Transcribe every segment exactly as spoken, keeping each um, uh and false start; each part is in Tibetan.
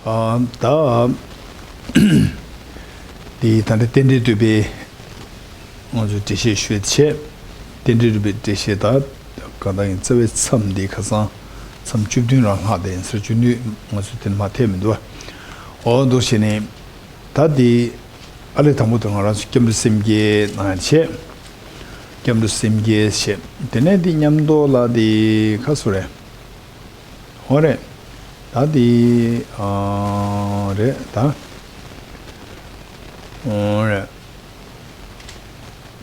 ཨ། ད་དེ་ད་ལྟ་རྟེན་འབྲེལ་བསྟོད་པའི་ང་ཚོས་འགྲེལ་བཤད་ཞུས་བྱས། རྟེན་འབྲེལ་བསྟོད་པའི་འགྲེལ་བཤད་ད་གང་ལྟར་ཡིན། རྩ་བའི་མཚམས་འདི་ཁ་སང་མཚམས་བཅུ་བདུན་རང་ལྷག་བསྡད་ཡིན་ཟེར། བཅུ་བདུན་ང་ཚོས་དེ་མ་ཐེག་མི་འདུག་བ། འོ་འདུག་བྱས་ནས་ད་དེ་ཨ་ལས་དང་པོ་དེ་ང་རང་ཚོ་སྐྱབས་འགྲོ་སེམས་བསྐྱེད་གནང་ཡ་བྱས། སྐྱབས་འགྲོ་སེམས་བསྐྱེད་བྱས། དེ་ནས་འདི་མཉམ་དུ་ལ་དེ་ཁ་སུ་རེད། འོ་རེད། ད་དེ་ཨ་རེད་ད། འོ་རེད།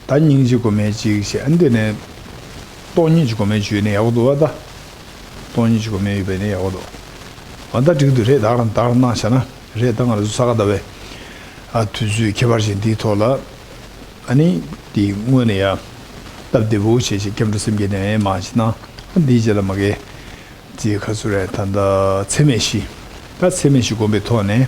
ད་སྙིང་རྗེ་སྒོམ་ཡས་གཅིག་བྱས། ཨ་འདི་ནས་སྟོང་ཉིད་ཀྱི་སྒོམ་ཡས་ཅིག་ཡོད་ན་ཡག་པོ་འདུག་བ། ད་སྟོང་ཉིད་ཀྱི་སྒོམ་ཡས་ཡོད་པ་ཡིན་ན་ཡག་པོ་འདུག་བ། ད་འགྲིག་འདུག་རེད། ད་ག་རང་ད་ག་རང་གནང་བཞག་ན་རེད། ད་ང་རང་ཚོ་ས་ག་ཟླ་བའི་ཨ་དུས་ཚོད་ཁྱད་པར་ཅན་འདིའི་ཐོག་ལ། ཨ་ནི་དེ་སྔོན་ནས་ཡ་སྟབས་བདེ་པོ་བྱས་བྱས་སྐྱབས་འགྲོ་སེམས་བསྐྱེད་ནས་མ་བྱས་ན། ཨ་འདིའི་རྗེས་ལ་མ་གི་དེ་ཁ་སུ་རེད། ད་ད་ཚད་མེད་བཞི། ད་ཚད་མེད་བཞི་བསྒོམ་པའི་ཐོག་ནས།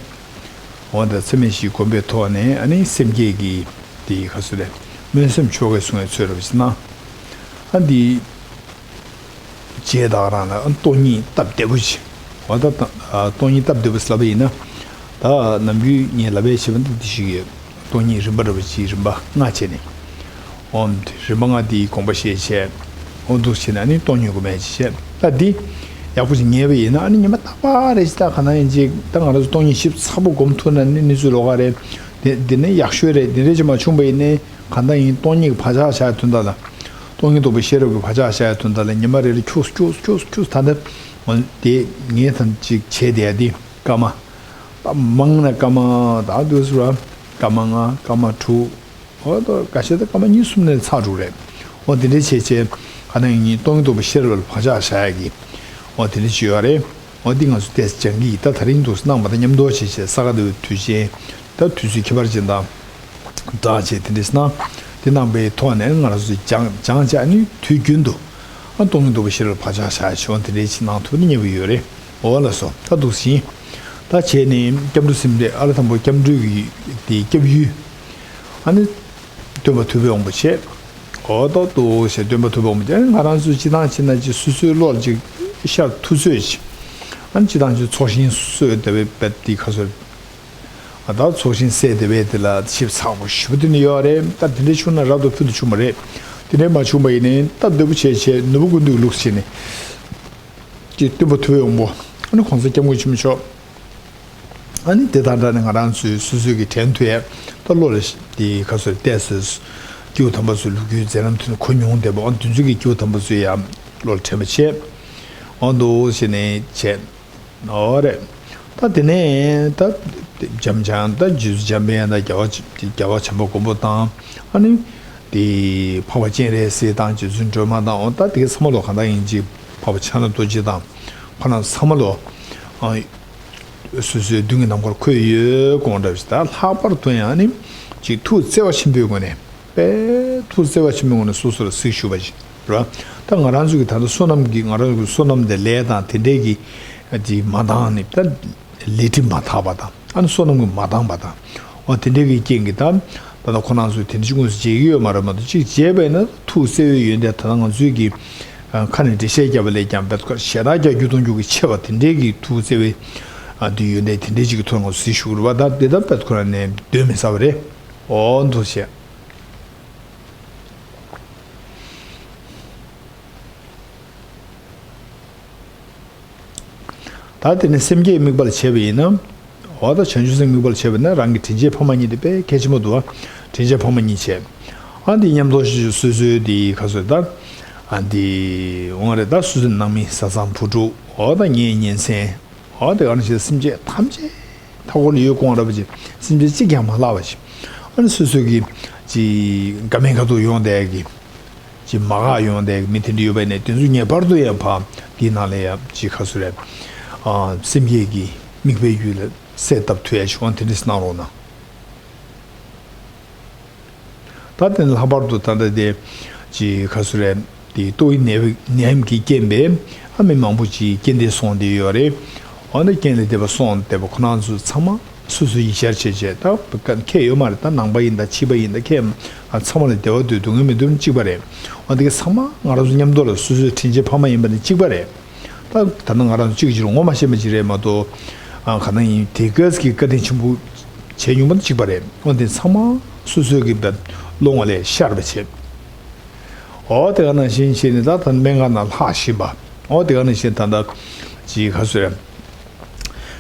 འོ་ད་ཚད་མེད་བཞི་བསྒོམ་པའི་ཐོག་ནས་ཨ་ནི་སེམས་བསྐྱེད་ཀྱི་དེ་ཁ་སུ་རེད། སྨོན་སེམས་ཆོ་གས་བཟུང་བའི་ཚུལ་རེད་བྱས་ན། ཨ་འདི་རྗེས་ད་ག་རང་ལ་ཨ་སྟོང་ཉིད་སྟབས་བདེ་པོ་ཅིག་འོ་ད་ད་ཨ་སྟོང་ཉིད་སྟབས་བདེ་པོ་ཟེར་ལབ་པ་ཡིན་ན། ད་ནམ་རྒྱུན་ངས་ལབ་པའི་བྱེད་པ་འདི་འདི་ཞིག་ཡོད། སྟོང་ཉིད་རིམ་པ་འདྲ་བ་ཅིག་རིམ་པ་ལྔ་བྱས་ནས། འོ་རིམ་པ་ལྔ་འདིའི་དགོངས་པ་བཞེས་བྱས། འོ་འདུག་བྱས་ནས་ཨ་ནི་སྟོང་ཉིད་སྒོམ་ཡས་ཅིག་བྱས། ད་འདི་ཡག་པོ་ཅིག་ངེས་པ་ཡིན་ན་ཨ་ནི་ཉི་མ་རྟག་པར་རེ་ཅིག་ད་ག་ན་ཡིན་ཅིག་ད་ང་རང་ཚོ་སྟོང་ཉིད་ཞིབ་ཚགས་པོ་སྒོམ་ཐུབ་ན་ནི་གནས་ཚུལ་ལོགས་ཀ་རེད། དེ་འདི་ནི་ཡག་ཤོས་རེད། འདི་འདྲ་ཅིག་མ་བྱུང་པ་ཡིན་ནའི་གང་ལྟར་ཡིན། སྟོང་ཉིད་ཀྱི་བག་ཆགས་བཞག་ཡ་དོན་དག་ལ། སྟོང་ཉིད་རྟོགས་པའི་ཤེས་རབ་ཀྱི་བག་ཆགས་བཞག་ཡ་དོན་དག་ལ་ཉི་མ་རེ་རེ་ཁྱུགས་ཁྱུགས་ཁྱུགས་ཁྱུགས། ད་ལྟ་འོ་དེ་ངས་ད་ཅིག་བྱས་བསྡད་ཡ་དེ་སྐར་མ། ད་མང་ན་སྐར་མ་ད་འདུག་ཟེར་བ། སྐར་མ་ལྔ་སྐར་མ་དྲུག་འོ་ད་འགའ་ཤས་ད་སྐར་མ་གཉིས་གསུམ་ནས་ཚར་འགྲོ་རེད། འོ་དེ་འདྲ་བྱས་བྱས་ག་ན་ཡིན་སྟོང་ཉིད་རྟོགས་པའི་ཤེས་རབ་ལ་བག་ཆགས་བཞག་ཡ་གི་འོ་དེ་འདྲ་བྱས་ཡོད་རེད། འོ་འདི་ང་ཚོ་ཏོག་ཙམ་སྦྱང་གི་ཡིན། ད་དེ་རིང་འདུག་གནང་བ་དང་མཉམ་དུ་བྱས་བྱས་ས་ག་ཟླ་བའི་དུས་ཆེན་ད་དུས་ཚོད་ཁྱད་པར་ཅན་དང་སྦྲགས་བྱས་དེ་འདྲ་གནང་། དེ་གནང་པའི་ཐོག་ནས་ང་རང་ཚོ་སྦྱང་སྦྱང་བྱས་ཨ་ནི་དུས་རྒྱུན་དུ་ཨ་སྟོང་ཉིད་རྟོགས་པའི་ཤེས་རབ་ལ་བག་ཆགས་བཞག་ཡ་བྱས། འོ་དེ་འདྲ་ཅིག་གནང་ཐུབ་ན་མཉེས་པོ་ཡོད་རེད། འོ་ལགས་སོ། ད་འདུག་སེ་ཡིན། ད་བྱས་ནས་སྐྱབས་འགྲོ་སེམས་བསྐྱེད་ཨ་ལས་དང་པོ་སྐྱབས་འགྲོའི་གི་དེ་སྐྱབས་ཡུལ། ཨ་ནི་སྟོན་པ་ཐུབ་པའི་དབང་པོ་བྱས། འོ་ཏོག་ཏོག་ཞེས་སྟོན་པ་ཐུབ་པའི་དབང་པོ་བྱས། ང་རང་ཚོ་སྤྱི་བཏང་བྱས་ན་ཅིག་སོ་སོའི་བློ་ལ་ཅིག་ཤར་ཐུབ་ཚོད་ཅིག་ཨ་ནི་སྤྱི་བཏང་ཅིག་ཚོགས་ཞིང་སོས་བསྡད་པའི་དཔེ་དེ་ཁ་སོ། ཨ་ད་ཚོགས་ཞིང་སོས་བསྡད་པའི་དེ་ལ་ཞིབ་ཚགས་པོ་ཞེ་པོ་དེ་ནི་ཡོད་རེད། ད་དེ་འདྲ་བྱུང་ན་རབ་ཏུ་ཕུན་དུ་བྱུང་བ་རེད། དེ་འདྲ་མ་བྱུང་བ་ཡིན་ནའི་སྟབས་བདེ་པོ་བྱས་བྱས་ནོར་བུ་ཀུན་འདུས་ལུགས་བྱས་ནས་ཀྱི་སྟོན་པ་ཐུབ་པའི་དབང་པོ། ཨ་ནི་༸གོང་ས་༸སྐྱབས་མགོན་ཆེན་པོ་མཆོག་ཨ་ནི་དེ་དང་སྦྲགས་ནས་ང་རང་ཚོའི་སོ་སོའི་གི་དྲན་ཐུབ་ཡས་ད་བློ་ལ་དེ་ཁ་སོར་བལྟས་སོ། སྐྱེས་བུ་དམ་པ་ཚོའི་ལོ་རྒྱུས་མཛད་རྣམ་དེ་ཚོ་གོ་མྱོང་བསྡད་པ། ཨ་དེ་ཚོའི་གི་སྐྱེས་བུ་དམ་པ་ཚོའི་ཡང་བློ་ལ་དྲན་པ་བྱས། ཨ་འདུག་བྱས་ནས་བྱས། ཨོ་རེད། ད་དེ་ནས་ད་འཇམ་འཇམ་ད་རྗེ་བཙུན་འཇམ་དཔལ་དབྱངས་དང་རྒྱལ་བ་རྒྱལ་བ་བྱམས་པ་མགོན་པོ་དང་། ཨ་ནི་དེ་འཕགས་པ་སྤྱན་རས་གཟིགས་དང་རྗེ་བཙུན་སྒྲོལ་མ་དང་། ཨོ་ད་དེ་ག་ཚང་མ་ལོ་གང་ལྟར་ཡིན་གཅིག་འཕགས་པ་ཕྱག་ན་རྡོ་རྗེ་དང་ཁོ་རང་ཚང་མ་ལོ། ཨ། སོ་སོའི་མདུན་གྱི་ནམ་མཁར་འཁོད་ཡོད་དགོངས་འདྲ་བ་ཞིག་ད་ལྷག་པར་དུ་ཡང་ནི་ཅིག་ཐུགས་བརྩེ་བ་ཆེན་པོའི་སྒོ་ནས་དཔེ་ཐུགས་བརྩེ་བ་ཆེན་པོའི་སྒོ་ནས་སོ་སོར་གཟིགས་ཞུ་བ་ཞིག་རེད་བ། ད་ང་རང་ཚོ་གི་ད་ལྟ་བསོད་ནམས་ཀྱི་ང་རང་ཚོ་གི་བསོད་ནམས་དེ་ལས་དང་དེ་འདྲའི་གི་ཅིག་མ་འདང་ནི་ད་ལས་སྒྲིབ་མ་དག་པ་དང་། ཨ་ནི་བསོད་ནམས་ཀྱིས་མ་འདང་བ་དང་། འོ་དེ་འདྲའི་གི་རྐྱེན་གྱིས་ད་ད་ལྟ་ཁོ་རང་ཚོས་དེ་འདྲ་ཅིག་དངོས་སུ་མཇལ་གྱི་ཡོད་མ་རེད་མ་གཏོགས། ཅིག་མཇལ་བས་ན་ཐུགས་བརྩེ་བའི་ཡོན་ཏན་ད་ལྟ་ང་ཚོའི་གི་ཨ་ཁ་ནས་འགྲེལ་བཤད་བརྒྱབ་པ་ལས་ཀྱང་བེད་ཁོ་ཞེ་དྲག་རྒྱ་རྒྱུ་སྟོང་རྒྱུ་གི་ཆེ་བ་དེ་འདྲའི་གི་ཐུགས་བརྩེ་བའི་ཨ་དེ་ཡོན་ཏན་དེ་འདྲའི་ཅིག་གི་ཐོག་ང་ཚོ་གཟིགས་ཞུ་གི་རེད་བ། ད་དེ་ད་བེད་ཁོ་རང་ནས་གདོན་མི་ཟ་བ་རེད། འོ་འདུག་བྱས། ད་དེ་ནི་སེམས་བསྐྱེད་དམིགས་པ་ལ་བྱས་པ་ཡིན་ན། འོ་ད་བྱང་ཆུབ་སེམས་དམིགས་པ་ལ་བྱས་པ་ཡིན་ན་རང་གི་དྲིན་ཅན་ཕ་མ་གཉིས་དེ་དཔེ་གལ་ཆེན་པོ་འདུག་བ། དྲིན་ཅན་ཕ་མ་གཉིས་བྱས། ཨ་འདི་མཉམ་དུ་སོ་སོའི་དེ་ཁ་སོ་ད། ཨ་འདི་འོང་རེད། ད་སོ་སོའི་ནང་མི་བཟའ་ཚང་བུ་ཕྲུག་འོ་ད་ངའི་གཉེན་ཚན། འོ་དེ་ག་ནང་བཞིན་སེམས་ཅན་ཐམས་ཅད་མཐའ་འཁོར་ལ་ཡོད་དགོངས་རབ་ཅིག་སེམས་ཅན་གཅིག་ཀྱང་མ་བརླག་པ་ཞིག་ཨ་ནི་སོ་སོ་གི་ཅིག་དགའ་མིན་ཁ་ཐུག་ཡོང་བསྡད་ཀྱི། ཅིག་མ་དགའ་ཡོང་བསྡད་ཀྱི་མི་དེ་འདྲ་ཡོད་པ་ཡིན་ན་དེ་ཚོ་ངེས་པར་དུ་ཡང་ཕ་དེའི་ནང་ལ་ཡང་ཅིག་ཁ་སུ་རེད། ཨ་སེམས་བསྐྱེད་ཀྱི་དམིགས་པའི་ཡུལ་ལ་གསལ་བཏབ་ཐུབ་ཡ་ཞིག་འོང་དེ་འདྲ་གནང་རོགས་གནང་། ད་དེ་ནས་ལྷག་པར་དུ་ད་ལྟ་དེ་ཅིག་ཁ་སུ་རེད། དེ་ལྟོ་ཡི་ནད་ནད་ཡམས་ཀྱི་རྐྱེན་པས་ཨ་མི་མང་པོ་ཅིག་རྐྱེན་འདས་སོང་བསྡད་ཡོད་རེད། འོ་ན་རྐྱེན་ལས་འདས་པ་སོང་བསྡད་པ་ཁོ་རང་ཚོ་ཚང་མ་སོ་སོ་ཡིད་ཆར་བྱས་བྱས་ད་ཁྱད་ཡོད་མ་རེད། ད་ནང་པ་ཡིན་ད་ཕྱི་པ་ཡིན་ད་ཁྱད་ཚང་མ་ལ་བདེ་བ་འདོད་སྡུག་བསྔལ་མི་འདོད་གཅིག་པ་རེད། འོ་དེ་ག་ཚང་མ་ང་རང་ཚོ་མཉམ་དུ་ལ་སོ་སོའི་དྲིན་ཅན་ཕ་མ་ཡིན་པ་ནི་གཅིག་པ་རེད། ད་ད་ནང་ང་རང་ཚོ་གཅིག་གཅིག་རུ་ངོ་མ་ཤེས་པ་ཅིག་རེད་མ་གཏོགས། ཨ་ག་ན་ཡིན་དེ་གས་ཀྱི་བཀའ་དྲིན་ཆེན་པོ་བྱས་མྱོང་པ་དང་གཅིག་པ་རེད། འོ་དེ་ཚང་མ་སོ་སོའི་གི་བློ་ངོ་ལས་ཤར་བ་བྱས། འོ་དེ་ག་ནང་བཞིན་བྱས་ནས་ད་ད་སྨན་ཁང་ནང་ལྷག་བཞིན་པ། འོ་དེ་ག་ནང་བཞིན་ད་ད་ཅིག་ག་ཟེར།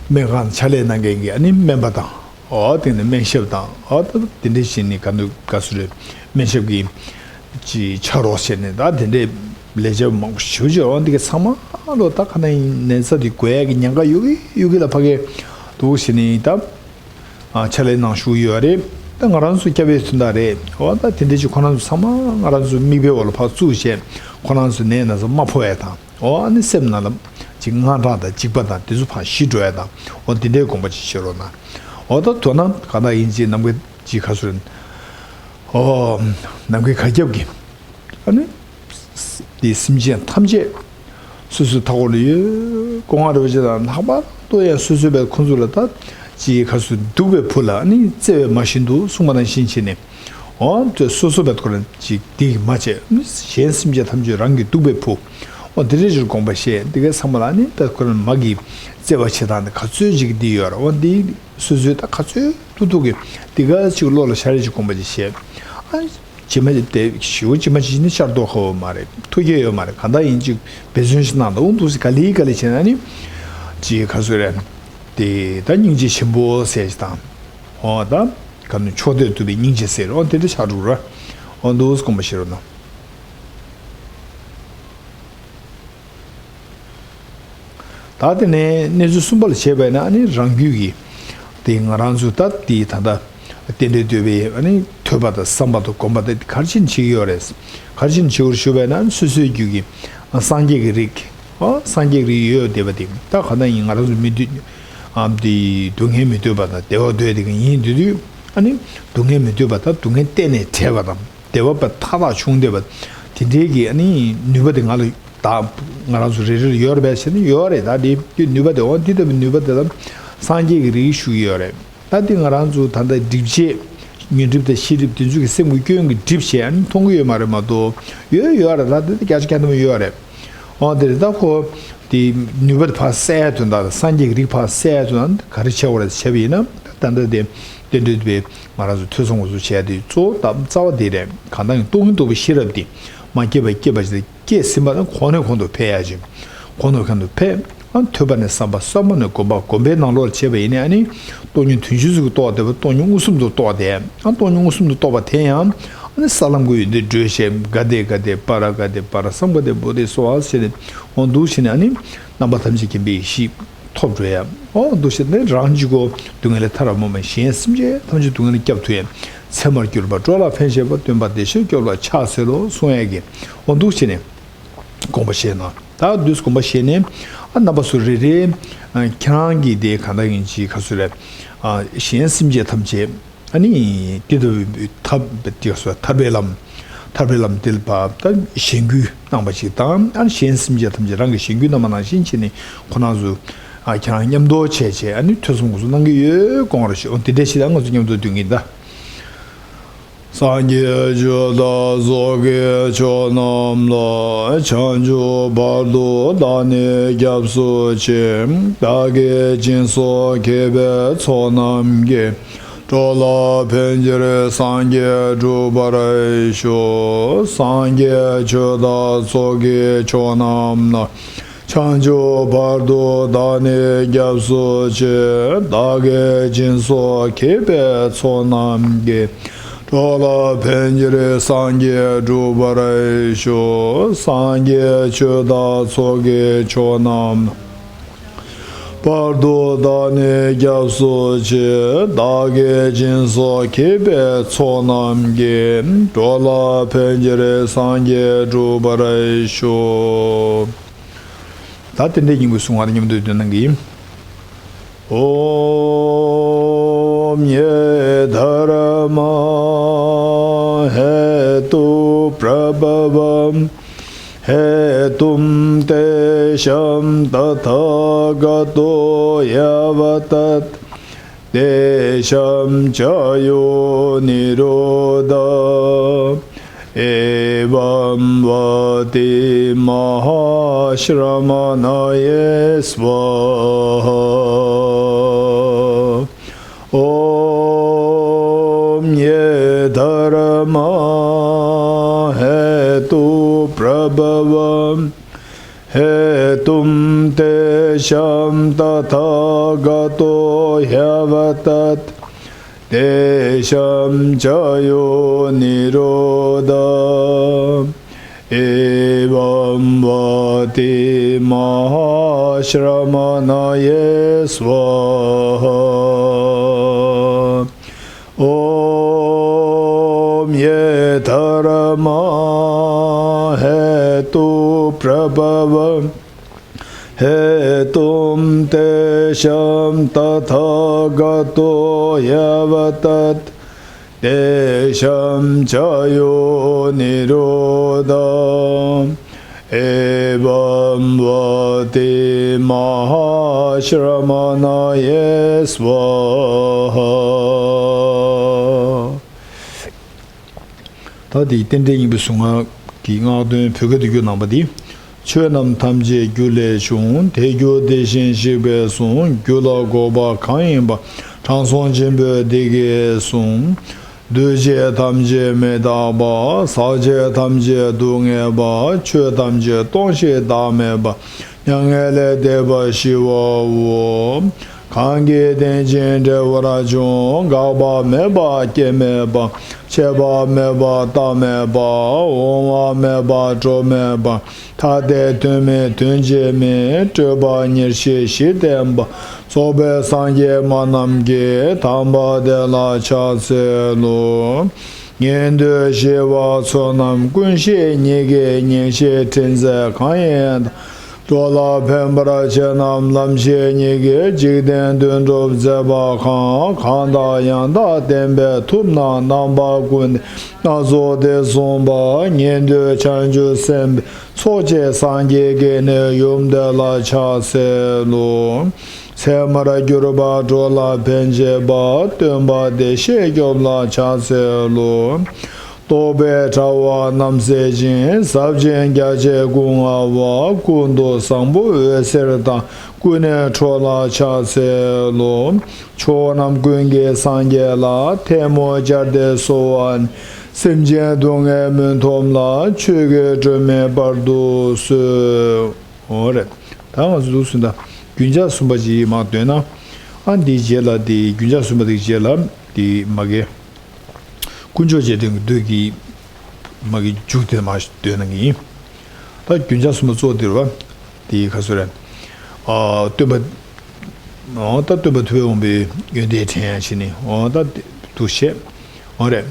སྨན་ཁང་ཕྱག་ལས་གནང་མཁན་གྱི་ཨ་ནི་སྨན་པ་དང་། འོ་དེ་ནས་སྨན་ཞབས་དང་། འོ་ད་དེ་འདྲས་བྱས་ནས་ག་ནུ་ག་ཟེར་རེད། སྨན་ཞབས་ཀྱི་ཅིག་ཕྱག་རོགས་བྱས་ནས་ད་དེ་འདྲས་ལས་བྱེད་མང་པོ་ཞེ་པོ་ཅིག་འོ་འདི་ག་ཚང་མ་ལོ་ད་ག་ན་ཡིན་ནད་ཚ་དེ་འགོས་ཡག་གི་ཉེན་ཁ་ཡོད་གི་ཡོད་གི་ལ་ཕ་གི་འདུག་བྱས་ནས་ད། ཨ་ཕྱག་ལས་གནང་བཞུགས་ཡོད་རེད། ད་ང་རང་ཚོ་སྐྱབས་འོས་དོན་དག་རེད། འོ་ད་དེ་འདྲ་ཅིག་ཁོ་རང་ཚོ་ཚང་མ་ང་རང་ཚོ་མིག་དཔེ་འོག་ལ་ཕར་བཙུགས་བྱས་ཁོ་རང་ཚོ་ནད་ན་ཚ་མ་ཕོག་ཡ་དང་། འོ་ཨ་ནི་སེམས་ནང་ལ་ཅིག་དངངས་སྐྲག་དང་འཇིགས་པ་དང་དེ་ཚོ་ཕར་ཞི་འགྲོ་ཡ་དང་། འོ་དེ་འདྲའི་དགོངས་པ་ཅིག་བཞེས་རོགས་གནང་། འོ་ད་དོ་སྣང་ག་ད་ཡིན་ཅིག་ནམ་མཁའ་ཅིག་ག་ཚོད་རེད། འོ་ནམ་མཁའི་གར་ཁྱབ་ཀྱི། ཨ་ནི། དེ་སེམས་ཅན་ཐམས་ཅད་སོ་སོའི་མཐའ་འཁོར་ལ་ཡོད་སྐུ་ངོ་རིན་པོ་ཆེ་དང་ལྷག་པར་དུ་ཡང་སོ་སོའི་བས་ཁོང་ཚོ་ལ་ད་ཅིག་ག་ཚོད་སྡུག་པའི་བུ་ལ་ནི་བརྩེ་བའི་མ་བཞིན་དུ་གསུངས་པ་ནང་བཞིན་བྱས་ནས། འོ་དེ་སོ་སོ་བས་ཁོ་རང་ཅིག་སྡིག་མ་བྱས་གཞན་སེམས་ཅན་ཐམས་ཅད་རང་གི་སྡུག་པའི་བུ། འོ་དེ་འདྲའི་ཕྱིར་དགོངས་པ་བཞེས་འདི་གའི་ཚང་མ་ལ་ནི་ད་ཁོ་རང་མ་གི་བརྩེ་བ་བྱེད་སྟངས་དེ་ག་ཚོད་ཅིག་འདི་ཡོད་ར། འོ་འདི་སོ་སོའི་ད་ག་ཚོད་ཐུབ་ཐུབ་ཀྱི་འདི་ག་ཅིག་བློ་ལ་ཤར་རེ་ཅིག་དགོངས་པ་ཅིག་བཞེས། ཨ། ཇི་མ་དེ་ཞུ་ཇི་མ་ཇི་ནི་ཤར་དོ་ཁ་བོ་མ་རེད། ཐུགས་ཁྱེད་ཡོད་མ་རེད། ག་འདྲ་ཡིན་ཅིག་འབད་བརྩོན་ཞིག་གནང་དང་། འུ་འདུག་སེ་ག་ལི་ག་ལི་བྱས་ན་ནི་ཅིག་ག་ཚོད་རེད། དེ་ད་སྙིང་རྗེ་ཆེན་པོ་ཟེར་ཞིག་དང་། འོ་ད་ག་ནི་ཕྱོགས་དེར་ཐུབ་པའི་སྙིང་རྗེ་ཟེར། འོ་དེ་འདྲ་ཆགས་འགྲོ་ར། འོ་འདུག་སེ་དགོངས་པ་བཞེས་རོགས་གནང་། ད་དེ་ནས་གནས་ཚུལ་གསུམ་པ་ལ་བྱས་པས་ན་ཨ་ནི་རང་རྒྱུད་ཀྱི་དེ་ང་རང་ཚོ་ད་དེ་ད་ལྟ་རྟེན་འབྲེལ་བསྟོད་པའི་ཨ་ནི་ཐོས་པ་དང་བསམ་པ་དང་སྒོམ་པ་དེ་ག་རེ་བྱས་ནས་བྱེད་ཀྱི་ཡོད་རེད། ག་རེ་བྱས་ནས་བྱེད་དགོས་རེད་ཞུས་པས་ན་ཨ་ནི་སོ་སོའི་རྒྱུད་ཀྱི་སངས་རྒྱས་ཀྱི་རིགས། ཨ་སངས་རྒྱས་ཀྱི་རིགས་ཡོད་བསྡད་པ་དེ་ད་ག་ན་ཡིན་ང་རང་ཚོ་མི་འདུས་ཨ་དེ་སྡུག་བསྔལ་མི་འདོད་པ་དང་བདེ་བ་འདོད་དེ་ག་ཡིན་དུས་དུས་ཨ་ནི་སྡུག་བསྔལ་མི་འདོད་པ་དང་སྡུག་བསྔལ་གཏན་ནས་བྲལ་བ་དང་། བདེ་བ་པ་མཐའ་དག་བྱུང་བསྡད་པ། དེ་འདྲའི་གི་ཨ་ནི་ནུས་པ་དེ་ང་ལ་ད་ང་རང་ཚོ་རེ་རེ་ལ་ཡོད་རེད་པས་ཟེར་ན་ཡོད་རེད། ད་དེ་དེ་ནུས་པ་དེ་འོ་འདི་ལྟ་བུའི་ནུས་པ་དེ་ལ་སངས་རྒྱས་ཀྱི་རིགས་ཞུ་གི་ཡོད་རེད། ད་དེ་ང་རང་ཚོ་ད་ལྟ་སྒྲིབ་བྱེད་ཉོན་སྒྲིབ་དང་ཤེས་སྒྲིབ་དེ་ཚོ་གི་སེམས་ཀྱི་སྐྱོན་གྱི་སྒྲིབ་བྱས་ཨ་ནི་མཐོང་གི་ཡོད་མ་རེད་མ་གཏོགས་ཡོད་ཡོད་རེད། ད་དེ་བརྒྱ་ཆ་བརྒྱ་ཐམ་པ་ཡོད་རེད། འོ་དེ་རེད། ད་ཁོ་དེ་ནུས་པ་དེ་ཕར་བསལ་ཡ་དོན་དག་ལ་སངས་རྒྱས་ཀྱི་རིགས་ཕར་བསལ་ཡ་དོན་དག་ག་རེ་བྱེད་དགོས་རེད་བྱས་པ་ཡིན་ན་ད་ལྟ་དེ་རྟེན་འབྲེལ་བསྟོད་པའི་ང་རང་ཚོ་ཐོས་བསམ་སྒོམ་གསུམ་བྱས་ཏེ་གཙོ་བོ་ད་རྩ་བ་དེ་རེད། གང་ལྟར་ཡང་རྟོགས་ཉིད་རྟོགས་པའི་ཤེས་རབ་དེ་མ་སྐྱེས་པ་སྐྱེས་པ་ཞིག་སྐྱེས་ཟིན་པ་ན་གོང་ནས་གོང་དུ་འཕེལ་ཡ་ཅིག་གོང་ནས་གོང་དུ་འཕེལ། ཨ་ཐོས་པ་ནས་བསམ་པ་བསམ་པ་ནས་སྒོམ་པ་སྒོམ་པའི་ནང་ལོགས་ལ་བྱས་པ་ཡིན་ན་ཨ་ནི་སྟོང་ཉིད་དོན་སྤྱི་གཙུག་གི་རྟོགས་བསྡད་པ་སྟོང་ཉིད་མངོན་སུམ་དུ་རྟོགས་བསྡད། ཨ་སྟོང་ཉིད་མངོན་སུམ་དུ་རྟོགས་པ་དེ་ཡང་ཨ་ནི་ས་ལམ་གྱི་ཡོན་ཏན་བགྲོད་བྱེད་ག་དེ་ག་དེ་པ་ར་ག་དེ་པ་ར་སཾ་ག་དེ་བོ་དྷི་སྭཱ་ཧཱ་ཟེར་ནས་འོ་འདུག་བྱས་ནས་ཨ་ནི་རྣམ་པ་ཐམས་ཅད་མཁྱེན་པའི་ཡེ་ཤེས། ཐོབ་འགྲོ་ཡ། འོ་འདུག་བྱས་ནས་རང་གཅིག་པོ་སྡུག་བསྔལ་ལས་ཐར་བ་མ་ཡིན་པར་གཞན་སེམས་ཅན་ཐམས་ཅད་སྡུག་བསྔལ་ལས་སྐྱོབ་ཐུབ་ཡ། ཚད་མར་གྱུར་པ་འགྲོ་ལ་ཕན་བྱེད་པ། སྟོན་པ་བདེ་གཤེགས་སྐྱོབ་ལ་ཕྱག་འཚལ་ལོ་གསུང་ཡ་གི། འོ་འདུག་བྱས་ནས་དགོངས་པ་བཞེས་གནང་། ད་འདུག་སེ་དགོངས་པ་བཞེས་ནས་ཨ་རྣམ་པ་ཚོ་རེ་རེ་ཨ་ཁྱེད་རང་གི་དེ་གང་ལྟར་ཡིན་གཅིག་ག་ཚོད་རེད། ཨ་གཞན་སེམས་ཅན་ཐམས་ཅད། ཨ་ནི་དེ་ལྟ་བུའི་ཐབས་དེ་སོ་ཐར་པའི་ལམ། ཐར་པའི་ལམ་དེ་ལ་ད་གཞན་སྐུལ་གནང་བ་ཞིག་དང་ཨ་ནི་གཞན་སེམས་ཅན་ཐམས་ཅད་རང་གི་གཞན་སྐུལ་གནང་བ་ནང་བཞིན་བྱས་ནས་ཁོ་རང་ཚོ་ཨ་ཁྱེད་རང་མཉམ་དུ་བྱས་བྱས་ཨ་ནི་ཐོས་བསམ་སྒོམ་གསུམ་གནང་གི་ཡོད་དགོངས་ར་ཞུ། འོ་དེ་འདྲ་ཞིག་ད་ང་ཚོ་མཉམ་དུ་འདོན་གྱིན་གདའ། སངས་རྒྱས་ཆོས་བདག་ཚོགས་ཀྱི་མཆོག་རྣམས་ལ། བྱང་ཆུབ་བར་དུ་བདག་ནི་སྐྱབས་སུ་མཆི། བདག་གིས་སྦྱིན་སོགས་བགྱིས་པའི་ཚོགས་རྣམས་ཀྱིས། འགྲོ་ལ་ཕན་ཕྱིར་སངས་རྒྱས་འགྲུབ་པར་ཤོག། སངས་རྒྱས་ཆོས་བདག་ཚོགས་ཀྱི་མཆོག་རྣམས་ལ། བྱང་ཆུབ་བར་དུ་བདག་ནི་སྐྱབས་སུ་མཆི། བདག་གིས་སྦྱིན་སོགས་བགྱིས་པའི་ཚོགས་རྣམས་ཀྱིས། འགྲོ་ལ་ཕན་ཕྱིར་སངས་རྒྱས་འགྲུབ་པར་ཤོག། སངས་རྒྱས་ཆོས་བདག་ཚོགས་ཀྱི་མཆོག་རྣམས་ལ། བར་དུ་བདག་ནི་སྐྱབས་སུ་མཆི། བདག་གིས་སྦྱིན་སོགས་བགྱིས་པའི་ཚོགས་རྣམས་ཀྱིས། འགྲོ་ལ་ཕན་ཕྱིར་སངས་རྒྱས་འགྲུབ་པར་ཤོག། ད་རྟེན་འབྲེལ་སྙིང་པོའི་གསུང་ང་མཉམ་དུ་འདོན་གནང་གི་ཡིན། ॐ ये धर्मा हेतुप्रभवं हेतुं तेषां तथागतो यावतत् तेषां च यो निरोध एवं वति महाश्रमणये स्वाहा। ॐ ये धर्मा हेतुप्रभव हेतुं तेषां तथागतो ह्यवदत्। तेषां च यो निरोध। एवं वति महाश्रमणये स्वाहा। ॐ ये धर्मा हेतुप्रभव हेतुं तेषां तथागतो ह्यवदत्। तेषां च यो निरोध। एवं वति महाश्रमणये स्वाहा। ད་དེ་རྟེན་འབྲེལ་སྙིང་པོའི་གཟུངས་སྔགས་ཀྱི་སྔགས་དོན་བོད་སྐད་དུ་བསྒྱུར་གནང་པ་འདི། ཆོས་རྣམས་ཐམས་ཅད་རྒྱུ་ལས་བྱུང་། དེ་རྒྱུ་དེ་བཞིན་གཤེགས་པས་གསུངས། རྒྱུ་ལ་འགོག་པ་གང་ཡིན་པ། དྲང་སྲོང་ཆེན་པོས་འདི་སྐད་གསུངས། འདུས་བྱས་ཐམས་ཅད་མི་རྟག་པ། ཟག་བཅས་ཐམས་ཅད་སྡུག་བསྔལ་བ། ཆོས་ཐམས་ཅད་སྟོང་ཞིང་བདག་མེད་པ། མྱ་ངན་ལས་འདས་པ་ཞི་བའོ། གང་གིས་རྟེན་ཅིང་འབྲེལ་བར་འབྱུང་། འགག་པ་མེད་པ་སྐྱེ་མེད་པ། ཆད་པ་མེད་པ་རྟག་མེད་པ། འོང་བ་མེད་པ་འགྲོ་མེད་པ། ཐ་དད་དོན་མེད་དོན་གཅིག་མེད། སྤྲོས་པ་ཉེར་ཞི་བཞི་བསྟན་པ། རྫོགས་པའི་སངས་རྒྱས་མ་རྣམས་ཀྱི། དམ་པ་དེ་ལ་ཕྱག་འཚལ་ལོ། ཉན་ཐོས་ཞི་བ་བསོད་ནམས་ཀུན་ཤེས་ཉིད་ཀྱིས། ཉེར་ཞིའི་འཕྲིན་མཛད་གང་ཡིན། འགྲོ་ལ་ཕན་པར་བྱེད་རྣམས་ལམ་ཤེས་ཉིད་ཀྱིས། འཇིག་རྟེན་དོན་སྒྲུབ་མཛད་པ་གང་། གང་དག་ཡང་དག་བསྟན་པའི་ཐུབ་རྣམས། རྣམ་པ་ཀུན་ཏུ་སྣ་ཚོགས་འདི་གསུངས་པ། ཉན་ཐོས་བྱང་ཆུབ་སེམས་དཔའི་ཚོགས་བཅས་སངས་རྒྱས་ཀྱི་ནི། ཡུམ་དེ་ལ་ཕྱག་འཚལ་ལོ། ཚད་མར་གྱུར་པ་འགྲོ་ལ་ཕན་བྱེད་པ། སྟོན་པ་བདེ་གཤེགས་སྐྱོབ་ལ་ཕྱག་འཚལ་ལོ། རྟོག་པའི་དྲ་བ་རྣམས་སེལ་ཞིང་། ཟབ་ཅིང་རྒྱ་ཆེའི་སྐུ་མངའ་བ། ཀུན་ཏུ་བཟང་པོ་འོད་ཟེར་དང་། ཀུན་ནས་འཕྲོ་ལ་ཕྱག་འཚལ་ལོ། ཕྱོགས་རྣམས་ཀུན་གྱི་སངས་རྒྱས་ལ། ཐལ་མོ་སྦྱར་ཏེ་གསོལ་བ་ནི། སེམས་ཅན་སྡུག་བསྔལ་མུན་འཐོམས་ལ། ཆོས་ཀྱི་སྒྲོན་མེ་སྤར་དུ་གསོལ། འོ་རེད། ད་ང་ཚོ་འདུག་སེ་ད་རྒྱུན་ཆགས་གསུམ་པ་ཅིག་མར་འདོན་ན། ཨ་འདིའི་རྗེས་ལ་དེ་རྒྱུན་ཆགས་གསུམ་པ་དེའི་རྗེས་ལ་དེ་མ་གི། དཀོན་མཆོག་རྗེས་དྲན་གྱི་མདོ་གི་མ་གི་མཇུག་དེ་མར་འདོན་གནང་གི་ཡིན། ད་རྒྱུན་ཆགས་གསུམ་པ་གཙོ་བོ་དེ་རེད་པ། དེ་ག་ཚོད་རེད། ཨ་སྟོན་པ། འོ་ད་སྟོན་པ་ཐུབ་པས་འོངས་པའི་ཡོན་ཏན་དྲན་ཡང་བྱས་ནས། འོ་ད་དེ་འདུག་བྱས། འོ་རེད།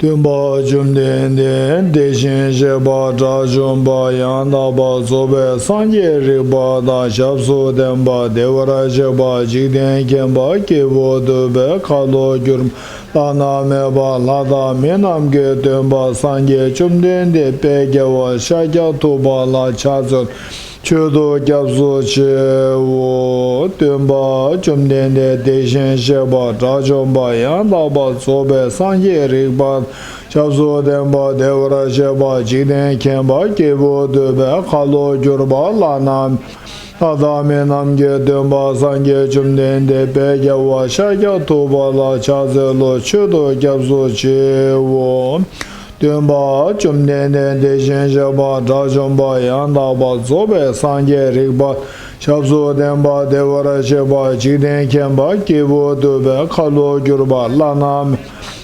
སྟོན་པ་བཅོམ་ལྡན་འདས་དེ་བཞིན་གཤེགས་པ་དགྲ་བཅོམ་པ་ཡང་དག་པར་རྫོགས་པའི་སངས་རྒྱས་རིག་པ་དང་ཞབས་སུ་ལྡན་པ། བདེ་བར་གཤེགས་པ། འཇིག་རྟེན་མཁྱེན་པ། སྐྱེས་བུ་འདུལ་བའི་ཁ་ལོ་སྒྱུར་བླ་ན་མེད་པ། ལྷ་དང་མི་རྣམས་ཀྱི་སྟོན་པ་སངས་རྒྱས་བཅོམ་ལྡན་འདས་དཔལ་རྒྱལ་བ་ཤཱཀྱ་ཐུབ་པ་ལ་ཕྱག་འཚལ། མཆོད་དོ་སྐྱབས་སུ་མཆིའོ། སྟོན་པ་བཅོམ་ལྡན་འདས་དེ་བཞིན་གཤེགས་པ་དགྲ་བཅོམ་པ་ཡང་དག་པར་རྫོགས་པའི་སངས་རྒྱས་རིག་པ། ཞབས་སུ་ལྡན་པ་བདེ་བར་གཤེགས་པ། འཇིག་རྟེན་མཁྱེན་པ། སྐྱེས་བུ་འདུལ་བའི་ཁ་ལོ་སྒྱུར་བ། བླ་ན་མེད་པ། ལྷ་དང་མི་རྣམས་ཀྱི་སྟོན་པ་སངས་རྒྱས་བཅོམ་ལྡན་འདས་དཔལ་རྒྱལ་བ་ཤཱཀྱ་ཐུབ་པ་ལ་ཕྱག་འཚལ་ལོ། མཆོད་དོ་སྐྱབས་སུ་མཆིའོ། སྟོན་པ་བཅོམ་ལྡན་འདས་དེ་བཞིན་གཤེགས་པ་དགྲ་བཅོམ་པ་ཡང་དག་པར་རྫོགས་པའི་སངས་རྒྱས་རིག་པ། ཞབས་སུ་ལྡན་པ་བདེ་བར་གཤེགས་པ། འཇིག་རྟེན་མཁྱེན་པ། སྐྱེས་བུ་འདུལ་བའི་ཁ་ལོ་སྒྱུར་བ། བླ་ན་མེད་པ།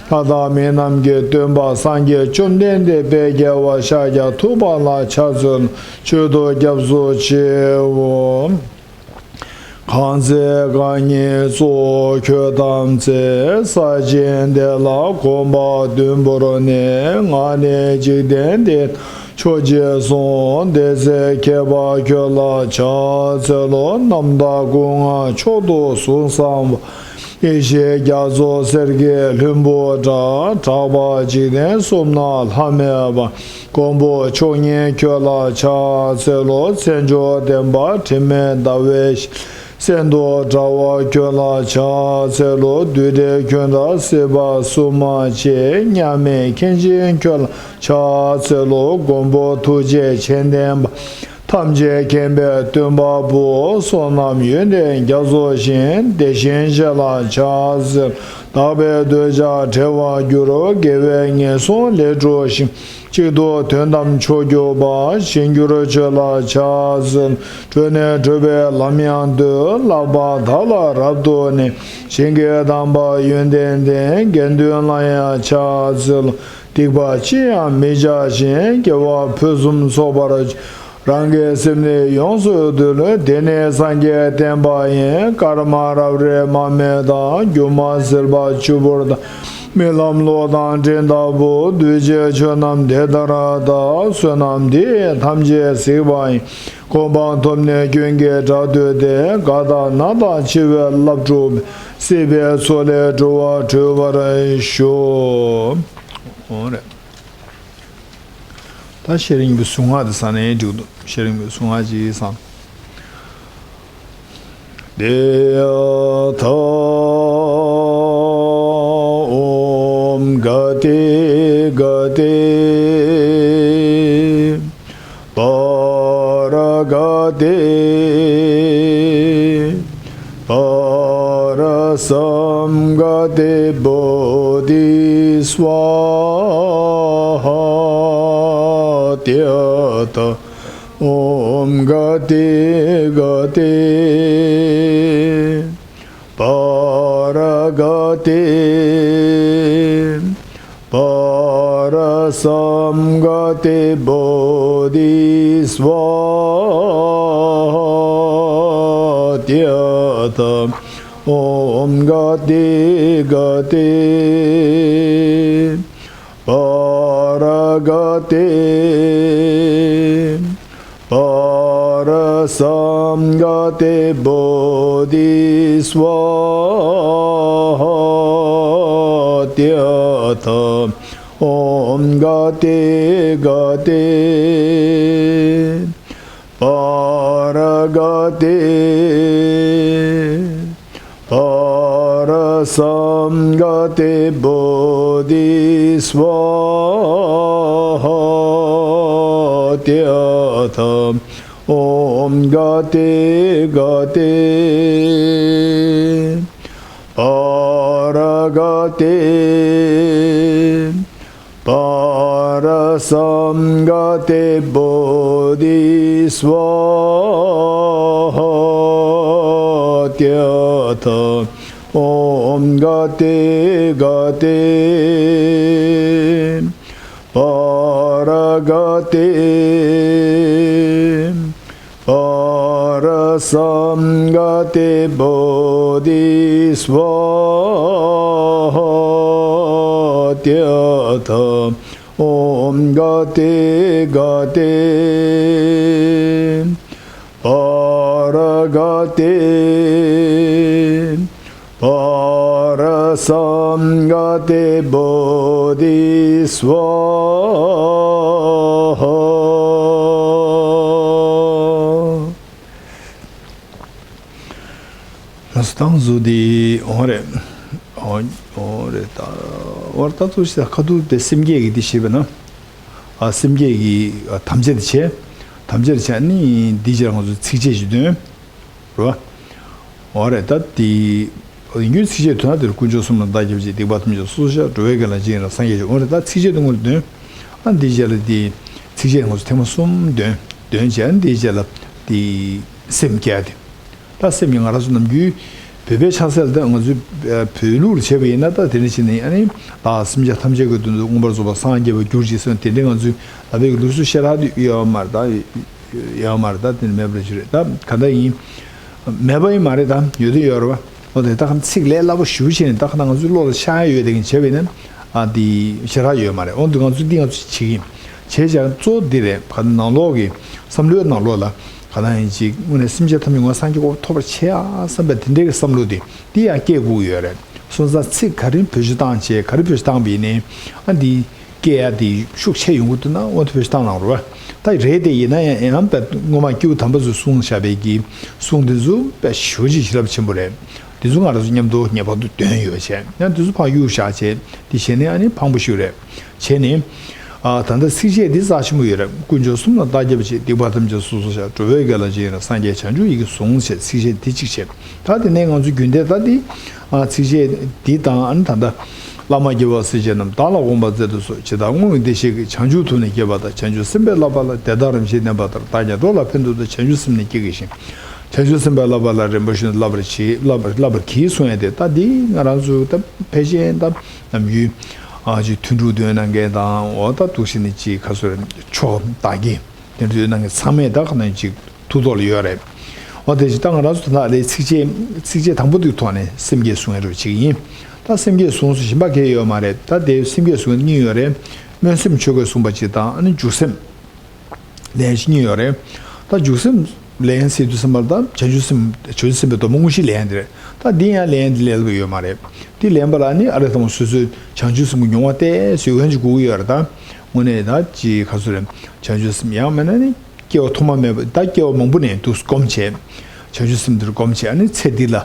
ལྷ་དང་མི་རྣམས་ཀྱི་སྟོན་པ་སངས་རྒྱས་བཅོམ་ལྡན་འདས་དཔལ་རྒྱལ་བ་ཤཱཀྱ་ཐུབ་པ་ལ་ཕྱག་འཚལ། མཆོད་དོ་སྐྱབས་སུ་མཆིའོ། གང་ཚེ་རྐང་གཉིས་གཙུག་ཁྱོད་བལྟམས་ཚེ། ས་ཆེན་དེ་ལ་གོམ་པ་བདུན་བོར་ནས། ང་ནི་འཇིག་རྟེན་འདི་ན་མཆོག་ཅེས་གསུངས། དེ་ཚེ་མཁས་པ་ཁྱོད་ལ་ཕྱག་འཚལ་ལོ། རྣམ་དག་སྐུ་མངའ་མཆོག་ཏུ་གཟུགས་བཟང་པོ། ཡེ་ཤེས་རྒྱ་མཚོ་གསེར་གྱི་ལྷུན་པོ་འདྲ། གྲགས་པ་འཇིག་རྟེན་གསུམ་ན་ལྷ་མེད་པ། མགོན་པོ་མཆོག་བརྙེས་ཁྱོད་ལ་ཕྱག་འཚལ་ལོ། མཚན་མཆོག་ལྡན་པ་དྲི་མེད་ཟླ་བའི་ཞལ། གསེར་མདོག་འདྲ་བ་ཁྱོད་ལ་ཕྱག་འཚལ་ལོ། བདུད་བྲལ་ཁྱོད་འདྲ་སྲིད་པ་སྲུང་མ་ཆེ། མཉམ་མེད་མཁན་ཆེན་ཁྱོད་ལ་ཕྱག་འཚལ་ལོ། མགོན་པོ་ཐུགས་རྗེ་ཆེ་ལྡན་པ། ཐམས་ཅད་མཁྱེན་པའི་སྟོན་པ་པོ། བསོད་ནམས་ཡོན་ཏན་རྒྱ་མཚོ་ཞིང་། བདེ་གཤེགས་ཆེ་ལ་ཕྱག་འཚལ། དག་པའི་འདོད་ཆགས་བྲལ་བར་འགྱུར། དགེ་བའི་ངན་སོང་ལས་གྲོལ་ཞིང་། གཅིག་ཏུ་དོན་དམ་མཆོག་གྱུར་པ། གཞན་གྱུར་ཆོས་ལ་ཕྱག་འཚལ། གྲོལ་ནས་གྲོལ་བའི་ལམ་ཡང་སྟོན། ལྷག་པར་བདག་ལ་རབ་ཏུ་གནས། ཞིང་གི་དམ་པ་ཡོན་ཏན་ལྡན། དགེ་འདུན་ལ་ཡང་ཕྱག་འཚལ། སྡིག་པ་ཅི་ཡང་མི་བྱ་ཞིང་། དགེ་བ་ཕུན་སུམ་ཚོགས་པར། རང་གི་སེམས་ནི་ཡོངས་སུ་འདུལ། དེ་ནི་སངས་རྒྱས་བསྟན་པ་ཡིན། སྐར་མ་རབ་རིབ་མར་མེ་དང་། སྒྱུ་མ་ཟིལ་པ་ཆུ་བུར་དང་། རྨི་ལམ་གློག་དང་སྤྲིན་ལྟ་བུ། གདུལ་བྱའི་ཆོས་རྣམས་དེ་ལྟར་གདའ། བསོད་ནམས་འདི་ཡིས་ཐམས་ཅད་གཟིགས་པ་ཡིན། གོ་འཕང་ཐོབ་ནས་ཀུན་གྱི་དགྲ་བཏུལ་ཏེ། རྒ་དང་ན་དང་འཆི་བའི་རླབས་འཁྲུགས་པའི། སྲིད་པའི་མཚོ་ལས་འགྲོ་བ་སྒྲོལ་བར་ཤོག། འོ་རེད། ད་ཤེས་རིག་པའི་གཟུངས་སྔགས་དེ་བསམ་ནས་འགྲིག་འདུག་ཤེས་རིག་པའི་གཟུངས་སྔགས་ཅིག་བསམ། ཏདྱ་ཐཱ། ཨོཾ་ག་ཏེ་ག་ཏེ་པཱ་ར་ག་ཏེ་པཱ་ར་སཾ་ག་ཏེ་བོ་དྷི་སྭཱ་ཧཱ། ཏདྱ་ཐཱ། ཨོཾ་ག་ཏེ་ག་ཏེ་པཱ་ར་ག་ཏེ་པཱ་ར་སཾ་ག་ཏེ་བོ་དྷི་སྭཱ་ཧཱ། ཏདྱ་ཐཱ། ཨོཾ་ག་ཏེ་ག་ཏེ་པཱ་ར་ག་ཏེ་པཱ་ར་སཾ་ག་ཏེ་བོ་དྷི་སྭཱ་ཧཱ། ཏདྱ་ཐཱ། ཨོཾ་ག་ཏེ་ག་ཏེ་པཱ་ར་ག་ཏེ་པཱ་ར་སཾ་ག་ཏེ་བོ་དྷི་སྭཱ་ཧཱ། ཏདྱ་ཐཱ། ཨོཾ་ག་ཏེ་ག་ཏེ་པཱ་ར་ག་ཏེ་པཱ་ར་སཾ་ག་ཏེ་བོ་དྷི་སྭཱ་ཧཱ། ཏདྱ་ཐཱ། ཨོཾ་ག་ཏེ་ག་ཏེ་པཱ་ར་ག་ཏེ་པཱ་ར་སཾ་ག་ཏེ་བོ་དྷི་སྭཱ་ཧཱ། ཏདྱ་ཐཱ། ཨོཾ་ག་ཏེ་ག་ཏེ་པཱ་ར་ག་ཏེ་པཱ་ར་སཾ་ག་ཏེ་བོ་དྷི་སྭཱ་ཧཱ། ལགས་སོ། ད་ང་ཚོ་འདི་འོང་རེད། འོང་འོང་རེད་ད། འོ་ད་ཐུགས་ཤིག་ཁ་ཐུག་དེ་སེམས་བསྐྱེད་ཀྱི་འདི་ཞེས་པ་ན། ཨ་སེམས་བསྐྱེད་ཀྱི་ཨ་དམ་བཅའ་དེ་བྱས། དམ་བཅའ་དེ་བྱས་ནི་འདི་རྗེས་ལ་ང་ཚོ་ཚིགས་བཅད་ཅིག་འདོན། རེད་བ། འོ་རེད་ད་དེ། ཡིན་རྒྱུའི་ཚིགས་བཅད་དོན་དག་དེར་དཀོན་མཆོག་གསུམ་ལ་བདག་སྐྱབས་མཆི། སྡིག་པ་ཐམས་ཅད་སོ་སོར་བཤགས། འགྲོ་བའི་དགེ་ལ་ཇི་བཞིན་རེ། སངས་རྒྱས་ཀྱི། འོ་རེད་ད་ཚིགས་བཅད་དེ་སྔོན་ལ་འདོན། ཨ་འདི་རྗེས་ལ་དེ་ཚིགས་བཅད་ང་ཚོ་ཐེངས་མ་གསུམ་འདོན། འདོན་བྱས་ཨ་འདི་རྗེས་ལ་དེ་སེམས་བསྐྱེད་དེ། ད་སེམས་ཀྱི་ང་རང་ཚོ་ནམ་རྒྱུན་བོད་པའི་ཕྱག་འཚལ་ད་ང་ཚོའི་བོད་ལུགས་ལ་བྱས་པ་ཡིན་ན་ད་དེ་འདྲ་བྱས་ནས་ཨ་ནི་བདག་སེམས་ཅན་ཐམས་ཅད་ཀྱི་དོན་དུ་མངོན་པར་རྫོགས་པར་སངས་རྒྱས་པར་གྱུར་ཅིག་གསུངས། དེ་འདྲའི་ང་ཚོའི་ལ་བའི་ལུགས་སྲོལ་ཤ་སྟག་དེ་ཡོད་མ་རེད་ད། ཡོད་མ་རེད་ད། དེ་ནི་མེད་པ་ཞིག་རེད་ད། ག་འདྲ་ཡིན། མེད་པ་ཡིན་མ་རེད་ད། ཡོད་དེ་ཡོད་རེད་བ། འོ་དེ་ད་ག་ཚིག་ལས་སླ་པོ་ཞེ་པོ་བྱས་ནས་ད་ག་ང་ཚོའི་བློ་ལ་ཤར་ཡ་ཡོད་དེ་གིན་བྱས་པ་ཡིན་ན། ཨ་འདི་ཞེ་དྲག་ཡོད་མ་རེད། འོ་འདི་ང་ཚོས་འདི་ང་ཚོས་བྱེད་ཀྱིན་བྱས་ཀྱང་གཙོ་བོ་འདི་རེད། ག་ནང་ལོགས་ཀྱི་བསམ་བློའི་ནང་ལོགས་ལ་ག་ན་ཡིན་ཅིག་དངོས་གནས་སེམས་ཅན་ཐམས་ཅད་ངོ་སངས་རྒྱས་གོ་ཐོབ་པར་བྱེད་ཨ་བསམ་པའི་དེ་འདྲའི་གི་བསམ་བློ་དེ་འདི་ཡང་སྐྱེ་དགོས་ཀྱི་ཡོད་རེད། སོང་ཙང་ཚིག་ག་རེ་བེད་སྤྱོད་བཏང་བྱས་ག་རེ་བེད་སྤྱོད་བཏང་བ་ཡིན་ནའི་ཨ་འདི་སྐད་ཡ་དེ་ཤུགས་ཆེ་ཡོང་གི་འདུག་ན་དབང་དུ་བེད་སྤྱོད་བཏང་གནང་རོགས། ད་རེད་དེ། ཡིན་ན་ཡང་ཡང་དཔེ་སྔོན་མ་སྐྱེས་བུ་དམ་པ་ཚོས་གསུངས་བཞག་པའི་གི་གསུང་དེ་ཚོ་དཔེ་ཞེ་པོ་ཅིག་ཞེ་རབས་ཆེན་པོ་རེད། དེ་ཚོ་ང་རང་ཚོ་མཉམ་དུ་ངེས་པར་དུ་འདོན་ཡོད་བྱས། ཡང་དེ་ཚོ་ཕར་གཡུག་བཞག་བྱས། དེ་བྱས་ནས་ཨ་ནི་ཕངས་པོ་ཞིག་རེད། བྱས་ནས། ཨ། ད་ལྟ་ཚིགས་བཅད་འདི་རྩ་ཆེན་པོ་ཡོད་རེད། དཀོན་མཆོག་གསུམ་ལ་བདག་སྐྱབས་མཆི། སྡིག་པ་ཐམས་ཅད་སོ་སོར་བཤགས། འགྲོ་བའི་དགེ་ལ་རྗེས་ཡི་རང་། སངས་རྒྱས་བྱང་ཆུབ་ཡི་གེ་ཟུང་བཞེས། ཚིགས་བཅད་འདི་གཅིག་བྱས། ད་དེ་ནས་ང་ཚོ་རྒྱུན་ལྡན་ད་འདི། ཨ། ཚིགས་བཅད་འདི་དང་། ཨ་ནི་ད་ལྟ། བླ་མ་དགེ་བ་སྲས་བཅས་རྣམས། བདག་ལ་དགོངས་པར་མཛད་དུ་གསོལ། ཇི་ལྟར་སྔོན་གྱི་བདེ་གཤེགས་ཀྱིས། བྱང་ཆུབ་ཐོབ་ནས་བསྐྱེད་པ་དག། བྱང་ཆུབ་སེམས་དཔའི་བསླབ་པ་ལ། དེ་དག་རིམ་བཞིན་གནས་པ་ལྟར། བདག་ཀྱང་འགྲོ་ལ་ཕན་ཐོགས་ཏེ། བྱང་ཆུབ་སེམས་ནི་བསྐྱེད་བགྱི་ཞིང་། བྱང་ཆུབ་སེམས་དཔའི་བསླབ་པ་ལ། རིམ་པ་བཞིན་དུ་བསླབ་པར་བགྱི། བསླབ་པར་བསླབ་པར་བགྱི་གསུང་ཡ་དེ། ད་འདི་ང་རང་ཚོ་ད་ཕལ་ཆེར་ད་ནམ་རྒྱུན། ཨ། ཅིག་ཐུན་དྲུག་འདོན་གནང་མཁན་དང་། འོ་ད་འདུག་སེ་ནི་ཅིག་ག་ཚོད་རེད། ཆོ་ག་བདག་གི་དེ་འདྲ་འདོན་གནང་མཁན་ཚང་མས་ད་ག་ནང་ཅིག་ཐུགས་ཐོག་ལ་ཡོད་རེད། འོ་དེ་བཞིན་ད་ང་རང་ཚོ་ད་ལྟ་ཚིགས་བཅད་ཚིགས་བཅད་དང་པོ་དེའི་ཐོག་ནས་སེམས་བསྐྱེད་གསུང་ཡ་འདྲ་བོ་བྱེད་ཀྱི་ཡིན། ད་སེམས་བསྐྱེད་གསུངས་སོ། གཞན་པ་གང་ཡང་ཡོད་མ་རེད། ད་དེ་སེམས་བསྐྱེད་གསུང་ཡ་གཉིས་ཡོད་རེད། སྨོན་སེམས་ཆོ་གས་གསུངས་པ་གཅིག་དང་། ཨ་ནི་འཇུག་སེམས། ལན་གཉིས་ཡོད་རེད། ད་འཇུག་སེམས་ལན་ཟེར་དུས་ཙམ་པ་ལ། ད་བྱང་ཆུབ་སེམས། བྱང་ཆུབ་སེམས་དཔའི་སྡོམ་པ་དངོས་གཞིའི་ལན་དེ་རེད། ད་འདི་ཡང་ལན་འདི་ལེན་ལབ་ཡོད་མ་རེད། འདི་ལེན་པ་ལ་ནི་ཨ་ལས་དང་སོ་སོའི་བྱང་ཆུབ་སེམས་ཀྱི་མྱོང་བ་ཏོག་ཙམ་ཡོད་མཁན་ཅིག་དགོས་ཀྱི་ཡོད་རེད། ད་དངོས་གནས་ད་ཅིག་ག་ཚོད་རེད། བྱང་ཆུབ་སེམས་ཡང་མིན་ན་ནི་སྐྱེ་བ་ཐོག་མ་མེད་པ། ད་སྐྱེ་བ་མང་པོ་ནས་འདུག་སྒོམ་བྱས། བྱང་ཆུབ་སེམས་འདིར་སྒོམ་བྱས། ཨ་ནི་ཚེ་འདི་ལ་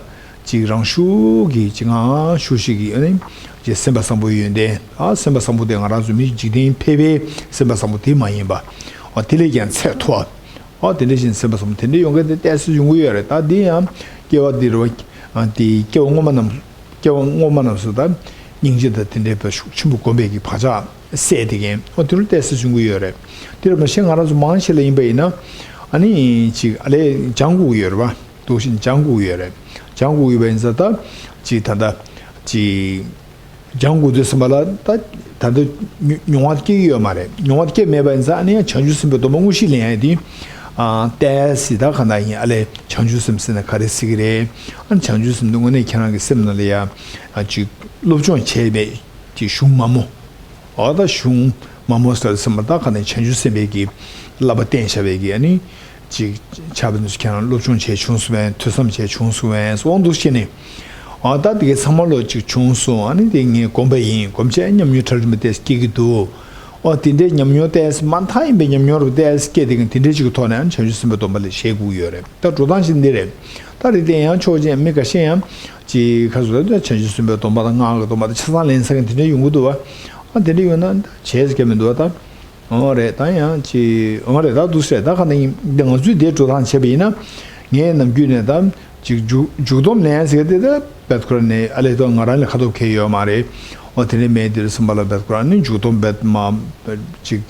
ཅིག་རང་ཤུགས་ཀྱིས་ཅིག་ངང་ཤུགས་ཤིག་གིས། ཨ་ནི་ཅིག་སེམས་དཔའ་བཟང་པོའི་ཡོན་ཏན། ཨ། སེམས་དཔའ་བཟང་པོ་དེ་ང་རང་ཚོ་མི་འཇིག་རྟེན་ཕལ་པའི་སེམས་དཔའ་བཟང་པོ་དེ་མ་ཡིན་པ། ཨ། དེ་ལས་ཀྱང་ཚད་མཐོ་བ། ཨ། དེ་འདྲ་ཞིག་སེམས་དཔའ་བཟང་པོ་དེ་འདྲ་ཡོང་མཁན་དེ་ཏོག་ཙམ་ཡོང་གི་ཡོད་རེད། ད་འདི་ཡང་སྐྱེ་བ་འདི་རེད་བ། ཨ། དེ་སྐྱེ་བ་སྔོན་མ་རྣམས། སྐྱེ་བ་སྔོན་མ་རྣམས་སུ་ད་སྙིང་རྗེ་དང་དེ་འདྲའི་བ་ཤུགས་ཆེན་པོ་སྒོམ་པའི་གི་བག་ཆགས་སད་དེ་མཁན། ཨོ། དེ་རུ་ཏོག་ཙམ་བྱུང་གི་ཡོད་རེད། དེ་རུ་མ་གཞི་ང་རང་ཚོ་མང་ཆེ་ལ་ཡིན་པ་ཡིན་ན། ཨ་ནི་ཅིག་ཨ་ལས་སྦྱང་དགོས་ཀྱི་ཡོད་རེད་བ། འདུག་སེ་སྦྱང་དགོས་ཀྱི་ཡོད་རེད། སྦྱང་དགོས་ཀྱི་ཡོད་པ་ཡིན་ཙང་ད་ཅིག་ད་ལྟ་ཅིག་སྦྱང་དགོས་དུས་ཙམ་པ་ལ། ད་ད་ལྟ་མྱོ་མྱོང་བ་སྐྱེ་གི་ཡོད་མ་རེད། མྱོང་བ་སྐྱེ་མེད་པ་ཡིན་ཙང་། ཨ་ནི་ཡང་བྱང་ཆུབ་སེམས་དཔའི་སྡོམ་པ་དངོས་གཞི་ལེན་ཡ་དེ། ཨ། ཏོག་ཙམ་ད་ག་ནང་ཡིན། ཨ་ལས་བྱང་ཆུབ་སེམས་ཟེར་ན་ག་རེ་ཟེར་གི་རེད། ཨ་ནི་བྱང་ཆུབ་སེམས་དེ་དངོས་གནས་ཁྱེད་རང་གི་སེམས་ནང་ལ་ཡ། ཨ། ཅིག་སློབ་སྦྱོང་བྱས་པའི་ཅིག་གཞུང་མ་མོ། འོ་ད་གཞུང་མ་མོ་ཟེར་ཙམ་པ། ད་ག་ནས་བྱང་ཆུབ་སེམས་དཔའི་གི་བསླབ་པ་བསྟན་བཞག་པའི་གི། ཨ་ནི་ཅིག་ཆགས་པ་འདི་ཚོ་ཁྱེད་རང་སློབ་སྦྱོང་བྱས་བྱུང་སོང་བས། ཐོས་བསམ་བྱས་བྱུང་སོང་བས། འོ་འདུག་བྱས་ནས། འོ་ད་དེ་གའི་ཚང་མ་ལོ་ཅིག་བྱུང་སོང་། ཨ་ནི་དེ་ངས་སྒོམ་པ་ཡིན། སྒོམ་བྱས་ཉམས་མྱོང་གྲ་རིམ་པ་ཏོག་ཙམ་སྐྱེ་གི་འདུག་འོ་དེ་འདྲའི་ཉམས་མྱོང་ཏོག་ཙམ། མ་མཐའ་ཡིན་པའི་ཉམས་མྱོང་རུ་ཏོག་ཙམ་སྐྱེ་དེ་གི། དེ་འདྲའི་ཅིག་གི་ཐོག་ནས། ཨ་ནི་བྱང་ཆུབ་སེམས་དཔའི་སྡོམ་པ་ལ་བཞེས་དགོས་ཀྱི་ཡོད་རེད། ད་འགྲོ་སྟངས་ཤིག་འདི་རེད། ད་རེད་དེ་ཡང་ཕྱོགས་གཅིག་མི་འགའ་ཤས་ཡང་ཅིག་ག་ཚོད་ད་བྱང་ཆུབ་སེམས་དཔའི་སྡོམ་པ་དང་སྔགས་ཀྱི་སྡོམ་པ་དང་ཆ་ཚང་ལེན་ས་མཁན་དེ་འདྲ་ཡོང་གི་འདུག་བ། ཨ། དེ་འདྲ་ཡོང་ན་བྱས་ཀྱི་མི་འདུག་བ། ད་འོ་རེད། ད་ཡང་ཅིག་འོ་རེད། ད་འདུག་སེ་རེད། ད་ག་ནས་ཡིན། འདི་ང་ཚོས་དེ་འགྲོ་སྟངས་བྱས་པ་ཡིན་ན། ངས་ནམ་རྒྱུན་ནས་ད་ཅིག་འཇུག་འཇུག་སྡོམ་ལེན་ཟེར་དེ། ད་བེད་ཁོ་ར་ནས་ཨ་ལས་ད་ང་རང་ལ་ཁ་ཐོག་ཁེལ་ཡོད་མ་རེད། འོ་དེ་ནས་མེད་དེ་རེད་བསམ་པ་ལ། བེད་ཁོ་ར་ནས་འཇུག་སྡོམ་བེད་མ་ཅིག་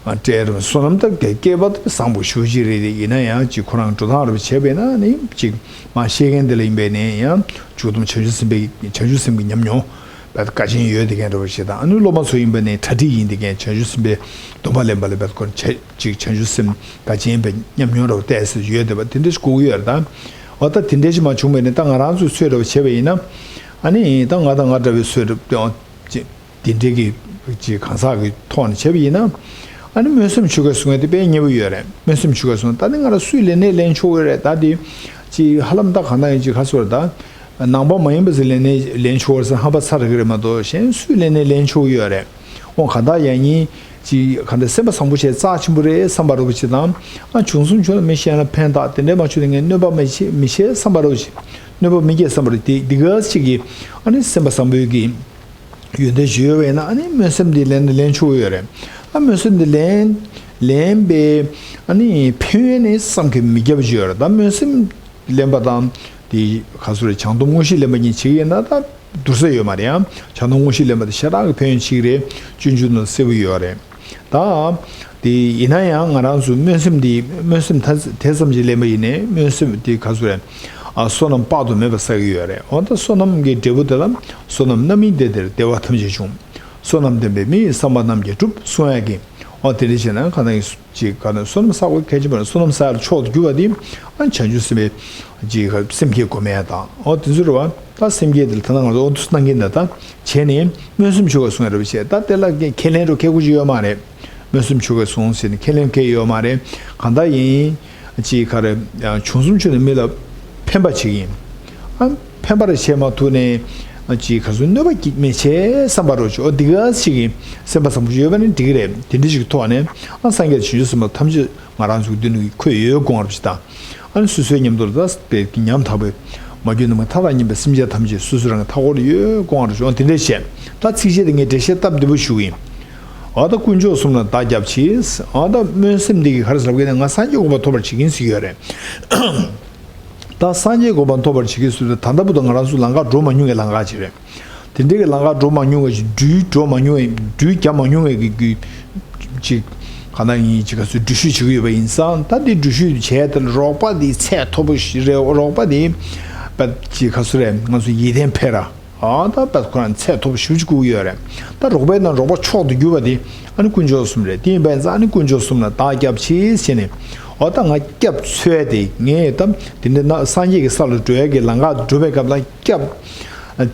ཨ། སྤྲད་རུང་བསོད་ནམས་ད་ག་སྐལ་པ་ད་བཟང་པོ་ཞེ་པོ་ཅིག་རེད། དེ་ཡིན་ན་ཡང་ཅིག་ཁོ་རང་འགྲོ་སྟངས་རེ་བྱས་པས་ན་ནི། ཅིག་མ་ཤེས་མཁན་དེ་ལ་ཡིན་པས་ནས་ཡང་འཇུག་སྡོམ། བྱང་ཆུབ་སེམས་དཔའི་བྱང་ཆུབ་སེམས་ཀྱི་ཉམས་མྱོང་བ་ད་དགའ་ཆེན་ཡོད་དེ་མཁན་རེ་བ་ཞིག་དང་། ཨ་ནི་སློབ་མ་ཚོ་ཡིན་པས་ནས་གྲ་སྒྲིག་ཡིན་དེ་མཁན། བྱང་ཆུབ་སེམས་དཔའི་སྡོམ་པ་ལེན་པ་ལ་བེད་ཁོ་ར་ཅིག་བྱང་ཆུབ་སེམས་དགའ་ཆེན་པའི་ཉམས་མྱོང་རེ་བ་ཏོག་ཙམ་ཡོད་དེ་བ། དེ་འདྲ་ཞིག་དགོས་ཀྱི་ཡོད་རེད། ད་འོ་ད་དེ་འདྲ་ཞིག་མ་བྱུང་བས་ནས། ད་ང་རང་ཚོའི་ཚོད་རེ་བ་བྱས་པ་ཡིན་ན། ཨ་ནི་ད་ང་དང་ང་འདྲ་བའི་ཚོད་རེ་བ་ཅིག་དེ་འདྲའི་གི་ཅིག་གང་ཟག་གི་ཐོག་ནས་བྱས་པ་ཡིན་ན། ཨ་ནི་སྨོན་སེམས་ཆོ་གས་གསུང་ཡ་དེ་དཔེ་མཉེས་པོ་ཡོད་རེད། སྨོན་སེམས་ཆོ་གས་གསུང་། ད་ནི་ང་རང་སུས་ལེན་ནའི་ལེན་ཆོག་གི་རེད། ད་དེ་ཅིག་ཧ་ལམ་ད་གང་ལྟར་ཡིན། ཅིག་ག་ཚོད་རེད། ད་ནང་པ་མ་ཡིན་པ་ཟིག་ལེན་ནའི་ལེན་ཆོག་གི་རེད་ཟེར་ཧམ་པ་ཚ་རེག་གི་རེད་མ་གཏོགས། གཞན་སུས་ལེན་ནའི་ལེན་ཆོག་གི་ཡོད་རེད། འོ་གང་ལྟར་ཡང་ཡིན། ཅིག་གང་ལྟར་སེམས་པ་བཟང་པོ་བྱས་རྩ་ཆེན་པོ་རེད་བསམ་པ་རེ་བ་ཅིག་དང་། ཨ། བྱུང་སོང་བྱུང་ན་མི་གཞན་ལ་ཕན་ཐོགས། དེ་འདྲ་མ་བྱུང་ན་ངས་གནོད་པ་མི་བྱེད་མི་བྱེད་བསམ་པ་རེ་བ་ཅིག་གནོད་པ་མི་སྐྱེལ་བསམ་པ་རེ་བ་ཅིག་དེ་འདི་ག་ཅིག་གིས། ཨ་ནི་སེམས་པ་བཟང་པོའི་གི་ཡོན་ཏན་ཞིག་ཡོད་པས་ན། ཨ་ནི་སྨོན་སེམས་འདི་ལེན་ན་ལེན་ཆོག་གི་ཡོད་རེད། ཨ། སྨོན་སེམས་འདི་ལེན་ལེན་པའི། ཨ་ནི་ཕན་ཡོན་ནི་བསམ་གྱིས་མི་ཁྱབ་པ་ཅིག་ཡོད་རེད། ད་སྨོན་སེམས་ལེན་པ་དང་དེ་ག་ཚོད་རེད། བྱང་སྡོམ་དངོས་གཞི་ལེན་པ་གཉིས་བྱེད་ཀྱི་ཡོད་ན་ད་བསྡུར་ས་ཡོད་མ་རེད། ཡང་བྱང་སྡོམ་དངོས་གཞི་ལེན་པ་དེ་ཞེ་དྲག་གི་ཕན་ཡོན་ཅིག་རེད། སྤྱོད་འཇུག་ནང་གསལ་པོ་ཡོད་རེད། ད་དེ་ཡིན་ན་ཡང་ང་རང་ཚོ་སྨོན་སེམས་དེ། སྨོན་སེམས་ད་དེ་ཙམ་ཞིག་ལེན་པ་ཡིན་ནའི། སྨོན་སེམས་དེ་ག་ཚོད་རེད། ཨ། བསོད་ནམས་དཔག་ཏུ་མེད་པ་བསགས་ཀྱི་ཡོད་རེད། འོ་ད་བསོད་ནམས་ཀྱི་འབྲས་བུ་དེ་ལ། བསོད་ནམས་རྣམ་སྨིན་དེ་དེར་བདེ་བ་ཐམས་ཅད་འབྱུང་། བསོད་ནམས་ལྡན་པའི་མི་ཡི་བསམ་པ་རྣམས་ཀྱང་འགྲུབ་གསུང་ཡ་གི། འོ་དེ་འདྲ་བྱས་ན་གང་ལྟར་ཅིག་ག་ནས་བསོད་ནམས་བསགས་པ་གལ་ཆེན་པོ་རེད། བསོད་ནམས་བསགས་ཡ་མཆོག་ཏུ་གྱུར་པ་དེ། ཨ། བྱང་ཆུབ་སེམས་དཔའི་ཅིག་སེམས་བསྐྱེད་སྒོམ་ཡ་དང་། འོ་དེ་ཚོ་རེད་བ། ད་སེམས་བསྐྱེད་དེ་ལ་ད་ནང་ང་ཚོ་འོ་འདུག་སེ་གནང་གིན་ད། ད་བྱས་ནས་སྨོན་སེམས་ཆོ་ག་གསུང་ཡ་རེད་བ། བྱས། ད་དེ་ལ་ཁས་ལེན་རོགས་ཁེ་གུ་ཅིག་ཡོད་མ་རེད། སྨོན་སེམས་ཆོ་གས་གསུངས་ཟེར་ནས་ཁས་ལེན་མཁན་ཡོད་མ་རེད། གང་ལྟར་ཡིན། ཅིག་ག་རེ། བྱང་སེམས་ཆོས་ནི་མི་ལ་ཕན་པ་ཅིག་ཡིན། ཨ། ཕན་པ་རེ་བྱས་མ་ཐུབ་ནས། ཅིག་ག་ཚོད་གནོད་པ་སྐྱེལ་མི་བྱེད་བསམ་པ་རོ་ཅོ་འདི་ག་ཞིག་གི་སེམས་པ་བཟང་པོ་ཞིག་ཡོད་པ་ནི་འགྲིག་གི་རེད། དེ་འདྲ་ཞིག་ཐོག་ནས་ཨ་སངས་རྒྱས་བྱང་ཆུབ་སེམས་དཔའ་ཐམས་ཅད་ང་རང་ཚོའི་མདུན་དུ་འཁོད་ཡོད་དགོངས་པ་ཞིག་དང་། ཨ་ནི་སོ་སོའི་མཉམ་དུ་ལ་ད་པའི་ཉམ་ཐག་པའི་མ་གྱུར་ནམ་མཁའི་མཐའ་དང་མཉམ་པའི་སེམས་ཅན་ཐམས་ཅད་སོ་སོ་རང་གི་མཐའ་འཁོར་ཡོད་དགོངས་པ་རོ་ཅོ་དེ་འདྲ་བྱས། ད་ཚིགས་བཅད་དེ་ངས་འགྲེལ་བཤད་སྟབས་བདེ་པོ་ཞུ་གི་ཡིན། འོ་ད་དཀོན་མཆོག་གསུམ་ལ་བདག་སྐྱབས་མཆི། འོ་ད་སྨོན་སེམས་འདི་གིས་ག་རེ་ཟེར་གི་ན་ང་སངས་རྒྱས་གོ་འཕང་ཐོབ་པར་བྱེད་ཀྱི་ཡིན་ཟེར་གྱི་ཡོད་རེད། ད་སངས་རྒྱས་གོ་འཕང་ཐོབ་པར་བྱེད་ཀྱི་ཡིན་ཟེར་དུས་ད་ལྟ་བར་དུ་ང་རང་ཚོ་ལམ་ཁ་འགྲོ་མ་མྱོང་བའི་ལམ་ཁ་ཅིག་རེད། དེ་འདྲའི་གི་ལམ་ཁ་འགྲོ་མ་མྱོང་བའི་ཅིག་འགྲུལ་འགྲོ་མ་མྱོང་བའི་འགྲུལ་བརྒྱབ་མ་མྱོང་བའི་གི་རྒྱུ་ཅིག་ག་ན་ཡིན་ཅིག་ག་ཚོད་འགྲུལ་བཞུད་བྱེད་ཀྱི་ཡོད་པ་ཡིན་ཙང་ད་འདི་འགྲུལ་བཞུད་བྱས་ཏེ་རོགས་པ་འདི་ཚད་མཐོ་པོ་ཞིག་རེད། རོགས་པ་འདི་པ་ཅིག་ག་ཚོད་རེད། ང་ཚོ་ཡིད་བརྟན་འཕེར་ར། ཨ་ད་པད་ཁོ་རང་ཚད་མཐོ་པོ་ཞེ་པོ་ཅིག་དགོས་ཀྱི་ཡོད་རེད། ད་རོགས་པའི་ནང་རོགས་པ་མཆོག་ཏུ་གྱུར་པ་དེ་ཨ་ནི་དཀོན་མཆོག་གསུམ་རེད། དེ་ཡིན་པ་ཡིན་ཙང་ཨ་ནི་དཀོན་མཆོག་གསུམ་ལ་བདག་སྐྱབས་མཆི་ཟེར་ནས། འོ་ད་ང་སྐྱབས་འཚོལ་ཏེ་ངས་ད་དེ་འདྲ་ན་སངས་རྒྱས་ཀྱི་ས་ལ་འགྲོ་ཡ་གི་ལམ་ཁ་འགྲོ་བའི་སྐབས་ལ་སྐྱབས་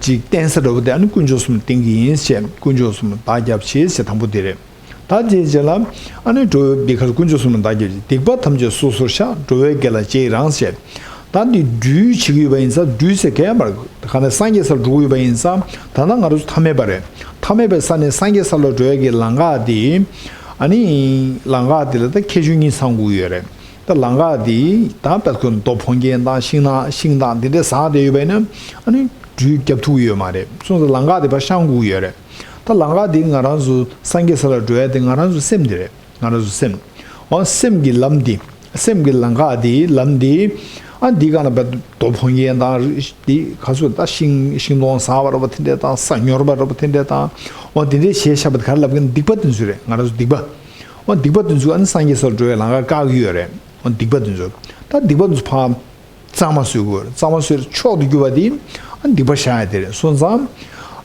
ཅིག་བསྟེན་ས་འགྲོ་བ་དེ་ཨ་ནི་དཀོན་མཆོག་གསུམ་ལ་བསྟེན་གྱི་ཡིན་ཞེས་དཀོན་མཆོག་གསུམ་ལ་བདག་སྐྱབས་མཆི་ཟེར་དང་པོ་དེ་རེད། ད་དེའི་རྗེས་ལ་ཨ་ནི་འགྲོ་བའི་འདི་ཁར་དཀོན་མཆོག་གསུམ་ལ་བདག་སྐྱབས་མཆི། སྡིག་པ་ཐམས་ཅད་སོ་སོར་བཤགས། འགྲོ་བའི་དགེ་ལ་རྗེས་ཡི་རང་ཞེས། ད་འདི་འགྲུལ་བྱེད་ཀྱི་ཡོད་པ་ཡིན་ཙང་འགྲུལ་ཟེར་གས་མ་རེད། གང་ལྟར་སངས་རྒྱས་སར་འགྲོ་གི་ཡོད་པ་ཡིན་ཙང་ད་ལྟ་ང་རང་ཚོ་ཐ་མལ་པ་རེད། ཐ་མལ་པའི་ས་ནས་སངས་རྒྱས་ས་ལ་འགྲོ་ཡ་གི་ལམ་ཁ་འདི་ཨ་ནི་ལམ་ཁ་འདི་ལ་ད་ཁྱད་ཆོས་གཉིས་ཚང་དགོས་ཀྱི་ཡོད་རེད། ད་ལམ་ཁ་འདི་ད་དཔེ་ཁོ་རྡོ་ཕོ་རྒྱན་དང་ཤིང་ནགས་ཤིང་དང་འདི་འདྲའི་ཟག་བསྡད་ཡོད་པ་ཡིན་ན་ཨ་ནི་འགྲུལ་རྒྱབ་ཐུབ་ཀྱི་ཡོད་མ་རེད། སོང་ཙང་ལམ་ཁ་འདི་ཕར་བཤང་དགོས་ཀྱི་ཡོད་རེད། ད་ལམ་ཁ་འདི་ང་རང་ཚོ་སངས་རྒྱས་ས་ལ་འགྲོ་ཡ་དེ་ང་རང་ཚོ་སེམས་འདི་རེད། ང་རང་ཚོ་སེམས། འོ་སེམས་ཀྱི་ལམ་འདི། སེམས་ཀྱི་ལམ་ཁ་འདི་ལམ་འདི། ཨ་འདི་ག་ན་བ་རྡོ་ཕོ་རྒྱན་དང་འདི་ག་ཚོད་ད་ཤིང་ཤིང་སྡོང་ཟག་པ་ར་བ་དེ་འདྲ་དང་ས་ཉོར་བ་ར་བ་དེ་འདྲ་དང་། འོ་དེ་འདྲའི་ཞེས་བྱ་བ་དེ་ག་རེ་ལབ་ཀྱི་ན་སྡིག་པ་དེ་ཚོ་རེད། ང་རང་ཚོ་སྡིག་པ། འོ་སྡིག་པ་དེ་ཚོ་ཨ་ནི་སངས་རྒྱས་སར་འགྲོ་བའི་ལམ་ཁ་བཀག་གི་ཡོད་རེད། འོ་སྡིག་པ་དེ་ཚོ། ད་སྡིག་པ་དེ་ཚོ་ཕར། གཙང་མ་བཟོ་དགོས། གཙང་མ་བཟོས་མཆོག་ཏུ་གྱུར་པ་དེ་ཨ་སྡིག་པ་བཤགས་ཡ་དེ་རེད། སོང་ཙང་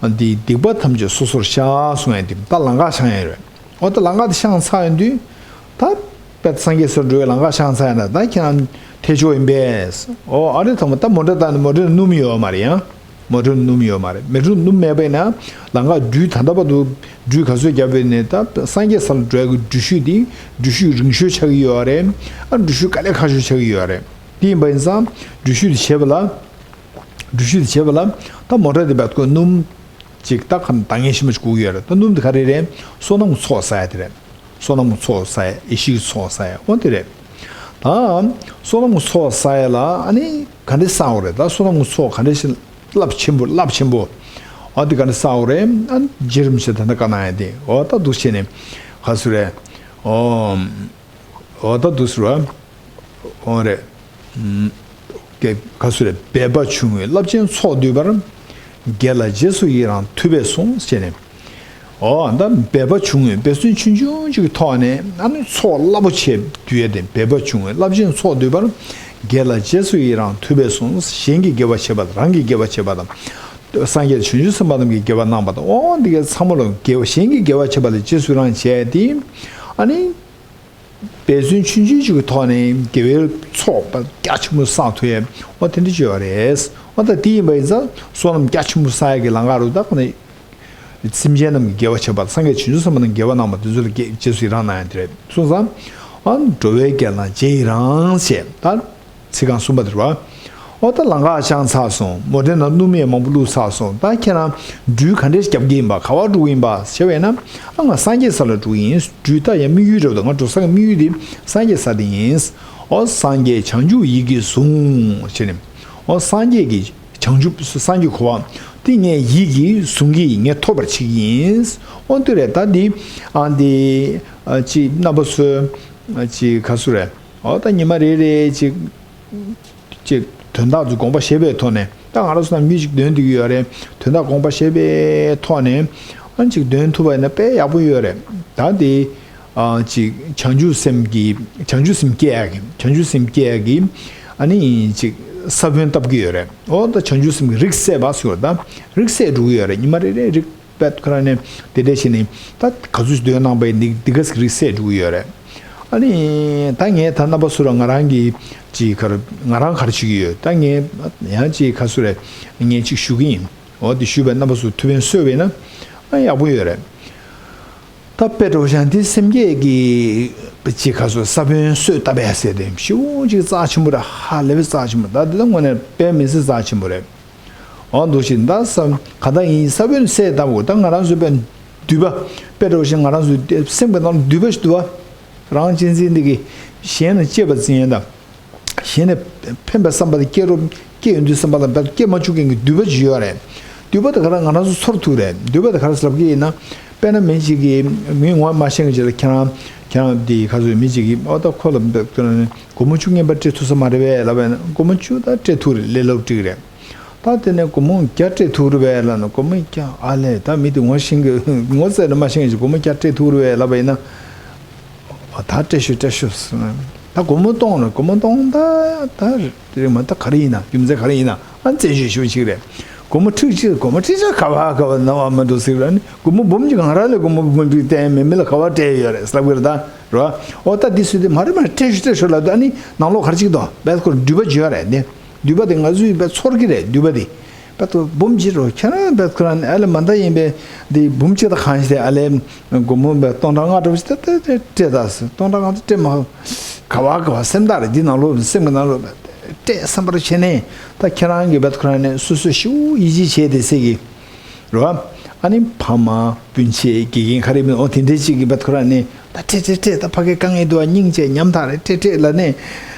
ཨ་འདི་སྡིག་པ་ཐམས་ཅད་སོ་སོར་བཤགས་གསུང་ཡ་དེ་ད་ལམ་ཁ་བཤང་ཡ་རེད། འོ་ད་ལམ་ཁ་དེ་བཤང་ཚར་ཡོང་དུས་ད་དཔེ་སངས་རྒྱས་སར་འགྲོ་བའི་ལམ་ཁ་བཤང་ཚར་ཡ་ན་ད་ཁྱེད་རང་ཐེ་ཆོག་ཡིན་པས། འོ་ཨ་རེ་ཐོག་མ་ད་མོ་ཊ་བཏང་ནས་མོ་ཊ་ནས་སྣུམ་ཡོད་མ་རེད་ཡང་། མོ་ཊ་ནས་སྣུམ་ཡོད་མ་རེད། མོ་ཊ་ནས་སྣུམ་མེད་པ་ཡིན་ན་ལམ་ཁ་འགྲུལ་ད་ལྟ་བར་དུ་འགྲུལ་ག་ཚོད་བརྒྱབ་པ་ཡིན་ནའི་ད་སངས་རྒྱས་སར་འགྲོ་ཡ་གི་འགྲུལ་བཞུད་དེ་འགྲུལ་བཞུད་རིང་ཤོས་ཆགས་ཀྱི་ཡོད་རེད། ཨ་འགྲུལ་བཞུད་དཀའ་ལས་ཁག་ཤོས་ཆགས་ཀྱི་ཡོད་རེད། དེ་ཡིན་པ་ཡིན་ཙང་འགྲུལ་བཞུད་དེ་བྱེད་པ་ལ། འགྲུལ་བཞུད་དེ་བྱེད་པ་ལ་ད་མོ་ཊ་དེ་བར་དུ་སྣུམ་ཅིག་ད་ག་འདང་ངེས་ཤིང་མ་ཞིག་དགོས་ཀྱི་ཡོད་རེད། ད་སྣུམ་དེ་ག་རེ་རེད། བསོད་ནམས་ཚོགས་བསགས་ཡ་དེ་རེད། བསོད་ནམས་ཚོགས་བསགས་ཡ་ཡེ་ཤེས་ཀྱི་ཚོགས་བསགས་ཡ་འོ་དེ་རེད། ད་བསོད་ནམས་ཚོགས་བསགས་ཡ་ལ་ཨ་ནི་ག་འདྲ་བསགས་དགོས་རེད། ད་བསོད་ནམས་ཚོགས་ག་འདྲ་ཞིག་རླབས་ཆེན་པོ་རླབས་ཆེན་པོ་འོ་དེ་ག་འདྲ་བསགས་དགོས་རེད། ཨ་ནི་རྗེ་རིན་པོ་ཆེ་ད་ལྟ་བཀའ་གནང་ཡ་དེ་འོ་ད་འདུག་བྱས་ནས་ག་ཚོད་རེད། འོ། འོ་ད་འདུག་ཟེར་བ། འོ་རེད། ཨུམ། ག་ག་ཚོད་རེད། འབད་པ་ཆུང་ངུས་རླབས་ཆེན་ཚོགས་བསྡུས་པར། དགེ་ལ་རྗེས་སུ་ཡི་རང་ཐུབ་པས་གསུངས་ཟེར་ནས། འོ་ད་འབད་པ་ཆུང་ངུས་འབད་བརྩོན་ཆུང་ཆུང་ཅིག་གི་ཐོག་ནས་ཨ་ནི་ཚོགས་རླབས་པོ་ཆེ་བསྡུ་ཡས་དེ་འབད་པ་ཆུང་ངུས་རླབས་ཆེན་ཚོགས་བསྡུས་པར། དགེ་ལ་རྗེས་སུ་ཡི་རང་ཐུབ་པས་གསུངས། གཞན་གྱི་དགེ་བ་བྱེད་པ་དང་རང་གི་དགེ་བ་བྱེད་པ་དང་། སངས་རྒྱས་བྱང་ཆུབ་སེམས་དཔའ་རྣམས་ཀྱིས་དགེ་བ་གནང་བ་དང་། འོ་འདི་གའི་ཚང་མ་ལ་དགེ་བ་གཞན་གྱི་དགེ་བ་བྱེད་པ་ལ་རྗེས་སུ་རང་བྱས་ཏེ། ཨ་ནི། འབད་བརྩོན་ཆུང་ཆུང་ཅིག་གི་ཐོག་ནས་དགེ་བའི་ཚོགས་རྒྱ་ཆེན་པོ་བསགས་ཐུབ་ཡས་འོ་དེ་འདྲ་ཅིག་ཡོད་རེད། འོ་ད་དེ་ཡིན་པ་ཡིན་ཙང་བསོད་ནམས་རྒྱ་ཆེན་པོ་བསགས་ཡས་ཀྱི་ལམ་ཁ་རུ་ད་ཁོ་ནས་སེམས་ཅན་རྣམས་ཀྱི་དགེ་བ་བྱེད་པ་སངས་རྒྱས་བྱང་ཆུབ་སེམས་དཔའ་རྣམས་དགེ་བ་གནང་བ་དེ་ཚོ་ལ་དགེ་རྗེས་སུ་ཡི་རང་གནང་ཡས་དེ་རེད། སོང་ཙང་ཨ་འགྲོ་བའི་དགེ་ལ་རྗེས་ཡི་རང་ཞེས་ད། ཚིག་རྐང་གསུམ་པ་དེ་རེད་བ། ཨོ་ད་ལམ་ཁ་བཤང་ཚར་སོང་། མོ་ཊའི་ནང་སྣུམ་ཡང་མང་པོ་བླུགས་ཚར་སོང་། ད་ཁྱེད་རང་འགྲུལ་ག་འདྲས་རྒྱབ་ཀྱི་ཡིན་པ། ག་པར་འགྲོ་གི་ཡིན་པ་ཞེས་པས་ན། ཨ་ང་སངས་རྒྱས་ས་ལ་འགྲོ་གི་ཡིན། འགྲུལ་ད་ཡང་དམིགས་ཡུལ་རེད་བ། ད་ང་འགྲོ་ས་གི་དམིགས་ཡུལ་དེ་སངས་རྒྱས་ས་དེ་ཡིན། ཨོ་སངས་རྒྱས་བྱང་ཆུབ་ཡིད་ཀྱིས་བཟུང་ཞེས་ནས། ཨོ་སངས་རྒྱས་ཀྱི་བྱང་ཆུབ་སངས་རྒྱས་གོ་བ་དེ་ངས་ཡིད་ཀྱིས་བཟུང་གི་ཡིན། ངས་ཐོབ་པར་བྱེད་ཀྱི་ཡིན། ཨོ་དེ་རེད། ད་འདི་ཨ་འདི་ཨ་ཅི་རྣམ་པ་ཚོས་ཨ་ཅི་ག་སུ་རེད། ཨོ་ད་ཉི་མ་རེ་རེ་ཅིག་ཅིག་དོན་དག་ཚོ་དགོངས་པ་བཞེས་པའི་ཐོག་ནས། ད་ང་རང་ཚོ་ནང་མི་ཅིག་འདོན་བསྡད་ཀྱི་ཡོད་རེད། དོན་དག་དགོངས་པ་བཞེས་པའི་ཐོག་ནས་ཨ་ཅིག་འདོན་ཐུབ་པ་ཡིན་ན་དཔེ་ཡག་པོ་ཡོད་རེད། ད་དེ་ཨ་ཅིག་བྱང་ཆུབ་སེམས་ཀྱི་བྱང་ཆུབ་སེམས་སྐྱེ་ཡག་གི་བྱང་ཆུབ་སེམས་སྐྱེ་ཡག་གི་ཨ་ནི་ཅིག་ས་བོན་བཏབ་ཀྱི་ཡོད་རེད། ཨོ་ད་བྱང་ཆུབ་སེམས་ཀྱི་རིགས་སད་པ་ཟེར་བ། ད་རིགས་སད་འགྲོ་གི་ཡོད་རེད། ཉི་མ་རེ་རེ་རིགས། པད་ཁོ་རང་ནས་དེ་འདྲ་བྱས་ནས་ད་ག་ཚོད་འདོན་གནང་པ་ཡིན་འདི་འདི་ག་ཟིག་རིགས་སད་འགྲོ་གི་ཡོད་རེད། ཨ་ནི་ད་ངས་ད་རྣམ་པ་ཚོ་ལ་ང་རང་གི་ཅིག་ག་རེ་ང་རང་ག་རེ་བྱེད་ཀྱི་ཡོད། ད་ངས་ཡང་ཅིག་ག་ཚོད་རེད། ངས་ཅིག་ཞུ་གི་ཡིན། འོ་དེ་ཞུས་པས་རྣམ་པ་ཚོ་ཐུགས་ཕན་གསོས་པས་ན་ཨ་ཡག་པོ་ཡོད་རེད། ད་དཔེ་འགྲོ་བཞག་འདི་སེམས་བསྐྱེད་ཀྱི་ཅིག་ག་ཚོད་ས་བོན་གསོས་བཏབ་པས་ཟེར་ཏེ་ཞེ་པོ་ཅིག་རྩ་ཆེན་པོ་རེད། ཧ་ལས་པའི་རྩ་ཆེན་པོ། ད་འདི་ལ་དངོས་གནས་དཔེ་མི་སྲིད་རྩ་ཆེན་པོ་རེད། འོ་འདུག་ཞིག་ད་བསམ་ག་ད་ཡིན་ས་བོན་སད་ད་བོ་ད་ང་རང་ཚོའི་པའི་འདུས་པ་དཔེ་འདྲ་བོ་ཞིག་ང་རང་ཚོའི་སེམས་ཀྱི་ནང་འདུས་པ་ཞིག་འདུག་བ། རང་གཅེས་འཛིན་འདི་གི་གཞན་ལ་གཅེས་པ་འཛིན་ཡས་དང་། གཞན་ལ་ཕན་པའི་བསམ་པ་དེ་སྐྱེ་རུ་སྐྱེ་ཡོང་དུས་བསམ་པ་ལ་བས་སྐྱེ་མ་བཅུག་མཁན་གྱི་འདུས་པ་ཅིག་ཡོད་རེད། འདུས་པ་དེ་ག་རང་ང་རང་ཚོ་ཚོར་ཐུབ་རེད། འདུས་པ་དེ་ག་རང་ལབ་ཀྱི་ཡིན་ན། དཔེར་ན་མི་གཅིག་གིས་མི་ངོ་མ་ཤེས་མཁན་ཅིག་ལ་ཁྱེད་རང་ཁྱེད་རང་དེ་ག་ཚོད་མི་གཅིག་གིས་ཨོ་ད་ཁོ་ལ་འབད་སྒོར་མོ་བཅུ་ངན་པ་སྤྲད་ཐུབ་ས་མ་རེད་པས་ལབ་པས་ན། སྒོར་མོ་བཅུ་ད་སྤྲད་ཐུབ་རེད། ལས་སླ་པོ་ཅིག་རེད། ད་དེ་ནས་སྒོར་མོ་བརྒྱ་སྤྲད་ཐུབ་རེད་པས་ལབ་ན། སྒོར་མོ་བརྒྱ་ཨ་ལས་ད་མི་དེ་ངོ་ཤེས་མཁན་ངོ་བཙལ་ནས་མ་ཤེས་མཁན་ཅིག་སྒོར་མོ་བརྒྱ་སྤྲད་ཐུབ་རེད་པས་ལབ་པ་ཡིན་ན། ཨ་ད་སྤྲད་ཤོག་སྤྲད་ཤོག་ཟེར་ན། ད་སྒོར་མོ་སྟོང་ན་སྒོར་མོ་སྟོང་ད་ད་རེད་མ་ད་ག་རེ་ཡིན་ན་རྒྱུ་མཚན་ག་རེ་ཡིན་ན་ཨ་རྩད་གཅོད་ཞུ་ཅིག་རེད། སྒོར་མོ་ཁྲི་གཅིག་སྒོར་མོ་ཁྲི་ཆ་ག་བ་ག་བ་ན་བ་མ་འགྲོ་ཟེར་ར་ནི་སྒོར་མོ་འབུམ་གཅིག་ང་རང་ལས་སྒོར་མོ་འབུམ་གཅིག་སྟེར་མེད་མི་ལ་ག་བ་སྤྲད་ཡོད་རེད་ཟེར་གི་རེད་ད་རོ། ཨོ་ད་འདི་སུས་དེ་མ་རེད་མ་རེད་སྤྲད་ཤོག་སྤྲད་ཤོག་ལབ་དུས་ཨ་ནི་ནང་ལོགས་ག་རེ་གཅིག་དང་བས་ཁོར་འདུས་པ་བརྗོད་ཡ་རེད་ནི། འདུས་པ་དེ་ང་ཚོའི་བས་ཚོར་གི་རེད། འདུས་པ་དེ་བས་ཁོ་འབུམ་གཅིག་རོ་ཁྱེད་རང་བས་ཁོ་རང་ཨ་ལས་མ་འདའ་ཡིན་པས་འདི་འབུམ་གཅིག་དང་གང་ཞིག་དེ་ཨ་ལས། སྒོར་མོ་བས་སྟོང་ཕྲག་ལྔ་འདྲ་བོ་ཞིག་ཏེ་ཏེ་ཏེ་སྤྲད་ད་ཟེར། སྟོང་ཕྲག་ལྔ་ཏེ་སྤྲད་མ་ག་བ་ག་བ་སེམས་ཐག་རེད། འདི་ནང་ལོགས་སེམས་ཀྱི་ནང་ལོགས་སྤྲད་བསམ་པར་བྱས་ནས་ད་ཁྱེད་རང་གི་བེད་ཁོ་རང་ནས་སོ་སོ་ཞེ་པོ་ཡིད་ཆེས་བྱས་ཏེ་ཟེར་གི་རེད་བ། ཨ་ནི་ཕ་མ་སྤུན་མཆེད་དགེ་རྒན་ག་རེ་མིན་འོ་དེ་འདྲས་ཅིག་གི་བེད་ཁོ་རང་ནས་ད་སྤྲད་སྤྲད་སྤྲད་ད་ཕ་གི་དཀའ་ངལ་འདུག་བ་སྙིང་རྗེ་ཉམ་ཐག་རེད་སྤྲད་སྤྲད་ལབ་ནས།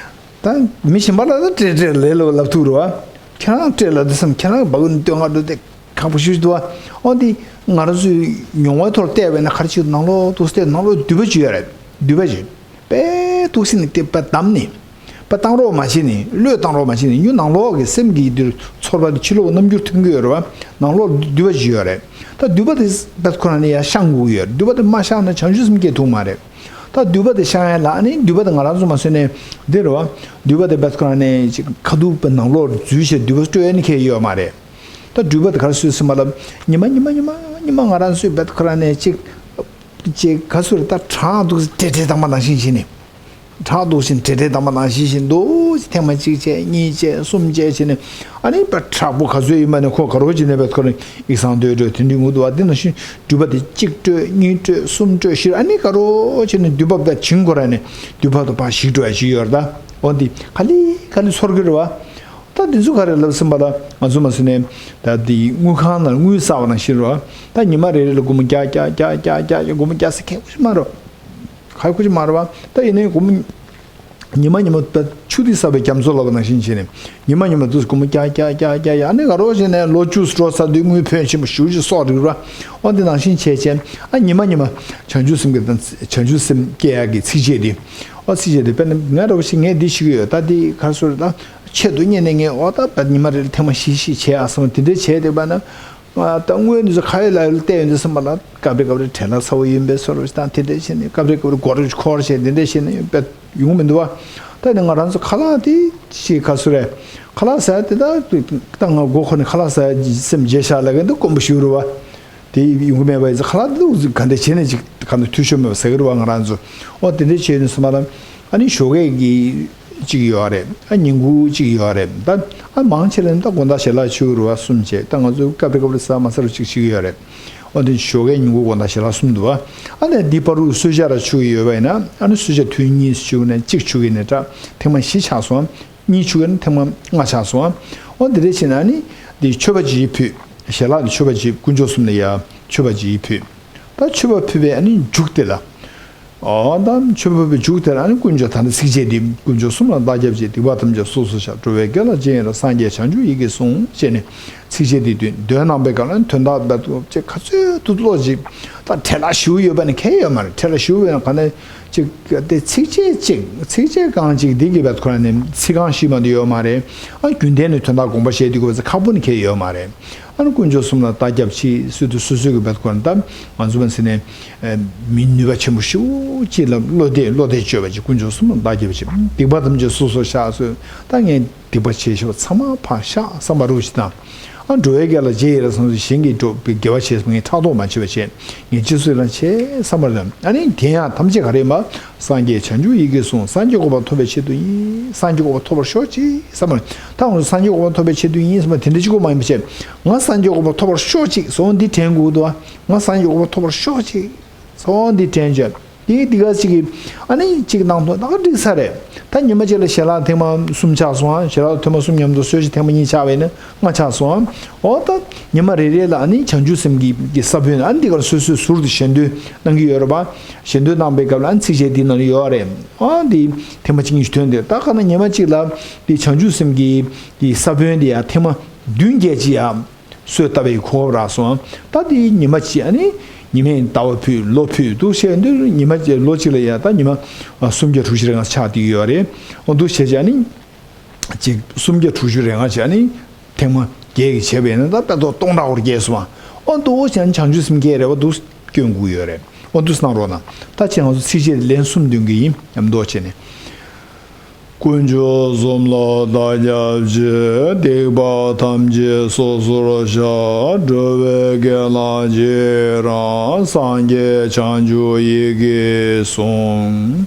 ད་མི་གཞན་པ་ལ་ད་སྤྲད་སྤྲད་ལབ་ལབ་ལབ་ཐུབ་རེད་བ། ཁྱེད་རང་སྤྲད་ལབ་དུས་སམ་ཁྱེད་རང་གི་སྦ་ཁུག་ནས་སྟོད་ང་འགྲོ་དེ་ཁག་པོ་ཞེ་པོ་ཞིག་འདུག་བ། འོ་འདི་ང་རང་ཚོའི་མྱོང་བའི་ཐོག་བལྟས་པས་ན་ག་རེ་ཞིག་ནང་ལོགས་འདུག་སྟེ་ནང་ལོགས་འདུས་པ་ཅིག་ཡོད་རེད། འདུས་པ་ཅིག་དཔེ་འདུག་སེ་ནས་དེ་དཔེ་བསྡམས་ནས་དཔེ་བཏང་རོགས་མ་བྱས་ནས་བློས་བཏང་རོགས་མ་བྱས་ནས་ཡུལ་ནང་ལོགས་ཀྱི་སེམས་ཀྱི་འདིར་ཚོར་བ་དེ་ཕྱི་ལོགས་རྣམ་འགྱུར་ཐོན་གྱི་ཡོད་རེད་བ། ནང་ལོགས་འདུས་པ་ཅིག་ཡོད་རེད། ད་འདུས་པ་དེ་དཔེ་ཁོ་རང་ནས་ཡར་བཤང་དགོས་ཀྱི་ཡོད་རེད། འདུས་པ་དེ་མ་བཤང་ན་བྱང་ཆུབ་སེམས་སྐྱེ་ཐུབ་མ་རེད། ད་འདུས་པ་དེ་བཤང་ཡ་ལ་ཨ་ནི་འདུས་པ་དེ་ང་རང་ཚོ་མ་བཟོས་ནས་འདི་རེད་བ། འདུས་པ་དེ་བེད་ཁོ་རང་ནས་ཅིག་ཁ་ཐུག་པའི་ནང་ལོགས་འཛུལ་བྱས་འདུས་པ་སྤྲོད་ཡ་ནི་ཁེལ་ཡོད་མ་རེད། ད་འདུས་པ་དེ་ག་རེ་བཟོས་ཟིན་པ་ལ་ཉི་མ་ཉི་མ་ཉི་མ་ཉི་མ་ང་རང་ཚོའི་བེད་ཁོ་རང་ནས་ཅིག་ཅིག་ག་ཚོད་རེད་ད་བྲང་འདུག་སེ་བྲེལ་བྲེལ་བཏང་པ་ནང་བཞིན་བྱས་ནས། བྲང་འདུག་སེ་བྲེལ་བྲེལ་བཏང་པ་ནང་བཞིན་བྱས་འདུག་སེ་ཐེངས་མ་གཅིག་བྱས་གཉིས་བྱས་གསུམ་བྱས་བྱས་ནས་ཨ་ནི་བེད་དྲག་པོ་ག་ཚོད་ཡིན་པ་ནས་ཁོ་ག་རོ་བྱས་ནས་བེད་ཁོ་རང་ཡིག་ཚང་བསྟོད་འགྲོ་དེ་འདྲའི་ངུ་འདུག་བ། དེ་ནང་བཞིན་འདུས་པ་དེ་གཅིག་སྤྲོད་གཉིས་སྤྲོད་གསུམ་སྤྲོད་བཞི་ཨ་ནི་ག་རོ་བྱས་ནས་འདུས་པ་བེད་བྱིང་ཁོ་ར་ནས་འདུས་པ་དུ་ཕར་ཞིག་འགྲོ་ཡ་ཞིག་ཡོད་རེད་ད། འོ་འདི་ག་ལེ་ག་ལེ་ཚོར་གི་རེད་བ། ད་འདི་ཚོ་ག་རེ་ལབ་ཟིན་པ་ལ་ང་ཚོ་མ་ཟིན་ནས་ད་འདི་དངུལ་ཁང་ནང་དངུལ་བསགས་པ་ནང་བཞིན་རེད་བ། ད་ཉི་མ་རེ་རེ་ལ་སྒོར་མོ་བརྒྱ་བརྒྱ་བརྒྱ་བརྒྱ་བརྒྱ་སྒོར་མོ་བརྒྱ་ཟེར་ཁག་པོ་ཞིག་མ་རེད། ཁག་པོ་ཞིག་མ་རེད་བ། ད་ཡིན་ནའི་སྒོར་མོ་ཉི་མ་ཉི་མ་ད་ཆུ་དེ་ཟ་བའི་རྒྱ་མཚོ་ལབ་པ་ནང་བཞིན་བྱས་ནས་ཉི་མ་ཉི་མ་དུས་སྒོར་མོ་བརྒྱ་བརྒྱ་བརྒྱ་བརྒྱ་ཡ་ཨ་ནི་ག་རོ་བྱས་ནས་ལོ་བཅུ་འགྲོ་ཚར་དུས་དངུལ་ཕོན་ཆེན་པོ་ཞེ་པོ་ཅིག་གསོག་འགྲིག་ར། འོ་འདི་ནང་བཞིན་བྱས་བྱས་ཨ་ཉི་མ་ཉི་མ་བྱང་ཆུབ་སེམས་ཀྱི་དང་བྱང་ཆུབ་སེམས་སྐྱེ་ཡག་གི་ཚིགས་བཅད་དེ། ཨོ་ཚིགས་བཅད་དེ་དཔེར་ན་ང་འདྲ་བོ་ཞིག་ངས་འདི་ཤེས་ཀྱི་ཡོད་ད་འདི་ག་རེ་ཟེར་ད་ཆེད་དུ་གཉེར་ནས་ངས་ཨོ་ད་ཉི་མ་རེ་ལ་ཐེངས་མ་བཞི་བཞི་བྱས་ཨ་སོང་དེ་འདྲས་བྱས་དེ་པ་ན། ད་དངོས་འདི་ཚོ་ཁ་ཡོད་ལག་ཡོད་ལ་བལྟས་ཡོང་དུས་ཙམ་པ་ལ་སྐབས་རེ་སྐབས་རེ་བྲེལ་བ་ཚ་བོ་ཡིན་པའི་བཟོ་འདྲ་ཞིག་དང་དེ་འདྲས་བྱས་ནས་སྐབས་རེ་སྐབས་རེ་མགོ་རུ་འཁོར་བྱས་དེ་འདྲས་བྱས་ནས་ཡོང་པ་ཡོང་གི་མི་འདུག་བ། ད་ནི་ང་རང་ཚོ་ཁ་ལག་དེ་ཞིག་ག་ཚོད་རེད། ཁ་ལག་ཟ་དེ་ད་ད་ང་མགོ་འཁོར་ནས་ཁ་ལག་ཟ་སེམས་བརྗེད་ཤག་ལབ་མཁན་འདི་དཀོན་པོ་ཞིག་རེད་བ། དེ་ཡོང་གི་མེད་པ་ཡིན་ཙང་ཁ་ལག་དེ་ག་འདྲས་བྱས་ནས་ཅིག་ག་འདྲ་འཐུས་ཤོར་མེད་པ་ཟ་གི་རེད་བ་ང་རང་ཚོ། ཨོ་དེ་འདྲས་བྱས་ནས་སོང་བ་ལ་ཨ་ནི་ཞོགས་ཀས་ཀྱི་གཅིག་ཡོད་རེད། ཨ་ཉིན་གུང་གཅིག་ཡོད་རེད། ད་ཨ་མང་ཆེ་ལ་ད་དགོང་དག་ཞལ་ལག་མཆོད་རུ་བ་གསུམ་བྱས། ད་ང་ཚོ་སྐབས་རེ་སྐབས་རེ་ཟ་མ་ཟ་རུ་གཅིག་བྱེད་ཀྱི་ཡོད་རེད། ཨོ་དེ་ཞོགས་ཀས་ཉིན་གུང་དགོང་དག་ཞལ་ལག་གསུམ་འདུག་བ། ཨ་ནི་འདི་བར་དུ་གསོལ་ཇ་ར་མཆོད་ཀྱི་ཡོད་པ་ཡིན་ན་ཨ་ནི་གསོལ་ཇ་ཐུན་གཉིས་མཆོད་ནས་གཅིག་མཆོད་ཀྱི་ནས་ད་ཐེངས་མ་བཞི་ཆགས་སོང་། གཉིས་མཆོད་ཀྱི་ནས་ཐེངས་མ་ལྔ་ཆགས་སོང་། ཨོ་དེ་འདྲས་བྱས་ན་ཨ་ནི་འདི་མཆོད་པ་ཅིག་ཕུལ། ཞལ་ལག་འདི་མཆོད་པ་ཅིག་དཀོན་མཆོག་གསུམ་ལ་ཡ་མཆོད་པ་ཅིག་ཕུལ། ད་མཆོད་པ་ཕུལ་བའི་ཨ་ནི་མཇུག་དེ་ལ། ཨོ་ད་མཆོད་པ་ཕུལ་བའི་མཇུག་དེར་ཨ་ནི་དཀོན་མཆོག་ད་ནི་ཚིགས་བཅད་འདི་དཀོན་མཆོག་གསུམ་ལ་བདག་སྐྱབས་མཆི། སྡིག་པ་ཐམས་ཅད་སོ་སོར་བཤགས། འགྲོ་བའི་དགེ་ལ་རྗེས་ཡི་རང་། སངས་རྒྱས་བྱང་ཆུབ་ཡི་གེ་གསུངས། ཅེས་ནས་ཚིགས་བཅད་འདི་འདོན་འདོན་གནང་པའི་སྐབས་ལ་དོན་དག་རྦད་དེ་ཅིག་ག་ཚོད་ཐུགས་བློ་ཅིག་ད་བྲེལ་བ་ཞེ་པོ་ཡོད་པ་ནི་གལ་ཡོད་མ་རེད། བྲེལ་བ་ཞེ་པོ་ཡོད་ན་ག་ནས་ཅིག་དེ་ཚིགས་བཅད་ཅིག་ཚིགས་བཅད་རྐང་གཅིག་འདི་གི་རྦད་ཁོ་རང་ནས་ཚིག་རྐང་བཞི་མ་གཏོགས་ཡོད་མ་རེད། ཨ་རྒྱུན་ལྡན་ནས་དོན་དག་དགོངས་པ་བཞེས་དུས་སྐབས་སུ་ཁག་པོ་ནི་གལ་ཡོད་མ་རེད། ཨ་ནི་དཀོན་མཆོག་གསུམ་ལ་བདག་སྐྱབས་མཆི་ཟེར་དུས་སོ་སོའི་གི་རྦད་ཁོ་རང་ད་ང་ཚོ་བ་ཟེར་ནས་མི་ནུས་པ་ཆེན་པོ་ཞེ་པོ་ཅིག་ལ་བློ་གཏད་བློ་གཏད་བཅོལ་བ་ཅིག་དཀོན་མཆོག་གསུམ་ལ་བདག་སྐྱབས་མཆི། སྡིག་པ་ཐམས་ཅད་སོ་སོར་བཤགས་ཟེར། ད་ངས་སྡིག་པ་བྱས་ཤོག་ཚང་མ་ཕར་བཤགས་བསམ་པ་རུ་ཅིག་དང་། ཨ་འགྲོ་བའི་དགེ་ལ་རྗེས་ཡི་རང་སོང་ཟེར་གཞན་གྱི་འགྲོ་དགེ་བ་བྱས་ངས་ཕྲག་དོག་མ་བྱེད་པ་བྱས། ངས་སྤྱི་ཚོགས་རང་བྱས་བསམ་པ་དང་། ཨ་ནི་དེ་ཡང་ཐམས་ཅད་ག་རེ་མ། སངས་རྒྱས་བྱང་ཆུབ་ཡི་གེ་གསུངས། སངས་རྒྱས་གོ་འཕང་ཐོབ་པའི་ཆེད་དུ་ཡིན། སངས་རྒྱས་གོ་འཕང་ཐོབ་པར་ཤོག་ཅིག་བསམ་པ་ད་ང་ཚོ་སངས་རྒྱས་གོ་འཕང་ཐོབ་པའི་ཆེད་དུ་ཡིན་བསམ་པ་དེ་འདྲ་གཅིག་པོ་མ་ཡིན་པ་བྱས། ང་སངས་རྒྱས་གོ་འཕང་ཐོབ་པར་ཤོག་ཅིག་གསུངས་འདི་དྲན་དགོས་འདུག་ང་སངས་རྒྱས་གོ་འཕང་ཐོབ་པར་ཤོག་ཅིག་གསུངས་འདི་དྲན་བྱས། དེ་འདི་ག་ཅིག་གི་ཨ་ནི་གཅིག་གནང་ཐོག་ད་ག་འགྲིག་ས་རེད། ད་ཉི་མ་གཅིག་ལ་ཞལ་ལག་ཐེངས་མ་གསུམ་ཆགས་སོང་ཨ། ཞལ་ལག་ཐེངས་མ་གསུམ་མཉམ་དུ་གསོལ་ཇ་ཐེངས་མ་གཉིས་ཆགས་པ་ཡིན་ན་ལྔ་ཆགས་སོང་ཨ། འོ་ད་ཉི་མ་རེ་རེ་ལ་ཨ་ནི་བྱང་ཆུབ་སེམས་ཀྱི་གི་ས་བོན་ཨ་ནི་འདི་གར་སོ་སོའི་ཟུར་དུ་ཞལ་འདོན་གནང་གི་ཡོད་རེད་པ། ཞལ་འདོན་གནང་པའི་སྐབས་ལ་ཨ་ནི་ཚིགས་བཅད་འདི་ནང་ལ་ཡོད་རེད། ཨ་འདི་ཐེངས་མ་གཅིག་གཉིས་ཤིག་ཐོན་ཏེ་ད་ག་ན་ཉི་མ་གཅིག་ལ་འདི་བྱང་ཆུབ་སེམས་ཀྱི་གི་ས་བོན་འདི་ཡང་ཐེངས་མ་བདུན་བརྒྱད་ཅིག་ཡང་། གསོལ་བཏབ་པའི་གོ་སྐབས་རག་སོང་། ད་དེའི་ཉི་མ་གཅིག་ཨ་ནི་ཉི་མའི་ཟླ་བ་ཕུད་ལོ་ཕུད་འདུག་བཤད་དུས་ཉི་མ་གཅིག་ལོ་གཅིག་ལ་ཡ་ད་ཉི་མ་སུམ་བརྒྱ་དྲུག་ཅུ་རེ་ལྔ་ཆགས་བསྡད་ཡོད་རེད། འོ་འདུག་བྱས་བྱས་ཨ་ནི་གཅིག་སུམ་བརྒྱ་དྲུག་ཅུ་རེ་ལྔ་བྱས་ཨ་ནི་ཐེངས་མ་བརྒྱད་ཀྱི་བྱས་པས་ན་ད་དཔེ་ཐོག་སྟོང་ཕྲག་སྐོར་བརྒྱབ་སོང་། འོ་འདུག་བྱས་ཨ་ནི་བྱང་ཆུབ་སེམས་བསྐྱེད་རེ་བ་འདུག་སྐྱོན་དགོས་ཡོད་རེད། འོ་འདུག་གནང་རོགས་གནང་། ད་ཁྱེད་རང་ཚོ་ཚིགས་བཅད་ལན་གསུམ་འདོན་གྱི་ཡིན་མཉམ་དུ་བྱས་ནས། དཀོན་མཆོག་གསུམ་ལ་བདག་སྐྱབས་མཆི། སྡིག་པ་ཐམས་ཅད་སོ་སོར་བཤགས། འགྲོ་བའི་དགེ་ལ་རྗེས་རང་། སངས་རྒྱས་བྱང་ཆུབ་ཡི་གེ་གསུང་།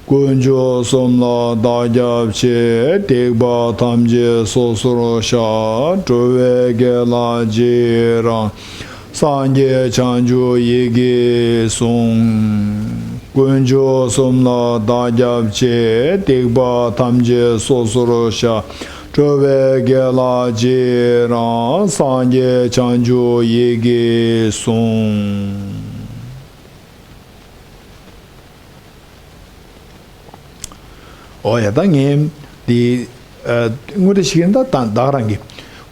དཀོན་མཆོག་གསུམ་ལ་བདག་སྐྱབས་མཆི། སྡིག་པ་ཐམས་ཅད་སོ་སོར་བཤགས། འགྲོ་བའི་དགེ་ལ་རྗེས་རང་། སངས་རྒྱས་བྱང་ཆུབ་ཡི་གེ་གསུང་། དཀོན་མཆོག་གསུམ་ལ་བདག་སྐྱབས་མཆི། སྡིག་པ་ཐམས་ཅད་སོ་སོར་བཤགས། འགྲོ་བའི་དགེ་ལ་རྗེས་རང་། སངས་རྒྱས་བྱང་ཆུབ་ཡི་གེ་གསུང་། ཨོ་ཡ་ད་ངས་འདི་དངོས་འབྲེལ་ཞིག་ཡིན་ད་ད་བདག་རང་གི་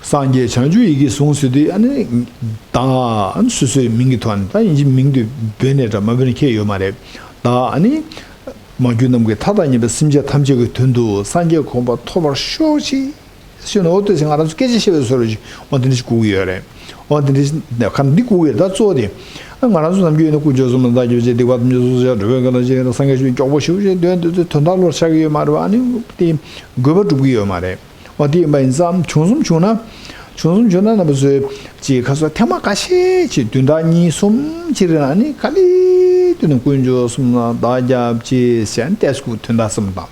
སངས་རྒྱས་བྱང་ཆུབ་ཡི་གེ་གསུང་ཟེར་དུས་ཨ་ནི་བདག་ཨ་ནི་སོ་སོའི་མིང་གི་ཐོག་ནས་ད་ཡིན་གཅིག་མིང་དུ་འབོད་ནས་འདྲ་མ་འབོད་ནས་ཁྱད་ཡོད་མ་རེད། བདག་ཨ་ནི་མ་གྱུར་ནམ་མཁའི་མཐའ་དང་མཉམ་པའི་སེམས་ཅན་ཐམས་ཅད་ཀྱི་དོན་དུ་སངས་རྒྱས་གོ་འཕང་ཐོབ་པར་ཤོག་ཅིག་ཞུ་ན་འོ་ལྟོས་ཤིག་ང་རང་ཚོ་སྐད་ཆ་བཤད་པའི་བཟོ་འདྲ་ཞིག་འོ་དེ་འདྲ་ཞིག་དགོས་ཀྱི་ཡོད་རེད། འོ་དེ་འདྲ་ཞིག་ཁ་འདི་དགོས་ཀྱི་ཡོད་ད་གཙོ་བོ་དེ། ང་རང་ཚོ་ནམ་རྒྱུན་ཡོད་ན་དཀོན་མཆོག་གསུམ་ལ་བདག་སྐྱབས་མཆི། སྡིག་པ་ཐམས་ཅད་སོ་སོར་བཤགས། འགྲོ་བའི་དགེ་ལ་རྗེས་རང་། སངས་རྒྱས་བྱང་ཆུབ་མགྱོགས་པོ་ཞེ་པོ་ཅིག་འདོན་འདོན་དུས་དོན་དག་བློར་ཤར་གྱི་ཡོད་མ་རེད་བ། ཨ་ནི་དེ་དགོས་པ་འགྲུབ་ཀྱི་ཡོད་མ་རེད། འོ་དེ་ཡིན་པ་ཡིན་ཙང་བྱུང་གསུམ་བྱུང་ན་བྱུང་གསུམ་བྱུང་ན་རྣམ་པ་ཚོས་ཅིག་ཁ་སོ་ཐེངས་མ་ཁ་ཤས་ཅིག་བདུན་དང་གཉིས་གསུམ་ཅིག་རེ་ཨ་ནི་ག་ལེ་དུས་ན་དཀོན་མཆོག་གསུམ་ལ་བདག་སྐྱབས་མཆི་ཟེར་ཏེ་སྐུ་དོན་དག་གསུམ་དང་།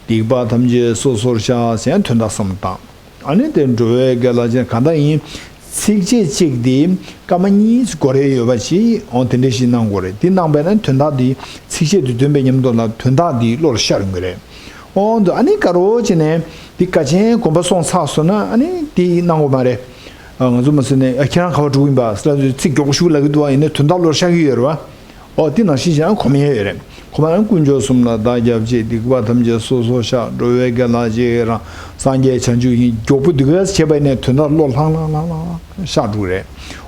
སྡིག་པ་ཐམས་ཅད་སོ་སོར་བཤགས་ཟེར་དོན་དག་གསུམ་དང་། ཨ་ནི་དེ་འགྲོ་བའི་དགེ་ལ་ཅན་གང་ལྟར་ཡིན། ཚིགས་བཅད་གཅིག་དེ་སྐར་མ་གཉིས་འགོར་ཡས་ཡོད་པ་ཅིག་འོ་དེ་འདྲ་ཞིག་གནང་དགོས་རེད། དེ་གནང་པས་ན་དོན་དག་དེ་ཚིགས་བཅད་དེ་འདོན་པའི་མཉམ་དུ་ལ་དོན་དག་དེ་བློར་ཤར་ཡོང་གི་རེད། འོ་འདུག་ཨ་ནི་དཀར་པོ་བྱས་ནས་དེ་དཀའ་ཆེན་གོམ་པ་སོང་ཚར་སོང་ན་ཨ་ནི་དེ་གནང་དགོས་མ་རེད། ང་ཚོ་མ་ཟེར་ནས་ཨ་ཁྱེད་རང་ག་པར་འགྲོ་གི་ཡིན་པ་ཟེར་ལ་ཚིག་མགྱོགས་པོ་ཞིག་ལབ་ཀྱི་འདུག་བ། ཡིན་ནའི་དོན་དག་བློར་ཤར་གྱི་ཡོད་རེད་བ། ཨོ་དེ་ནང་བཞིན་ཡང་གོམས་ཡས་ཡོད་རེད། གོམས་ཡས་དཀོན་མཆོག་གསུམ་ལ་བདག་སྐྱབས་མཆི། སྡིག་པ་ཐམས་ཅད་སོ་སོར་བཤགས། འགྲོ་བའི་དགེ་ལ་རྗེས་རང་། སངས་རྒྱས་བྱང་ཆུབ་ཡི་གེ་མགྱོགས་པོ་འདི་ག་བྱས་པ་ཡིན་ནའི་དོན་དག་བློ་ལྷང་ལྷང་ལྷང་ལྷང་ཤར་འགྲོ་གི་རེད།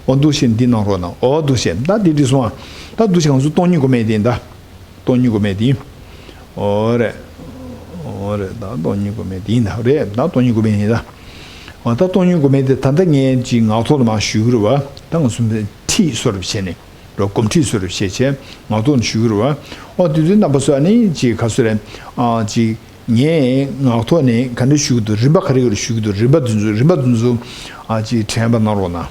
ཨོ་འདུག་བྱས་འདི་གནང་རོགས་གནང་། ཨོ་འདུག་བྱས་ད་འདི་འགྲིག་སོང་ཨ། ད་འདུག་བྱས་ང་ཚོ་སྟོང་ཉིད་སྒོམ་ཡས་དེ་ཡིན་ད། སྟོང་ཉིད་སྒོམ་ཡས་དེ་ཡིན། ཨོ་རེད། ཨོ་རེད་ད་སྟོང་ཉིད་སྒོམ་ཡས་དེ་ཡིན་ད་རེད། ད་སྟོང་ཉིད་སྒོམ་ཡས་ཡིན་ད། ཨོ་ད་སྟོང་ཉིད་སྒོམ་ཡས་དེ་ད་ལྟ་ངས་ཅིག་ངག་ཐོག་ལ་མར་ཞུ་གི་རེད་བ། ད་ང་ཚོ་ཁྲིད་བཟོ་འདྲ་བྱས་ནས། རོ་སྒོམ་ཁྲིད་བཟོ་འདྲ་བྱས་བྱས་ངག་ཐོག་ནས་ཞུ་གི་རེད་བ། ཨོ་དེ་དུས་རྣམ་པ་ཚོ་ཨ་ནི་ཅིག་ག་ཚོད་རེད། ཨ་ཅིག་ངས་ངག་ཐོག་ནས་ག་འདྲ་ཞུ་གི་འདུག་རིམ་པ་ག་རེ་ག་རེ་ཞུ་གི་འདུག་རིམ་པ་དེ་ཚོ་རིམ་པ་དེ་ཚོ་ཨ་ཅིག་དྲན་པ་གནང་རོགས་གནང་།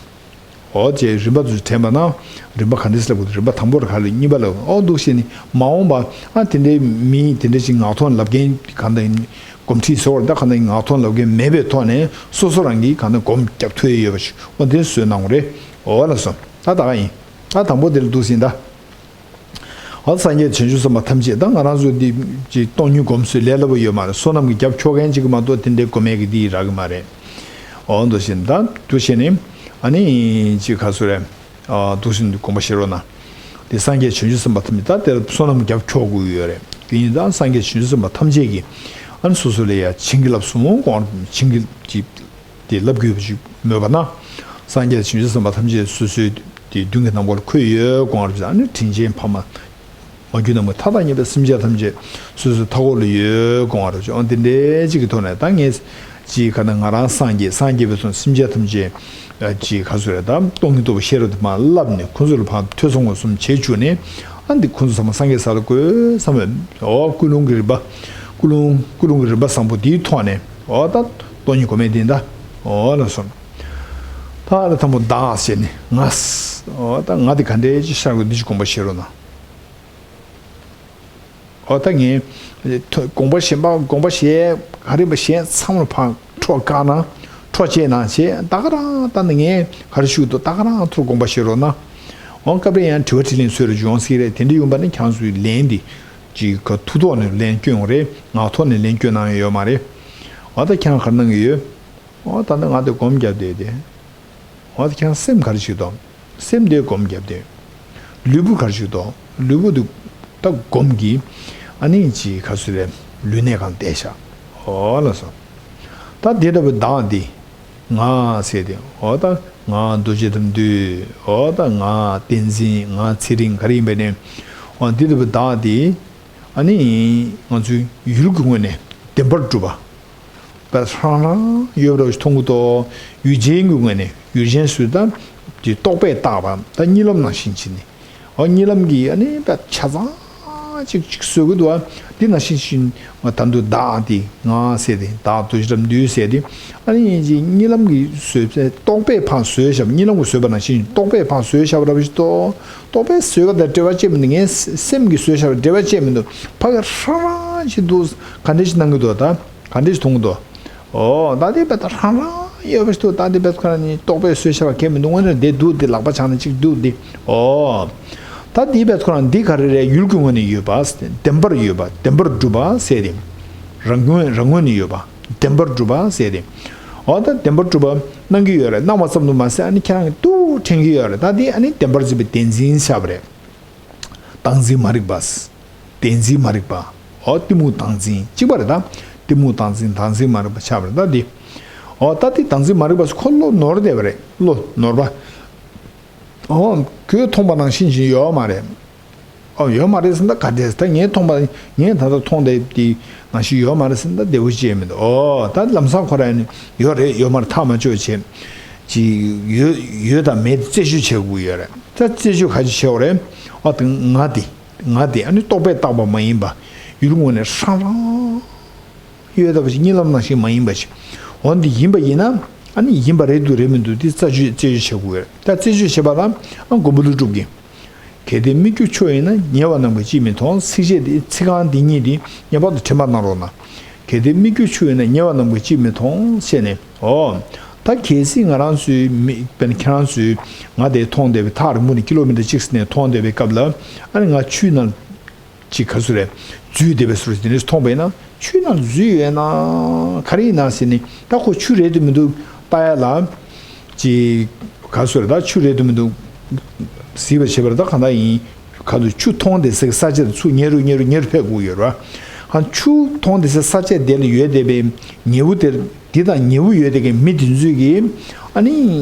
ཨོ་ཅེས་རིམ་པ་དེ་ཚོ་དྲན་པ་གནང་། རིམ་པ་ག་འདྲ་ཞིག་ལབ་དགོས་འདུག་རིམ་པ་དང་པོ་རེ་ག་ལ་གཉིས་པ་ལ་ཨོ་འདུག་བྱས་ནས་མ་འོངས་པ་ཨ་དེ་འདྲའི་མི་དེ་འདྲ་ཞིག་ངག་ཐོག་ནས་ལབ་མཁན་གང་ལྟར་སྒོམ་ཁྲིད་ཟེར་བ་ད་གང་ལྟར་ངག་ཐོག་ནས་ལབ་མཁན་མེད་པའི་ཐོག་ནས་སོ་སོ་རང་གིས་གང་ལྟར་སྒོམ་རྒྱབ་ཐུབ་ཡས་ཡོད་པ་ཞིག་ཨོ་དེ་བཟོས་གནང་དགོས་རེད། ཨོ་ལགས་སོ། ད་ད་ག་ཡིན། ད་དང་པོ་དེ་ལ་འདུག་ཟིན་ད། ཨ་སངས་རྒྱས་བྱང་ཆུབ་སེམས་དཔའ་ཐམས་ཅད་ད་ང་རང་ཚོ་འདི་ཅིག་སྟོང་ཉིད་སྒོམ་སྲོལ་ལས་སླ་པོ་ཡོད་མ་རེད། བསོད་ནམས་ཀྱི་རྒྱབ་ཁྱོག་མཁན་ཅིག་གི་མ་གཏོགས་དེ་འདྲའི་སྒོམ་ཡས་ཀྱི་འདི་རག་གི་མ་རེད། འོ་འདུག་བཞིན་ད་འདུག་བྱས་ནས་ཨ་ནི་ཅིག་ག་ཚོད་རེད། ཨ་འདུག་བཞིན་དུ་དགོངས་པ་བཞེས་རོགས་གནང་། དེ་སངས་རྒྱས་བྱང་ཆུབ་སེམས་དཔའ་ཐམས་ཅད་ད་དེར་བསོད་ནམས་རྒྱབ་ཁྱོག་དགོས་ཀྱི་ཡོད་རེད། དེ་ཡིན་ཙང་སངས་རྒྱས་བྱང་ཆུབ་སེམས་དཔའ་ཐམས་ཅད་ཀྱིས་ཨ་ནི་སོ་སོ་ལ་ཡ་བྱིན་གྱིས་བརླབས་སོང་དགོངས་བྱིན་གྱིས་ཅིག་དེ་ལབ་དགོས་པ་ཞིག་མོས་པ་ན། སངས་རྒྱས་བྱང་ཆུབ་སེམས་དཔའ་ཐམས་ཅད་སོ་སོའི་དེ་མདུན་གྱི་ནམ་མཁའ་ལ་འཁོད་ཡོད་དགོངས་པ་རེད། ཨ་ནི་དྲིན་ཅན་ཕ་མ་མ་གྱུར་ནམ་མཁའི་མཐའ་དང་མཉམ་པའི་སེམས་ཅན་ཐམས་ཅད་སོ་སོའི་མཐའ་འཁོར་ལ་ཡོད་དགོངས་པ་རེད། ཨ་འདི་འདྲའི་ཅིག་གི་ཐོག་ནས་ད་ངས་ཅིག་ག་ན་ང་རང་སངས་རྒྱས་སངས་རྒྱས་པའི་ཚོགས་སེམས་ཅན་ཐམས་ཅད་ཅིག་ག་ཚོད་རེད་ད་སྟོང་ཉིད་རྟོགས་པའི་ཤེས་རབ་དེ་མར་བསླབས་ནས་ཁོང་ཚོ་ལ་ཕར་ཐོས་བསམ་སྒོམ་གསུམ་བྱེད་བཅུག་ནས་ཨ་འདི་ཁོང་ཚོ་ཚང་མ་སངས་རྒྱས་ས་ལ་བཀོད་བསམ་པའི་འོ་ཀུན་སློང་གི་རིམ་པ་ཀུན་སློང་ཀུན་སློང་གི་རིམ་པ་བཟང་པོ་འདིའི་ཐོག་ནས་འོ་ད། སྟོང་ཉིད་སྒོམ་མེད་དེ་འདྲ། འོ་ལ་སོང་། ད་ལ་དང་པོ་བདག་ཟེར་ནས་ང་། འོ་ད་ང་དེ་ག་འདྲའི་ཅི་ཤར་དགོས་འདི་ཅི་དགོངས་པ་བཞེས་རོགས་གནང་། འོ་ད་ངས། དགོངས་པ་བཞེས་པ་དགོངས་པ་བཞེས་ག་རེ་བཞེས་མཚམས་ལ་ཕར་འཕྲོ་བཀག་ན་འཕྲོ་བཅད་ན་བྱས་ད་ག་རང་ད་ནི་ངས་ག་རེ་ཞུ་འདུག་ད་ག་རང་ཐུར་དགོངས་པ་བཞེས་རོགས་གནང་། འོང་སྐབས་རེ་ཡང་དྲི་བ་དྲིས་ལན་བཟོས་ར་འཇོན་སྲིད་རེད། དེ་འདྲ་ཡོང་པ་ན་ཁྱང་ཚོའི་ལན་འདི་ཅིག་ག་ཐུགས་ཐོག་ནས་ལན་སྐྱོན་ཡོང་རེད། ངག་ཐོག་ནས་ལན་སྐྱོན་གནང་ཡོད་ཡོད་མ་རེད། འོ་ད་ཁྱང་ག་རེ་གནང་གི་ཡོད། འོ་ད་ནི་ང་དེ་སྒོམ་རྒྱབ་བསྡད་དེ། འོ་ད་ཁྱང་སེམས་ག་རེ་ཞིག་དང་། སེམས་དེ་སྒོམ་རྒྱབ་དེ། ལུས་པོ་ག་རེ་ཞིག་དང་། ལུས་པོ་དེ་ད་སྒོམ་གྱི། ཨ་ནི་ཅིག་ག་ཚོད་རེད། ལུས་གནས་གང་བསྡད་ཤག་འོ་ལགས་སོ། ད་དེ་ལྟ་བུའི་བདག་འདི། ང་ཟེར་ཏེ། འོ་ད་ང་རྡོ་རྗེ་དམ་འདུས། འོ་ད་ང་བསྟན་འཛིན། ང་ཚེ་རིང་ག་རེ་ཡིན་པ་ནས། འོ་འདི་ལྟ་བུའི་བདག་འདི། ཨ་ནི་ང་ཚོའི་ཡུལ་གྱི་ངོས་ནས་བདེན་པར་གྲུབ་པ། པ་རང་རང་ཡོད་པ་འདྲ་བོ་ཞིག་མཐོང་གི་འདུག་ཡུལ་ཅན་གྱི་ངོས་ནས། ཡུལ་ཅན་ཟེར་ད། དེ་རྟོག་པས་བཏགས་པ། ད་གཉིད་ལམ་ནང་བཞིན་བྱས་ནས། འོ་གཉིད་ལམ་གྱི་ཨ་ནི་པ་ཆ་ཚང་ཅིག་ཅིག་བཟོ་གི་འདུག་འདི་ནང་བཞིན་བཞིན་ད་དུང་བདག་འདི་ང་ཟེར་ཏེ། བདག་རྡོ་རྗེ་དམ་འདུས་ཟེར་ཏེ། ཨ་ནི་ཅིག་གཉིད་ལམ་གྱི་བཟོས་པའི་རྟོག་པས་ཕར་བཟོས་བཞག་གཉིད་ལམ་གྱིས་བཟོས་པ་ནང་བཞིན་རྟོག་པས་ཕར་བཟོས་བཞག་པ་འདྲ་བོ་ཞིག་འདུག་རྟོག་པས་བཟོས་པ་དང་འབྲེལ་བ་ཅན་མི་འདུག་ངའི་སེམས་ཀྱིས་བཟོས་བཞག་པ་འབྲེལ་བ་ཅན་མི་འདུག་ཕ་གི་རང་རང་ཅིག་འདུག་ག་འདྲ་ཞིག་གནང་གི་འདུག་ད། ག་འདྲ་ཞིག་མཐོང་གི་འདུག་འོ་ད་དེ་བས་ད་རང་རང་ཡོད་པ་ཞིག་འདུག་ད་དེ་བས་ཁོ་རང་ནི་རྟོག་པས་བཟོས་བཞག་པ་གང་ཡང་མི་འདུག་དངོས་གནས་བདེ་འདུག་དེ་ལག་པ་འཆང་ནས་ཅིག་འདུག་དེ། འོ་ད་དེ་བས་ཁོ་རང་འདི་ག་རེ་རེད། ཡུལ་གྱི་ངོས་ནས་ཡོད་པ། བདེན་པར་ཡོད་པ། བདེན་པར་གྲུབ་པ་ཟེར་ཏེ། རང་ངོས་རང་ངོས་ནས་ཡོད་པ། བདེན་པར་གྲུབ་པ་ཟེར་ཏེ། འོ་ད་བདེན་པར་གྲུབ་པ་གནང་གི་ཡོད་རེད། གནང་བ་ཙམ་དུ་མ་ཟད་ཨ་ནི་ཁྱེད་རང་གིས་ཏུ་དྲན་གྱི་ཡོད་རེད། ད་དེ་ཨ་ནི་བདེན་པར་གྲུབ་པའི་བདེན་འཛིན་བྱ་བ་རེད། བདག་འཛིན་མ་རིག་པ། བདེན་འཛིན་མ་རིག་པ། འོ་གཏི་མུག་བདག་འཛིན་གཅིག་པ་རེད་ད། གཏི་མུག་བདག་འཛིན། བདག་འཛིན་མ་རིག་པ་ཆགས་པ་རེད་ད་འདི། འོ་ད་འདི་བདག་འཛིན་མ་རིག་པ་ཁོ་བློ་ནོར་བསྡད་པ་རེད། བློ་ནོར་བ། འོ་ཁོས་མཐོང་པ་ནང་བཞིན་ཞིག་ཡོད་མ་རེད། འོ་ཡོད་མ་རེད་ཟེར་ན་ག་འདྲས་ད་ངས་མཐོང་པ། ངས་ད་ལྟ་མཐོང་བསྡད་འདི་ནང་བཞིན་ཡོད་མ་རེད་ཟེར་ན་བདེ་པོ་ཅིག་མི་འདུག་འོ་ད་ལམ་སང་ཁོ་རང་ནི་ཡོད་རེད་ཡོད་མ་རེད་ཐག་མ་ཆོད་བྱས། ཅིག་ཡོད་ཡོད་དང་མེད་རྩད་གཅོད་བྱེད་དགོས་ཡོད་རེད། ད་རྩད་གཅོད་ག་ཅིག་བྱེད་དགོས་རེད། འོ་ད་ང་འདི། ང་དེ་ཨ་ནི་རྟོག་པས་བཏགས་པ་མ་ཡིན་པ། ཡུལ་ངོས་ནས་ཧྲང་ཧྲང་ཡོད་ལྟ་བུ་ཞིག་གཉིད་ལམ་ནང་བཞིན་མ་ཡིན་པ་ཞིག་འོ་འདི་ཡིན་པ་ཡིན་ན། ཨ་ནི་ཡིན་པ་རེད་འདུག་རེད་མི་འདུག་འདི་རྩད་གཅོད་རྩད་གཅོད་བྱེད་དགོས་རེད། ད་རྩད་གཅོད་བྱེད་པ་ལ་ཨ་མགོན་པོ་ཀླུ་སྒྲུབ་ཀྱིས། གལ་ཏེ་སྨིག་རྒྱུ་ཆུ་ཡིན་ན། ཉེ་བ་རྣམས་ཀྱིས་ཅིས་མི་མཐོང་། ཚིགས་བཅད་འདི་ཚིག་རྐང་འདི་གཉིས་འདི་ངེས་པར་དུ་དྲན་པ་གནང་རོགས་གནང་། གལ་ཏེ་སྨིག་རྒྱུ་ཆུ་ཡིན་ན། ཉེ་བ་རྣམས་ཀྱིས་ཅིས་མི་མཐོང་ཟེར་ནས། འོ། ད་གལ་སྲིད་ང་རང་ཚོའི་མི་དཔེར་ན་ཁྱེད་རང་ཚོས་ང་དེ་མཐོང་བསྡད་པའི་ཐག་རིང་པོ་ནས་ཀི་ལོ་མི་ཊར་གཅིག་ནས་མཐོང་བསྡད་པའི་སྐབས་ལ། ཨ་ནི་ང་ཆུའི་ནང་ཅིག་ག་ཚོད་རེད། འཛུལ་བསྡད་པའི་བཟོ་འདྲ་དེ་འདྲ་མཐོང་པ་ཡིན་ན། ཆུའི་ནང་འཛུལ་ཡོད་ན་ག་རེ་ཡིན་ན་ཟེར་ནས། ད་ཁོ་ཆུ་རེད་དུ་མི་འདུག་ལྟ་ཡ་ལ། ཅིག་ག་ཚོད་རེད། ད་ཆུ་རེད་དུ་མི་འདུག་གཟིགས་པ་བྱེད་པར་ད་གང་ལྟར་ཡིན། ག་ཚོད་ཆུ་མཐོང་བསྡད་སའི་ས་ཆ་དེ་ཚུར་ཉེ་རུ་ཉེ་རུ་ཉེ་རུ་ཕེབས་དགོས་ཡོད་རེད་བ། ཧ་ཆུ་མཐོང་བསྡད་སའི་ས་ཆ་དེ་ལ་ཡོད་བསྡད་པའི་ཉེ་བོ་དེར། འདི་དང་ཉེ་བོ་ཡོད་བསྡད་མཁན་མི་དེ་ཚོས་ཀྱིས། ཨ་ནི་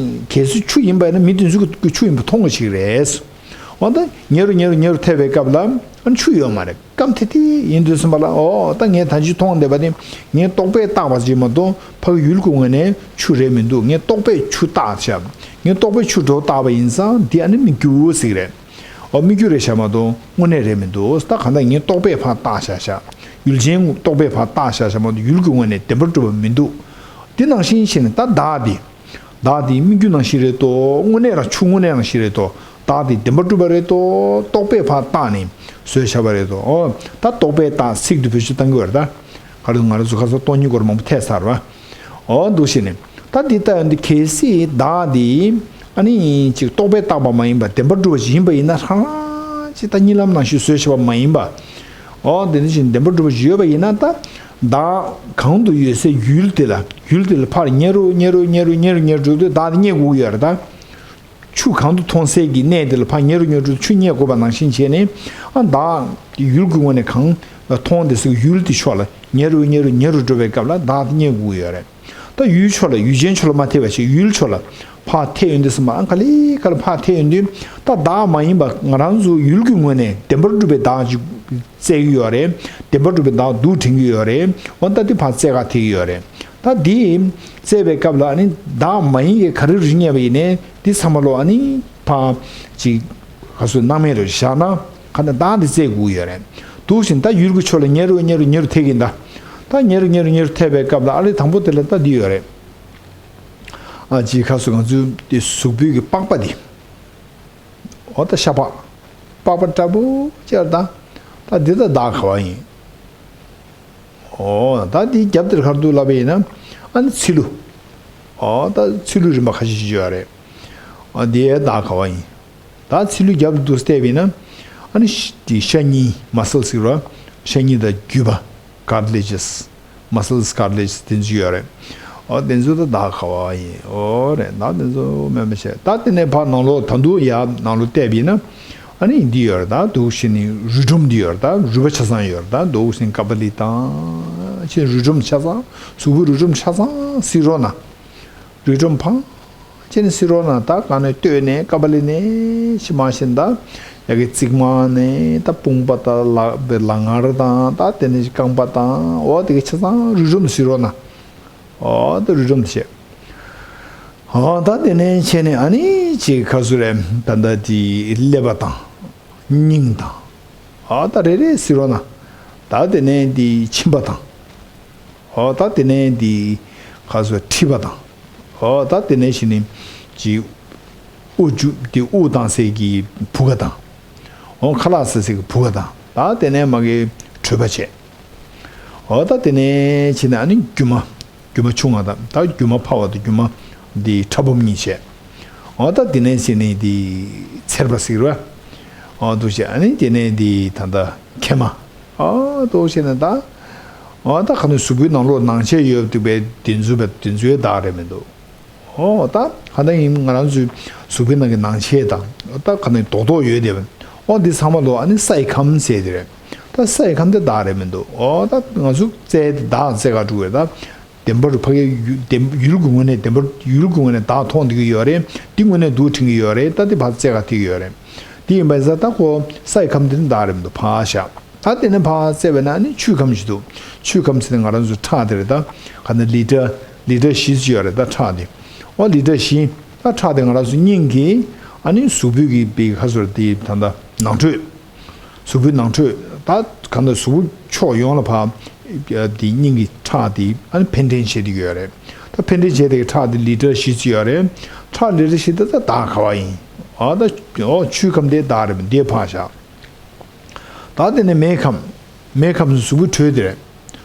གལ་སྲིད་ཆུ་ཡིན་པ་ཡིན་ན་མི་དེ་ཚོས་ཀྱིས་ཆུ་ཡིན་པ་མཐོང་གི་ཆིག་རེད། འོ་ད་ཉེ་རུ་ཉེ་རུ་ཉེ་རུ་ཐེབས་པའི་སྐབས་ལ་ཨ་ཆུ་ཡོད་མ་རེད། སྐམ་ཐིག་ཐིག་ཡིན་དུས་ཙམ་པ་ལ། འོ་ད་ངས་ད་ཅི་མཐོང་བསྡད་པ་དེ་ངའི་རྟོག་པས་བཏགས་པ་ཅིག་མ་གཏོགས་ཕ་གི་ཡུལ་གྱི་ངོས་ནས་ཆུ་རེད་མི་འདུག་ངའི་རྟོག་པས་ཆུ་བཏགས་བཞག་ངའི་རྟོག་པས་ཆུ་འདྲ་བོ་བཏགས་པ་ཡིན་ཙང་འདི་ཨ་ནི་སྨིག་རྒྱུ་ཟིག་རེད། འོ་སྨིག་རྒྱུ་རེད་བཞག་མ་གཏོགས་དངོས་གནས་རེད་མི་འདུག་ད་གང་ལྟར་ངའི་རྟོག་པས་ཕར་བཏགས་བཞག་བཞག་ཡུལ་ཅན་རྟོག་པས་ཕར་བཏགས་བཞག་བཞག་མ་གཏོགས་ཡུལ་གྱི་ངོས་ནས་བདེན་པར་གྲུབ་པ་མི་འདུག་འདི་ནང་བཞིན་བྱས་ནས་ད་བདག་འདི། བདག་འདི་སྨིག་རྒྱུ་ནང་བཞིན་རེད་དོ། དངོས་གནས་རང་ཆུ་དངོས་གནས་རང་བཞིན་རེད་དོ། བདག་འདི་བདེན་པར་གྲུབ་པ་རེད་དོ། རྟོག་པས་ཕར་བཏགས་ནས་བཟོས་བཞག་པ་རེད་དོ། འོ་ད་རྟོག་པས་བཏགས་ཚིག་འདི་བེད་སྤྱོད་གཏང་གི་ཡོད་རེད་ད། ག་རེ་ང་རང་ཚོ་ཁ་སང་སྟོང་ཉིད་སྐོར་མང་པོ་ཐེགས་ཚར་བ། འོ་འདུག་བྱས་ནས་ད་འདི་ལྟ་ཡོང་དུས་གལ་སྲིད་བདག་འདི་ཨ་ནི་ཅིག་རྟོག་པས་བཏགས་པ་མ་ཡིན་པ་བདེན་པར་གྲུབ་པ་ཞིག་ཡིན་པ་ཡིན་ན། ཧྲང་ཧྲང་ཅིག་ད་གཉིད་ལམ་ནང་བཞིན་བཟོས་བཞག་པ་མ་ཡིན་པ། འོ་དེ་འདྲ་ཞིག་བདེན་པར་གྲུབ་པ་ཞིག་ཡོད་པ་ཡིན་ན། ད་བདག་གང་དུ་ཡོད་སའི་ཡུལ་དེ་ལ། ཡུལ་དེ་ལ་ཕར་ཉེ་རུ་ཉེ་རུ་ཉེ་རུ་ཉེ་རུ་ཉེ་རུ་འགྲོ་དུས་བདག་དེ་རྙེད་དགོས་ཀྱི་ཡོད་རེད་ད། ཆུ་གང་དུ་མཐོང་སའི་གི་གནས་དེ་ལ་ཕར་ཉེ་རུ་ཉེ་རུ་ཆུ་རྙེད་དགོས་པ་ནང་བཞིན་བྱས་ནས། ཨ་བདག་ཡུལ་གྱི་ངོས་ནས་གང་མཐོང་བསྡད་སའི་ཡུལ་དེ་ཕྱོགས་ལ་ཉེ་རུ་ཉེ་རུ་ཉེ་རུ་འགྲོ་བའི་སྐབས་ལ་བདག་དེ་རྙེད་དགོས་ཀྱི་ཡོད་རེད། ད་ཡུལ་ཕྱོགས་ལ། ཡུལ་ཅན་ཕྱོགས་ལ་མ་ཐེ་བ་ཞིག་ཡུལ་ཕྱོགས་ལ་ཕར་ཐེ་ཡོང་དུས་ཙམ་པ། ཨ་ག་ལེ་ག་ལེ་ཕར་ཐེ་ཡོང་དུས། ད་བདག་མ་ཡིན་པ་ང་རང་ཚོ་ཡུལ་གྱི་ངོས་ནས་བདེན་པར་གྲུབ་པའི་བདག་ཅིག་བཙལ་གྱི་ཡོད་རེད། བདེན་པར་གྲུབ་པའི་བདག་འདུག་དྲན་གྱི་ཡོད་རེད། འོ་ད་འདི་ཕར་བཙལ་ག་ཐེ་གི་ཡོད་རེད། ད་འདི་བཙལ་བའི་སྐབས་ལ་ཨ་ནི་བདག་མ་ཡིན་གྱི་ག་རེ་རིག་རྙེད་པ་ཡིན་ནའི་འདི་ཚང་མ་ལོ་ཨ་ནི་ཕར་ཅིག་ག་ཚོད་སྣང་མེད་རུ་བཞག་ན། ག་ནས་བདག་འདི་བཙལ་དགོས་ཡོད་རེད། འདུག་བཞིན་ད་ཡུལ་གྱི་ཕྱོགས་ལ་ཉེ་རུ་ཉེ་རུ་ཉེ་རུ་ཐེ་གིན་ད། ད་ཉེ་རུ་ཉེ་རུ་ཉེ་རུ་ཐེ་བའི་སྐབས་ལ་ཨ་ལེ་དང་པོ་དེ་ལ་ད་འདི་ཡོད་རེད། ཨ་ཅིག་ཁ་སུ་ང་ཚོའི་དེ་གཟུགས་པོའི་གི་པགས་པ་འདི། འོ་ད་ཤ་པགས། པགས་པ་འདྲ་པོ་ཅིག་ད། ད་འདི་ད་བདག་ག་བ་ཡིན། འོ་ད་འདི་རྒྱབ་དེར་ག་རེ་འདུག་ལབ་པ་ཡིན་ན། ཨ་ནི་ཚིལ་ལུ། འོ་ད་ཚིལ་ལུ་རིམ་པ་ཁ་ཤས་ཤིག་ཡོད་རེད། ཨ་འདི་བདག་ག་བ་ཡིན། ད་ཚིལ་ལུ་རྒྱབ་ཏུ་བལྟས་པས་ན། ཨ་ནི་ཤ་དེ་ཤ་གཉིས་མ་སལ་ཟེར་བ། ཤ་གཉིས་དང་རྒྱུས་པ། cartilages། མ་སལ་cartilages་དེ་ཚོ་ཡོད་རེད། ཨོ་དེ་ཚོ་ད་ད་ག་བ་ཡིན། ཨོ་རེད། ད་དེ་ཚོ་མེད་མ་བྱས། ད་དེ་ནས་ཕར་ནང་ལོགས་ད་དུང་ཡར་ནང་ལོགས་བལྟས་པས་ན། ཨ་ནི་འདི་ཡོད་རེད། ད་འདུག་བྱས་ནས་རུས་སྒྲོམ་འདི་ཡོད་རེད། ད་རུས་པ་ཆ་ཚང་ཡོད་རེད། ད་འདུག་བྱས་ནས་ཀ་པ་ལི་དང་ཆེ་རུས་སྒྲོམ་ཆ་ཚང་། གཟུགས་པོའི་རུས་སྒྲོམ་ཆ་ཚང་སིལ་རོགས་གནང་། རུས་སྒྲོམ་ཕང་ཅན་སིལ་རོགས་གནང་། ད་ག་ནས་སྟོད་ནས་ཀ་པ་ལི་ནས་ཕྱི་མ་བཞིན་ད་ཡ་གི་རྩིག་མ་ནས་ད་དཔུང་པ་དང་ལག་པའི་ལག་ངར་དང་ད་དེ་ནས་རྐང་པ་དང་འོ་དེ་གི་ཆ་ཚང་རུས་སྒྲོམ་སིལ་རོགས་གནང་། འོ་ད་རུས་སྒྲོམ་བྱས། འོ་ད་དེ་ནས་བྱས་ནས་ཨ་ནི་ཅིག་ག་ཚོད་རེད། ད་ད་དེ་ཀླད་པ་དང་སྙིང་དང་། འོ་ད་རེ་རེ་སིལ་རོགས་གནང་། ད་དེ་ནས་དེ་མཆིན་པ་དང་། འོ་ད་དེ་ནས་འདི་ཁ་སོ་མཁྲིས་པ་དང་། འོ་ད་དེ་ནས་ཞི་ནི་ཅི་དབུགས་འཇུ་འདི་དབུགས་བཏང་སའི་གི་བུ་ག་དང་། འོ་ཁ་ལག་ཟ་སའི་གི་བུ་ག་དང་། ད་དེ་ནས་མ་གི་གྲོད་པ་བྱས། འོ་ད་དེ་ནས་ཕྱིན་ན་ཨ་ནི་རྒྱུ་མ། རྒྱུ་མ་ཆུང་བ་དང་ད་རྒྱུ་མ་ཕ་བ་དང་རྒྱུ་མ་འདི་ཕྲ་སྦོམ་གཉིས་བྱས། འོ་ད་དེ་ནས་ཕྱིན་ནི་འདི་ཚེར་པ་ཟེར་བ། འོ་འདུག་བྱས། ཨ་ནི་དེ་ནས་འདི་ད་ད་མཁལ་མ། ཨ་ཏོག་བྱས་ནས་ད། ཨ་ད་ག་ནས་གཟུགས་པོའི་ནང་ལོགས་ནང་ཆས་ཡོད་འདུག་པས་དེ་ཚོ་བས་དེ་ཚོའི་བདག་རེད་མི་འདུག་ཨོ་ད་ག་ད་ཡིན་ང་རང་ཚོའི་གཟུགས་པོའི་ནང་གི་ནང་ཆས་དང་ད་ག་ནས་རྡོག་རྡོག་ཡོད་དེ་བས། ཨོ་འདི་ཚང་མ་ལོ་ཨ་ནི་སའི་ཁམས་ཟེར་དེ་རེད། ད་སའི་ཁམས་དེ་བདག་རེད་མི་འདུག་ཨོ་ད་ང་ཚོ་རྩའི་བདག་རྩའི་ཁ་དྲུག་རེད་ད། བདེན་པར་ཕ་གི་ཡུ་བདེན་ཡུལ་གྱི་ངོས་ནས་བདེན་པར་ཡུལ་གྱི་ངོས་ནས་བདག་མཐོང་བསྡད་ཀྱི་ཡོད་རེད། འདི་ངོས་ནས་སྡུག་དྲན་གྱི་ཡོད་རེད། ད་འདི་ཕར་རྩའི་ཁ་ཐེག་གི་ཡོད་རེད། དེ་ཡིན་པ་ཡིན་ཙང་ད་ཁོ་སའི་ཁམས་དེ་ནི་བདག་རེད་མི་འདུག་ཕར་བཞག་ད་དེ་ནས་ཕར་བཙལ་བས་ན་ཨ་ནི་ཆུའི་ཁམས་ཤིག་འདུག་ཆུའི་ཁམས་ཟེར་ན་ང་རང་ཚོ་ཁྲག་དེ་རེད་ད། ག་ནས་ལི་ཊར་ལི་ཊར་བཞི་ཅིག་ཡོད་རེད་ད་ཁྲག་དེ། ཨོ་ལི་ཊར་བཞི། ད་ཁྲག་དེ་ང་རང་ཚོ་སྙིང་གི་ཨ་ནི་གཟུགས་པོའི་གི་པའི་ཁ་ཟུར་དེ་ད་ད་ནང་ཁྲོད། གཟུགས་པོའི་ནང་ཁྲོད་ད་གང་ལྟར་གཟུགས་པོ་ཕྱོགས་ཡོངས་ལ་ཕར་དེ་སྙིང་གི་ཁྲག་དེ་ཨ་ནི་ཕན་འདྲེན་བྱེད་དུ་ཡོད་རེད། ད་ཕན་འདྲེན་བྱེད་དེ་ཁྲག་དེ་ལི་ཊར་བཞི་ཅིག་ཡོད་རེད། ཁྲག་ལི་ཊར་བཞི་དེ་ད་ད་ག་བ་ཡིན། ཨ་ད་ཨོ་ཆུའི་ཁམས་དེ་ད་རེད་འདི་ཕར་བཞག་ད་དེ་ནས་མེའི་ཁམས། མེའི་ཁམས་སུ་གཟུགས་པོའི་དྲོད་དེ་རེད།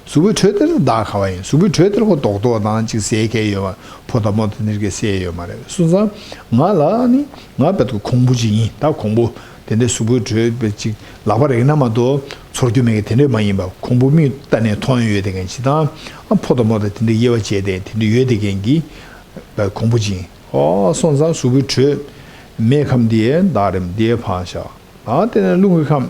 གཟུགས་པོའི་དྲོད་དེ་ལ་བདག་ག་བ་ཡིན། གཟུགས་པོའི་དྲོད་དེ་ལ་ཁོ་རྡོག་རྡོག་དང་ཅིག་ཟས་གལ་ཡོད་མ། ཕོ་དང་མོ་དང་ནི་གའི་ཟས་ཡོད་མ་རེད། སོང་ཙང་ང་ལ་ནི་ང་བད་ཀོ་གོང་བུ་ཅིག་ཡིན། ད་གོང་བུ་དེ་འདྲའི་གཟུགས་པོའི་དྲོད་པ་ཅིག་ལག་པ་རེག་ན་མ་གཏོགས་ཚོར་རྒྱུ་མེད་མཁན་དེ་འདྲ་མ་ཡིན་པ། གོང་བུ་མིག་ལྟ་ནས་མཐོང་ཡོད་དེ་མཁན་ཅིག་དང་། ཨ་ཕོ་དང་མོ་དང་དེ་འདྲའི་དབྱེ་བ་འབྱེད་དེ་དེ་འདྲ་ཡོད་དེ་མཁན་གྱི་བད་གོང་བུ་ཅིག་ཡིན། ཨོ་སོང་ཙང་གཟུགས་པོའི་དྲོད་མེའི་ཁམས་འདི་ཡའི་བདག་རེད་འདི་ཡའི་ཕར་བཞག་ཨ་དེ་ནས་རླུང་གི་ཁམས།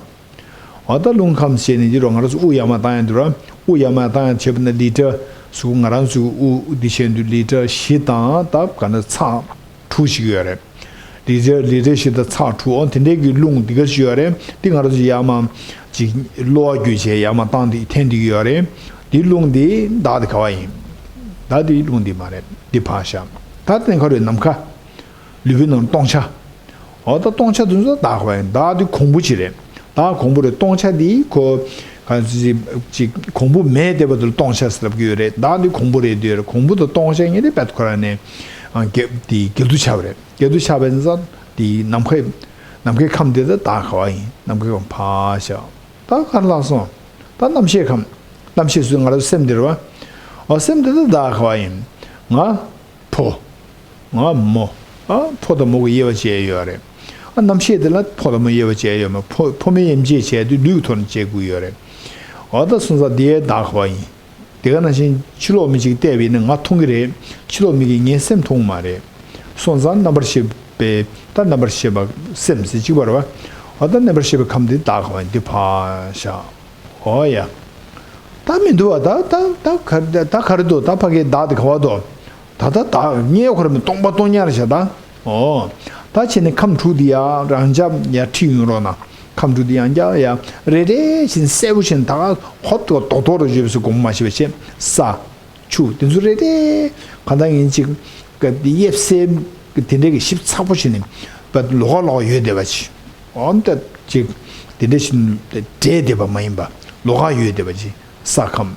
འོ་ད་རླུང་ཁམས་ཟེར་ནས་འདི་རུ་ང་རང་ཚོ་དབུགས་ཡར་མར་བཏང་ཡ་འདི་རུ་དབུགས་ཡར་མར་བཏང་ཡ་བྱེད་པ་ན་ལི་ཊར་གཟུགས་ང་རང་ཚོའི་དབུགས་འདི་བྱས་འདུག་ལི་ཊར་བཞི་དང་ད་ག་ན་ཚེག་དྲུག་ཞིག་ཡོད་རེད། ལི་ཊར་ལི་ཊར་བཞི་དང་ཚེག་དྲུག་འོ་དེ་འདྲའི་གི་རླུང་འདི་ག་ཞིག་ཡོད་རེད། འདི་ང་རང་ཚོ་ཡར་མར་ཅིག་གློ་བ་རྒྱུ་བྱས་ཡར་མར་བཏང་འདི་འཐེན་འདི་ཡོད་རེད། འདི་རླུང་འདི་བདག་འདི་ག་བ་ཡིན། བདག་འདི་རླུང་འདི་མ་རེད། འདི་ཕར་བཞག་ད་དེ་ནས་ག་རེ་སྣམ་ཁ། ལུས་པོའི་ནང་སྟོང་ཆ། འོ་ད་སྟོང་ཆ་དེ་ཚོ་བདག་ག་བ་ཡིན། བདག་དེ་གོང་བུ་ཅིག་རེད། བདག་གོང་བུ་རེད། སྟོང་ཆ་དེ་ཁོ་གང་ཅི་ཅིག་གོང་བུ་མེད་བསྡད་པ་དེ་ལ་སྟོང་ཆ་ཟེར་ལབ་ཀྱི་ཡོད་རེད། བདག་དེ་གོང་བུ་རེད་འདོད་རེད། གོང་བུ་དང་སྟོང་ཆ་གཉིས་དེ་བད་ཁོ་རང་ནས་ཨ་གེ་དེ་གེ་དུ་ཆ་བ་རེད། གེ་དུ་ཆ་བ་ཡིན་ཙང་དེ་ནམ་མཁའི་ནམ་མཁའི་ཁམས་དེ་ད་བདག་ག་བ་ཡིན། ནམ་མཁའི་ཁམས་ཕར་བཞག་ད་ག་རེ་ལབ་སོང་། ད་རྣམ་ཤེས་ཁམས། རྣམ་ཤེས་སུ་ང་རང་སེམས་དེ་རེད་བ། འོ་སེམས་དེ་ད་བདག་ག་བ་ཡིན། ང་། ཕོ། ང་མོ། ཨ་ཕོ་དང་མོ་གི་དབྱེ་བ་བྱས་ཡོད་རེད། ཨ་རྣམ་ཤེས་དེ་ལ་ཕོ་དང་མོ་དབྱེ་བ་བྱས་ཡོད་མ། ཕོ་ཕོ་མོའི་དབྱེ་འབྱེད་བྱས་དུས་ལུས་ཀྱི་ཐོག་ནས་བྱེད་དགོས་ཡོད་རེད། འོ་ད་སོང་ཙང་དེ་བདག་ག་བ་ཡིན། དེ་ག་ནང་བཞིན་ཕྱི་ལོགས་མི་གཅིག་བལྟས་པ་ཡིན་ན་ང་མཐོང་གི་རེད། ཕྱི་ལོགས་མི་གིས་ངའི་སེམས་མཐོང་གི་མ་རེད། སོང་ཙང་རྣམ་པར་ཤེས་པའི་ད་རྣམ་པར་ཤེས་པ་སེམས་ཟེར་གཅིག་པ་རེད་བ། འོ་ད་རྣམ་པར་ཤེས་པའི་ཁམས་དེ་བདག་ག་བ་ཡིན། དེ་ཕར་བཞག་འོ་ཡ། ད་མི་འདུག་བ། ད་ད་ད་ག་རེ་ད་ག་རེ་འདུག་ད་ཕ་གིའི་བདག་དེ་ག་བ་འདུག་ད་ད་ད་ངས་ཁོ་ར་མི་སྟོང་པ་སྟོང་ཉག་རེད་བྱ་ད། ཨོ། ད་བྱས་ནས་ཁམས་དྲུག་འདི་ཡང་རང་འཇགས་ཡར་ཁྲིད་ཡོང་རོགས་གནང་། ཁམས་དྲུག་འདི་ཡང་འཇགས་ཡ་རེ་རེ་བཞིན་གསལ་པོ་བཞིན་ད་ག་ཧོབ་ཏེ་རྡོག་རྡོག་རུ་བརྗོད་པའི་སྒོམ་མ་ཤེས་པ་བྱས། ས། ཆུ་དེ་ཚོ་རེ་རེ་གང་ལྟར་ཡིན་ཅིག་ག་དེ་དབྱིབས་གསལ་གི་དེ་འདྲའི་གི་ཞིབ་ཚགས་པོ་བྱས་ནས་བ་ལོགས་ཀ་ལོགས་ཀ་ཡོད་བསྡད་པ་ཅིག་ཨོ་ད་ཅིག་དེ་འདྲ་བཞིན་འདྲེས་བསྡད་པ་མ་ཡིན་པ་ལོགས་ཀ་ཡོད་བསྡད་པ་ཅིག་ས་ཁམས།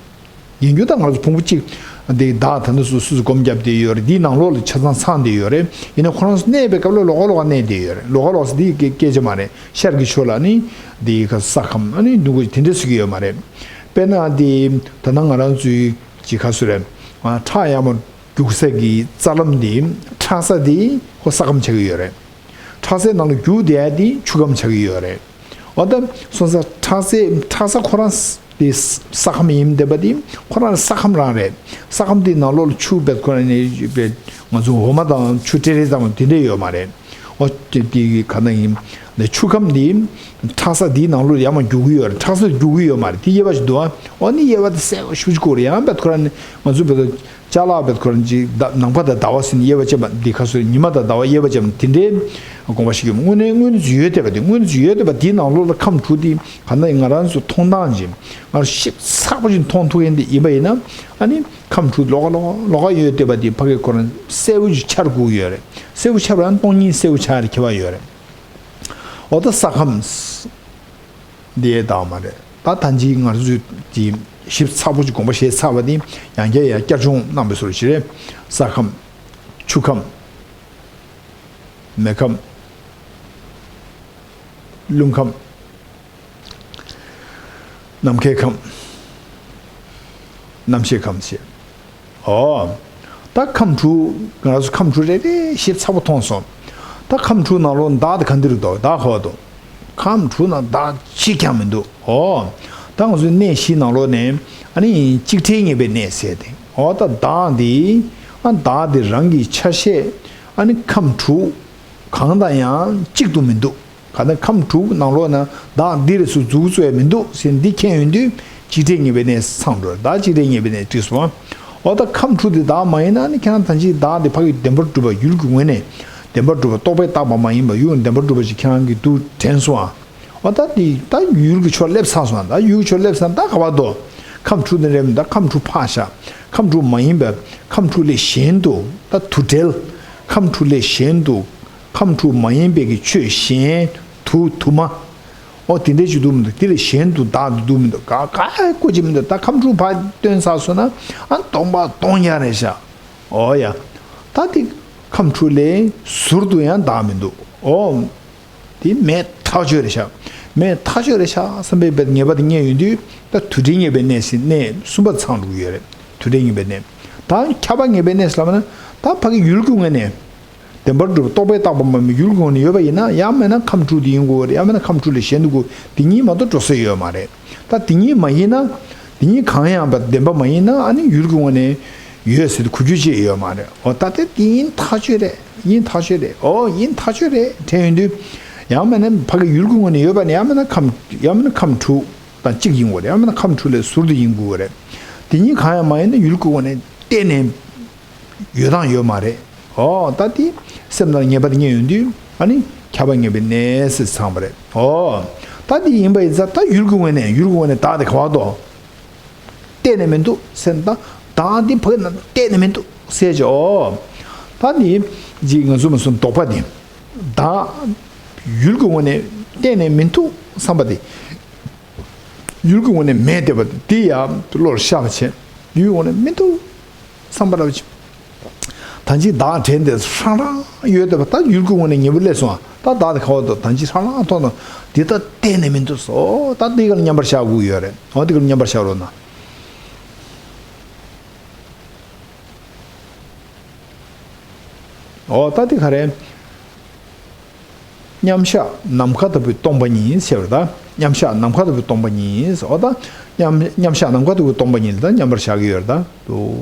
ཡིན་རྒྱུ་ད་ང་ཚོ་ཕུང་པོ་གཅིག་འདི་བདག་ད་ནི་སུ་སུ་སུ་སྒོམ་བརྒྱབ་བསྡད་ཡོད་རེད། འདིའི་ནང་ལོགས་ལ་ཆ་ཚང་ཚང་བསྡད་ཡོད་རེད། ཡིན་ན་ཁོ་རང་ཚོ་གནས་པའི་སྐབས་ལ་ལོགས་ཀ་ལོགས་ཀ་གནས་བསྡད་ཡོད་རེད། ལོགས་ཀ་ལོགས་སུ་འདི་སྐད་སྐད་ཆ་མ་རེད། ཤར་གྱི་ཕྱོགས་ལ་ནི་འདི་ག་ས་ཁམས་ཨ་ནི་ནུབ་གི་དེ་འདྲ་ཟེར་གྱི་ཡོད་མ་རེད། དཔེར་ན་འདི་ད་ནང་ང་རང་ཚོའི་ཅི་ག་སུ་རེད། ཁྲག་ཡར་མར་རྒྱུག་ས་གི་རྩ་ལམ་འདི་ཁྲག་ས་འདི་ཁོ་ས་ཁམས་ཆགས་ཀྱི་ཡོད་རེད། ཁྲག་རྩའི་ནང་ལ་རྒྱུག་བསྡད་ཡ་དེ་ཆུ་ཁམས་ཆགས་ཀྱི་ཡོད་རེད། འོ་ད་སོང་ཙང་ཁྲག་རྩའི་ཁྲག་རྩ་ཁོ་རང་དེ་ས་ཁམས་ཡིན་བསྡད་པ་དེ་ཁོ་རང་ས་ཁམས་རང་རེད། ས་ཁམས་དེའི་ནང་ལོགས་ལ་ཆུ་བེད་ཁོ་རང་ནས་ང་ཚོ་འོ་མ་དང་ཆུ་སྤྲེལ་རེ་ཙམ་དེ་འདྲས་ཡོད་མ་རེད། འོ་དེ་དེ་ག་ན་ཡིན་ནས་ཆུ་ཁམས་དེ་ཁྲག་རྩ་དེའི་ནང་ལོགས་ཡར་མར་རྒྱུག་གི་ཡོད་རེད། ཁྲག་རྩ་རྒྱུག་གི་ཡོད་མ་རེད། དེ་དབྱེ་བ་ཞིག་འདུག་ཨ། འོ་ནི་དབྱེ་བ་དེ་གསལ་པོ་ཞེ་པོ་ཅིག་དགོས་རེད། ཡང་བེད་ཁོ་རང་ནས་ང་ཚོ་བེད་ཅ་ལག་བེད་ཁོ་རང་ཅིག་ད་ནམ་མཁའ་དང་ཟླ་བ་ཟེར་ནས་དབྱེ་བ་ཕྱེ་མ་འདི་ཁ་སོ་ཉི་མ་དང་ཟླ་བ་དབྱེ་བ་ཕྱེ་མ་དེ་འདྲའི་དགོངས་པ་བཞེས་ཀྱི་ཡོད། དངོས་གནས་དངོས་གནས་ཡོད་བསྡད་པ་དེ་དངོས་གནས་ཡོད་བསྡད་པ་དེའི་ནང་ལོགས་ལ་ཁམས་དྲུག་དེ་ག་ན་ང་རང་ཚོ་མཐོང་སྟངས་ཀྱི་ང་རང་ཞིབ་ཚགས་པོ་ཞིག་མཐོང་ཐུབ་མཁན་དེ་ཡིན་པ་ཡིན་ན། ཨ་ནི་ཁམས་དྲུག་ལོགས་ཀ་ལོགས་ཀ་ལོགས་ཀ་ཡོད་བསྡད་པ་དེ་ཕ་གི་ཁོ་རང་གསལ་པོ་ཞིག་འཆར་དགོས་ཀྱི་ཡོད་རེད། གསལ་པོ་འཆར་བ་ཡང་སྟོང་ཉིད་གསལ་པོ་འཆར་ཡ་ཁྱད་པར་ཡོད་རེད། འོ་ད་ས་ཁམས། འདི་ཡས་དག་མ་རེད། ད་ད་ཅི་ང་ཚོས་ཀྱི་ཞིབ་ཚགས་པོ་ཅིག་དགོངས་པ་བཞེས་ཚར་བ་དེ་ཡང་བསྐྱར་ཡང་བསྐྱར་སྦྱོང་གནང་བའི་བཟོ་འདྲ་ཞིག་རེད། ས་ཁམས། ཆུ་ཁམས། མེ་ཁམས། རླུང་ཁམས། ནམ་མཁའི་ཁམས། རྣམ་ཤེས་ཁམས་ཞེས། ཨོ། ད་ཁམས་དྲུག་ང་རང་ཚོ་ཁམས་དྲུག་རེ་རེ་ཞིབ་ཚགས་པོ་མཐོང་སོང་། ད་ཁམས་དྲུག་ནང་ལོགས་བདག་དེ་ག་འདི་རུ་འདུག་བདག་ག་པར་འདུག་ཁམས་དྲུག་ནང་བདག་གཅིག་ཀྱང་མི་འདུག་ཨོ། ད་ང་ཚོའི་གནས་བཞི་ནང་ལོགས་ནས་ཨ་ནི་གཅིག་བྲལ་ངེས་པའི་གནས་ཟེར་ཏེ། ཨོ་ད་བདག་འདི་ཨ་བདག་འདི་རང་གི་ཆ་ཤས་ཨ་ནི་ཁམས་དྲུག་གང་དང་ཡང་གཅིག་ཏུ་མི་འདུག་ག་ནས་ཁམས་དྲུག་ནང་ལོགས་ན་བདག་འདི་རེ་སུ་འཛུགས་རྩོད་མི་འདུག་ཟེར་འདི་མཁྱེན་ཡོང་དུས་གཅིག་བྲལ་ངེས་པའི་གནས་ཚང་འགྲོ། བདག་གཅིག་བྲལ་ངེས་པའི་གནས་བྲིས་སོང་། འོ་ད་ཁམས་དྲུག་འདི་བདག་མ་ཡིན་ན་ནི་ཁྱེད་རང་ད་ཅི་བདག་འདི་ཕ་གི་བདེན་པར་གྲུབ་པ་ཡུལ་གྱི་ངོས་ནས་བདེན་པར་གྲུབ་པ་རྟོག་པས་བཏགས་པ་མ་ཡིན་པ་ཡུལ་བདེན་པར་གྲུབ་པ་ཞིག་ཁྱེད་རང་གིས་འདུག་དྲན་སོང་ཨ། འོ་ད་འདི་ད་ཡུལ་གྱི་ཕྱོགས་སླེབས་ཚར་སོང་ཨ། ད་ཡུལ་གྱི་ཕྱོགས་སླེབས་ཚར་ད་ག་པར་འདུག་ཁམས་དྲུག་འདི་འདྲ་མི་འདུག་ཁམས་དྲུག་ཕར་བཞག་ཁམས་དྲུག་མ་ཡིན་པ་ཁམས་དྲུག་ལས་གཞན་དུ་ད་དུ་བྲལ། ཁམས་དྲུག་ལས་གཞན་དུ་ཁམས་དྲུག་མ་ཡིན་པའི་གི་ཆོས་གཞན་དུ་དུ་མ། ཨོ་དེ་འདྲའི་ཅིག་འདུག་མི་འདུག་དེ་ལས་གཞན་དུ་བདག་འདི་འདུག་མི་འདུག་ག་ག་ཀོ་ཅིག་མི་འདུག་ད་ཁམས་དྲུག་ཕར་བཏོན་ཚར་སོང་ན་ཨ་སྟོང་པ་སྟོང་རྐྱང་རེད་ཤག་ཨོ་ཡ། ད་དེ་ཁམས་དྲུག་ལས་ཟུར་དུ་ཡང་བདག་མི་འདུག་ཨོ། དེ་མེད་ཐག་ཆོད་རེད་ཤག་མེད་ཐག་ཆོད་རེད་ཤག་བསམ་པའི་བེད་ངེས་པ་དེ་རྙེད་ཡོང་དུས་ད་དུ་བྲལ་ངེས་པའི་གནས་སི་གནས་གསུམ་པ་ཚང་འགྲོ་གི་ཡོད་རེད། དུ་བྲལ་ངེས་པའི་གནས། ད་ཁྱབ་པ་ངེས་པའི་གནས་སུ་ལབ་ན་ད་ཕ་གི་ཡུལ་གྱི་ངོས་ནས། བདེན་པར་གྲུབ་རྟོག་པས་བཏགས་པ་མ་ཡིན་ཡུལ་གྱི་ངོས་ནས་ཡོད་པ་ཡིན་ན་ཡང་མིན་ན་ཁམས་དྲུག་དེ་ཡིན་དགོས་རེད། ཡང་མིན་ན་ཁམས་དྲུག་ལས་གཞན་དུ་དགོས་དེ་གཉིས་མ་གཏོགས་འགྲོ་ས་ཡོད་མ་རེད། ད་དེ་གཉིས་མ་ཡིན་ན། དེ་གཉིས་གང་ཡང་བདེན་པ་མ་ཡིན་ན་ཨ་ནི་ཡུལ་གྱི་ངོས་ནས་ཡོད་ཟེར་དུས་གོ་རྒྱུ་ཅིག་ཡོད་མ་རེད། འོ་ད་དེ་དེ་ཡིན་ཐག་ཆོད་རེད། ཡིན་ཐག་ཆོད་རེད། ཨོ་ཡིན་ཐག་ཆོད་རེད་དྲན་ཡོང་དུས། ཡང་མིན་ན་ཕ་གི་ཡུལ་གྱི་ངོས་ནས་ཡོད་པ་ནི་ཡང་མིན་ན་ཁམས་ཡང་མིན་ན་ཁམས་དྲུག་དང་གཅིག་ཡིན་དགོས་རེད། ཡང་མིན་ན་ཁམས་དྲུག་ལས་ཟུར་དུ་ཡིན་དགོས་རེད། དེ་གཉིས་གང་ཡང་མ་ཡིན་ན་ཡུལ་གྱི་ངོས་ནས་གཏན་ནས། ཡོད་དང་ཡོད་མ་རེད། ཨོ་ད་དེ་སེམས་ནང་ངེས་པ་དེ་རྙེད་ཡོང་དུས་ཨ་ནི་ཁྱབ་པ་ངེས་པའི་གནས་སུ་ཚང་བ་རེད། ཨོ་ད་དེ་ཡིན་པ་ཡིན་ཙང་ད་ཡུལ་གྱི་ངོས་ནས་ཡུལ་གྱི་ངོས་ནས་བདག་དེ་ག་པར་འདུག་གཏན་ནས་མི་འདུག་ཟེར་ན་ད་བདག་འདི་ཕ་གི་ནང་གཏན་ནས་མི་འདུག་ཟེར་ཅིག་ཨོ་ད་ནི་ཅིག་ང་ཚོ་མ་སོང་དོགས་པ་དེ་བདག་ཡུལ་གྱི་ངོས་ནས་གཏན་ནས་མི་འདུག་བསམ་པ་དེ། ཡུལ་གྱི་ངོས་ནས་མེད་བསྡད་པ་དེ་ཡང་བློར་ཤར་བ་བྱས། ཡུལ་ངོས་ནས་མི་འདུག་བསམ་པ་ར་བ་ཅིག་ད་ཅི་བདག་དྲན་ཏེ་ཧྲང་ཧྲང་ཡོད་བསྡད་པ་ད་ཡུལ་གྱི་ངོས་ནས་ཉེ་པོ་སླེབས་སོང་ཨ། ད་བདག་དེ་ག་པར་འདུག་ད་ཅི་ཧྲང་ཧྲང་མཐོང་དང་དེ་ད་གཏན་ནས་མི་འདུག་སོ། ད་འདི་ག་ལ་མཉམ་པར་བཞག་དགོས་ཡོད་རེད། འོ་འདི་ག་ལ་མཉམ་པར་བཞག་རོགས་གནང་། འོ་ད་འདི་ག་རེད། མཉམ་གཞག་ནམ་མཁའ་ལྟ་བུའི་སྟོང་པ་ཉིད་ཟེར་བ་ད། མཉམ་གཞག་ནམ་མཁའ་ལྟ་བུའི་སྟོང་པ་ཉིད། འོ་ད། མཉམ་མཉམ་གཞག་ནམ་མཁའ་ལྟ་བུའི་སྟོང་པ་ཉིད་ལ་ད་མཉམ་པར་བཞག་གི་ཡོད་རེད་ད།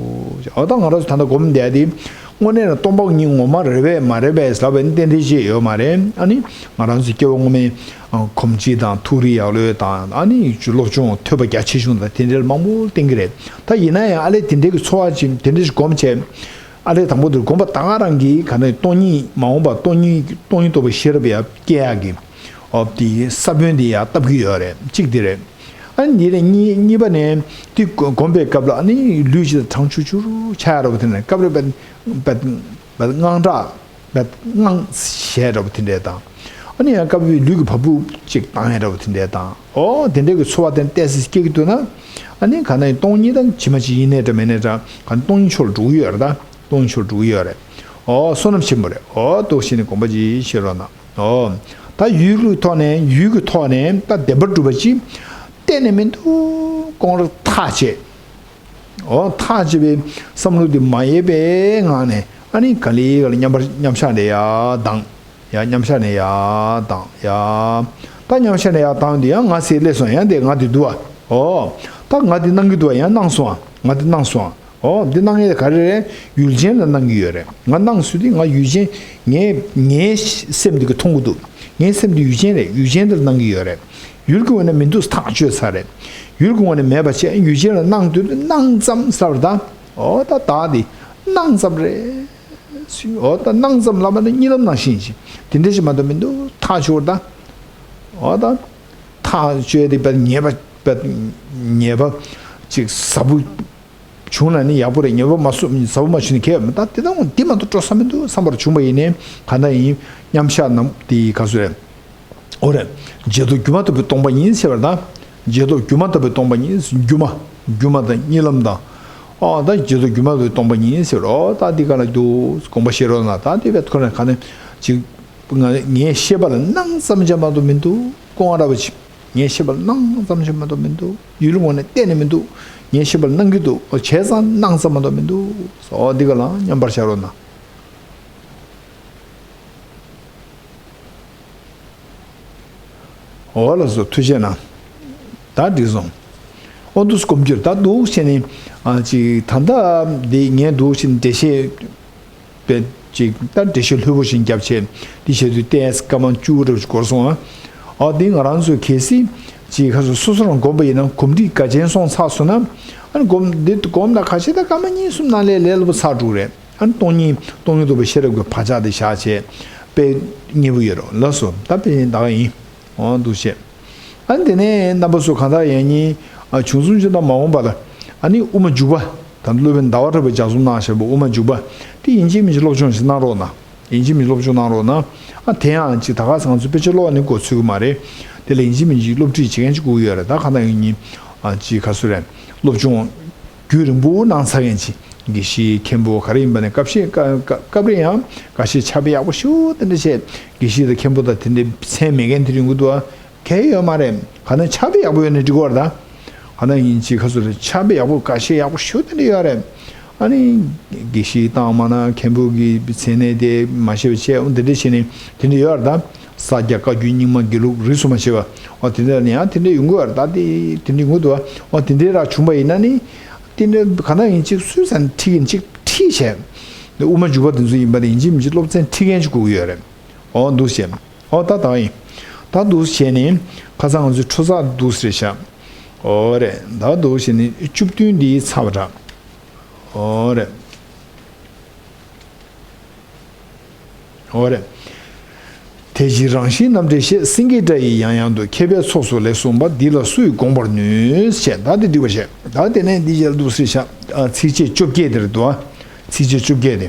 འོ་ད་ང་རང་ཚོ་ད་ལྟ་སྒོམ་བསྡད་དེ། དངོས་གནས་ལ་སྟོང་པ་ཉིད་ངོ་མ་རེད་པས་མ་རེད་པས་ལབ་པའི་རྟེན་འབྲེལ་ཅིག་ཡོད་མ་རེད། ཨ་ནི་ང་རང་ཚོ་སྐྱེ་བ་སྔོན་མའི་གོམས་གཤིས་དང་ཐུགས་རིག་ཡག་ལོས་དང་ཨ་ནི་སློབ་སྦྱོང་ཐོས་པ་རྒྱ་ཆེ་ཆུང་དང་དེ་འདྲའི་མང་པོ་བསྟན་གི་རེད། ད་ཡིན་ན་ཡང་ཨ་ལས་དེ་འདྲའི་གི་འཚོ་བ་ཅིག་དེ་འདྲའི་ཞིག་སྒོམ་བྱས། ཨ་ལས་དང་པོ་དེར་སྒོམ་པ་ད་ག་རང་གིས་ག་ནས་སྟོང་ཉིད་མ་འོངས་པ་སྟོང་ཉིད་སྟོང་ཉིད་རྟོགས་པའི་ཤེས་རབ་ཡར་སྐྱེ་ཡག་གི། འོ་དེའི་ས་བོན་དེ་ཡར་བཏབ་ཀྱི་ཡོད་རེད། གཅིག་དེ་རེད། ཨ་ནི་དེ་ནས་གཉིས་གཉིས་པ་ནས་དེ་སྒོམ་པའི་སྐབས་ལ་ཨ་ནི་ལུས་ཅིག་དང་གྲང་ཆུར་ཆུར་ཆགས་ཡ་འདྲ་པོ་དེ་ནས་སྐབས་རེ་བད་བད་བད་དངངས་སྐྲག་བད་དངངས་བྱས་འདྲ་པོ་དེ་འདྲས་དང་། ཨ་ནི་ཡང་སྐབས་རེ་ལུས་ཀྱི་བ་སྤུ་ཅིག་བཏང་ཡ་འདྲ་པོ་དེ་འདྲས་དང་། འོ་དེ་འདྲས་ཀྱི་ཚོར་བ་དེ་ཏོག་ཙམ་སྐྱེ་གི་འདུག་ན། ཨ་ནི་ག་ན་ཡིན་སྟོང་ཉིད་དང་ཇི་མ་ཇི་ཡིན་ནའི་འདྲ་མིན་ནའི་འདྲ་ག་ན་སྟོང་ཉིད་ཕྱོགས་ལ་འགྲོ་གི་ཡོད་རེད་ད། སྟོང་ཉིད་ཕྱོགས་འགྲོ་གི་ཡོད་རེད། ཨོ་བསོད་ནམས་ཆེན་པོ་རེད། ཨོ་འདུག་བྱས་ནས་དགོངས་པ་ཅིག་བཞེས་རོགས་གནང་། ཨོ། ད་ཡུལ་གྱི་ཐོག་ནས་ཡུལ་གྱི་ཐོག་ནས་ད་བདེན་པར་གྲུབ་པ་ཅིག་གཏན་ནས་མི་འདུག་ཀོང་ར་ཐག་བཅད། ཨོ་ཐག་བཅད་པའི་བསམ་བློ་དེ་མ་ཡལ་བའི་ངང་ནས་ཨ་ནི་ག་ལེ་ག་ལེ་མཉམ་པར་མཉམ་བཞག་བསྡད་ཡ་དང་། ཡ་མཉམ་བཞག་ནས་ཡར་ལྡང་ཡ། ད་མཉམ་བཞག་ནས་ཡར་ལྡང་དེ་ཡང་ང་ཟེར་སླེབས་སོང་། ཡང་དེ་ང་དེ་འདུག་བ། ཨོ། ད་ང་དེ་སྣང་གི་འདུག་བ། ཡང་སྣང་སོང་ཨ། ང་དེ་སྣང་སོང་ཨ། ཨོ། འདི་སྣང་ཡས་ག་རེ་རེད། ཡུལ་ཅན་ལ་སྣང་གི་ཡོད་རེད། ང་སྣང་ཟེར་དུས་ང་ཡུལ་ཅན། ངའི་ངའི་སེམས་འདི་གི་མཐོང་གི་འདུག་ངའི་སེམས་འདི་ཡུལ་ཅན་རེད། ཡུལ་ཅན་འདི་ལ་སྣང་གི་ཡོད་རེད། ཡུལ་གྱི་ངོས་ནས་མི་འདུག་ཐག་ཆོད་ཚར་རེད། ཡུལ་གྱི་ངོས་ནས་མེད་པ་བྱས། ཡུལ་ཅན་ལ་སྣང་དུས་སྣང་ཙམ་ཟེར་བ་ད། ཨོ་ད་བདག་འདི་སྣང་ཙམ་རེད། ཨོ་ད་སྣང་ཙམ་ལབ་པ་ནི་གཉིད་ལམ་ནང་བཞིན་ཅིག་དེ་འདྲ་ཞིག་མ་གཏོགས་མི་འདུག་ཐག་ཆོད་ད། ཨོ་ད། ཐག་ཆོད་དེ་བས་ཉེས་པ་བས་ཉེས་པ་ཅིག་ཟབ་པོ་བྱུང་ན་ནི་ཡག་པོ་རེད། ཉེས་པ་མ་བཟོ་ཟབ་པོ་མ་བྱུང་ན་གལ་ཡོད་མ་རེད། ད་དེ་དང་འདི་མ་གཏོགས་སྤྲོ་ས་མི་འདུག་བསམ་པར་བྱུང་བ་ཡིན་ནའི་གང་ལྟར་ཡིན། མཉམ་བཞག་ནམ་དེ་ག་ཚོད་རེད། འོ་རེད། བརྗེད་ཐོབ་སྒྱུ་མ་ལྟ་བུའི་སྟོང་པ་ཉིད་ཟེར་བ་ད། བརྗེད་ཐོབ་སྒྱུ་མ་ལྟ་བུའི་སྟོང་པ་ཉིད། སྒྱུ་མ། སྒྱུ་མ་དང་གཉིད་ལམ་དང་། ཨོ་ད་བརྗེད་ཐོབ་སྒྱུ་མ་ལྟ་བུའི་སྟོང་པ་ཉིད་ཟེར་བ་ཨོ་ད་འདི་ག་ལ་འདུག་དགོངས་པ་བཞེས་རོགས་གནང་། ད་དེ་བས་ཁོ་ན་ག་ནས་ཅིག་ང་ངའི་ཤེས་པ་ལ་སྣང་ཙམ་ཅང་མ་གཏོགས་མི་འདུག་ཀོང་ར་བ་ཅིག་ངའི་ཤེས་པ་ལ་སྣང་ཙམ་ཅང་མ་གཏོགས་མི་འདུག་ཡུལ་ངོས་ནས་གཏན་ནས་མི་འདུག་ངའི་ཤེས་པ་ལ་སྣང་གི་འདུག་བྱས་ཙང་སྣང་ཙམ་མ་གཏོགས་མི་འདུག་ཨོ་འདི་ག་ལ་མཉམ་པར་བཞག་རོགས་གནང་། འོ་ལགས་སོ། ཐུགས་རྗེ་གནང་། ད་འགྲིག་སོང་། ཨོ་འདུག་སྐོམ་གྱུར་ད་འདུག་བྱས་ནས་ཨ་ཅིག་ད་ལྟ་འདི་ངས་འདུག་བྱས་ནས་འགྲེལ་བཤད་པའི་ཅིག་ད་འགྲེལ་བཤད་ལྷོད་པོ་ཞིག་བརྒྱབ་བྱས་འདི་བྱས་དུས་ཏོག་ཙམ་སྐར་མ་བཅུ་རབ་ཅིག་འགོར་སོང་ཨ། ཨ་འདི་ང་རང་ཚོས་གལ་སྲིད་ཅིག་ཁ་སོ་སོ་སོ་རང་སྒོམ་པ་ཡིན་ན་གོམས་འདྲིས་འགལ་རྐྱེན་སོང་ཚར་སོང་ན་ཨ་ནི་སྒོམ་འདི་སྒོམ་ད་ཁ་ཤས་ད་སྐར་མ་གཉིས་གསུམ་ནང་ལས་ལས་སླ་པོ་ཚར་འགྲོ་གི་རེད། ཨ་ནི་སྟོང་ཉིད་སྟོང་ཉིད་རྟོགས་པའི་ཤེས་རབ་ཀྱི་བག་ཆགས་དེ་བཞག་བྱས་དཔེ་མཉེས་པོ་ཡོད་རེད། ལགས་སོ། ད་དཔེ་ནི་ད་ག་ཡིན། འོ་འདུག་བྱས། ཨ་ནི་དེ་ནས་རྣམ་པ་ཚོ་གང་ལྟར་ཡང་སྙིང་ཨ་བྱུང་སོང་ཅི་ད་མ་འོངས་པ་ལ་ཨ་ནི་དབུ་མ་འཇུག་པ་ད་སློབ་དཔོན་ཟླ་བ་གྲགས་པས་ལྗགས་རྩོམ་གནང་བཞག་པའི་དབུ་མ་འཇུག་པ་དེ་ཡིན་གཅིག་མིན་གཅིག་སློབ་སྦྱོང་ཞིག་གནང་རོགས་གནང་། ཡིན་གཅིག་མིན་གཅིག་སློབ་སྦྱོང་གནང་རོགས་གནང་། ཨ་དེ་ཡང་ཅིག་ད་ག་ས་ང་ཚོ་དཔེ་ཆ་ཀློག་ནི་འགོ་ཚུགས་ཀྱི་མ་རེད། དེ་ལ་ཡིན་གཅིག་མིན་གཅིག་སློབ་ཁྲིད་བྱེད་མཁན་ཅིག་དགོས་ཀྱི་ཡོད་རེད། ད་གང་ལྟར་ཡང་སྙིང་ཨ་ཅིག་ག་ཚོད་རེད། སློབ་སྦྱོང་རྒྱུན་རིང་པོ་གནང་ཚར་མཁན་ཅིག་དགེ་བཤེས་མཁན་པོ་ག་རེ་ཡིན་པ་ནས་སྐབས་ཤིག་སྐབས་སྐབས་རེ་ཡང་འགའ་ཤས་ཕྱག་དཔེ་ཡག་པོ་ཞེ་པོ་དེ་འདྲ་བྱས་དགེ་བཤེས་དང་མཁན་པོ་དང་དེ་འདྲའི་མཚན་མེད་མཁན་དེ་རིང་གི་འདུག་ཨ། གལ་ཡོད་མ་རེད། ག་ནས་ཕྱག་དཔེ་ཡག་པོ་ཡོད་ནས་འགྲིག་གི་རེད་ད། ག་ནས་ཡིན་ཅིག་ཁ་སོ་རེད། ཕྱག་དཔེ་ཡག་པོ་འགའ་ཤས་ཡག་པོ་ཞེ་པོ་དེ་འདྲ་ཡོད་རེད། ཨ་ནི་དགེ་བཤེས་བཏང་མ་ན་མཁན་པོ་གི་མཚན་གནས་དེ་མ་ཤེས་པ་བྱས་འོ་དེ་འདྲ་བྱས་ནས་དེ་འདྲ་ཡོད་རེད་ད། ས་སྐྱ་བཀའ་བརྒྱུད་རྙིང་མ་དགེ་ལུགས་རིས་སུ་མ་ཆད་པ་འོ་དེ་འདྲ་ནས་ཡང་དེ་འདྲ་ཡོང་གི་ཡོད་རེད་ད། དེ་དེ་འདྲ་ཡོང་གི་འདུག་བ། འོ་དེ་འདྲ་རག་བྱུང་པ་ཡིན་ན་ནི་དེ་འདྲ་ག་ནས་ཡིན་ཅིག་སུས་ཟ་ནས་ཁྲིད་ཀྱིན་ཅིག་ཁྲིད་བྱས། དབུ་མ་འཇུག་པ་དེ་ཚོ་ཡིན་པ་དེ་ཡིན་གཅིག་མིན་གཅིག་སློབ་ཚན་ཁྲིད་མཁན་ཅིག་དགོས་ཀྱི་ཡོད་རེད། འོ་འདུག་བྱས། ཨོ་ད་ད་ཡིན། ད་འདུག་བྱས་ནས་ཁ་སང་ང་ཚོའི་འཕྲོ་བརླག་འདུག་ཟེར་ཤག་ཨོ་རེད། ད་འདུག་བྱས་ནས་བཅུ་བདུན་འདི་ཚར་བ་འདྲ། ཨོ་རེད། ཨོ་རེད། དེ་བཞིན་རང་བཞིན་རྣམ་འགྲེལ་ཞེས། སེང་གེའི་སྒྲ་ཡིས་ཡང་ཡང་དུ། མཁས་པའི་ཚོགས་སུ་ལེགས་གསུངས་པ། འདི་ལ་སུ་ཡིས་དགོངས་པར་ནུས། ཞེས་ད་འདི་འགྲིག་པ་བྱས། ད་དེ་ནས་འདི་རྗེས་ལ་འདུག་ཟེར་ཤག་ཚིགས་བཅད་བཅོ་བརྒྱད་དེ་རེད་འདུག་ཨ། ཚིགས་བཅད་བཅོ་བརྒྱད་དེ།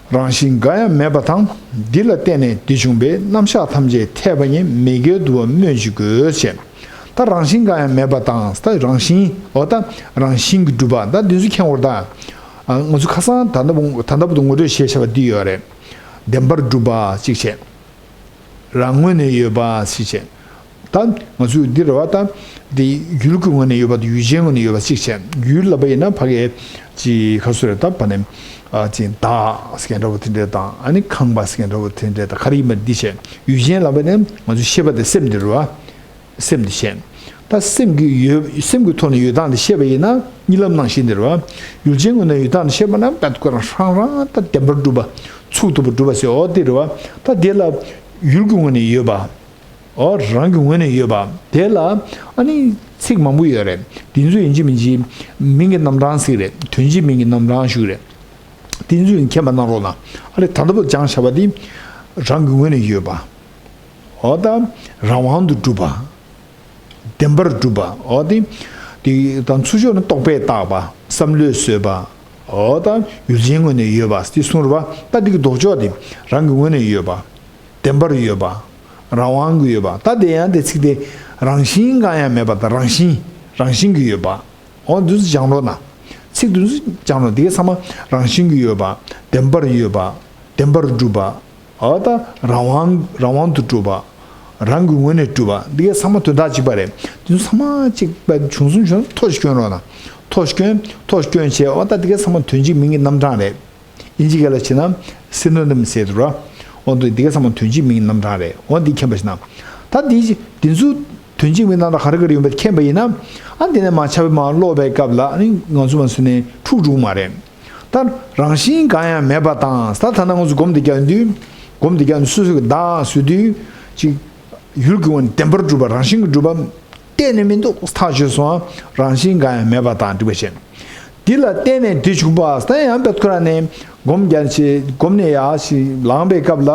རང་བཞིན་འགའ་ཡང་མེད་པ་དང་། འདི་ལ་བརྟེན་ནས་འདི་བྱུང་བས། རྣམ་གཞག་ཐམས་ཅད་འཐད་པ་ཉིད། མེད་དགེ་བསྡུ་བ་སྨོས་ཅི་དགོས། ཞེས། ད་རང་བཞིན་འགའ་ཡང་མེད་པ་དང་། ད་རང་བཞིན་འོ་ད་རང་བཞིན་གྱིས་གྲུབ་པ་ད་འདི་ཚོ་མཁྱེན་དགོས་རེད་ད། ང་ཚོ་ཁ་སང་ད་ལྟ་བུ་ད་ལྟ་བུ་དུ་ངོ་སྤྲོད་བྱས་བཞག་པ་འདི་ཡོད་རེད། བདེན་པར་གྲུབ་པ་གཅིག་བྱས། རང་ངོས་ནས་ཡོད་པ་གཅིག་བྱས། ད་ང་ཚོས་འདི་རེད་བ། ད་འདི་ཡུལ་གྱི་ངོས་ནས་ཡོད་པ་དང་ཡུལ་ཅན་ངོས་ནས་ཡོད་པ་གཅིག་བྱས། ཡུལ་ལབ་པ་ཡིན་ན་ཕ་གིའི་ཅི་ཁ་སུ་རེད། ད་བ་ནས་ཨ་ཅི་བདག་ཟེར་མཁན་འདྲ་བོ་དེ་འདྲས་དང་ཨ་ནི་ཁང་པ་ཟེར་མཁན་འདྲ་བོ་དེ་འདྲས་དང་ག་རེ་ཡིན་པ་འདི་བྱས། ཡུལ་ཅན་ལབ་པ་ནི་ང་ཚོས་ཤེས་པ་དེ་སེམས་འདི་རེད་བ། སེམས་འདི་བྱས། ད་སེམས་ཀྱི་ཡོད་སེམས་ཀྱི་ཐོག་ནས་ཡོད་སྟངས་འདི་བཤད་པ་ཡིན་ན་གཉིད་ལམ་ནང་བཞིན་འདི་རེད་བ། ཡུལ་ཅན་ངོས་ནས་ཡོད་སྟངས་འདི་བཤད་པ་ན་བད་ཁོ་རང་རང་རང་ད་བདེན་པར་གྲུབ་པ་ཚུགས་ཐུབ་པ་གྲུབ་པ་ཟེར་འོ་དེ་རེད་བ། ད་དེ་ལ་ཡུལ་གྱི་ངོས་ནས་ཡོད་པ། ཨོ་རང་གི་ངོས་ནས་ཡོད་པ། དེ་ལ་ཨ་ནི་ཚིག་མང་པོ་ཡོད་རེད། དེ་ཚོ་ཡིན་གཅིག་མིན་གཅིག་མིང་གི་རྣམ་གྲངས་ཟིག་རེད། དོན་གཅིག་མིང་གི་རྣམ་གྲངས་ཞིག་རེད། དེ་ཚོ་ཡིན་མཁྱེན་པ་གནང་རོགས་གནང་། ཨ་རེ་ད་ལྟ་བུ་སྦྱངས་བཞག་པ་དེ་རང་གི་ངོས་ནས་ཡོད་པ། ཨོ་ད་རང་དབང་དུ་གྲུབ་པ། བདེན་པར་གྲུབ་པ། ཨོ་དེ་དེ་དང་ཚུར་ཕྱོགས་ནས་རྟོག་པས་བཏགས་པ། བསམ་བློས་བཟོས་པ། ཨོ་ད་ཡུལ་ཅན་ངོས་ནས་ཡོད་པ་དེ་གསུངས་རེད་པ། ད་དེ་གི་ལྡོག་ཕྱོགས་དེ་རང་གི་ངོས་ནས་ཡོད་པ། བདེན་པར་ཡོད་པ། རང་དབང་གི་ཡོད་པ། ད་དེ་ཡང་དེ་ཚིག་དེ་རང་བཞིན་གང་ཡང་མེད་པ་དང་རང་བཞིན་རང་བཞིན་གྱི་ཡོད་པ། འོ་འདི་ཚོ་སྦྱང་རོགས་གནང་། ཚིག་འདི་ཚོ་སྦྱང་རོགས། འདི་གའི་ཚང་མ་རང་བཞིན་གྱི་ཡོད་པ། བདེན་པར་ཡོད་པ། བདེན་པར་གྲུབ་པ། འོ་ད་རང་དབང་རང་དབང་དུ་གྲུབ་པ། རང་གི་ངོས་ནས་གྲུབ་པ། འདི་གའི་ཚང་མ་དོན་དག་གཅིག་པ་རེད། འདི་ཚོ་ཚང་མ་གཅིག་པ་བྱུང་སོང་བྱུང་ཐོ་ཞིག་སྐྱོན་རོགས་གནང་། ཐོ་ཞིག་སྐྱོན་ཐོ་ཞིག་སྐྱོན་བྱས། འོ་ད་འདི་གའི་ཚང་མ་དོན་གཅིག་མིང་གི་རྣམ་གྲངས་རེད། ཨིན་ཇི་སྐད་ལ་བྱས་ན་སི་ནོ་ནིམ་ཟེར་འདུག་ར། འོ་འདི་འདི་ག་ཚང་མ་དོན་གཅིག་མིང་རྣམ་གྲངས་རེད། འོ་འདི་མཁྱེན་པ་ཞིག་ན། ད་འདི་འདི་ཚོ་དོན་གཅིག་མིང་རྣམ་གྲངས་ག་རེ་ག་རེ་ཡོད་པ་མཁྱེན་པ་ཡིན་ན། ཨ་འདི་ནས་མ་ཆ་བའི་མ་ཀློག་པའི་སྐབས་ལ་ཨ་ནི་ང་ཚོ་མ་སུ་ནས་འཁྲུག་འགྲོ་གི་མ་རེད། ད་རང་བཞིན་གང་ཡང་མེད་པ་དང་ད་ད་ལྟ་ང་ཚོ་སྒོམ་འདི་རྒྱག་དུས། སྒོམ་འདི་རྒྱག་དུས་སོ་སོ་གི་བདག་ཟེར་དུས་ཅིག་ཡུལ་གྱི་ངོས་ནས་བདེན་པར་གྲུབ་པ་རང་བཞིན་གྱིས་གྲུབ་པ་གཏན་ནས་མི་འདུག་ཐག་ཆོད་སོང་། རང་བཞིན་གང་ཡང་མེད་པ་དང་འགྲིག་པ་བྱས། འདི་ལ་བརྟེན་ནས་འདི་བྱུང་བ་ད་ཡང་པད་ཁོ་ར་ནས་སྒོམ་རྒྱག་བྱེད་སྒོམ་ནས་ཡར་ཞིག་ལངས་པའི་སྐབས་ལ་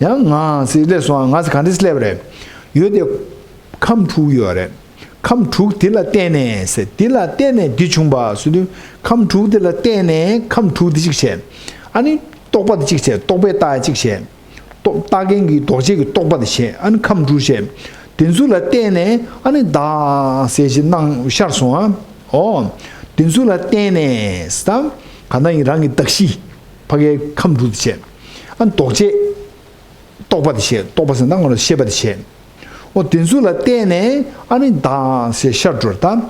ཡང་ང་ཟེར་སླེབས་སོང་། ང་ཟེར་ག་འདྲ་སླེབས་པ་རེད། ཡོད་དེ་ཁམས་དྲུག་ཡོད་རེད། ཁམས་དྲུག་དེ་ལ་བརྟེན་ནས་ཟེར། དེ་ལ་བརྟེན་ནས་འདི་བྱུང་བ་ཟེར་དུས་ཁམས་དྲུག་དེ་ལ་བརྟེན་ནས་ཁམས་དྲུག་དེ་གཅིག་བྱས། ཨ་ནི་རྟོག་པ་དེ་གཅིག་བྱས། རྟོག་པས་བཏགས་གཅིག་བྱས། རྟོག་བཏགས་མཁན་གྱི་ལྡོག་ཆས་ཀྱི་རྟོག་པ་དེ་བྱས། ཨ་ནི་ཁམས་དྲུག་བྱས། དེ་ཚོ་ལ་བརྟེན་ནས་ཨ་ནི་བདག་ཟེར་ཞིག་སྣང་ཤར་སོང་ཨ། འོ། དེ་ཚོ་ལ་བརྟེན་ནས་ད་ག་ན་ཡིན་རང་གི་གདགས་གཞི་ཕ་གའི་ཁམས་དྲུག་དེ་བྱས། ཨ་ནི་ལྡོག་ཆས། རྟོག་པ་དེ་བྱས། རྟོག་པ་ཟེར་ན་ང་ལ་ཤེས་པ་དེ་བྱས། འོ་དེ་ཚོ་ལ་བརྟེན་ནས་ཨ་ནི་བདག་ཟེར་ཤར་འགྲོ་ད།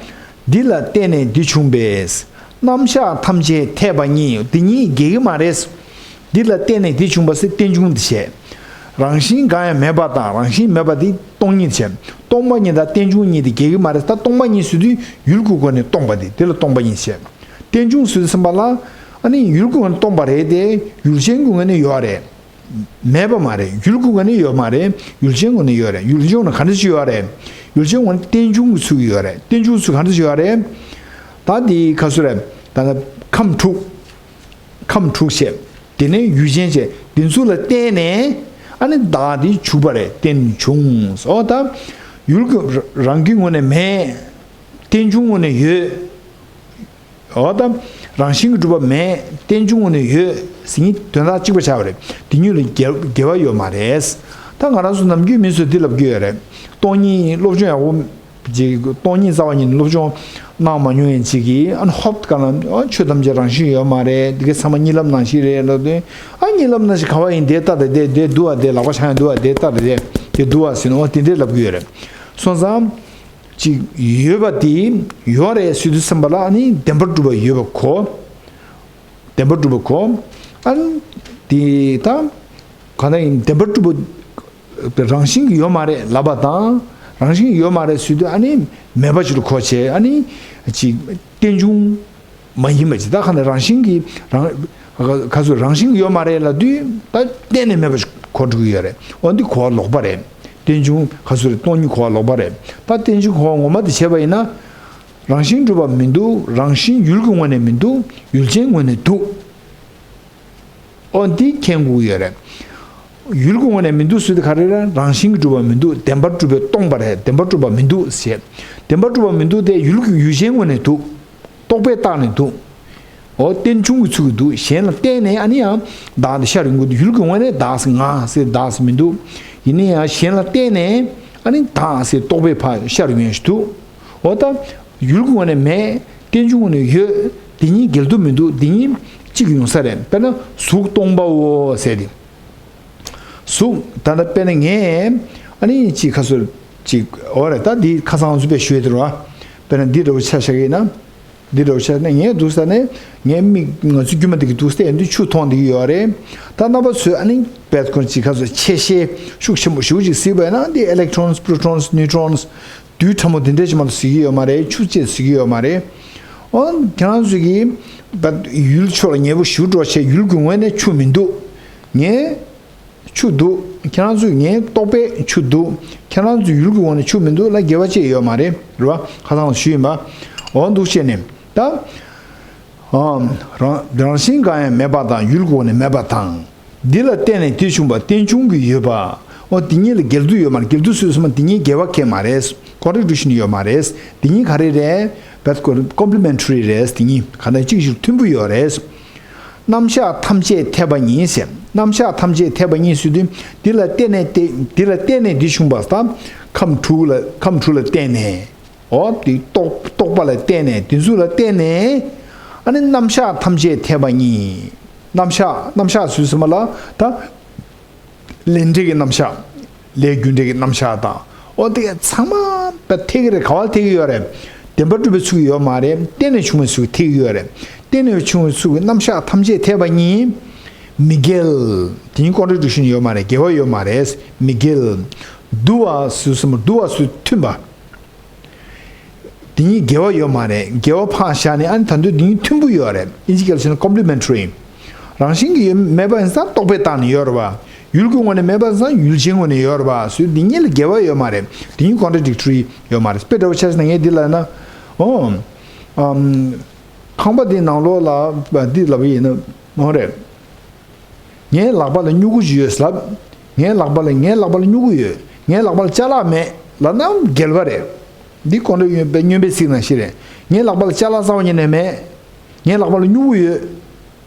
འདི་ལ་བརྟེན་ནས་འདི་བྱུང་བས། རྣམ་གཞག་ཐམས་ཅད་འཐད་པ་ཉིད། འདི་གཉིས་འགལ་གྱི་མ་རེད། འདི་ལ་བརྟེན་ནས་འདི་བྱུང་བ་ཟེར་རྟེན་འབྱུང་དེ་བྱས། རང་བཞིན་གང་ཡང་མེད་པ་དང་རང་བཞིན་མེད་པ་དེ་སྟོང་ཉིད་བྱས། སྟོང་པ་ཉིད་དང་རྟེན་འབྱུང་གཉིས་དེ་འགལ་གྱི་མ་རེད། ད་སྟོང་པ་ཉིད་ཟེར་དུས་ཡུལ་གྱི་སྒོ་ནས་སྟོང་པ་དེ་དེ་ལ་སྟོང་པ་ཉིད་བྱས། རྟེན་འབྱུང་ཟེར་དུས་ཙམ་པ་ལ་ཨ་ནི་ཡུལ་གྱི་སྒོ་ནས་སྟོང་པ་རེད་དེ་ཡུལ་ཅན་གྱི་ངོས་ནས་ཡོད་རེད། མེད་པ་མ་རེད། ཡུལ་གྱི་ངོས་ནས་ཡོད་མ་རེད། ཡུལ་ཅན་ངོས་ནས་ཡོད་རེད། ཡུལ་ཅན་ངོས་ནས་ག་འདྲ་ཞིག་ཡོད་རེད། ཡུལ་ཅན་ངོས་ནས་རྟེན་འབྱུང་གི་ཚུལ་གྱིས་ཡོད་རེད། རྟེན་འབྱུང་ཚུལ་ག་འདྲ་ཞིག་ཡོད་རེད། ད་འདི་ག་ཚོད་རེད། ད་ལྟ་ཁམས་དྲུག་ཁམས་དྲུག་བྱས། དེ་ནས་ཡུལ་ཅན་བྱས། དེ་ཚོ་ལ་བརྟེན་ནས་ཨ་ནི་བདག་དེ་བྱུང་བ་རེད། རྟེན་འབྱུང་། འོ་ད་ཡུལ་གྱི་རང་གི་ངོས་ནས་མེད། རྟེན་འབྱུང་ངོས་ནས་ཡོད། འོ་ད་རང་བཞིན་གྱིས་གྲུབ་པ་མེད། རྟེན་འབྱུང་ངོས་ནས་ཡོད་ཟེར་མཁན་དོན་དག་གཅིག་པ་ཆགས་པ་རེད། དེ་གཉིས་ལ་འགལ་འགལ་བ་ཡོད་མ་རེད། ད་ང་རང་ཚོ་ནམ་རྒྱུན་མི་ཚོས་འདི་ལབ་ཀྱི་ཡོད་རེད། སྟོང་ཉིད་སློབ་སྦྱོང་ཡག་པོ་ཅིག་སྟོང་ཉིད་རྩ་བ་ཉིད་ནས་སློབ་སྦྱོང་གནང་མ་མྱོང་མཁན་ཅིག་གིས་ཨ་ནི་ཧོབ་ག་ན་ཨ་ཆོས་ཐམས་ཅད་རང་བཞིན་ཡོད་མ་རེད། འདི་ག་ཚང་མ་གཉིད་ལམ་ནང་བཞིན་རེད་ལབ་དུས། ཨ་གཉིད་ལམ་ནང་བཞིན་ག་བ་ཡིན། དེ་ལྟ་དང་དེ་དེ་འདུག་བ། དེ་ལག་པ་འཆང་ཡང་འདུག་བ། དེ་ལྟ་དང་དེ་དེ་འདུག་བ་ཟེར་ནས་འོ་དེ་འདྲས་ལབ་ཀྱི་ཡོད་རེད། སོང་ཙང་། ཅིག་ཡོད་པ་དེ་ཡོད་རེད་ཟེར་དུས་ཙམ་པ་ལ་ཨ་ནི་བདེན་པར་གྲུབ་པ་ཡོད་པ་གོ། བདེན་པར་གྲུབ་པ་གོ། ཨ་ནི་དེ་ད་གང་ལྟར་ཡིན་བདེན་པར་གྲུབ་པ་རང་བཞིན་གྱིས་ཡོད་མ་རེད་ལབ་པ་དང་རང་བཞིན་གྱིས་ཡོད་མ་རེད་ཟེར་དུས་ཨ་ནི་མེད་པ་ཅིག་ལ་གོ་བྱས། ཨ་ནི་ཅིག་རྟེན་འབྱུང་མ་ཡིན་པ་ཅིག་ད་གང་ལྟར་རང་བཞིན་གྱིས་རང་། ག་ཚོད་རང་བཞིན་ཡོད་མ་རེད་ལབ་དུས་ད་གཏན་ནས་མེད་པ་ཞིག་གོ་འགྲོ་གི་ཡོད་རེད། འོ་འདི་གོ་བ་ལོག་པ་རེད། རྟེན་འབྱུང་ག་ཚོད་རེད། སྟོང་ཉིད་གོ་བ་ལོག་པ་རེད། ད་རྟེན་འབྱུང་གོ་བ་ངོ་མ་དེ་བྱས་པ་ཡིན་ན། རང་བཞིན་གྲུབ་པ་མི་འདུག་རང་བཞིན་ཡུལ་གྱི་ངོས་ནས་མི་འདུག་ཡུལ་ཅན་ངོས་ནས་འདུག་འོ་འདི་མཁྱེན་དགོས་ཀྱི་ཡོད་རེད། ཡུལ་གྱི་ངོས་ནས་མི་འདུག་ཟེར་དུས་ག་རེ་རེད། རང་བཞིན་གྱིས་གྲུབ་པ་མི་འདུག་བདེན་པར་གྲུབ་པས་སྟོང་པ་རེད། བདེན་པར་གྲུབ་པ་མི་འདུག་ཟེར། བདེན་པར་གྲུབ་པ་མི་འདུག་དེ་ཡུལ་གྱི་ཡུལ་ཅན་ངོས་ནས་འདུག་རྟོག་པས་བཏགས་ནས་འདུག་འོ་རྟེན་འབྱུང་གི་ཚུལ་གྱིས་འདུག་གཞན་ལ་བརྟེན་ནས་ཨ་ནི་ཡང་བདག་དེ་ཤར་ཡོང་གི་འདུག་ཡུལ་གྱི་ངོས་ནས་བདག་ཟེར་ང་ཟེར་བདག་ཟེར་མི་འདུག་ཡིན་ན་ཡང་གཞན་ལ་བརྟེན་ནས་ཨ་ནི་བདག་ཟེར་རྟོག་པས་ཕར་ཤར་ཡོང་ཞིག་འདུག་འོ་ད་ཡུལ་གྱི་ངོས་ནས་མེད། རྟེན་འབྱུང་ངོས་ནས་ཡོད། དེ་གཉིས་འགལ་འདུ་མི་འདུག་དེ་གཉིས་གཅིག་ཡོང་ས་རེད། དཔེར་ན་གཟུགས་སྟོང་པའོ་ཟེར་ཏེ། གཟུགས་ད་ལྟ་དཔེར་ན་ངས་ཨ་ནི་ཅིག་ཁ་སོར་ཅིག་འོ་རེད། ད་འདི་ཁ་སང་ཚོ་དཔེ་ཞུས་དེ་རེད་བ། དཔེར་ན་འདི་འདྲ་བོ་ཆ་བཞག་གི་ཡིན་ན། འདི་འདྲ་བོ་ཆ་ན་ངས་འདུག་ས་ནས་ངའི་མིག་ང་ཚོ་རྒྱུ་མ་འདི་གི་འདུག་ས་ཡིན་དུས་ཆུ་མཐོང་འདི་གི་ཡོད་རེད། ད་རྣམ་པ་ཚོས་ཨ་ནི་བད་ཁོ་ཅིག་ཁ་སོར་ཆེ་ཤེལ་ཤུགས་ཆེན་པོ་ཞེ་པོ་ཅིག་གཟིགས་པ་ཡིན་ན་འདི་electrons protons neutrons རྡུལ་ཕྲ་མོ་དེ་འདྲ་ཅིག་མ་གཏོགས་གཟིགས་ཀྱི་ཡོད་མ་རེད། ཆུ་ཅིག་གཟིགས་ཀྱི་ཡོད་མ་རེད། འོ་ཁྱེད་རང་ཚོས་ཀྱིས་ད་ཡུལ་ཕྱོགས་ལ་ཉེ་པོ་ཞེ་པོ་འགྲོ་བྱས་ཡུལ་གྱི་ངོས་ནས་ཆུ་མི་འདུག་ངས་ཆུ་འདུག་ཁྱེད་རང་ཚོས་ངའི་རྟོག་པས་ཆུ་འདུག་ཁྱེད་རང་ཚོའི་ཡུལ་གྱི་ངོས་ནས་ཆུ་མི་འདུག་ལ་འགལ་བ་ཅི་ཡོད་མ་རེད། རེད་བ། ཁ་སང་ཞུས་ཡིན་པ། འོ་འདུག་བྱས་ནས་ད། ཨ། རང་རང་བཞིན་གང་ཡང་མེད་པ་དང་ཡུལ་གྱི་ངོས་ནས་མེད་པ་དང་། འདི་ལ་བརྟེན་ནས་དེ་བྱུང་བ་རྟེན་འབྱུང་གི་ཡོད་པ། འོ་དེ་གཉིས་ལ་འགལ་འདུ་ཡོད་མ་རེད། འགལ་འདུ་ཟེར་སོང་ན་དེ་གཉིས་འགལ་བ་ཁེལ་མ་རེད། contradiction ཡོད་མ་རེད། དེ་གཉིས་ག་རེ་རེད། བད་ཀོ་complementary རེད། དེ་གཉིས་ག་ན་གཅིག་གཅིག་མཐུན་པོ་ཡོད་རེད། རྣམ་གཞག་ཐམས་ཅད་འཐད་པ་ཉིད་ཟེར། རྣམ་གཞག་ཐམས་ཅད་འཐད་པ་ཉིད་ཟེར་དུས་འདི་ལ་བརྟེན་ནས་དེ་འདི་ལ་བརྟེན་ནས་འདི་བྱུང་བ་དང་། ཁམས་དྲུག་ལ་ཁམས་དྲུག་ལ་བརྟེན་ནས། འོ་དེ་རྟོག་རྟོག་པ་ལ་བརྟེན་ནས་དེ་ཚོ་ལ་བརྟེན་ནས་ཨ་ནི་རྣམ་གཞག་ཐམས་ཅད་འཐད་པ་ཉིད། རྣམ་གཞག་རྣམ་གཞག་ཟེར་དུས་ཙམ་པ་ལ་ད། ལས་འབྲས་ཀྱི་རྣམ་གཞག་ལས་རྒྱུ་འབྲས་ཀྱི་རྣམ་གཞག་དང་། འོ་དེ་ཚང་མ་ད་འཐད་ཀྱི་རེད། ག་བ་འཐད་ཀྱི་ཡོད་རེད། བདེན་པར་གྲུབ་པའི་ཚུལ་གྱིས་ཡོད་མ་རེད། བརྟེན་ནས་བྱུང་བའི་ཚུལ་གྱིས་འཐད་ཀྱི་ཡོད་རེད། བརྟེན་ནས་བྱུང་བའི་ཚུལ་གྱི་རྣམ་གཞག་ཐམས་ཅད་འཐད་པ་ཉིད། མི་འགལ། དེ་གཉིས་ཀོན་ཊྲ་ཌིག་ཤན་ཡོད་མ་རེད། འགལ་བ་ཡོད་མ་རེད། མི་འགལ། འདུ་བ་སུ་སུ་མ་འདུ་བ་སུ་མཐུན་པ། དེ་གཉིས་འགལ་བ་ཡོད་མ་རེད། འགལ་བ་ཕར་བཞག་ནས་ཨ་ནི་ད་དུང་དེ་གཉིས་མཐུན་པོ་ཡོད་རེད། ཨིན་ཇི་སྐད་ལ་བྱས་ན་ཀོམ་པི་ལི་མེན་ཊ་རི། རང་བཞིན་གྱིས་ཡོད་མེད་པ་ཡིན་ཙང་རྟོག་པའི་སྟེང་ནས་ཡོད་རེད་བ། ཡུལ་གྱི་ངོས་ནས་མེད་པ་ཡིན་ཙང་ཡུལ་ཅན་ངོས་ནས་ཡོད་རེད་བ། སུ་དེ་གཉིས་ལ་འགལ་བ་ཡོད་མ་རེད། དེ་གཉིས་ཀོན་ཊྲ་ཌིག་ཊ་རི་ཡོད་མ་རེད། དཔེ་འདྲ་བོ་ཆ་བཞག་ན་ངས་འདི་ལབ་ན། ཨོ། ཨམ། ཁང་པ་འདི་ནང་ལོགས་ལ་འདི་ལབ་པ་ཡིན་ན་འོ་རེད། ངའི་ལག་པ་ལ་སྨྱུ་གུ་ཅིག་ཡོད་ལབ། ངའི་ལག་པ་ལ་ངའི་ལག་པ་ལ་སྨྱུ་གུ་ཡོད། ངའི་ལག་པ་ལ་ཅ་ལག་མེད་ལབ་ན་འགལ་བ་རེད། འདི་ཀོན་ཊྲ་སྨྱོན་པའི་སྨྱོན་པའི་ཚིག་ནང་བཞིན་རེད། ངའི་ལག་པ་ལ་ཅ་ལག་རྩ་བ་ཉིད་ནས་མེད། ངའི་ལག་པ་ལ་སྨྱུ་གུ་ཡོད།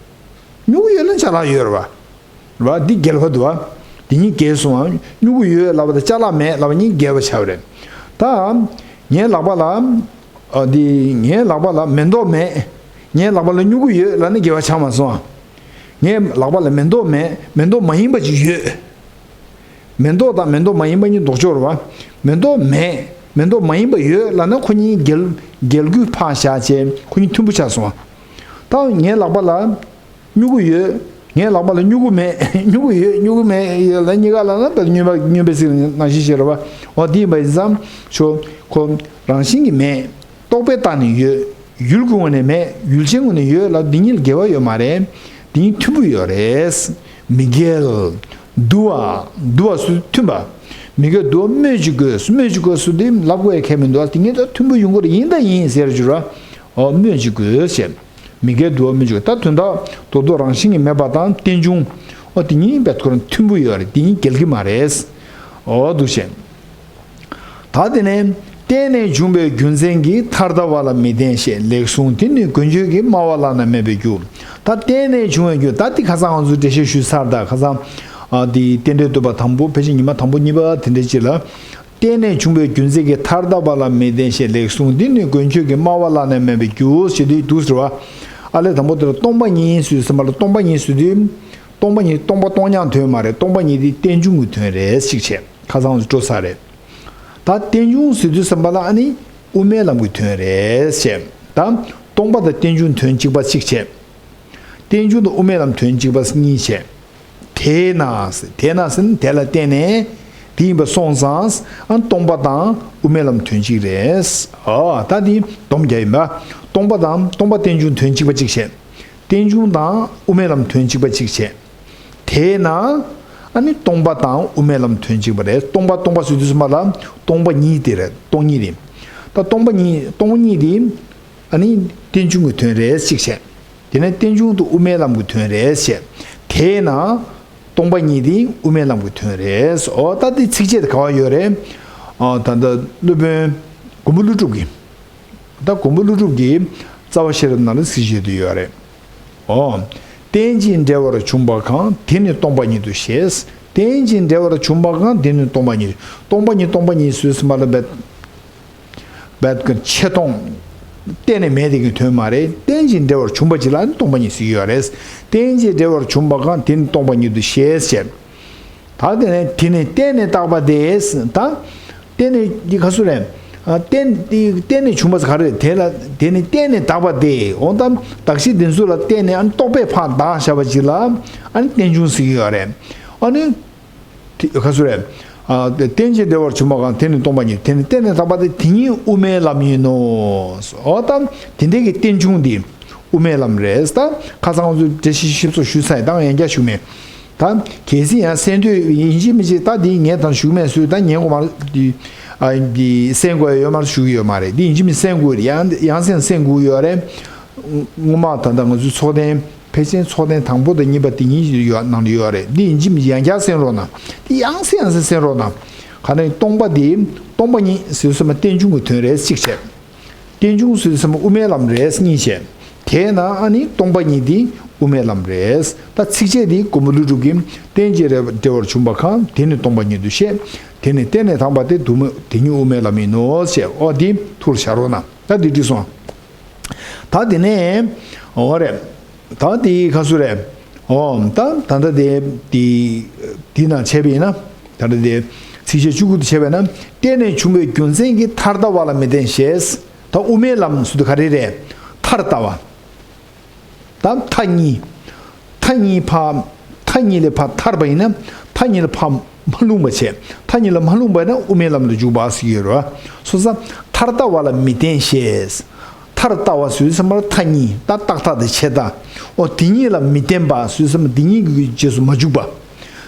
སྨྱུ་གུ་ཡོད་ན་ཅ་ལག་ཡོད་རེད་བ། རེད་བ། འདི་འགལ་བ་འདུག་བ། འདི་གཉིས་འགལ་སོང་བ། སྨྱུ་གུ་ཡོད་ལབ་པ་དང་ཅ་ལག་མེད་ལབ་པ་གཉིས་འགལ་བ་ཆགས་པ་རེད། ད། ངའི་ལག་པ་ལ། ཨ། འདི་ངའི་ལག་པ་ལ་མེ་ཏོག་མེད། ངའི་ལག་པ་ལ་སྨྱུ་གུ་ཡོད་ལབ་ན་འགལ་བ་ཆགས་མ་སོང་བ། ངའི་ལག་པ་ལ་མེ་ཏོག་མེད། མེ་ཏོག་མ་ཡིན་པ་ཅིག་ཡོད། མེ་ཏོག་དང་མེ་ཏོག་མ་ཡིན་པ་གཉིས་ལྡོག་ཕྱོགས་རེད་བ། མེ་ཏོག་མེད། མེ་ཏོག་མ་ཡིན་པ་ཡོད་ལབ་ན་ཁོ་གཉིས་འགལ་འགལ་རྒྱུ་ཕར་བཞག་བྱས་ཁོ་གཉིས་མཐུན་པོ་ཆགས་སོང་བ། ད་ངའི་ལག་པ་ལ་སྨྱུ་གུ་ཡོད། ངའི་ལག་པ་ལ་སྨྱུ་གུ་མེད། སྨྱུ་གུ་ཡོད། སྨྱུ་གུ་མེད་ཡོད་ལབ་གཉིས་ཀ་ལབ་ན་ད་སྨྱོན་པ་སྨྱོན་པའི་ཚིག་ནང་བཞིན་བཤད་རེད་བ། འོ་དེ་ཡིན་པ་ཡིན་ཙང་ཆོ་ཁོ་རང་བཞིན་གྱིས་མེད། རྟོག་པའི་སྟེང་ནས་ཡོད། ཡུལ་གྱི་ངོས་ནས་མེད། ཡུལ་ཅན་ངོས་ནས་ཡོད་ལ་འདི་གཉིས་ལ་འགལ་བ་ཡོད་མ་རེད། འདི་གཉིས་མཐུན་པོ་ཡོད་རེད། མི་འགལ། འདུ་བ། འདུ་བ་སུ་མཐུན་པ། མི་འགལ་འདུ་བ་སྨོས་ཅི་དགོས། སྨོས་ཅི་དགོས་སུ་དེ་ལབ་དགོས་ཡ་གལ་མི་འདུག་དེ་གཉིས་ད་མཐུན་པོ་ཡོང་གི་རེད། ཡིན་ད་ཡིན་ཟེར་རྒྱུ་ར། འོ་སྨོས་ཅི་དགོས་ཞེས། མི་འགལ་འདུ་བ་སྨོས་ཅི་དགོས། ད་དོན་དག་རྡོག་རྡོག་རང་བཞིན་གྱིས་མེད་པ་དང་རྟེན་འབྱུང་། འོ་དེ་གཉིས་བས་ཁོ་རང་མཐུན་པོ་ཡོད་རེད། དེ་གཉིས་འགལ་གྱི་མ་རེད། འོ་འདུག་ཞེས། ད་དེ་ནས་རྟེན་ནས་བྱུང་བའི་རྒྱུ་མཚན་གྱིས་ཐར་ལྟ་བ་ལ་མི་བརྟེན་ཞེས་ལེགས་གསུངས། དེ་ནི་མགོན་ཁྱོད་ཀྱིས་སྨྲ་བ་བླངས་ན་མེད་པའི་རྒྱུ། ད་རྟེན་ནས་བྱུང་བའི་རྒྱུ་ད་འདི་ཁ་སང་ང་ཚོས་འགྲེལ་བཤད་ཞུས་ཚར། ད་ཁ་སང་ཨ་འདི་རྟེན་འབྲེལ་བསྟོད་པ་དང་པོ་ཕལ་ཆེར་ཉི་མ་དང་པོ་གཉིས་པ་དེ་འདྲ་ཅིག་ལ། རྟེན་ནས་བྱུང་བའི་རྒྱུ་མཚན་གྱིས་ཐར་ལྟ་བ་ལ་མི་བརྟེན་ཞེས་ལེགས་གསུངས། དེ་ནི་མགོན་ཁྱོད་ཀྱིས་སྨྲ་བ་བླངས་ན་མེད་པའི་རྒྱུ་ཞེས་དུས་འདུག་ཟེར་བ། ཨ་ལས་དང་པོ་དེ་ལ་སྟོང་པ་ཉིད་ཟེར་ཟེར་མ་ལ་སྟོང་པ་ཉིད་ཟེར་དུས། སྟོང་པ་ཉིད་སྟོང་པ་སྟོང་ཉིད་དོན་མ་རེད། སྟོང་པ་ཉིད་དེ་རྟེན་འབྱུང་གི་དོན་རེད་ཅིག་བྱས་ཁ་སང་ང་ཚོས་འགྲོ་ས་རེད། ད་རྟེན་འབྱུང་ཟེར་དུས་ཙམ་པ་ལ་ཨ་ནི་དབུ་མའི་ལམ་གྱི་དོན་རེད་ཞེས། ད་སྟོང་པ་དང་རྟེན་འབྱུང་དོན་གཅིག་པ་གཅིག་བྱས། རྟེན་འབྱུང་དང་དབུ་མའི་ལམ་དོན་གཅིག་པ་གཉིས་བྱས། དེས་ན་ཟེར། དེས་ན་ཟེར་ན་དེ་ལ་བརྟེན་ནས་དེ་ཡིན་པ་སོང་ཙང་ཨ་སྟོང་པ་དང་དབུ་མའི་ལམ་དོན་གཅིག་རེད། ཨོ་ད་དེ་སྡོམ་རྒྱག་ཡིན་པ། སྟོང་པ་དང་སྟོང་པ་རྟེན་འབྱུང་དོན་གཅིག་པ་གཅིག་བྱས། རྟེན་འབྱུང་དང་དབུ་མའི་ལམ་དོན་གཅིག་པ་གཅིག་བྱས། དེས་ན། ཨ་ནི་སྟོང་པ་དང་དབུ་མའི་ལམ་དོན་གཅིག་པ་རེད། སྟོང་པ་སྟོང་པ་ཟེར་དུས་ཙམ་པ་ལ་སྟོང་པ་ཉིད་དེ་རེད། སྟོང་ཉིད་དེ། ད་སྟོང་པ་ཉིད་སྟོང་ཉིད་དེ། ཨ་ནི་རྟེན་འབྱུང་གི་དོན་རེད་གཅིག་བྱས། དེ་ནས་རྟེན་འབྱུང་དུ་དབུ་མའི་ལམ་གྱི་དོན་རེད་བྱས། དེས་ན། སྟོང་པ་ཉིད་དེ་དབུ་མའི་ལམ་གྱི་དོན་རེད། ཨོ་ད་དེ་ཚིགས་བཅད་དེ་ག་བ་ཡོད་རེད། ཨ་ད་ལྟ་སློབ་དཔོན་མགོན་པོ་ཀླུ་སྒྲུབ་ཀྱིས། ད་མགོན་པོ་ཀླུ་སྒྲུབ་ཀྱིས་རྩ་བ་ཤེས་རབ་ནང་ལ་ཚིགས་བཅད་དུ་ཡོད་རེད། ཨོ། རྟེན་ཅིང་འབྲེལ་བར་བྱུང་བ་གང་། དེ་ནི་སྟོང་པ་ཉིད་དོ་ཞེས། རྟེན་ཅིང་འབྲེལ་བར་བྱུང་བ་གང་། དེ་ནི་སྟོང་པ་ཉིད། སྟོང་པ་ཉིད་སྟོང་པ་ཉིད་ཟེར་ཙམ་པ་ལ་བད་བད་ཀྱི་ཆེ་མཐོང་གཏན་ནས་མེད་དེ་གི་དོན་མ་རེད། རྟེན་ཅིང་འབྲེལ་བར་བྱུང་བ་ཅིག་ལ་ནི་སྟོང་པ་ཉིད་ཟེར་གྱི་ཡོད་རེད། རྟེན་ཅིང་འབྲེལ་བར་བྱུང་བ་གང་། དེ་ནི་སྟོང་པ་ཉིད་དོ་ཞེས་བྱས། ད་དེ་ནས་དེ་ནི་བརྟེན་ནས་བཏགས་པ་སྟེ། ད་བརྟེན་ནས་འདི་ག་ཚོད་རེད། ཨ་བརྟེན་འདི་བརྟེན་ནས་བྱུང་བ་ག་རེ་རེད། དེ་ལ་དེ་ནི་བརྟེན་ནས་བཏགས་པ་སྟེ། འོ་ད་གདགས་གཞི་འདི་ཚོ་ལ་བརྟེན་ནས་ཨ་ནི་རྟོག་པས་ཕར་བདག་བཞག་པ་ཅིག་ལ་ཨ་ནི་རྟེན་འབྱུང་ཟེར་གྱི་ཡོད་རེད། ཨ་ནི་དེ་ག་ཚོད་རེད། ཨ་རྟེན་ཅིང་འབྲེལ་བར་བྱུང་བ་གང་། དེ་ནི་སྟོང་པ་ཉིད། དེ་ནི་བརྟེན་ནས་བཏགས་པ་སྟེ། དེ་ཉིད་དབུ་མའི་ལམ་ཡིན་ནོ། འོ་ད་དེ་འདྲའི་གི་རྟེན་འབྱུང་འདི། དབུ་མའི་ལམ་རེད། ད་ཁ་སང་ང་ཚོས་འགྲེལ་བཤད་ཞིབ་ཚགས་ཞུས་ཚར་ཡིན། ད་ང་ཡང་བསྐྱར་ཞུ་མེད། ད་གལ་སྲིད་ཡང་གསན་འདོད་ཡིན་གཅིག་མིན་གཅིག་ད་འདི་ངས་ད་ཞུ་མེད་ཟེར། ད་ངས་ངོ་མ་འདི་ཨ་འདི་གསན་དགོས་ཡ་ཡོད་མ་རེད། ཞུ་གི་ཡོད་མ་རེད། འདི་ཡིན་གཅིག་མིན་གསན་དགོས་རེད། ཡང་ཡང་གསན་གསན་དགོས་ཡོད་རེད། སྔོན་མ་ད་ལྟ་ང་ཚོའི་ཚོགས་ཐེངས་ཕལ་ཆེར་ཚོགས་ཐེངས་དང་པོ་དང་གཉིས་པ་དེ་གཉིས་ཡོད་ནང་ལ་ཡོད་རེད། འདི་ཡིན་གཅིག་མིན་གཅིག་ཡང་བསྐྱར་གསན་རོགས་གནང་། འདི་ཡང་གསན་ཡང་གསན་གསན་རོགས་གནང་། ག་ནས་སྟོང་པ་འདི་སྟོང་པ་ཉིད་ཟེར་ཙམ་པ་རྟེན་འབྱུང་གི་དོན་རེད་གཅིག་བྱས། རྟེན་འབྱུང་ཟེར་ཙམ་པ་དབུ་མའི་ལམ་རེད་གཉིས་བྱས། དེས་ན་ཨ་ནི་སྟོང་པ་ཉིད་འདི་དབུ་མའི་ལམ་རེད། ད་ཚིགས་བཅད་འདི་མགོན་པོ་ཀླུ་སྒྲུབ་ཀྱིས། རྟེན་ཅིང་འབྲེལ་བར་བྱུང་བ་གང་། དེ་ནི་སྟོང་པ་ཉིད་དོ་ཞེས། དེ་ནི་བརྟེན་ནས་བཏགས་པ་སྟེ། དུ་མ་དེ་ཉིད་དབུ་མའི་ལམ་ཡིན་ནོ་ཞེས། ཨོ་འདི་ཐུགས་ལ་བཞག་རོགས་གནང་། ད་འདི་འགྲིག་སོང་། ད་དེ་ནས་འོ་རེད། ད་དེ་ག་ཚོད་རེད། འོ་ད་ད་ལྟ་དེ་དེ་དེ་ནང་བྱས་པ་ཡིན་ན། ད་ལྟ་དེ་ཚིགས་བཅད་བཅུ་དགུ་དེ་བྱས་པ་ཡིན་ན། རྟེན་ནས་བྱུང་བའི་རྒྱུ་མཚན་གྱིས་ཐར་ལྟ་བ་ལ་མི་བརྟེན་ཞེས། ད་དབུ་མའི་ལམ་ཟེར་དུས་ག་རེ་རེད། ཐར་ལྟ་བ། ད་མཐའ་གཉིས། མཐའ་གཉིས་ཕར་ མཐའ་གཉིས་ལས་ཕར་ཐར་པ་ཡིན་ན་མཐའ་གཉིས་ལ་ཕར་མ་ལྷུང་བ་བྱས། མཐའ་གཉིས་ལ་མ་ལྷུང་བ་ཡིན་ན་དབུ་མའི་ལམ་དུ་འཇུག་པ་ཟེར་གྱི་ཡོད་རེད་བ། སོང་ཙང་མཐར་ལྟ་བ་ལ་མི་བརྟེན་ཞེས། མཐར་ལྟ་བ་ཟེར་དུས་ཙམ་པར་མཐའ་གཉིས་ད་རྟག་མཐའ་དང་ཆད་མཐའ། འོ་དེ་གཉིས་ལ་མི་བརྟེན་པ་ཟེར་དུས་ཙམ་པར་དེ་གཉིས་ཀྱི་རྗེས་སུ་མ་འཇུག་པ།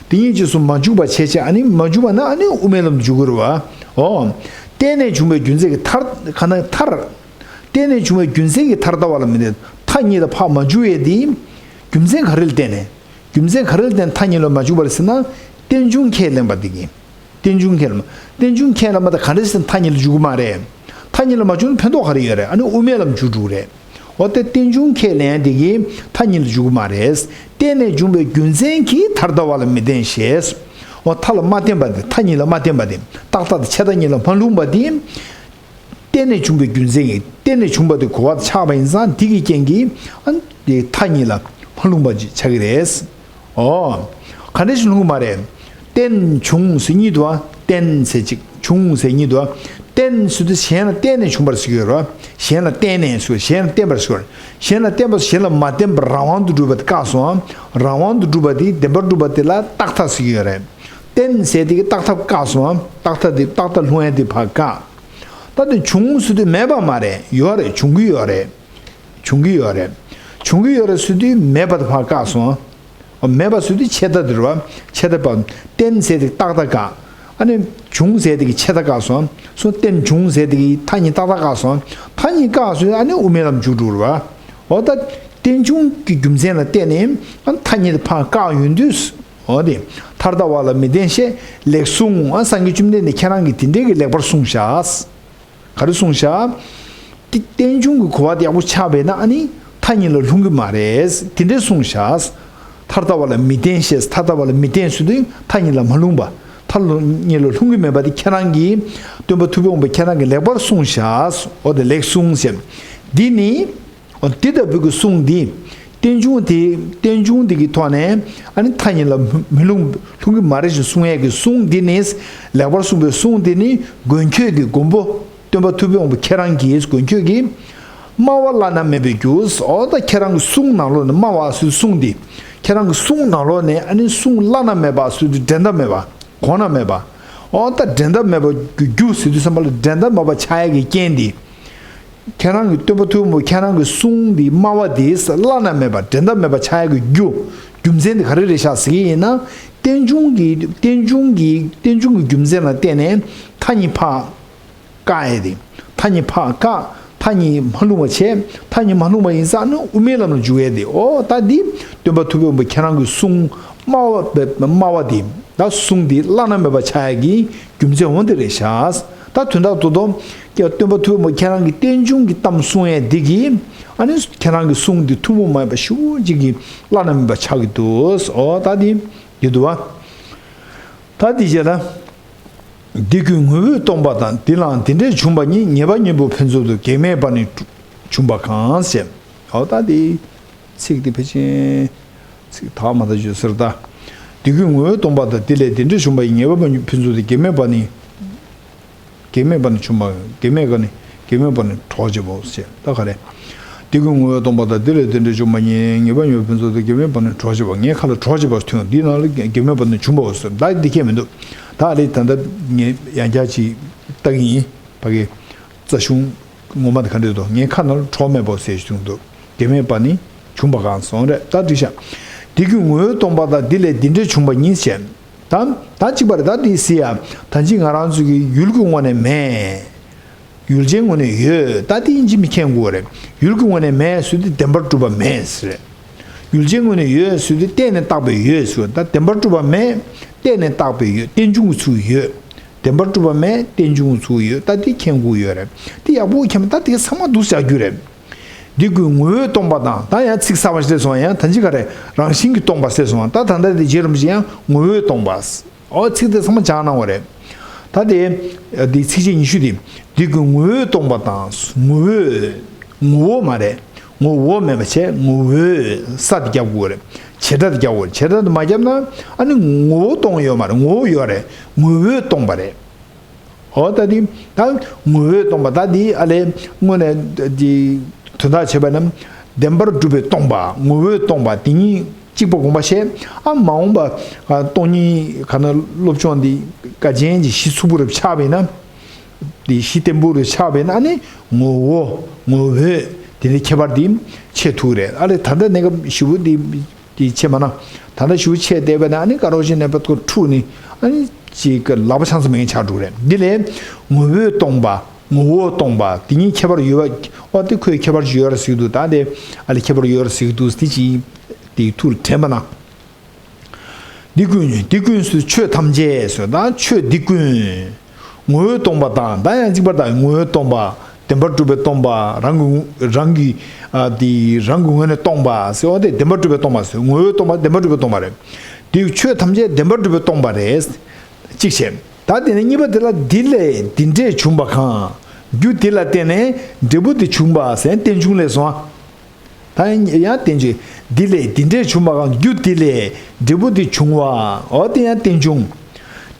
དེ་གཉིས་རྗེས་སུ་མ་འཇུག་པ་བྱས་བྱས་ཨ་ནི་མ་འཇུག་པ་ན་ཨ་ནི་དབུ་མའི་ལམ་དུ་འཇུག་གི་རེད་བ། འོ། བརྟེན་ནས་བྱུང་བའི་རྒྱུ་མཚན་གྱིས་མཐར་ག་ན་མཐར། བརྟེན་ནས་བྱུང་བའི་རྒྱུ་མཚན་གྱིས་མཐར་ལྟ་བ་ལ་མི་བརྟེན། མཐའ་གཉིས་ལ་ཕར་མ་འཇུག་ཡས་དེ། རྒྱུ་མཚན་ག་རེ་ལ་བརྟེན་ནས། རྒྱུ་མཚན་ག་རེ་ལ་བརྟེན་མཐའ་གཉིས་ལ་མ་འཇུག་པ་རེད་ཟེར་ན། རྟེན་འབྱུང་ཁས་ལེན་པ་དེ་གིས། རྟེན་འབྱུང་ཁས་ལེན་པ། རྟེན་འབྱུང་ཁས་ལེན་པ་དེ་ག་འདྲ་ཟེར་མཐའ་གཉིས་ལ་འཇུག་གི་མ་རེད། མཐའ་གཉིས་ལ་མ་འཇུག་ན་ཕན་ཐོགས་ག་རེ་ཡོད་རེད། ཨ་ནི་དབུ་མའི་ལམ་འཇུག་འགྲོ་གི་རེད། འོ་དེ་རྟེན་འབྱུང་ཁས་ལེན་དེ་གིས་མཐའ་གཉིས་ལ་འཇུག་གི་མ་རེད། བརྟེན་ནས་བྱུང་བའི་རྒྱུ་མཚན་གྱིས་མཐར་ལྟ་བ་ལ་མི་བརྟེན་ཞེས། འོ་མཐའ་ལ་མ་བརྟེན་པ་དེ་མཐའ་གཉིས་ལ་མ་བརྟེན་པ་དེ་རྟག་མཐའ་དང་ཆད་མཐའ་གཉིས་ལ་མ་ལྷུང་བ་དེ། བརྟེན་ནས་བྱུང་བའི་རྒྱུ་མཚན་གྱིས་བརྟེན་ནས་བྱུང་བ་དེ་གོ་བ་ཆགས་པ་ཡིན་ཙང་དེ་གི་རྐྱེན་གྱིས་ཨ་ནི་དེ་མཐའ་གཉིས་ལ་མ་ལྷུང་བ་ཅིག་ཆགས་ཀྱི་རེད། ཨོ། ག་འདྲ་ཞིག་ལྷུང་གི་མ་རེད། བརྟེན་བྱུང་ཟེར་གཉིས་འདུག་བ། བརྟེན་ཟེར་གཅིག་བྱུང་ཟེར་གཉིས་འདུག་བ། བརྟེན་ཟེར་དུས་གཞན་ལ་བརྟེན་ནས་བྱུང་བར་ཟེར་གྱི་ཡོད་རེད་བ། གཞན་ལ་བརྟེན་ནས་ཟེར་གཞན་ལ་བརྟེན་པར་ཟེར་གྱི་ཡོད་རེད། གཞན་ལ་བརྟེན་པ་གཞན་ལ་མ་བརྟེན་པར་རང་དབང་དུ་གྲུབ་པ་དེ་བཀག་སོང་བ། རང་དབང་དུ་གྲུབ་པ་དེ་བདེན་པར་གྲུབ་པ་དེ་ལ་རྟག་མཐའ་ཟེར་གྱི་ཡོད་རེད། བརྟེན་ཟེར་དེ་གི་རྟག་མཐའ་བཀག་སོང་བ། རྟག་མཐའ་དེ་རྟག་མཐའ་ལྷུང་ཡ་དེ་ཕར་བཀག་ད་དེ་བྱུང་ཟེར་དུས་མེད་པ་མ་རེད། ཡོད་རེད། བྱུང་གི་ཡོད་རེད། བྱུང་གི་ཡོད་རེད། བྱུང་གི་ཡོད་རེད་ཟེར་དུས་མེད་པ་དེ་ཕར་བཀག་སོང་། མེད་པ་ཟེར་དུས་ཆད་མཐའ་དེ་རེད་བ། ཆད་མཐའ་བཀག་བརྟེན་ཟེར་དེ་རྟག་མཐའ་བཀག་ཨ་ནི་བྱུང་ཟེར་དེ་གི་ཆད་མཐའ་བཀག་སོང་། སོང་བརྟེན་བྱུང་ཟེར་དེ་གི་མཐའ་གཉིས་རྟག་མཐའ་བཀག་སོང་། མཐའ་གཉིས་བཀག་ཟེར་ཨ་ནི་དབུ་མའི་ལམ་འཇུག་འགྲོ་རེད་བ། འོ་ད་རྟེན་འབྱུང་གི་རྒྱུ་མཚན་ལ་བརྟེན་ནས་ཨ་མཐའ་གཉིས་དེ་ཕར་བཀག་ཡོང་དུས། འོ་དེ། མཐར་ལྟ་བ་ལ་མི་བརྟེན་ཞེས་ལེགས་གསུངས། ཨ་སངས་རྒྱས་བཅོམ་ལྡན་འདས་ཁྱེད་རང་གིས་དེ་འདྲའི་གི་ལེགས་པར་གསུངས་བཞག་ག་རེ་གསུངས་བཞག་དེ་རྟེན་འབྱུང་གི་གོ་བ་དེ་ཡག་པོ་ཆགས་པས་ན་ཨ་ནི་མཐའ་གཉིས་ལ་ལྷུང་གི་མ་རེད། དེ་འདྲའི་གསུངས་བཞག་མཐར་ལྟ་བ་ལ་མི་བརྟེན་ཞེས་མཐར་ལྟ་བ་ལ་མི་བརྟེན་ཟེར་དུས་མཐའ་གཉིས་ལ་མ་ལྷུང་བ། མཐའ་གཉིས་ལ་ལྷུང་གི་མེད་པ་དེ་ཁྱེད་རང་གིས་སྟོན་པ་ཐུབ་པའི་དབང་པོ་ཁྱེད་རང་གིས་ལེགས་པར་གསུངས་བཞག་འོ་དེ་ལེགས་གསུངས་ཞེས། འདི་ནི། འོ་དེ་ལྟ་བུའི་གི་གསུང་འདི། རྟེན་འབྱུང་དེ་རྟེན་འབྱུང་དེ་གི་ཐོག་ནས་ཨ་ནི་མཐའ་གཉིས་ལ་མི་ལྷུང་ལྷུང་གི་མ་རེད་ཞེས་གསུང་ཡས་ཀྱི་གསུང་འདི་ནི། ལེགས་པར་གསུངས་པའི་གསུང་འདི་ནི་མགོན་ཁྱོད་ཀྱི་མགོན་པོ་སྟོན་པ་ཐུབ་པའི་དབང་པོ་ཁྱེད་རང་གིས་མགོན་ཁྱོད་ཀྱིས། སྨྲ་བ་བླ་ན་མེད་པའི་རྒྱུ། འོ་ད་ཁྱེད་རང་གི་གསུང་ནང་ལོགས་ནས་སྨྲ་བ་ཟེར་གསུང་འདི། ཁྱེད་རང་གི་གསུང་ནང་ལོགས་ནས་ཨ་ནི་གསུང་བླ་ན་མེད་པ་ཟེར་དུས་འགྲན་ཟླ་མེད་པ། གོང་ན་མེད་པ། འོ་ད་འགྲན་ཟླ་མེད་པ་གི་རྒྱུ་ཟེར་དུས་ཙམ་པ་ལ་འགྲན་ཟླ་མེད་པ་ཆགས་ཡས་ཀྱི་རྐྱེན་འདི། ཁྱེད་རང་གི་སྟོན་པ་ཐུབ་པ་ཁྱེད་རང་གི་གསུང་འདི་སྨྲ་བ་འདི་བླ་ན་མེད་པ་འགྲན་ཟླ་མེད་པ་ཆགས་ཡས་ཀྱི་རྒྱུ། རྒྱུ་མཚན་འདི་ག་རེ་རེད་ཤག་ཟེར་གྱི་ཡིན་ན། རྟེན་འབྱུང་གི་རྟེན་འབྱུང་གི་རྟེན་འབྱུང་གི་རྒྱུ་མཚན་ལ་བརྟེན་ནས་མཐའ་གཉིས་ཕར་བཀག་ཡས་དེ། མཐའ་གཉིས་ཕར་བཀག་མཐའ་གཉིས་མ་ལྷུང་བ་བྱས། མཐའ་གཉིས་མ་ལྷུང་བ་ཡིན་ཙང་ནི་དབུ་མའི་ལམ་ལ་འཇུག་ཡས་དེ། འོ་ད་འདི་སྟོན་པ་ཐུབ་པའི་དབང་པོ་ཁྱེད་རང་གི་གསུང་སྨྲ་བ་སྨྲ་བ་དེ། ད་གསུང་དེ་བླ་ན་མེད་པ་ཆགས་ཡས་ཀྱི་རྒྱུ་མཚན་འོ་དེ་རེད་ཤག་ད་དོན་དག་ཏུ་ཏོ། ཀྱ་སྟོན་པ་ཐུབ་པ་ཁྱེད་རང་གི་རྟེན་འབྱུང་གི་གཏམ་གསུང་ཡས་འདི་གིས། ཨ་ནི་ཁྱེད་རང་གི་གསུང་འདི་ཐུན་མོང་མ་ཡིན་པ་ཞེ་པོ་ཅིག་གི་བླ་ན་མེད་པ་ཆགས་ཀྱི་འདུག་འོ་ད་འདི་འདི་འདུག་བ། ད་འདི་བྱས་ན། འདི་ཀུན་ངོ་བོས་སྟོང་པ་དང་། འདི་ལའང་འདི་འདྲས་བྱུང་བ་ཉིད། ཉེས་པ་གཉེན་པོ་ཕུན་ཚོགས་དུ། གེགས་མེད་པ་ནི་བྱུང་བ་གང་ཞེས། འོ་ད་འདི། ཚིག་འདི་ཕལ་ཆེར། ཚིག་དག་མ་དག་བརྗོད་ཟེར་ད། འདི་ཀུན་ངོ་བོས་སྟོང་པ་དང་། འདི་ལས་འདི་འདྲས་བྱུང་བ་ཡི། ཉེས་པ་མ་ཕུན་ཚོགས་དུ། གེགས་མེད་པ་ནི། གེགས་མེད་པ་ནི་བྱུང་བ། གེགས་མེད་པ་ནི། གེགས་མེད་པ་ནི་གྲོགས་བྱེད་པའོ་ཞེས་ད་ག་རེ། འདི་ཀུན་ངོ་བོས་སྟོང་པ་དང་། འདི་ལས་འདི་འདྲས་བྱུང་བ་ཉིད། ཉེས་པ་ཉེས་པ་ཕུན་ཚོགས་དུ། གེགས་མེད་པ་ནི་གྲོགས་བྱེད་པ། ངའི་ཁ་ལ་གྲོགས་བྱེད་པ་ཐོན། འདི་ནང་ལ་གེགས་མེད་པ་ནི་བྱུང་བའོ་ཟེར་ད་འདི་ཁྱད་མི་འདུག་ད་ཨ་ལས་ད་ལྟ་ངས་ཡང་བསྐྱར་ཅིག་ལྟ་གི་ཡིན། ཕ་གི་རྩ་གཞུང་ངོ་མ་དེ་ག་འདྲས་འདུག་ངའི་ཁ་ནང་ལ་གྲོགས་མེད་པའོ་ཟེར་ཞིག་འདུག་གེགས་མེད་པ་ནི་བྱུང་བ་གང་སོང་རེད་ད་འགྲིག་ཤག་འདི་ཀུན་ངོ་བོས་སྟོང་པ་དང་། འདི་ལས་འདི་འདྲས་བྱུང་བ་ཉིད་ཞེས། ད་ད་གཅིག་པ་རེད། ད་འདི་ཟེར་ཡ། ད་ཅི་ང་རང་ཚོ་གི་ཡུལ་གྱི་ངོས་ནས་མེད། ཡུལ་ཅན་ངོས་ནས་ཡོད། ད་འདི་ཡིན་གཅིག་མིན་མཁྱེན་དགོས་རེད། ཡུལ་གྱི་ངོས་ནས་མེད་ཟེར་དུས་བདེན་པར་གྲུབ་པ་མེད་ཟེར། ཡུལ་ཅན་ངོས་ནས་ཡོད་ཟེར་དུས་བརྟེན་ནས་བཏགས་པའི་ཡོད་ཟེར། ད་བདེན་པར་གྲུབ་པ་མེད། བརྟེན་ནས་བཏགས་པའི་ཡོད། རྟེན་འབྱུང་གི་ཚུལ་ཡོད། བདེན་པར་གྲུབ་པ་མེད། རྟེན་འབྱུང་གི་ཚུལ་ཡོད། ད་འདི་མཁྱེན་དགོས་ཡོད་རེད། འདི་ཡག་པོ་མཁྱེན་པ་ད་འདི་ཚང་མ་འདུག་བཞག་རྒྱུ་རེད། འདི་ཀུན་ངོ་བོས་སྟོང་པ་དང་། ད་ཡང་ཚིག་གསར་པ་ཞིག་སླེབས་སོང་། ཡང་ད་ཅི་ག་རེ་རང་བཞིན་གྱིས་སྟོང་པ་སླེབས་སོང་། ད་ད་ལྟ་དེ་རྗེ་རིན་པོ་ཆེ་ཡང་ངོ་བོས་སྟོང་པ། ཨོ་ཚིག་དེ་ཚང་མ་སྦྱངས་གནང་བ་རེད། ད་དེ་འདི་ཚིགས་བཅད་ཉི་ཤུ་དེ། འདི་ཀུན་ངོ་བོས་སྟོང་པ་དང་། ངོ་བོས། ངོ་བོ་མ་རེད། ངོ་བོ་མེད་པ་བྱས་ངོ་བོས་ས་དེ་རྒྱབ་དགོས་རེད། བྱེད་སྒྲ་དེ་རྒྱབ་དགོས་རེད། བྱེད་སྒྲ་དེ་མ་རྒྱབ་ན་ཨ་ནི་ངོ་བོ་སྟོང་ཡོད་མ་རེད། ངོ་བོ་ཡོད་རེད། ངོ་བོས་སྟོང་པ་རེད། འོ་ད་འདི་ད་ངོ་བོས་སྟོང་པ་ད་འདི་ཨ་ལས་དངོས་གནས་འདི་དོན་དག་བྱས་པ་ན་བདེན་པར་གྲུབ་པས་སྟོང་པ་ངོ་བོས་སྟོང་པ་དེ་གཉིས་ གཅིག་པ་དགོངས་པ་བཞེས། ཨ་མ་འོངས་པ་ཨ་སྟོང་ཉིད་ག་ན་སློབ་སྦྱོང་འདི་དཀའ་ཆེན་གྱི་གཞི་ཚུགས་པོ་རུ་ཆགས་པས་ན། འདི་གཞི་བརྟན་པོ་རུ་ཆགས་པས་ན་ཨ་ནི་ངོ་བོ་ངོ་བོས་དེ་ནི་ཁྱད་པར་འདི་ཕྱེ་ཐུབ་རེད། ཨ་ལས་ད་ལྟ་གནས་སྐབས་ཞི་བོ་འདི་འདི་ཕྱེ་མ་ན་ད་ལྟ་ཞི་བོ་ཕྱེ་བསྡད་པས་ན་ཨ་ནི་དཀར་པོ་ཆེ་ནས་པད་ཀོ་འཁྲུགས་ནི་ཨ་ནི་ཅིག་ལག་པ་འཆང་ས་མེད་མཁན་ཆགས་འགྲོ་རེད། འདི་ལས་ངོ་བོས་སྟོང་པ། ངོ་བོ་སྟོང་པ་དེ་གཉིས་ཁྱད་པར་ཡོད་པ། ཨོ་དེ་ཁོས་ཁྱད་པར་ཅིག་ཡོད་ར་ཟིག་འདུག་ད་དེ་ཨ་ལས་ཁྱད་པར་ཡོད་ར་ཟིག་འདུག་དེ་ཅིག་དེ་ཐུར་དྲན་པ་ན། འདི་ཀུན་འདི་ཀུན་སུ་ཆོས་ཐམས་ཅད་སོ། ད་ཆོས་འདི་ཀུན་ངོ་བོས་སྟོང་པ་དང་ད་ཡང་གཅིག་པར་དང་ངོ་བོས་སྟོང་པ། བདེན་པར་གྲུབ་པས་སྟོང་པ། རང་གི་རང་གི་ཨ་དེ་རང་གི་ངོས་ནས་སྟོང་པ་ཟེར་བ་དེ་བདེན་པར་གྲུབ་པས་སྟོང་པ་ཟེར། ངོ་བོས་སྟོང་པ་བདེན་པར་གྲུབ་པས་སྟོང་པ་རེད། དེ་ཆོས་ཐམས་ཅད་བདེན་པར་གྲུབ་པས་སྟོང་པ་རེད། གཅིག་བྱས། ད་དེ་ནས་གཉིས་པ་དེ་ལ་འདི་ལས་འདི་འདྲས་བྱུང་བ་གང་། རྒྱུ་དེ་ལ་བརྟེན་ནས་འབྲས་བུ་དེ་བྱུང་བ་ཟེར་རྟེན་འབྱུང་ལས་སོ། ད་ཡང་རྟེན་འབྱུང་འདི་ལས་འདི་འདྲས་བྱུང་བ་གང་། རྒྱུ་དེ་ལས་འབྲས་བུ་དེ་བྱུང་བ། འོ་དེ་ཡང་རྟེན་འབྱུང་།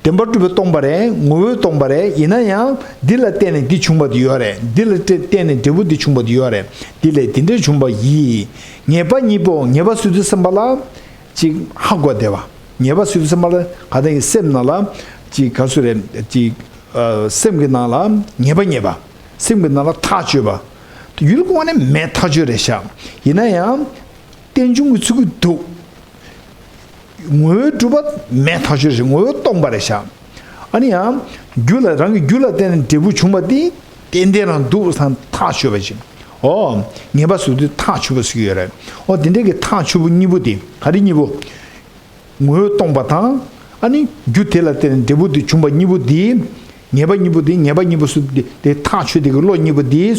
བདེན་པར་གྲུབ་པས་སྟོང་པ་རེད། ངོ་བོས་སྟོང་པ་རེད། ཡིན་ན་ཡང་འདི་ལ་བརྟེན་ནས་འདི་བྱུང་བ་དེ་ཡོད་རེད། འདི་ལ་བརྟེན་ནས་འབྲས་བུ་འདི་བྱུང་བ་དེ་ཡོད་རེད། འདི་ལས་འདི་འདྲས་བྱུང་བ་ཡིས། ངེས་པ་གཉིས་པོ་ངེས་པ་ཟེར་དུས་ཙམ་པ་ལ། ཅིག་ཧ་གོ་བདེ་བ། ངེས་པ་ཟེར་དུས་ཙམ་པ་ལ་ག་ད་ཡི་སེམས་ནང་ལ་ཅིག་ག་ཚོད་རེད། ཅིག་ཨ་སེམས་ཀྱི་ནང་ལ་ངེས་པ་རྙེད་པ། སེམས་ཀྱི་ནང་ལ་ཐག་ཆོད་པ། ཡུལ་གོང་ནས་མེད་ཐག་ཆོད་རེད་ཤག་ཡིན་ན་ཡང་རྟེན་འབྱུང་གི་ཚུལ་གྱིས་འདུག་ངོ་བོས་གྲུབ་པ་མེད་ཐག་ཆོད་རེད་ཤག་ངོ་བོས་སྟོང་པ་རེད་ཤག་ཨ་ནི་ཡང་རྒྱུ་ལ་རང་གི་རྒྱུ་ལ་བརྟེན་ནས་འབྲས་བུ་བྱུང་བ་དེ་ཏན་ཏན་རང་འདུག་སང་ཐག་ཆོད་པ་ཅིག་ཨོ། ངེས་པ་ཟེར་དུས་ཐག་ཆོད་པ་ཟེར་གྱི་ཡོད་རེད། ཨོ་དེ་འདྲའི་གི་ཐག་ཆོད་པོ་གཉིས་པོ་དེ་ག་རེ་གཉིས་པོ། ངོ་བོས་སྟོང་པ་དང་། ཨ་ནི་རྒྱུ་དེ་ལ་བརྟེན་ནས་འབྲས་བུ་དེ་བྱུང་བ་གཉིས་པོ་དེ། ངེས་པ་གཉིས་པོ་དེ་ངེས་པ་གཉིས་པོ་སུ་དེ་དེ་ཐག་ཆོད་དེ་གི་བློ་གཉིས་པོ་དེ།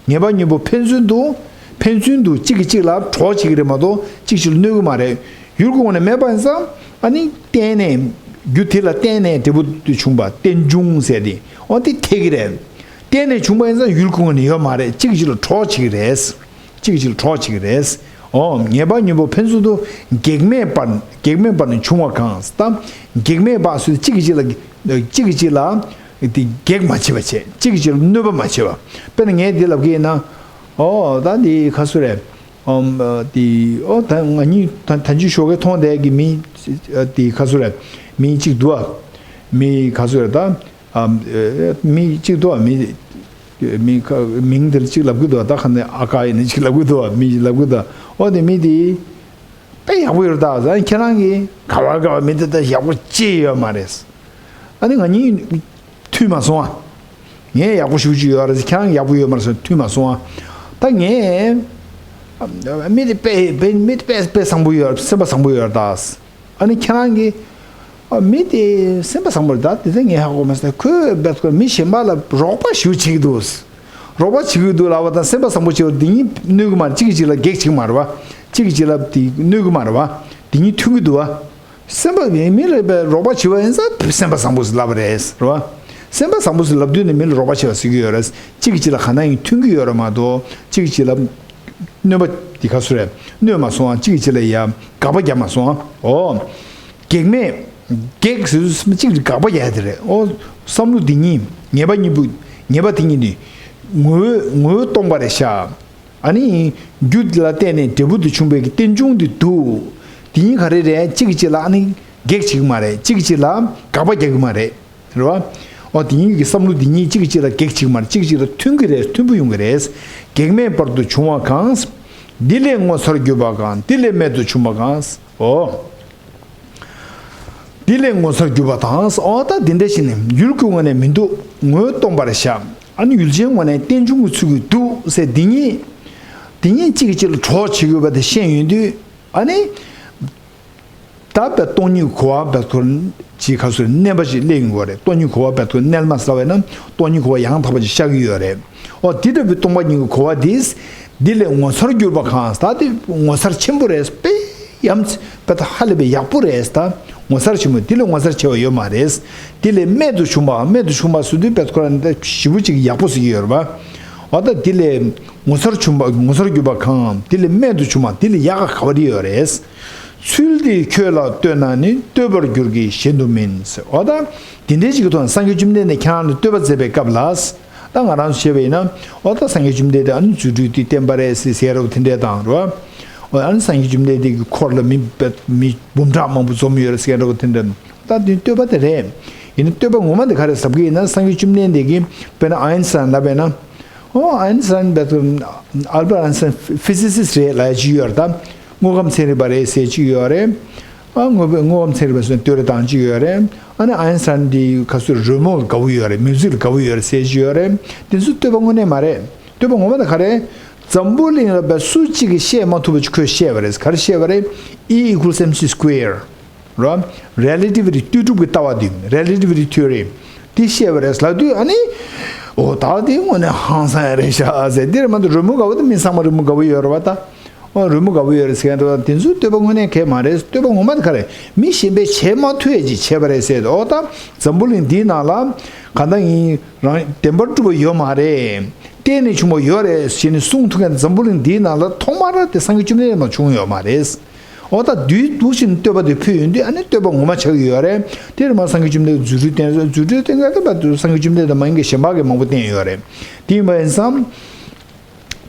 ངེས་པ་གཉིས་པོ་ཕན་ཚུན་དུ། ཕན་ཚུན་དུ་གཅིག་གིས་གཅིག་ལ་གྲོགས་བྱེད་ཀྱི་རེད་མ་གཏོགས་གཅིག་གཅིག་ལ་གནོད་ཀྱི་མ་རེད། ཡུལ་གོང་ནས་མེད་པ་ཡིན་ཙང་ཨ་ནི་བརྟེན་ནས་རྒྱུ་དེ་ལ་བརྟེན་ནས་འབྲས་བུ་དེ་བྱུང་བ་རྟེན་འབྱུང་ཟེར་ཏེ་འོ་དེ་འཐད་ཀྱི་རེད། བརྟེན་ནས་བྱུང་བ་ཡིན་ཙང་ཡུལ་གོང་ནས་ཡོད་མ་རེད། གཅིག་གིས་གཅིག་ལ་གྲོགས་བྱེད་ཀྱི་རེད། གཅིག་གིས་གཅིག་ལ་གྲོགས་བྱེད་ཀྱི་རེད། ཨོ་ངེས་པ་གཉིས་པོ་ཕན་ཚུན་དུ་གེགས་མེད་པར་གེགས་མེད་པར་ནི་འབྱུང་བ་གང་། ད་གེགས་མེད་པ་སུ་གཅིག་གིས་གཅིག་ལ་གཅིག་གིས་གཅིག་ལ་དེ་གེགས་མ་བྱེད་པ་བྱེད། གཅིག་གིས་གཅིག་ལ་གནོད་པ་མ་བྱེད་པ། དཔེར་ན་ངས་འདི་ལབ་གི་ཡིན་ན། ཨོ་ད་འདི་ཁ་སུ་རེད། ཨོམ་དེ་ཨོ་ད་ང་གཉིས་ད་ད་ཅི་ཞོགས་ཀས་མཐོང་བསྡད་ཀྱི་མི་དེ་ཁ་སུ་རེད། མི་གཅིག་འདུག་ཨ། མི་ཁ་སུ་རེད་ད། ཨ་མི་གཅིག་འདུག་ཨ། མི་མི་ཁ་མིང་དེ་གཅིག་ལབ་གི་འདུག་ཨ། ད་ཁ་ནས་ཨ་ཀ་ཡིན་ན་གཅིག་ལབ་གི་འདུག་ཨ། མི་ལབ་གི་འདུག་ཨ། ཨོ་དེ་མི་དེ་དཔེ་ཡག་པོ་ཡོད་རེད་ད། ཨ་ཁྱེད་རང་གིས་ག་བ་ག་བ་མི་དེ་ད་ཡག་པོ་ཅི་ཡོད་མ་རེད། ཨ་ནི་ང་གཉིས་མཐུན་མ་སོང་ཨ། ངས་ཡག་པོ་ཞུ་རྒྱུ་ཡོད་རེད། ཁྱེད་རང་ཡག་པོ་ཡོད་མ་རེད་ཟེར་མཐུན་མ་སོང་ཨ། ད་ངས་མི་དེ་དཔེ་དཔེ་མི་དེ་དཔེ་དཔེ་བཟང་པོ་ཡོད་རེད། སེམས་པ་བཟང་པོ་ཡོད་རེད་ད། ཨ་ནི་ཁྱེད་རང་གིས་ཨ་མི་དེ་སེམས་པ་བཟང་པོ་རེད་ད། དེ་ཚོ་ངས་ཧ་གོ་མ་སོང་། ཁོས་བེད་ཁོ་མི་གཞན་པ་ལ་རོགས་པ་ཞུ་བྱེད་ཀྱི་འདུག་རོགས་པ་བྱེད་ཀྱི་འདུག་ལབ་པ་དང་སེམས་པ་བཟང་པོ་བྱེད་པ་འདི་གཉིས་གནོད་ཀྱི་མ་རེད། གཅིག་གིས་གཅིག་ལ་གེགས་བྱེད་ཀྱི་མ་རེད་བ། གཅིག་གིས་གཅིག་ལ་དེ་གནོད་ཀྱི་མ་རེད་བ། འདི་གཉིས་མཐུན་གྱི་འདུག་བ། སེམས་པ་མི་མི་ལ་བས་རོགས་པ་བྱེད་པ་ཡིན་ཙང་སེམས་པ་བཟང་པོ་ཟེར་ལབ་པ་རེད་རེད་བ། སེམས་པ་བཟང་པོ་ཟེར་ལབ་དུས་ནི་མི་ལ་རོགས་པ་བྱེད་པ་ཟེར་གྱི་ཡོད་རེད། གཅིག་གིས་གཅིག་ལ་གང་ན་ཡིན་མཐུན་གྱི་ཡོད་རེད་མ་གཏོགས་གཅིག་གིས་གཅིག་ལ་གནོད་པ་འདི་ག་སུ་རེད། གནོད་མ་སོང་བ། གཅིག་གིས་གཅིག་ལ་ཡ་དགག་པ་རྒྱབ་མ་སོང་བ། ཨོ། གེགས་མེད། གེགས་ཟེར་དུས་གཅིག་གིས་དགག་པ་རྒྱག་ཡ་དེ་རེད། ཨོ། བསམ་བློ་འདི་གཉིས་ངེས་པ་གཉིས་པོ་ངེས་པ་དེ་གཉིས་ནི་ངོ་བོ་ངོ་བོ་སྟོང་པ་རེད་ཤག་ཨ་ནི་རྒྱུ་ལ་བརྟེན་ནས་འབྲས་བུ་དེ་བྱུང་བའི་གི་རྟེན་འབྱུང་དེ་འདུག་དེ་གཉིས་ག་རེ་རེད། གཅིག་གིས་གཅིག་ལ་ཨ་ནི་གེགས་བྱེད་ཀྱི་མ་རེད། གཅིག་གིས་གཅིག་ལ་དགག་པ་རྒྱག་གི་མ་རེད། རེད་བ། འོ་དེ་གཉིས་ཀྱི་བསམ་བློ་དེ་གཉིས་གཅིག་གིས་གཅིག་ལ་གེགས་བྱེད་ཀྱི་མ་རེད། གཅིག་གིས་གཅིག་ལ་མཐུན་གྱི་རེད། མཐུན་པོ་ཡོང་གི་རེད། གེགས་མེད་བར་དུ་འབྱུང་བ་གང་། འདི་ལས་ངོ་མཚར་གྱུར་པ་གང་། འདི་ལས་རྨད་དུ་བྱུང་བ་གང་། འོ། འདི་ལས་ངོ་མཚར་གྱུར་པ་དང་། ཨོ་ད་འདི་འདྲ་ཞིག་ནི་ཡུལ་གྱི་ངོས་ནས་མི་འདུག་ངོ་བོ་སྟོང་པར་བཞག་ཨ་ནི་ཡུལ་ཅན་ངོས་ནས་རྟེན་འབྱུང་གི་ཚུལ་གྱིས་འདུག་ཟེར། འདི་གཉིས་འདི་གཉིས་གཅིག་གིས་གཅིག་ལ་གྲོགས་བྱེད་དགོས་པ་དེ་ཤེས་ཡོང་དུས་ཨ་ནི། ད་དཔེ་སྟོང་ཉིད་གོ་བ་དཔེ་ཁོ་ཅིག་ག་སུ་རེད། གནས་པ་ཞིག་སླེབས་ཡོང་གི་རེད། སྟོང་ཉིད་གོ་བ་དཔེ་ཁོ་རྣལ་མ་ཟེར་བས་ན་སྟོང་ཉིད་གོ་བ་ཡང་དག་པ་ཅིག་ཤར་གྱི་ཡོད་རེད། ཨོ་དེ་ལྟ་བུའི་སྟོང་པ་ཉིད་ཀྱི་གོ་བ་འདིས་འདི་ལས་ངོ་མཚར་གྱུར་པ་གང་། ད་དེ་ངོ་མཚར་ཆེན་པོ་རེད། དཔེ་ཡ་མཚན་དཔེ་ད་ཧ་ལས་པའི་ཡག་པོ་རེད། ད་ངོ་མཚར་ཆེན་པོ་འདི་ལས་ངོ་མཚར་ཆེ་བ་ཡོད་མ་རེད། འདི་ལས་རྨད་དུ་བྱུང་བ་རྨད་དུ་བྱུང་བ་ཟེར་དུས་དཔེ་ཁོ་རང་ད་ཞེ་པོ་ཅིག་ཡག་པོ་ཟེར་གྱི་ཡོད་རེད་པ། ཨོ་ད་འདི་ལས་ངོ་མཚར་བྱུང་བ་ངོ་མཚར་གྱུར་པ་གང་། འདི་ལས་རྨད་དུ་བྱུང་བ་འདི་ལས་ཡག་ག་ག་བ་རེ་ཡོད་རེད། ཚུལ་འདི་ཁྱོད་ལ་ལྟོས་ན་ནི། ལྟོས་པར་འགྱུར་གྱི་གཞན་དུ་མིན་ཟེར། འོ་ད་འདི་འདྲའི་ཞིག་གི་ཐོག་ནས་སངས་རྒྱས་བཅོམ་ལྡན་འདས་ཁྱེད་རང་ལ་བསྟོད་པ་མཛད་པའི་སྐབས་ལ། ད་ང་རང་ཚོ་བྱས་པ་ཡིན་ན་འོ་ད་སངས་རྒྱས་བཅོམ་ལྡན་འདས་ཨ་ནི་རྫུ་འཕྲུལ་འདི་བསྟན་པ་རེད་ཟེར་ཟེར་རོ་དེ་འདྲས་དང་རོ། ཨ་ནི་སངས་རྒྱས་བཅོམ་ལྡན་འདས་ཀྱི་འཁོར་ལ་མི་མི་འབུམ་ཕྲག་མང་པོ་འཛོམས་ཡོད་རེད་ཟེར་མཁན་འདྲ་པོ་དེ་འདྲ། ད་དེ་བསྟོད་པ་དེ་རེད། ཡིན་ན་བསྟོད་པ་ངོ་མ་དེ་ག་རེ་ཟེར་གྱི་ཡིན་ན། སངས་རྒྱས་བཅོམ་ལྡན་འདས་ཀྱིས་དཔེར་ན་ཨ་ཡིན་སན་ལབ་པས་ན། ཨོ་ཨ་ཡིན་སན་བས་ཨལ་བར་ཨ་ཡིན་སན་ཕི་ཟི་སིས་རེད་ལབ་ཡ་ཅིག་ཡོད་རེད། ད་དངོས་ཁམས་ཚན་རིག་པ་རེད་ཟེར་ཅིག་ཡོད་རེད། ཨ་དངོས་པོའི་དངོས་ཁམས་ཚན་རིག་པ་ཟེར་བསྟོད་ར་བཏང་ཅིག་ཡོད་རེད། ཨ་ནི་ཨ་ཡིན་སན་འདི་ག་ཚོད་རོལ་མོ་ལ་དགའ་བོ་ཡོད་རེད། མིའུ་ཛིག་ལ་དགའ་བོ་ཡོད་རེད་ཟེར་ཅིག་ཡོད་རེད། དེ་ཚོ་བསྟོད་པ་དངོས་གནས་མ་རེད། བསྟོད་པ་ངོ་མ་དེ་ག་རེད། འཛམ་བུ་གླིང་ལ་བས་སུ་གཅིག་གིས་བཤད་མ་ཐུབ་པ་ཅིག་ཁོས་བཤད་པ་རེད། ག་རེ་བཤད་པ་རེད། E equals M C square ར། Relativity ལྟོས་གྲུབ་ཀྱི་ལྟ་བ་དེ། Relativity theory དེ་བཤད་པ་རེད་ལབ་དུས། ཨ་ནི་འོ་ད་དེ་དངོས་གནས་ཧང་སང་ཡ་རེད་ཤག་ཟེར། འདི་རེད་མ་གཏོགས་རོལ་མོ་དགའ་བོ་དེ་མི་ཚང་མ་རོལ་མོ་དགའ་བོ་ཡོད་རེད་བ། ད་ཨོ་རོལ་མོ་དགའ་བོ་ཡོད་རེད་ཟེར་མཁན་འདྲ་བ་དེ་ཚོའི་བསྟོད་པ་དངོས་གནས་གང་ཡང་མ་རེད། བསྟོད་པ་ངོ་མ་དེ་ག་རེད། མི་གཞན་པས་བྱེད་མ་ཐུབ་ཡ་ཅིག་བྱས་པ་རེད་ཟེར། འོ་ད་འཛམ་བུ་གླིང་འདིའི་ནང་ལ་གང་ལྟར་ཡིན་རང་བདེན་པར་གྲུབ་པ་ཡོད་མ་རེད། བརྟེན་ནས་བྱུང་བ་ཡོད་རེད་ཟེར་ནས་གསུང་ཐུབ་མཁན་འཛམ་བུ་གླིང་འདིའི་ནང་ལ་ཐོག་མར་དེ་སངས་རྒྱས་བཅོམ་ལྡན་འདས་མ་བྱུང་ཡོད་མ་རེད། འོ་ད་དུས་འདུག་བཞིན་བསྟོད་པ་དེ་ཕུལ་ཡོང་དུས། ཨ་ནི་བསྟོད་པ་ངོ་མ་ཆགས་ཀྱི་ཡོད་རེད། དེར་མ་སངས་རྒྱས་བཅོམ་ལྡན་འདས་རྫུ་འཕྲུལ་བསྟན། རྫུ་འཕྲུལ་བསྟན་ག་དེ་བར་དུ་སངས་རྒྱས་བཅོམ་ལྡན་འདས་མ་ཡིན་པའི་གཞན་པ་གིས་མང་པོ་བསྟན་ཡོད་རེད། དེ་ཡིན་པ་ཡིན་ཙང་།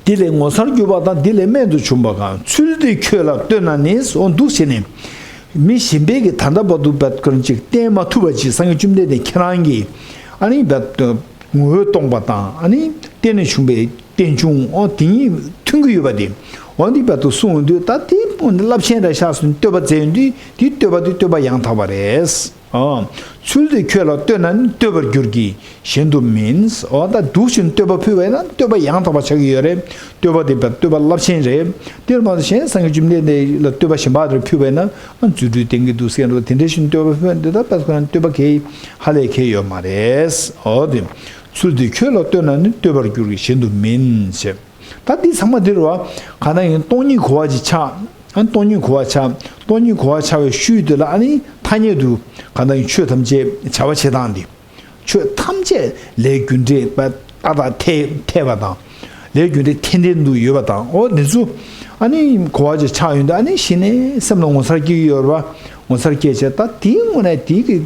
དེ་ལས་ངོ་མཚར་གྱུར་པ་དང་། དེ་ལས་རྨད་དུ་བྱུང་བ་གང་། ཚུལ་འདི་ཁྱོད་ལ་སྟོན་ན་ནི། འོ་འདུག་བྱས་ནས་མི་གཞན་པས་ཀྱིས་ད་ལྟ་བར་དུ་བད་ཀར་ཅིག་བསྟན་མ་ཐུབ་པ་ཅིག་སངས་རྒྱས་བཅོམ་ལྡན་འདས་ཁྱེད་རང་གིས་ཨ་ནི་བད་ངོ་བོས་སྟོང་པ་དང་། ཨ་ནི་བརྟེན་ནས་བྱུང་བའི་རྟེན་འབྱུང་། འོ་དེ་གཉིས་མཐུན་གྱི་ཡོད་པ་དེ། འོ་འདི་བར་དུ་གསུངས་ཡོང་དུས། ད་དེ་རླབས་ཆེན་རེད་ཤག་ཟེར་ནས་བསྟོད་པ་མཛད་ཡོང་དུས། དེའི་བསྟོད་པ་དེ་བསྟོད་པ་ཡང་དག་པ་རེད། ཨ། ཚུལ་དེ་ཁྱོད་ལ་སྟོན་ན་ནི། བསྟོད་པར་འགྱུར་གྱི་གཞན་དུ་མིན། འོ་ད་འདུག་བཞིན་བསྟོད་པ་ཕུལ་བས་ན་བསྟོད་པ་ཡང་དག་པ་ཆགས་ཀྱི་ཡོད་རེད། བསྟོད་པ་དེ་བསྟོད་པ་རླབས་ཆེན་རེད། དེར་མ་གཏོགས་གཞན་སངས་རྒྱས་བཅོམ་ལྡན་འདས་ལ་བསྟོད་པ་གཞན་པ་རེ་ཕུལ་བས་ན། ཨ་རྫུ་འཕྲུལ་བསྟན་གྱི་འདུག་ཟེར་འགྲོ། དེ་འདྲ་བཞིན་བསྟོད་པ་ཕུལ་བས་འདི་ལྟར་བསྟོད་པ་གང་ཡང་ཧ་ལས་གང་ཡང་ཡོད་མ་རེད། འོ་དེ། ཚུལ་དེ་ཁྱོད་ལ་སྟོན་ན་ནི། བསྟོད་པར་འགྱུར་གྱི་གཞན་དུ་མིན་ཞེས། ད་འདི་ཚང་མ་འདི་རེད་བ། གང་ན་ཡིན་སྟོང་ཉིད་གོ་བ་ཅིག་ཆགས། ཨ་སྟོང་ཉིད་གོ་བ་ཆགས། སྟོང་ཉིད་གོ་བ་ཆགས་པའི་ཤུལ་དེ་ལ་ཨ་ནི་ཐ་སྙད་དུ་གང་ན་ཡིན་ཆོས་ཐམས་ཅད་བྱ་བ་བྱེད་སྟངས་འདི། ཆོས་ཐམས་ཅད་ལས་རྒྱུ་འབྲས་པ་ཏག་ཏག་འཐད་འཐད་པ་དང་། ལས་རྒྱུ་འབྲས་ཐན་ཐན་དུ་ཡོད་པ་དང་། འོ་འདི་ཚོ་ཨ་ནི་གོ་བ་ཅིག་ཆགས་ཡོང་དུས། ཨ་ནི་གཞི་ནས་སེམས་ལ་ངོ་མཚར་སྐྱེ་གི་ཡོད་རེད་བ། ངོ་མཚར་སྐྱེས་བྱས། ད་དེའི་དངོས་གནས་དེའི་གི་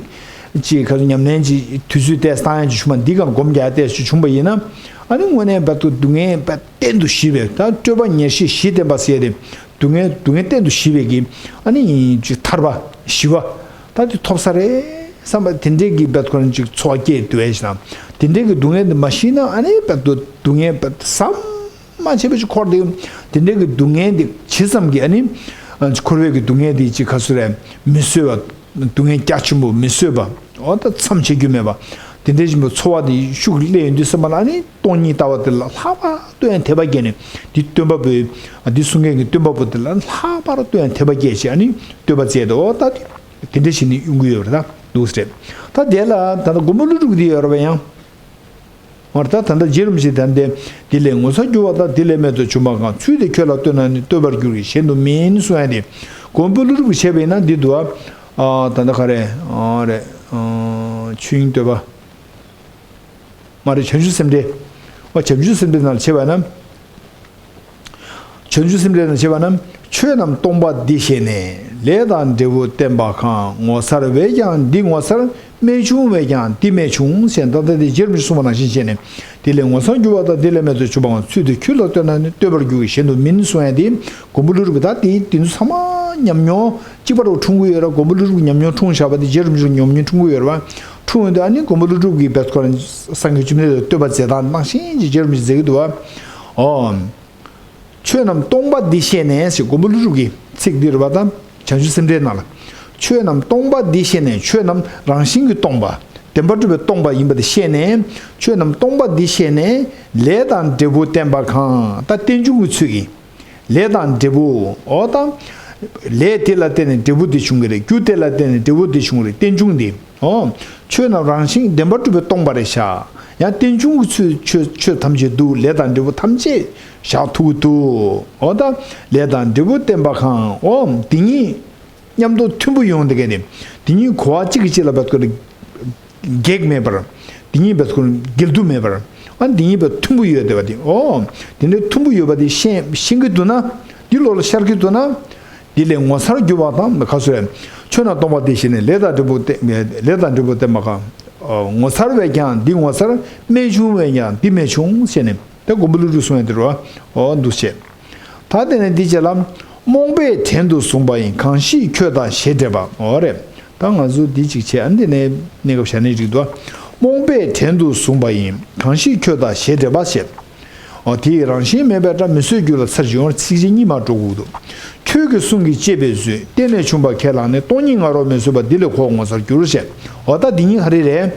ཅིག་ག་ཚོད་ཉམས་ལེན་ཅིག་དུས་ཚོད་ཏོག་ཙམ་བཏང་ཡ་ཅིག་བྱུང་བ། འདི་ག་སྒོམ་རྒྱག་ཡ་ཏོག་ཙམ་ཅིག་བྱུང་བ་ཡིན་ན། ཨ་ནི་དངོས་གནས་བར་དུ་སྡུག་བསྔལ་བར་གཏན་དུ་ཞི་བའི། ད་སྤྲོས་པ་ཉེར་ཞི་བཞི་བརྟན་པ་ཟེར་ཏེ། སྡུག་བསྔལ་སྡུག་བསྔལ་གཏན་དུ་ཞི་བའི་གི་ཨ་ནི་ཅིག་ཐར་པ་ཞི་བ་ད་དེ་ཐོབ་ས་རེད་བསམ་པ་དེ་འདྲའི་གི་བར་དུ་ཁོ་རང་ཅིག་ཚོར་བ་སྐྱེས་འདུག་བས་ཤི་ན། དེ་འདྲའི་གི་སྡུག་བསྔལ་འདི་མ་ཞི་ན། ཨ་ནི་བར་དུ་སྡུག་བསྔལ་བར་དུ་བསམ་མ་ཆད་པ་ཅིག་འཁོར་དེ། དེ་འདྲའི་གི་སྡུག་བསྔལ་འདི་ཇི་ཙམ་གྱི་ཨ་ནི་འཁོར་བའི་གི་སྡུག་བསྔལ་འདི་ཅིག་ག་ཚོད་རེད། མི་བཟོད་པ། སྡུག་བསྔལ་རྒྱ་ཆེན་པོ་མི་བཟོད་པ། འོ་ད་མཚམས་ཆད་རྒྱུ་མེད་པ། དེ་འདྲ་ཆེན་པོ་ཚོར་བ་དེ་ཤུགས་སླེབས་ཡོང་དུས་ཙམ་པ་ལ་ཨ་ནི་སྟོང་ཉིད་ལྟ་བ་དེ་ལ་ལྷག་པར་བསྟོད་ཡང་དད་པ་སྐྱེས་ནས། འདི་སྟོན་པ་པོའི། འདི་གསུང་མཁན་གྱི་སྟོན་པ་པོ་དེ་ལ་ལྷག་པར་བསྟོད་ཡང་དད་པ་སྐྱེས་བྱས། ཨ་ནི་བསྟོད་པ་མཛད་དེ། འོ་ད་དེ་འདྲ་བྱས་ནས་ཡོང་གི་ཡོད་པ་རེད། ད་འདུག་སེ་རེད། ད་དེ་ལ་ད་ལྟ་མགོན་པོ་ཀླུ་སྒྲུབ་འདི་ཡོད་རེད་པ་ཡང་། འོ་ད་ད་ལྟ་རྗེ་རིན་པོ་ཆེ་ད་འདི། དེ་ལས་ངོ་མཚར་གྱུར་པ་དང་། དེ་ལས་རྨད་དུ་བྱུང་བ་གང་། ཚུལ་དེ་ཁྱོད་ལ་སྟོན་ན་ནི། བསྟོད་པར་འགྱུར་གྱི་གཞན་དུ་མིན་གསུང་ཡ་དེ། མགོན་པོ་ཀླུ་སྒྲུབ་ཀྱིས་བྱས་པ་ཡིན་ན་འདི་འདུག་ཨ། ད་ལྟ་ག་རེ། ཨ་རེ། ཨ་ཆོས་དབྱིངས་བསྟོད་པ། མ་རེད། བྱང་ཆུབ་སེམས་འགྲེལ། འོ་བྱང་ཆུབ་སེམས་འགྲེལ་ནང་ལ་བྱས་པ་ན། བྱང་ཆུབ་སེམས་འགྲེལ་ནང་བྱས་པ་ན། ཆོས་རྣམས་སྟོང་པ་འདི་ཤེས་ནས། ལས་དང་འབྲས་བུ་བསྟན་པ་གང་། ངོ་མཚར་བས་ཀྱང་འདི་ངོ་མཚར། རྨད་བྱུང་བས་ཀྱང་འདི་རྨད་བྱུང་ཞེས། ད་ལྟ་དེ་རྗེ་རིན་པོ་ཆེས་གསུངས་པ་ནང་བཞིན་བྱས་ནས། དེ་ལས་ངོ་མཚར་གྱུར་པ་དང་། དེ་ལས་རྨད་དུ་བྱུང་བའང་། ཚུལ་དེ་ཁྱོད་ལ་སྟོན་ན་ནི། བསྟོད་པར་འགྱུར་གྱི་གཞན་དུ་མིན་གསུང་ཡ་དེ། མགོན་པོ་ཀླུ་སྒྲུབ་ཀྱིས་ད་དེ་དེ་ཚོ་ཚང་མ་ཉམས་མྱོང་གཅིག་པ་རུ་འཁྲུངས་ཀྱི་ཡོད་ར། མགོན་པོ་ཀླུ་སྒྲུབ་ཀྱི་ཉམས་མྱོང་འཁྲུངས་བཞག་པ་དེ་རྗེ་རིན་པོ་ཆེའི་ཉམས་མྱོང་འཁྲུངས་ཀྱི་ཡོད་ར་བ། འཁྲུངས་ཡོང་དུས་ཨ་ནི་མགོན་པོ་ཀླུ་སྒྲུབ་ཀྱིས་བེད་ཁོ་རང་སངས་རྒྱས་བཅོམ་ལྡན་འདས་ལ་བསྟོད་པ་མཛད་སྟངས་ནང་བཞིན་གྱི་རྗེ་རིན་པོ་ཆེས་མཛད་ཀྱི་འདུག་བ། ཨོ། ཆོས་རྣམས་སྟོང་པ་འདི་ཤེས་ནས་ཞེས། མགོན་པོ་ཀླུ་སྒྲུབ་ཀྱི་ཚིག་འདི་རེད་བ། ད་བྱང་ཆུབ་སེམས་འགྲེལ་ནང་ལ། ཆོས་རྣམས་སྟོང་པ་འདི་ཤེས་ནས། ཆོས་རྣམས་རང་བཞིན་གྱིས་སྟོང་པ། བདེན་པར་གྲུབ་པས་སྟོང་པ་ཡིན་པ་འདི་ཤེས་ནས། ཆོས་རྣམས་སྟོང་པ་འདི་ཤེས་ནས། ལས་དང་འབྲས་བུ་བསྟན་པ་གང་། ད་རྟེན་འབྱུང་གི་ཚུལ་གྱིས། ལས་དང་འབྲས་བུ། འོ་ད། ལས་དེ་ལ་བརྟེན་ནས་འབྲས་བུ་དེ་བྱུང་གི་རེད། རྒྱུ་དེ་ལ་བརྟེན་ནས་འབྲས་བུ་དེ་བྱུང་གི་རེད། རྟེན་འབྱུང་དེ། ཨོ། ཆོས་རྣམས་རང་བཞིན་བདེན་པར་གྲུབ་པས་སྟོང་པ་རེད་ཤག། ཡང་རྟེན་འབྱུང་གི་ཚུལ་ཆོས་ཆོས་ཐམས་ཅད་འདུག། ལས་དང་འབྲས་བུ་ཐམས་ཅད་བཞག་ཐུབ་ཀྱི་འདུག། ཨོ་ད། ལས་དང་འབྲས་བུ་བསྟན་པ་གང་། ཨོ། འདི་གཉིས་མཉམ་དུ་མཐུན་པོ་ཡོང་བསྡད་མཁན་དེ། འདི་གཉིས་གོ་བ་གཅིག་གིས་གཅིག་ལ་བར་དུ་གེགས་མེད་པར། འདི་གཉིས་བར་དུ་འགལ་འདུ་མེད་པར། ཨ་འདི་གཉིས་བར་མཐུན་པོ་ཡོད་བསྡད་པ་དེ། ཨོ། དེ་འདྲའི་མཐུན་པོ་ཡོད་པ་དེ་ཤེས་ཤེས་ཀྱི་འདུག་ན། འདི་བློ་ལ་ཤར་གྱི་འདུག་ན། འདི་ལས་ངོ་མཚར་གྱུར་པ་དང་། ག་ཚོད་རེད། ཆོས་རྣམས་སྟོང་པ་འདི་ཤེས་ནས། ལས་དང་འབྲས་བུ་སྟེ་ལས་དང་འབྲས་བུ་བསྟན་པ་གང་། ངོ་མཚར་བས་ཀྱང་འདི་ངོ་མཚར། རྨད་བྱུང་བས་ཀྱང་འདི་རྨད་བྱུང་ཞེས་ནས། དེ་མགོན་པོ་ཀླུ་སྒྲུབ་གསུང་ཡ་དེ་རེད་བ། འོ་འདུག་བྱས། ད་དེ་ནས་འདི་རྗེས་ལ། རྨོངས་པས་བྲན་དུ་བཟུང་བ་ཡིན། གང་ཞིག་ཁྱོད་དང་ཞེ་འགྲས་པ། འོ་རེད། ད་ང་ཚོ་འདི་གཅིག་བྱས། ཨ་འདི་ནས་གནས་སྐབས་བཞག་ནས་འགྲིག་འདུག་རྨོངས་པས་བྲན་དུ་བཟུང་བ་ཡིན། གང་ཞིག་ཁྱོད་དང་ཞེ་འགྲས་པ་ཞེས། འོ་དེ་ཡི་རང་བཞིན་མེད་པའི་སྒྲ། མི་བཟོད་རྒྱུད་ལ་ཚར་གཅིག་ཡོད། ཚིགས་བཅད་གཉིས་མར་འགྲོ་དགོས་འདུག་ཁྱོད་ཀྱི་གསུང་གིས་གཅེས་པའི་བཟོད། གཏན་ནས་ཆུང་བ་ཁས་བླངས་ནས། སྟོང་ཉིད་ང་རོ་མི་བཟོད་པ། འདི་ལས་གོག་ངོ་མཚར་འགྱུར་ཞེས། འོ་ད་འདི་གཉིས་ག་རེ་རེད།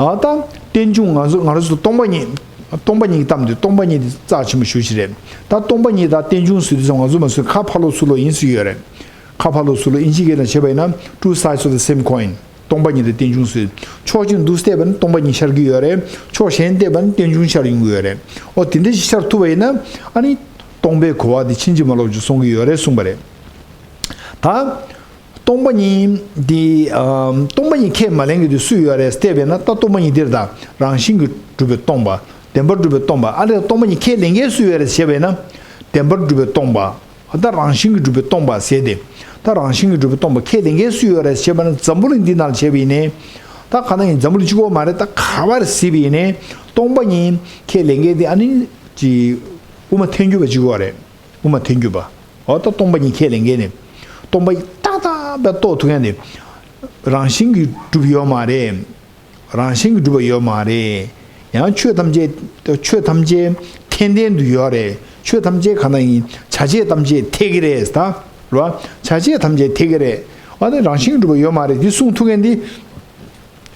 ཨ་ད་རྟེན་འབྱུང་ང་ཚོ་ང་རོ་ཚོ་སྟོང་པ་ཉིད། སྟོང་པ་ཉིད་ཀྱི་གཏམ་འདི་སྟོང་པ་ཉིད་འདི་རྩ་ཆེན་པོ་ཞེ་པོ་ཅིག་རེད། ད་སྟོང་པ་ཉིད་དང་རྟེན་འབྱུང་ཟེར་དུས་ཙམ་ང་ཚོ་མ་ཟོས་ཁ་ཕར་ལོག་ཚུར་ལོག་ཡིན་ཟེར་གྱི་ཡོད་རེད། ཁ་ཕར་ལོག་ཚུར་ལོག་ཨིན་ཇི་སྐད་ནང་བྱས་པ་ཡིན་ན། two sides of the same coin. སྟོང་པ་ཉིད་དང་རྟེན་འབྱུང་ཟེར། ཕྱོགས་གཅིག་འདུག་བལྟས་པ་ན་སྟོང་པ་ཉིད་ཤར་གྱི་ཡོད་རེད། ཕྱོགས་གཞན་བལྟས་པ་ན་རྟེན་འབྱུང་ཤར་ཡོང་གི་ཡོད་རེད། འོ་དེ་འདྲ་ཞིག་ཤར་ཐུབ་པ་ཡིན་ན། ཨ་ནི་སྟོང་པའི་གོ་བ་དེ་ཕྱིན་ཅི་མ་ལོག་ཅིག་སོང་གི་ཡོད་རེད་གསུངས་པ་རེད། ད་སྟོང་པ་ཉིད་འདི། ཨམ། སྟོང་པ་ཉིད་ཁས་མ་ལེན་མཁན་དེ་སུ་ཡོད་རེད་བལྟས་པས་ན། ད་སྟོང་པ་ཉིད་འདིར་ད་རང་བཞིན་གྱིས་གྲུབ་པའི་སྟོང་པ། བདེན་པར་གྲུབ་པའི་སྟོང་པ། ཨ་ལས་སྟོང་པ་ཉིད་ཁས་ལེན་མཁན་སུ་ཡོད་རེད་བྱས་པས་ན། བདེན་པར་གྲུབ་པའི་སྟོང་པ། ད་རང་བཞིན་གྱིས་གྲུབ་པའི་སྟོང་པ་ཟེར་ཏེ། ད་རང་བཞིན་གྱིས་གྲུབ་པའི་སྟོང་པ་ཁས་ལེན་མཁན་སུ་ཡོད་རེད་བྱས་པ་ན། འཛམ་བུ་གླིང་འདི་ནང་ལ་བྱས་པ་ཡིན་ནའི། ད་ག་ན་ཡིན། འཛམ་བུ་གླིང་གཅིག་པོ་མ་རེད། ད་ག་བར་གཟིགས་པ་ཡིན་ནའི། སྟོང་པ་ཉིད་ཁས་ལེན་མཁན་དེ་ཨ་ནི་ཅི། དབུ་མ་ཐལ་འགྱུར་བ་གཅིག་པོ་རེད། དབུ་མ་ཐལ་འགྱུར་བ། འོ་ད་སྟོང་པ་ཉིད་ཁས་ལེན་མཁན་ནི། སྟོང་པ་ཏག་ཏག་པས་རྟོགས་ཐུབ་མཁན་དེ། རང་བཞིན་གྱིས་གྲུབ་ཡོད་མ་རེད། རང་བཞིན་གྱིས་གྲུབ་པ་ཡོད་མ་རེད། ཡང་ཆོས་ཐམས་ཅད། ཆོས་ཐམས་ཅད་ཐལ་ལྡན་དུ་ཡོད་རེད། ཆོས་ཐམས་ཅད་ག་ན་ཡིན། བྱ་བྱེད་ཐམས་ཅད་ཐལ་གྱི་རེད་ད། རེད་བ། བྱ་བྱེད་ཐམས་ཅད་ཐལ་གྱི་རེད། འོ་དེ་རང་བཞིན་གྱིས་གྲུབ་པ་ཡོད་མ་རེད། འདི་གསུང་ཐུབ་མཁན་འདི།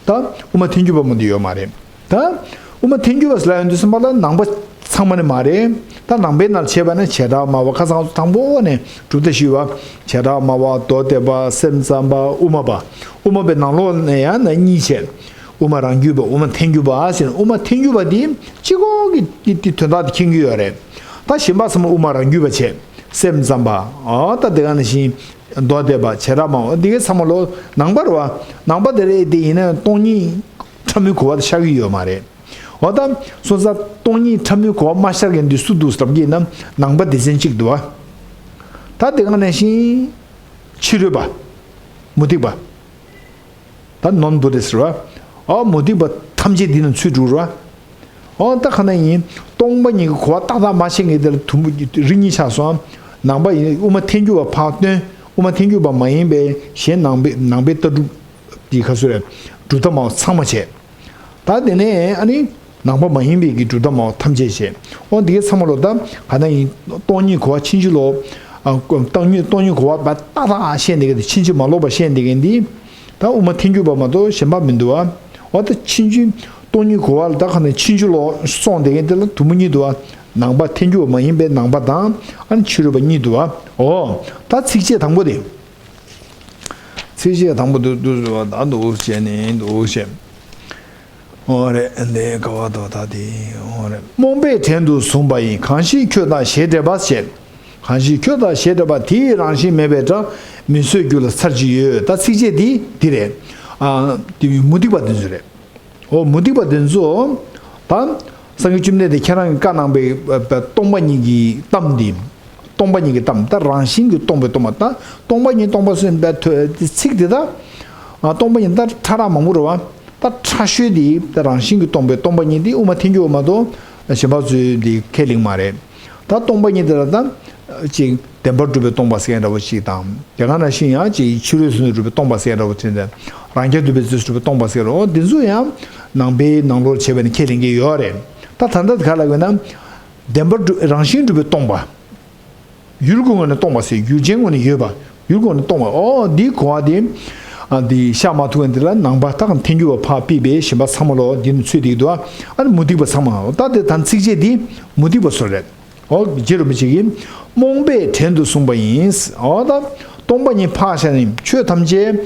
ད་དབུ་མ་ཐལ་འགྱུར་བ་མ་གཏོགས་ཡོད་མ་རེད། ད་དབུ་མ་ཐལ་འགྱུར་བ་ཟེར་ལབ་ཡོང་དུས་ཙམ་པ་ལ་ནང་པ་ཚང་མ་ནི་མ་རེད། ད་ནང་པའི་ནང་བྱས་པ་ན་བྱེ་བྲག་སྨྲ་བ། ཁ་སང་དང་པོ་ནས་གྲུབ་མཐའ་ཞུས་པ། བྱེ་བྲག་སྨྲ་བ། མདོ་སྡེ་པ། སེམས་ཙམ་པ། དབུ་མ་པ། དབུ་མ་པའི་ནང་ལོགས་ནས་ཡང་ན་གཉིས་བྱས། དབུ་མ་རང་རྒྱུད་པ། དབུ་མ་ཐལ་འགྱུར་བ་ཟེར། དབུ་མ་ཐལ་འགྱུར་བ་འདི་གཅིག་པོ་གི་དེ་དོན་དག་དེ་མཁྱེན་གྱི་ཡོད་རེད། ད་གཞན་པ་ཚང་མ་དབུ་མ་རང་རྒྱུད་པ་བྱས། སེམས་ཙམ་པ། ཨ་ད་དེ་ག་ནང་བཞིན། མདོ་སྡེ་པ། བྱེ་བྲག་སྨྲ་བ། འདི་གའི་ཚང་མ་ལོ་ནང་པ་རེད་བ། ནང་པ་དེ་རེད་དེ་ཡིན་ན་སྟོང་ཉིད་ཕྲ་མོའི་གོ་བ་དེ་ཤར་གྱི་ཡོད་མ་རེད། འོ་ད་སོང་ཙང་སྟོང་ཉིད་ཕྲ་མོའི་གོ་བ་མ་ཤར་མཁན་འདི་སུ་འདུག་ཟེར་བ་ཡིན་ན། ནང་པ་སྡེ་ཚན་གཅིག་འདུག་བ། ད་དེ་ག་ནང་བཞིན་ཕྱི་རོལ་པ། མུ་སྟེགས་པ། ད་ནོན་བུ་དྷིསྟ་རེད་བ། ཨ་མུ་སྟེགས་པ་ཐམས་ཅད་འདི་ནང་ཚུད་འགྲོ་རེད་བ། ཨོ་ད་ག་ན་ཡིན། སྟོང་པ་ཉིད་ཀྱི་གོ་བ་ཏག་ཏག་མ་ཤེས་མཁན་དེ་ལ་དུམ་བུ་རིགས་གཉིས་ཆགས་སོང་། ནང་པ་ཡིན་དབུ་མ་ཐལ་འགྱུར་བ་ཕར་སྟོན། དབུ་མ་ཐལ་འགྱུར་བ་མ་ཡིན་པའི་གཞན་ནང་པའི་ནང་པའི་ལྟ་གྲུབ་ཀྱི་ཁ་སོ་རེད། གྲུབ་མཐའ་སྨྲ་བ་ཚང་མ་བྱས། ད་དེ་ནས་ཨ་ནི་ནང་པ་མ་ཡིན་པའི་གི་གྲུབ་མཐའ་སྨྲ་བ་ཐམས་ཅད་བྱས། ཨོ་འདི་གའི་ཚང་མ་ལོ་ད་ག་ན་ཡིན། སྟོང་ཉིད་གོ་བ་ཕྱིན་ཅི་ལོག་ཨ་སྟོང་ཉིད་སྟོང་ཉིད་གོ་བ་ཏག་ཏག་ཤེས་འདི་ག་དེ་ཕྱིན་ཅི་མ་ལོག་པ་ཤེས་འདི་ག་འདི། ད་དབུ་མ་ཐལ་འགྱུར་བ་མ་གཏོགས་གཞན་པ་མི་འདུག་བ། འོ་ད་ཕྱིན་ཅི། སྟོང་ཉིད་གོ་བ་ལ་ད་ག་ནས་ཕྱིན་ཅི་ལོག་སོང་དེ་གའི་དེ་ལ་དུམ་བུ་གཉིས་འདུག་བ། ནང་པ་ཐལ་འགྱུར་བ་མ་ཡིན་པའི་ནང་པ་དང་། ཨ་ནི་ཕྱི་རོལ་པ་གཉིས་འདུག་བ། འོ་ད་ཚིགས་བཅད་དང་པོ་དེ། ཚིགས་བཅད་དང་པོ་དེ་འདུག་ཟེར་བ་ད་འདུག་བྱས་ནས་འདུག་བྱས། འོ་རེད། འདི་ག་བ་དོ་ད་དེ། འོ་རེད། རྨོངས་པས་བྲན་དུ་བཟུང་བ་ཡིན། གང་ཞིག་ཁྱོད་དང་ཞེ་འགྲས་པ་ཞེས། གང་ཞིག་ཁྱོད་དང་ཞེ་འགྲས་པ། དེ་ཡི་རང་བཞིན་མེད་པའི་སྒྲ། མི་བཟོད་རྒྱུད་ལ་ཚར་གཅིག་ཡོད། ད་ཚིགས་བཅད་འདི་འདི་རེད། ཨ་དེ་མུ་སྟེགས་པ་དེ་ཚོ་རེད། འོ་མུ་སྟེགས་པ་དེ་ཚོ། ད་སངས་རྒྱས་བཅོམ་ལྡན་འདས་ཁྱེད་རང་གིས་བཀའ་གནང་པའི་སྟོང་པ་ཉིད་ཀྱི་གཏམ་འདི། སྟོང་པ་ཉིད་ཀྱི་གཏམ། ད་རང་བཞིན་གྱིས་སྟོང་པའི་སྟོང་པ། ད་སྟོང་པ་ཉིད་སྟོང་པ་ཟེར་བའི་ཚིག་དེ་ད། ཨ་སྟོང་པ་ཉིད་ད་ཕྲ་རགས་མང་པོ་རེད་བ། ད་ཕྲ་ཤོས་དེ་ད་རང་བཞིན་གྱིས་སྟོང་པའི་སྟོང་པ་ཉིད་དེ་དབུ་མ་ཐལ་འགྱུར་བ་མ་གཏོགས་གཞན་པ་ཚོས་དེ་ཁས་ལེན་མ་རེད། ད་སྟོང་པ་ཉིད་དེ་ལ་ད་ཅིག་བདེན་པར་གྲུབ་པའི་སྟོང་པ་ཟེར་མཁན་འདྲ་བོ་ཞིག་དང་། དེ་ག་ནང་བཞིན་ཡང་ཅིག་ཕྱི་རོལ་སོ་སོར་གྲུབ་པའི་སྟོང་པ་ཟེར་མཁན་འདྲ་བོ་དེ་འདྲ། རང་རྐྱ་ཐུབ་པའི་རྩལ་སོགས་གྲུབ་པའི་སྟོང་པ་ཟེར་རོ། འདི་ཚོ་ཡང་ནང་པའི་ནང་ལོགས་བྱས་པ་ནི་ཁས་ལེན་གྱི་ཡོད་རེད། ད་ད་ལྟ་ག་ལབ་ཡོད་ན། བདེན་པར་གྲུབ་རང་བཞིན་གྲུབ་པའི་སྟོང་པ། ཡུལ་གྱི་ངོས་ནས་སྟོང་པ་ཟེར། ཡུལ་ཅན་ངོས་ནས་ཡོད་པ། ཡུལ་གྱི་ངོས་ནས་སྟོང་པ། ཨོ་འདིའི་གོ་བ་དེ། ཨ་འདི་ཤར་མ་ཐུབ་མཁན་དེ་ལ་ནང་པ་ད་ཐལ་འགྱུར་བ་ཕར་ཕུད་པའི་གཞན་པ་ཚང་མ་ལོ་འདི་ནི་ཚུད་བསྡད་ཀྱི་འདུག་ཨ་ནི་མུ་སྟེགས་པ་ཚང་མ་ད་དེ་ད་ཚིགས་བཅད་འདི་མུ་སྟེགས་པ་ཚོ་རེད། ཨོ་རྗེ་རིན་པོ་ཆེ་གིས་རྨོངས་པས་བྲན་དུ་བཟུང་བ་ཡིན། ཨོ་ད་སྟོང་པ་ཉིད་ཕར་བཞག་ནས་ཆོས་ཐམས་ཅད་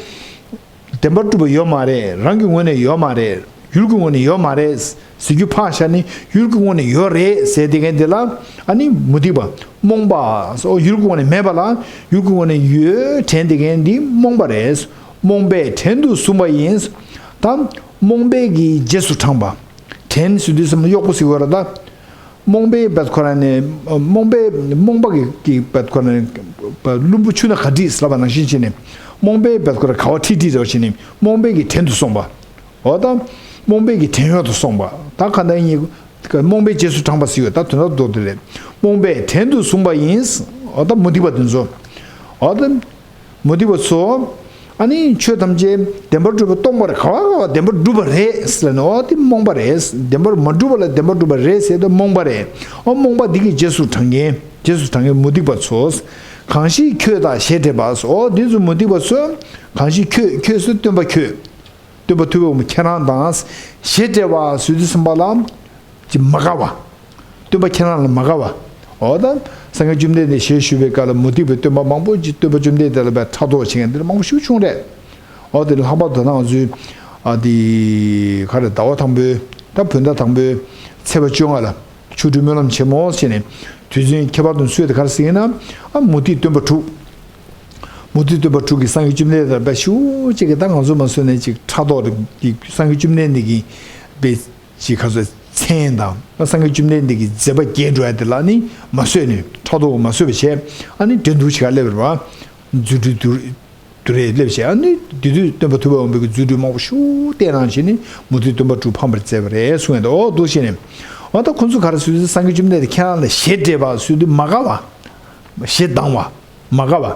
བདེན་པར་གྲུབ་པ་ཡོད་མ་རེད། རང་གི་ངོས་ནས་ཡོད་མ་རེད། ཡུལ་གྱི་ངོས་ནས་ཡོད་མ་རེད་ཟེར་རྒྱུ་ཕར་བཞག་ནས་ཡུལ་གྱི་ངོས་ནས་ཡོད་རེད་ཟེར་བསྡད་མཁན་དེ་ལ་ཨ་ནི་མུ་སྟེགས་པ། རྨོངས་པ། ཨོ་ཡུལ་གྱི་ངོས་ནས་མེད་པ་ལ་ཡུལ་གྱི་ངོས་ནས་ཡོད་དྲན་བསྡད་མཁན་འདི་རྨོངས་པ་རེད། རྨོངས་པས་བྲན་དུ་བཟུང་བ་ཡིན། ད་རྨོངས་པའི་གི་རྗེས་སུ་འབྲངས་པ། བྲན་ཟེར་དུས་ཙམ་ལ་གཡོག་པོ་ཟེར་བ་རེད་ད། རྨོངས་པའི་བད་ཁོ་ར་ནས་རྨོངས་པའི་རྨོངས་པ་གི་གི་བད་ཁོ་ར་ནས་བླུན་པོ་ཆུ་ནང་ག་འགྲིག་ཟེར་ལབ་པ་ནང་བཞིན་བྱས་ནས་རྨོངས་པའི་བད་ཁོ་ར་ག་བ་ཁྲིད་ཁྲིད་ཟེར་བ་བྱས་ནས་རྨོངས་པའི་གི་བྲན་དུ་སོང་བ། འོ་ད་རྨོངས་པའི་གི་བྲན་གཡོག་ཏུ་སོང་བ། ད་ག་ད་ཡིན་རྨོངས་པའི་རྗེས་སུ་འབྲངས་པ་ཟེར་ཡོད། ད་དོན་དག་མདོར་དེ་རེད། རྨོངས་པས་བྲན་དུ་བཟུང་བ་ཡིན། འོ་ད་མུ་སྟེགས་པ་དེ་ཚོ། འོ་ད། མུ་སྟེགས་པ་ཚོ། ཨ་ནི་ཆོས་ཐམས་ཅད་བདེན་པར་གྲུབ་པས་སྟོང་པ་རེད། ག་བ་ག་བ་བདེན་པར་གྲུབ་པ་རེད་ཟེར་ནས། འོ་དེ་རྨོངས་པ་རེད། བདེན་པར་མ་གྲུབ་པ་ལ་བདེན་པར་གྲུབ་པ་རེད་ཟེར་ཏེ་རྨོངས་པ་རེད། འོ་རྨོངས་པ་འདི་གི་རྗེས་སུ་འབྲང་མཁན། རྗེས་སུ་འབྲང་མཁན་མུ་སྟེགས་པ་ཚོ། གང་ཞིག་ཁྱོད་དང་ཞེ་འགྲས་པ། འོ་འདི་ཚོ་མུ་སྟེགས་པ་ཚོ། གང་ཞིག་ཁྱོད། ཁྱོད་ཟེར་སྟོན་པ་ཁྱོད། སྟོན་པ་ཐུབ་པའི་དབང་པོ་ཁྱེད་རང་དང་། ཞེ་འགྲས་པ་ཟེར་དུས་ཙམ་པ་ལ། ཅིག་མ་དགའ་བ། སྟོན་པ་ཁྱེད་རང་ལ་མ་དགའ་བ། འོ་ད། སངས་རྒྱས་བཅོམ་ལྡན་འདས་ཞལ་བཞུགས་པའི་སྐབས་ལ་མུ་སྟེགས་པའི་སྟོན་པ་མང་པོ་ཅིག་སྟོན་པ་བཅོམ་ལྡན་འདས་ལ་ཕར་ཕྲག་དོག་བྱེད་མཁན་འདི་འདྲ་མང་པོ་ཞིག་བྱུང་རེད། འོ་དེ་ལྷག་པར་དུ་ད་ང་ཚོའི། ཨ་དེ། ག་རེ། ཟླ་བ་དང་པོའི། ད་བོད་ཟླ་དང་པོའི་ཚེས་པ་བཅོ་ལྔ་ལ། ཆོ་འཕྲུལ་སྨོན་ལམ་ཆེན་མོ་བྱས་ནས། དུས་ཚོད་ཁྱད་པར་དུ་སྲོལ་དེ་ག་རེ་ཟེར་ཡིན་ན། ཨ་མུ་སྟེགས་སྟོན་པ་དྲུག་མུ་སྟེགས་སྟོན་པ་དྲུག་གིས་སངས་རྒྱས་བཅོམ་ལྡན་འདས་ལ་ཕར་ཞེ་པོ་ཅིག་གི། ད་ང་ཚོ་མ་བཟོད་ནས་ཅིག་ཕྲག་དོག་རེ་གི། སངས་རྒྱས་བཅོམ་ལྡན་འདས་ཀྱི་དཔེ་ཅིག་ག་ཚོད་མཚན་དང་། སངས་རྒྱས་བཅོམ་ལྡན་འདས་ཀྱི་མཛད་པ་རྒྱས་འགྲོ་ཡ་དེ་ལ་ནི་མ་བཟོད་ནས། ཕྲག་དོག་མ་བཟོད་པ་བྱས། ཨ་ནི་འགྲན་བསྡུར་བྱེད་ག་སླེབས་པ་རེད་པ། རྫུ་འཕྲུལ་དུ་དུ་རེ་སླེབས་བྱས། ཨ་ནི་དེ་དུས་སྟོན་པ་ཐུབ་པའི་དབང་པོ་གིས་རྫུ་འཕྲུལ་མང་པོ་ཞིག་བསྟན་གནང་བྱས་ནས། མུ་སྟེགས་སྟོན་པ་དྲུག་ཕམ་པར་མཛད་པ་རེད་གསུངས་ཡོད་འདུག་འོ་འདུག་བྱས་ནས། འོ་ད་ཁོ་ཚོ་ག་རེ་ཟེར་དུས། སངས་རྒྱས་བཅོམ་ལྡན་འདས་ཁྱེད་རང་ལ་ཞེ་འགྲས་པ་ཟེར་དུས་མ་དགའ་བ། ཞེ་སྡང་བ། མ་དགའ་བ།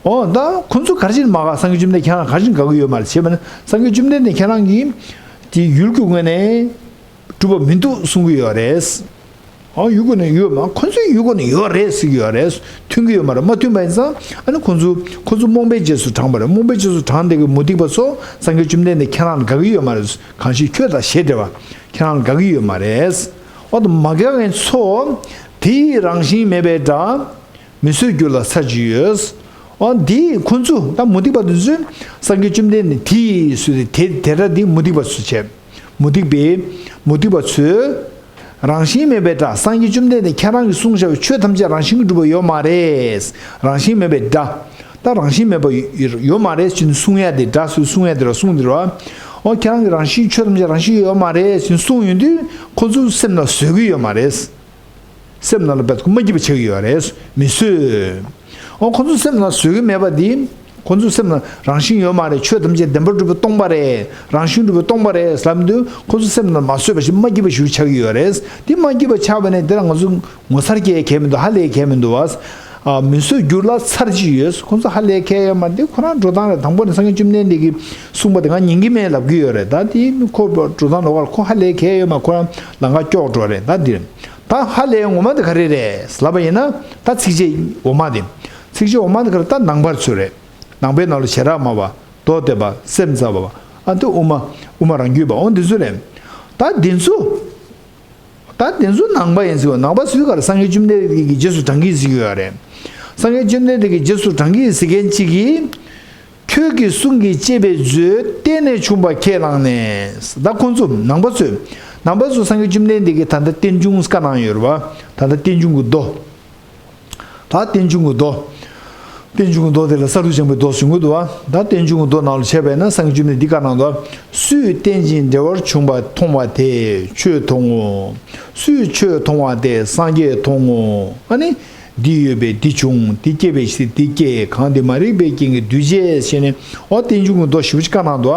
འོ་ད་ཁོ་ཚོ་ག་རེ་བྱས་ནས་མ་དགའ། སངས་རྒྱས་བཅོམ་ལྡན་ཁྱེད་རང་ག་རེ་བྱས་ནས་དགའ་གི་ཡོད་མ་རེད་ཟེར་བ་ན། སངས་རྒྱས་བཅོམ་ལྡན་འདས་ཁྱེད་རང་གིས་དེ་ཡུལ་གྱི་ངོས་ནས་གྲུབ་པ་མི་འདུག་གསུང་གི་ཡོད་རེད། ཨ་ཡུལ་གྱི་ངོས་ནས་ཡོད་མ། ཁོ་ཚོའི་ཡུལ་གྱི་ངོས་ནས་ཡོད་རེད་ཟེར་གྱི་ཡོད་རེད། མཐུན་གྱི་ཡོད་མ་རེད། མ་མཐུན་པ་ཡིན་ཙང་། ཨ་ནི་ཁོ་ཚོ། ཁོ་ཚོ་རྨོངས་པའི་རྗེས་སུ་འབྲངས་པ་རེད། རྨོངས་པའི་རྗེས་སུ་འབྲངས་བསྡད་ཀྱི་མུ་སྟེགས་པ་ཚོ་སངས་རྒྱས་བཅོམ་ལྡན་འདས་ཁྱེད་རང་ལ་དགའ་གི་ཡོད་མ་རེད། གང་ཞིག་ཁྱོད་དང་ཞེ་འགྲས་པ། ཁྱེད་རང་ལ་དགའ་གི་ཡོད་མ་རེད། འོ་ད་མ་དགའ་མཁན་ཚོ། དེ་ཡི་རང་བཞིན་མེད་པའི་དགྲ། མི་བཟོད་འགྱུར་ལ་ཚར་གཅིག་ཡོད། འོ་འདི་ཁོ་ཚོ། ད་མུ་སྟེགས་པ་འདི་ཚོས་སངས་རྒྱས་བཅོམ་ལྡན་འདས་དེ་ཡི་ཟེར་ཏེ། དེ་དེ་སྒྲ་འདི་མུ་སྟེགས་པ་ཚོས་བྱས། མུ་སྟེགས་པས། མུ་སྟེགས་པ་ཚོས། རང་བཞིན་མེད་པའི་དགྲ། སངས་རྒྱས་བཅོམ་ལྡན་འདས་ཁྱེད་རང་གིས་གསུངས་བཞག་པའི་ཆོས་ཐམས་ཅད་རང་བཞིན་གྱིས་གྲུབ་པ་ཡོད་མ་རེད། རང་བཞིན་མེད་པའི་དགྲ། ད་རང་བཞིན་མེད་པ་ཡོད་མ་རེད་ཅེས་གསུང་ཡ་དེ། དགྲ་ཟེར་གསུང་ཡ་དེ་ར། གསུང་དེ་ར། འོ་ཁྱེད་རང་གིས་རང་བཞིན། ཆོས་ཐམས་ཅད་རང་བཞིན་ཡོད་མ་རེད་ཅེས་གསུངས་ཡོང་དུས། ཁོ་ཚོ་སེམས་ལ་བཟོད་ཀྱི་ཡོད་མ་རེད། སེམས་ནང་ལ་བད་ཁོ་མ་སྐྱིད་པ་ཆགས་ཀྱི་ཡོད་རེད། མི་བཟོད། འོ་ཁོ་ཚོ་སེམས་ནང་བཟོད་ཀྱི་མེད་པ་འདི། ཁོ་ཚོ་སེམས་ནང་རང་བཞིན་ཡོད་མ་རེད། ཆོས་ཐམས་ཅད་བདེན་པར་གྲུབ་པས་སྟོང་པ་རེད། རང་བཞིན་གྲུབ་པས་སྟོང་པ་རེད་ལབ་དུས། ཁོ་ཚོ་སེམས་ནང་མ་བཟོད་པ་ཞིག། མ་སྐྱིད་པ་ཞིག་ཆགས་ཀྱི་ཡོད་རེད། འདི་མ་སྐྱིད་པ་ཆགས་པ་ནས་དེ་ལ་ང་ཚོ་ངོ་མཚར་སྐྱེ་གལ་མི་འདུག་ཧ་ལས་གལ་མི་འདུག་བ། ཨ། མི་བཟོད་འགྱུར་ལ་ཚར་གཅིག་ཡོད། ཁོ་ཚོ་ཧ་ལས་གལ་ཡོད་མ་རེད། འདི་ཁོ་རང་འགྲོ་སྟངས་རེད། དང་པོ་ནས་སངས་རྒྱས་བཅོམ་ལྡན་འདས་ཀྱིས་གསུངས་པ་དེ་ང་ཉན་གྱི་མེད་ལབ་ཀྱི་ཡོད་རེད། ད་དེ་ཁོ་འགྲོ་སྟངས་ལོགས་ཀར་ཁོ་ཧ་ལས་གལ་ཡོད་མ། ཁོ་རང་ལམ་ཁ་ཀྱོག་འགྲོ་རེད། ད་འདི་རེད། ད་ཧ་ལས་ངོ་མ་དེ་ག་རེ་རེད་ལབ་པ་ཡིན་ན། ད་ཚིགས་བཅད་འོག་མ་དེ། ཚིགས་བཅད་འོག་མ་དེ་ག་རེ། ད་ནང་པ་ཚོ་རེད། ནང་པའི་ནང་ལ་བྱེ་བྲག་སྨྲ་བ། མདོ་སྡེ་པ། སེམས་ཙམ་པ། ཨ་ནི་དབུ་མ། དབུ་མ་རང་རྒྱུད་པ། འོ་འདི་ཚོ་རེད། ད་འདི་ཚོ། ད་དེ་ཚོ་ནང་པ་ཡིན་ཟེར་བ། ནང་པ་ཚོས་ག་རེ། སངས་རྒྱས་བཅོམ་ལྡན་འདས་ཀྱི་རྗེས་སུ་འབྲང་གི་ཟེར་གྱི་ཡོད་རེད། སངས་རྒྱས་བཅོམ་ལྡན་འདས་ཀྱི་རྗེས་སུ་འབྲང་གི་ཟེར་མཁན་གཅིག་གིས། ཁྱོད་ཀྱི་གསུང་གིས་གཅེས་པའི་མཛོད། གཏན་ནས་ཕྱུང་པ་ཁས་བླངས་ནས། ད་ཁོང་ཚོ་ནང་པ་ཚོས། ནང་པ་ཚོ་སངས་རྒྱས་བཅོམ་ལྡན་འདས་ཀྱིས་ད་ལྟ་རྟེན་འབྱུང་བཀའ་གནང་ཡོད་རེད་བ། ད་ལྟ་རྟེན་འབྱུང་གི་མདོ། ད་རྟེན་འབྱུང་གི་མདོ། རྟེན་འབྱུང་གི་མདོ་དེ་ལ་ས་རུ་འཇམ་པའི་མདོ་ཟེར་གྱི་འདུག་བ། ད་རྟེན་འབྱུང་གི་མདོ་ནང་ལ་བྱས་པས་ན། སངས་རྒྱས་བཅོམ་ལྡན་འདས་འདི་བཀའ་གནང་འདུག་སུས་རྟེན་ཅིང་འབྲེལ་བར་འབྱུང་བ་མཐོང་བ་དེས་ཆོས་མཐོང་ངོ་། སུས་ཆོས་མཐོང་བ་དེས་སངས་རྒྱས་མཐོང་ངོ་། ཨ་ནི། འདི་ཡོད་པས་འདི་བྱུང་། འདི་སྐྱེས་པས་འདི་སྐྱེ། གང་འདི་མ་རིག་པའི་རྐྱེན་གྱིས་འདུས་བྱས་ཟེར་ནས། འོ་རྟེན་འབྱུང་གི་མདོ་ཞེ་པོ་ཅིག་བཀའ་གནང་འདུག་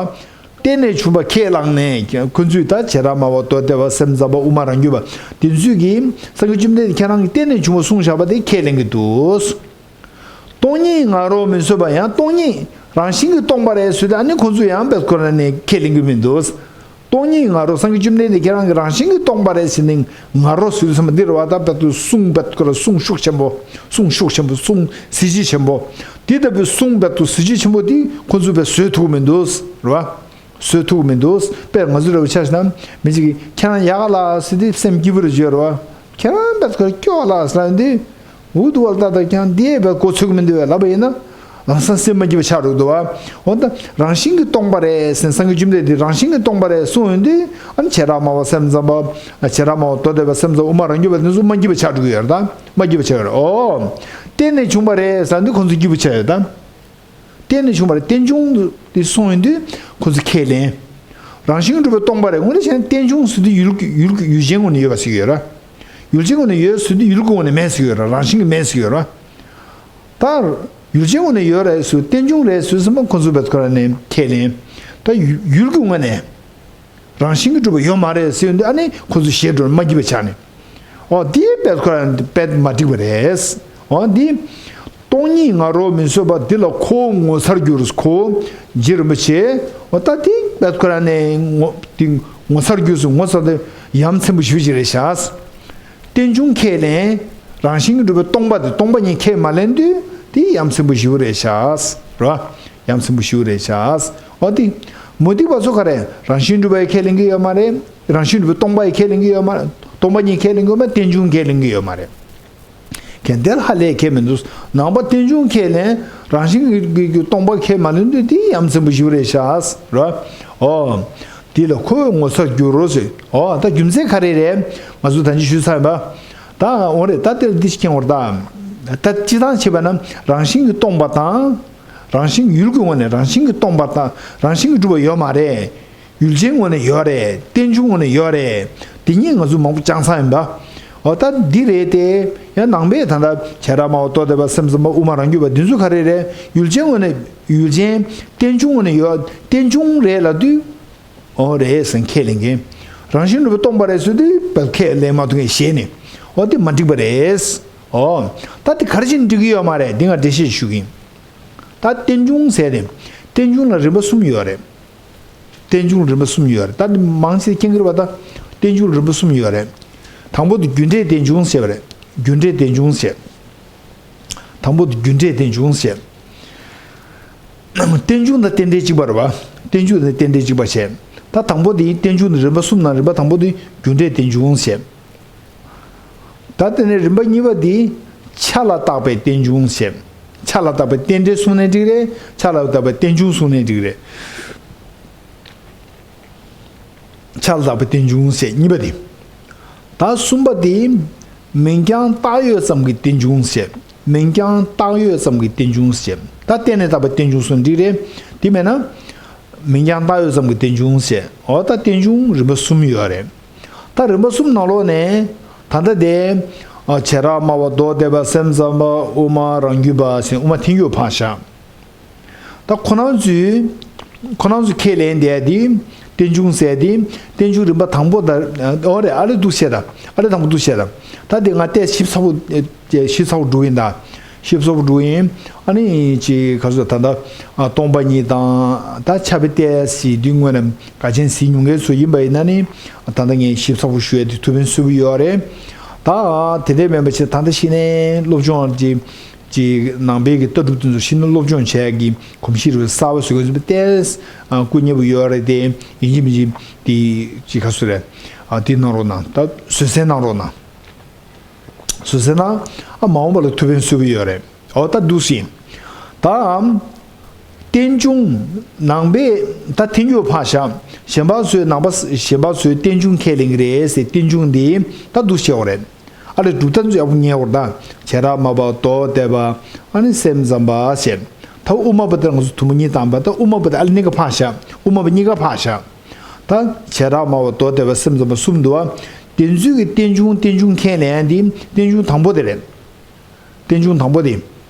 སྟན་ནས་བྱུང་བ་ཁས་བླངས་ནས། ཁོ་ཚོས་ད་བྱེ་བྲག་སྨྲ་བ། མདོ་སྡེ་པ། སེམས་ཙམ་པ། དབུ་མ་རང་རྒྱུད་པ། དེ་ཚོས་ཀྱིས་སངས་རྒྱས་བཅོམ་ལྡན་འདས་ཁྱེད་རང་གིས་རྟེན་ནས་བྱུང་བ་གསུངས་བཞག་པ་དེ་ཁས་ལེན་གྱི་འདུག་སྟོང་ཉིད་ང་རོ་མི་བཟོད་པ། ཡང་སྟོང་ཉིད་རང་བཞིན་གྱིས་སྟོང་པ་རེད་ཟེར་ཏེ། ཨ་ནི་ཁོ་ཚོས་ཡང་བད་ཁོ་ར་ནས་ཁས་ལེན་གྱི་མི་འདུག་སྟོང་ཉིད་ང་རོ། སངས་རྒྱས་བཅོམ་ལྡན་འདས་ཁྱེད་རང་གིས་རང་བཞིན་གྱིས་སྟོང་པ་རེད་ཟེར་ནས། ང་རོ་ཟེར་དུས་ཙམ་པ་འདི་རེད་བ། ད་བད་དུ་གསུང་བད་ཁོ་ར་གསུང་ཤུགས་ཆེན་པོ། གསུང་ཤུགས་ཆེན་པོ། གསུང་གཟི་བརྗིད་ཆེན་པོ། དེ་ལྟ་བུའི་གསུང་བད་དུ་གཟི་བརྗིད་ཆེན་པོ་དེ་ཁོ་ཚོས་བད་བཟོད་ཐུབ་ཀྱི་མི་འདུག་རེད་བ། བཟོད་ཐུབ་ཀྱི་མི་འདུག་དཔེར་ང་ཚོ་འདྲ་བོ་ཆ་བཞག་ན། མི་གཅིག་གིས་ཁྱེད་རང་ཡག་ག་ལ་ཟེར་དུས་སེམས་སྐྱིད་པོ་རེ་བྱེད་རེད་བ། ཁྱེད་རང་བད་ཁོ་སྐྱོ་ག་ལ་ཟེར་ལབ་དུས། འུ་དུ་བ་ལ་ཏག་ཏག་ཁྱེད་རང་འདི་ཡས་བད་གོ་ཚོད་ཀྱི་མི་འདུག་བས་ལབ་པ་ཡིན་ན། ལམ་སང་སེམས་མ་སྐྱིད་པ་ཆགས་འགྲོ་གི་འདུག་བ། འོ་ད་རང་བཞིན་གྱིས་སྟོང་པ་རེད་ཟེར། སངས་རྒྱས་བཅོམ་ལྡན་འདས་རང་བཞིན་གྱིས་སྟོང་པ་རེད་གསུངས་ཡོང་དུས། ཨ་ནི་བྱེ་བྲག་སྨྲ་བ། སེམས་ཙམ་པ། བྱེ་བྲག་སྨྲ་བ། མདོ་སྡེ་པ། སེམས་ཙམ། དབུ་མ་རང་རྒྱུད་པ་དེ་ཚོ་མ་སྐྱིད་པ་ཆགས་འགྲོ་གི་ཡོད་རེད། ད་མ་སྐྱིད་པ་ཆགས་ཡོད་རེད། འོ། རྟེན་ནས་བྱུང་བ་རེད་ཟེར་དུས་ཁོ་ཚོ་སྐྱིད་པོ་ཆགས་ཡོད་ད། རྟེན་ནས་བྱུང་བ་རེད། རྟེན་འབྱུང་དེ་གསུངས་ཡོང་དུས་ཁོ་ཚོས་ཁས་ལེན། རང་བཞིན་གྱིས་གྲུབ་པས་སྟོང་པ་རེད། དངོས་གནས་བྱས་ན་རྟེན་འབྱུང་ཟེར་དུས་ཡུལ་ཡུལ་ཡུལ་ཅན་ངོས་ནས་ཡོད་པ་ཟེར་གྱི་ཡོད་ར། ཡུལ་ཅན་ངོས་ནས་ཡོད་ཟེར་དུས་ཡུལ་གྱི་ངོས་ནས་མེད་ཟེར་གྱི་ཡོད་ར། རང་བཞིན་གྱིས་མེད་ཟེར་གྱི་ཡོད་ར། ད་ཡུལ་ཅན་ངོས་ནས་ཡོད་རེད་ཟེར། རྟེན་འབྱུང་རེད་ཟེར་ཙམ་པ་ཁོ་ཚོས་བད་ཁོ་ར་ནས་ཁས་ལེན། ད་ཡུལ་ཡུལ་གྱི་ངོས་ནས། རང་བཞིན་གྱིས་གྲུབ་པ་ཡོད་མ་རེད་ཟེར་ཡོང་དུས། ཨ་ནི་ཁོ་ཚོ་ཞེད་འགྲོ། མ་སྐྱིད་པ་ཆགས་ནས། འོ་འདི་བད་ཁོ་ར་བད་མ་འགྲིག་པ་རེད། འོ་འདི། སྟོང་ཉིད་ང་རོ་མི་བཟོད་པ་འདི་ལ་ཁོ་བོ་ངོ་མཚར་འགྱུར། ཁོ་བོ་རྗེ་རིན་པོ་ཆེ། འོ་ད་དེ་བད་ཁོ་རང་ནས་ངོ་དེ་ངོ་མཚར་འགྱུར་སོང་། ངོ་མཚར་དེ་ཡ་མཚན་པོ་ཞེ་པོ་ཅིག་རེད་ཤག་རྟེན་འབྱུང་ཁས་ལེན། རང་བཞིན་གྱིས་གྲུབ་པའི་སྟོང་པ་དེ་སྟོང་པ་ཉིད་ཁས་མ་ལེན་དུས་དེ་ཡ་མཚན་པོ་ཞེ་པོ་རེད་ཤག་རེད་བ། ཡ་མཚན་པོ་ཞེ་པོ་རེད་ཤག་འོ་དེ་མུ་སྟེགས་པ་ཚོ་ག་རེ་རང་བཞིན་གྲུབ་པ་ཡི་ཁས་ལེན་གྱི་ཡོད་མ་རེད། རང་བཞིན་གྲུབ་པའི་སྟོང་པ་ཡི་ཁས་ལེན་གྱི་ཡོད་མ་རེད། སྟོང་པ་ཉིད་ཁས་ལེན་གྱི་ཡོད་མ་རེད། རྟེན་འབྱུང་ཁས་ལེན་གྱི་ཡོད་མ་རེད། གན་དེ་ལ་ཧ་ལས་ཁས་མི་འདུག་ནང་པ་རྟེན་འབྱུང་ཁས་ལེན། རང་བཞིན་གྱི་གྱི་སྟོང་པ་ཁས་མ་ལེན་དུས་དེ་ཡ་མཚན་པོ་ཞེ་པོ་རེད་ཤག་རེད་བ། ཨོ། དེ་ལ་ཁོ་བོ་ངོ་མཚར་འགྱུར་རོ་ཟེར། ཨོ་ད་རྒྱུ་མཚན་ག་རེ་རེད། ང་ཚོ་ད་ཅི་ཞུས་ཚར་ཡིན་པ། ད་འོ་རེད། ད་དེ་ལ་འདི་ཞིག་མཁྱེན་དགོས་རེད་ད། ད་སྤྱིར་བཏང་བྱས་པ་ན་རང་བཞིན་གྱིས་སྟོང་པ་དང་། རང་བཞིན་ཡུལ་གྱི་ངོས་ནས་རང་བཞིན་གྱིས་སྟོང་པ་དང་རང་བཞིན་གྱིས་གྲུབ་པ་ཡོད་མ་རེད། ཡུལ་ཅན་ངོས་ནས་ཡོད་རེད། རྟེན་འབྱུང་ངོས་ནས་ཡོད་རེད། དེ་གཉིས་ང་ཚོ་མང་པོ་སྦྱངས་ཚར་ཡིན་པ། འོ་ད་འདི་རེད་དེ། ཡང་ནང་པས་ད་ལྟ་བྱེ་བྲག་སྨྲ་བ་མདོ་སྡེ་པ་སེམས་ཙམ་པ་དབུ་མ་རང་རྒྱུད་པ་འདི་ཚོ་ག་རེ་རེད། ཡུལ་ཅན་ངོས་ནས་ཡུལ་ཅན། རྟེན་འབྱུང་ངོས་ནས་ཡོད། རྟེན་འབྱུང་རེད་ལབ་དུས། འོ་རེད་ཟེར་ཁས་ལེན་གྱི། རང་བཞིན་གྲུབ་པའི་སྟོང་པ་རེད་ཟེར་དུས་བལ་ཁས་ལེན་མ་ཐུབ་མཁན་ཞེད་ནས། འོ་དེ་མ་འགྲིག་པ་རེད། འོ། ད་དེ་ག་རེ་བྱས་ནས་འགྲིག་གི་ཡོད་མ་རེད། འདི་ང་འགྲེལ་བཤད་ཞུ་གི་ཡིན། ད་རྟེན་འབྱུང་ཟེར་ཏེ། རྟེན་འབྱུང་ལ་རིམ་པ་གསུམ་ཡོད་རེད། རྟེན་འབྱུང་རིམ་པ་གསུམ་ཡོད་རེད། ད་འདི་མང་ཆེ་མཁྱེན་གྱི་རེད་པ། ད་རྟེན་འབྱུང་རིམ་པ་གསུམ་ཡོད་རེད། དང་པོ་དེ་རྒྱུ་འབྲས་རྟེན་འབྱུང་ཟེར་བ་རེད། རྒྱུ་འབྲས་རྟེན་འབྱུང་ཟེར། དང་པོ་དེ་རྒྱུ་འབྲས་རྟེན་འབྱུང་ཟེར། རྟེན་འབྱུང་དང་རྟེན་འབྲེལ་གཅིག་པ་རེད་པ། རྟེན་འབྱུང་དང་རྟེན་འབྲེལ་གཅིག་པ་བྱས། ད་དང་པོ་དེ་རྟེན་འབྱུང་དེ་རིམ་པ་གསུམ་ནང་རིམ་པ་དང་པོ་དེ་རྒྱུ་འབྲས་རྟེན་འབྱུང་ཟེར། ད་དེ་ནས་རིམ་པ་གཉིས་པ་འདི་ཆ་ལ་བཏགས་པའི་རྟེན་འབྱུང་ཟེར། ཆ་ལ་བཏགས་པའི་རྟེན་འབྲེལ་གསུངས་ནའི་འགྲིག་རེད། ཆ་ལ་བཏགས་པའི་རྟེན་འབྱུང་གསུངས་ནའི་འགྲིག་རེད། ཆ་ལ་བཏགས་པའི་རྟེན་འབྱུང་ཟེར་གཉིས་པ་འདི། ད་གསུམ་པ་འདི་མིང་རྐྱང་བཏགས་ཡོད་ཙམ་གྱི་རྟེན་འབྱུང་ཟེར། མིང་རྐྱང་བཏགས་ཡོད་ཙམ་གྱི་རྟེན་འབྱུང་ཟེར། ད་བརྟེན་ནས་བཏགས་པའི་རྟེན་འབྱུང་གསུངས་འགྲིག་རེད། དེ་མེད་ན། མིང་རྐྱང་བཏགས་ཡོད་ཙམ་གྱི་རྟེན་འབྱུང་ཟེར། འོ་ད་རྟེན་འབྱུང་རིམ་པ་གསུམ་ཡོད་རེད། ད་རིམ་པ་གསུམ་ནང་ལོགས་ནས་ད་ལྟ་དེ་བྱེ་བྲག་སྨྲ་བ་མདོ་སྡེ་པ་སེམས་ཙམ་པ་དབུ་མ་རང་རྒྱུད་པ་ཟེར་དབུ་མ་ཐལ་འགྱུར་ཕར་བཞག་ད་ཁོ་རང་ཚོས་ཁོ་རང་ཚོས་ཁས་ལེན་བསྡད་དེ་རྟེན་འབྱུང་ཟེར་དེ་རྟེན་འབྱུང་རིམ་པ་དང་པོ་དང་འོ་རེད། ཨ་ལེ་འདུག་བཤད་དང་ཨ་ལེ་དང་པོ་འདུག་བཤད་དང་ད་དེ་ང་ལྟས་ཞིབ་ཚགས་པོ་ཞིབ་ཚགས་པོ་འགྲོ་གི་ཡིན་ད། ཞིབ་ཚགས་པོ་འགྲོ་གི་ཡིན། ཨ་ནི་ཅི་ག་ཚོད་ད་ལྟ་སྟོང་པ་ཉིད་དང་ད་ཁྱབ་པའི་ལྟས་ཞེས་དུས་དངོས་ནས་ག་ཅན་ཟིན་མྱོང་མཁན་ཚོ་ཡིན་པ་ཡིན་ན་ནི་ད་ལྟ་ངས་ཞིབ་ཚགས་པོ་ཞུ་ཡ་དེ་ཐུགས་ཕན་གསོས་པོ་ཡོད་རེད། ད་དེ་འདྲས་མིན་པ་ཞིག་ད་ལྟ་ཤི་ནས་སློབ་སྦྱོང་གི་ཅིག་ནང་པའི་གི་ལྟ་གྲུབ་དེ་ཚོ་ཤིན་ཏུ་སློབ་སྦྱོང་བྱས་ཀྱི་གོམས་གཤིས་རུ་གསར་བ་བཟོ་དགོས་ཟེར་བའི་ཏོག་ཙམ་སྐུ་མཉེལ་པོ་ཡོད་རེད་དེ། ཡིན་གཅིག་མིན་གཅིག་དེ་ཅིག་ག་ཚོད་རེད། དེ་གནང་རོགས་གནང་། ད་བཟོད་བསྲན་གནང་རོགས་གནང་། བཟོད་བསྲན་གནང་། ཨ་མ་འོངས་པ་ལ་ཐུགས་ཕན་གསོས་པོ་ཡོད་རེད། འོ་ད་འདུག་སེ་ཡིན། ད་རྟེན་འབྱུང་ནང་པའི་ད་ཐལ་འགྱུར་ཕར་བཞག་གཞན་པ་ཚོས་ནང་པ་གཞན་པ་ཚོས་རྟེན་འབྱུང་ཁས་ལེན་གྱི་རེད་ཟེར། རྟེན་འབྱུང་འདི་ད་འདུག་བཤད་འོ་རེད། ཨ་ལེ་གྲུབ་མཐའ་ཚོ་ཡག་པོ་ཉན་འོར་ད། བྱེ་བྲག་སྨྲ་བ་མདོ་སྡེ་པ་ཨ་ནི་སེམས་ཙམ་པ་ཞེས། ད་དབུ་མ་པ་དེ་ང་ཚོ་དུམ་བུ་གཉིས་བཏང་བ་ད་དབུ་མ་པ་དེ་ཨ་ལེ་གཉིས་ཀ་ཕར་བཞག་དབུ་མ་པ་གཉིས་ཀ་ཕར་བཞག་ད་བྱེ་བྲག་སྨྲ་བ་མདོ་སྡེ་པ་སེམས་ཙམ་པ་གསུམ་འདུག་བ། དེ་ཚོའི་གི་རྟེན་འབྱུང་རྟེན་འབྱུང་ཁས་ལེན་འདི་རྟེན་འབྱུང་དང་པོ་དེ་རེད། རྟེན་འབྱུང་དང་པོ་དེ།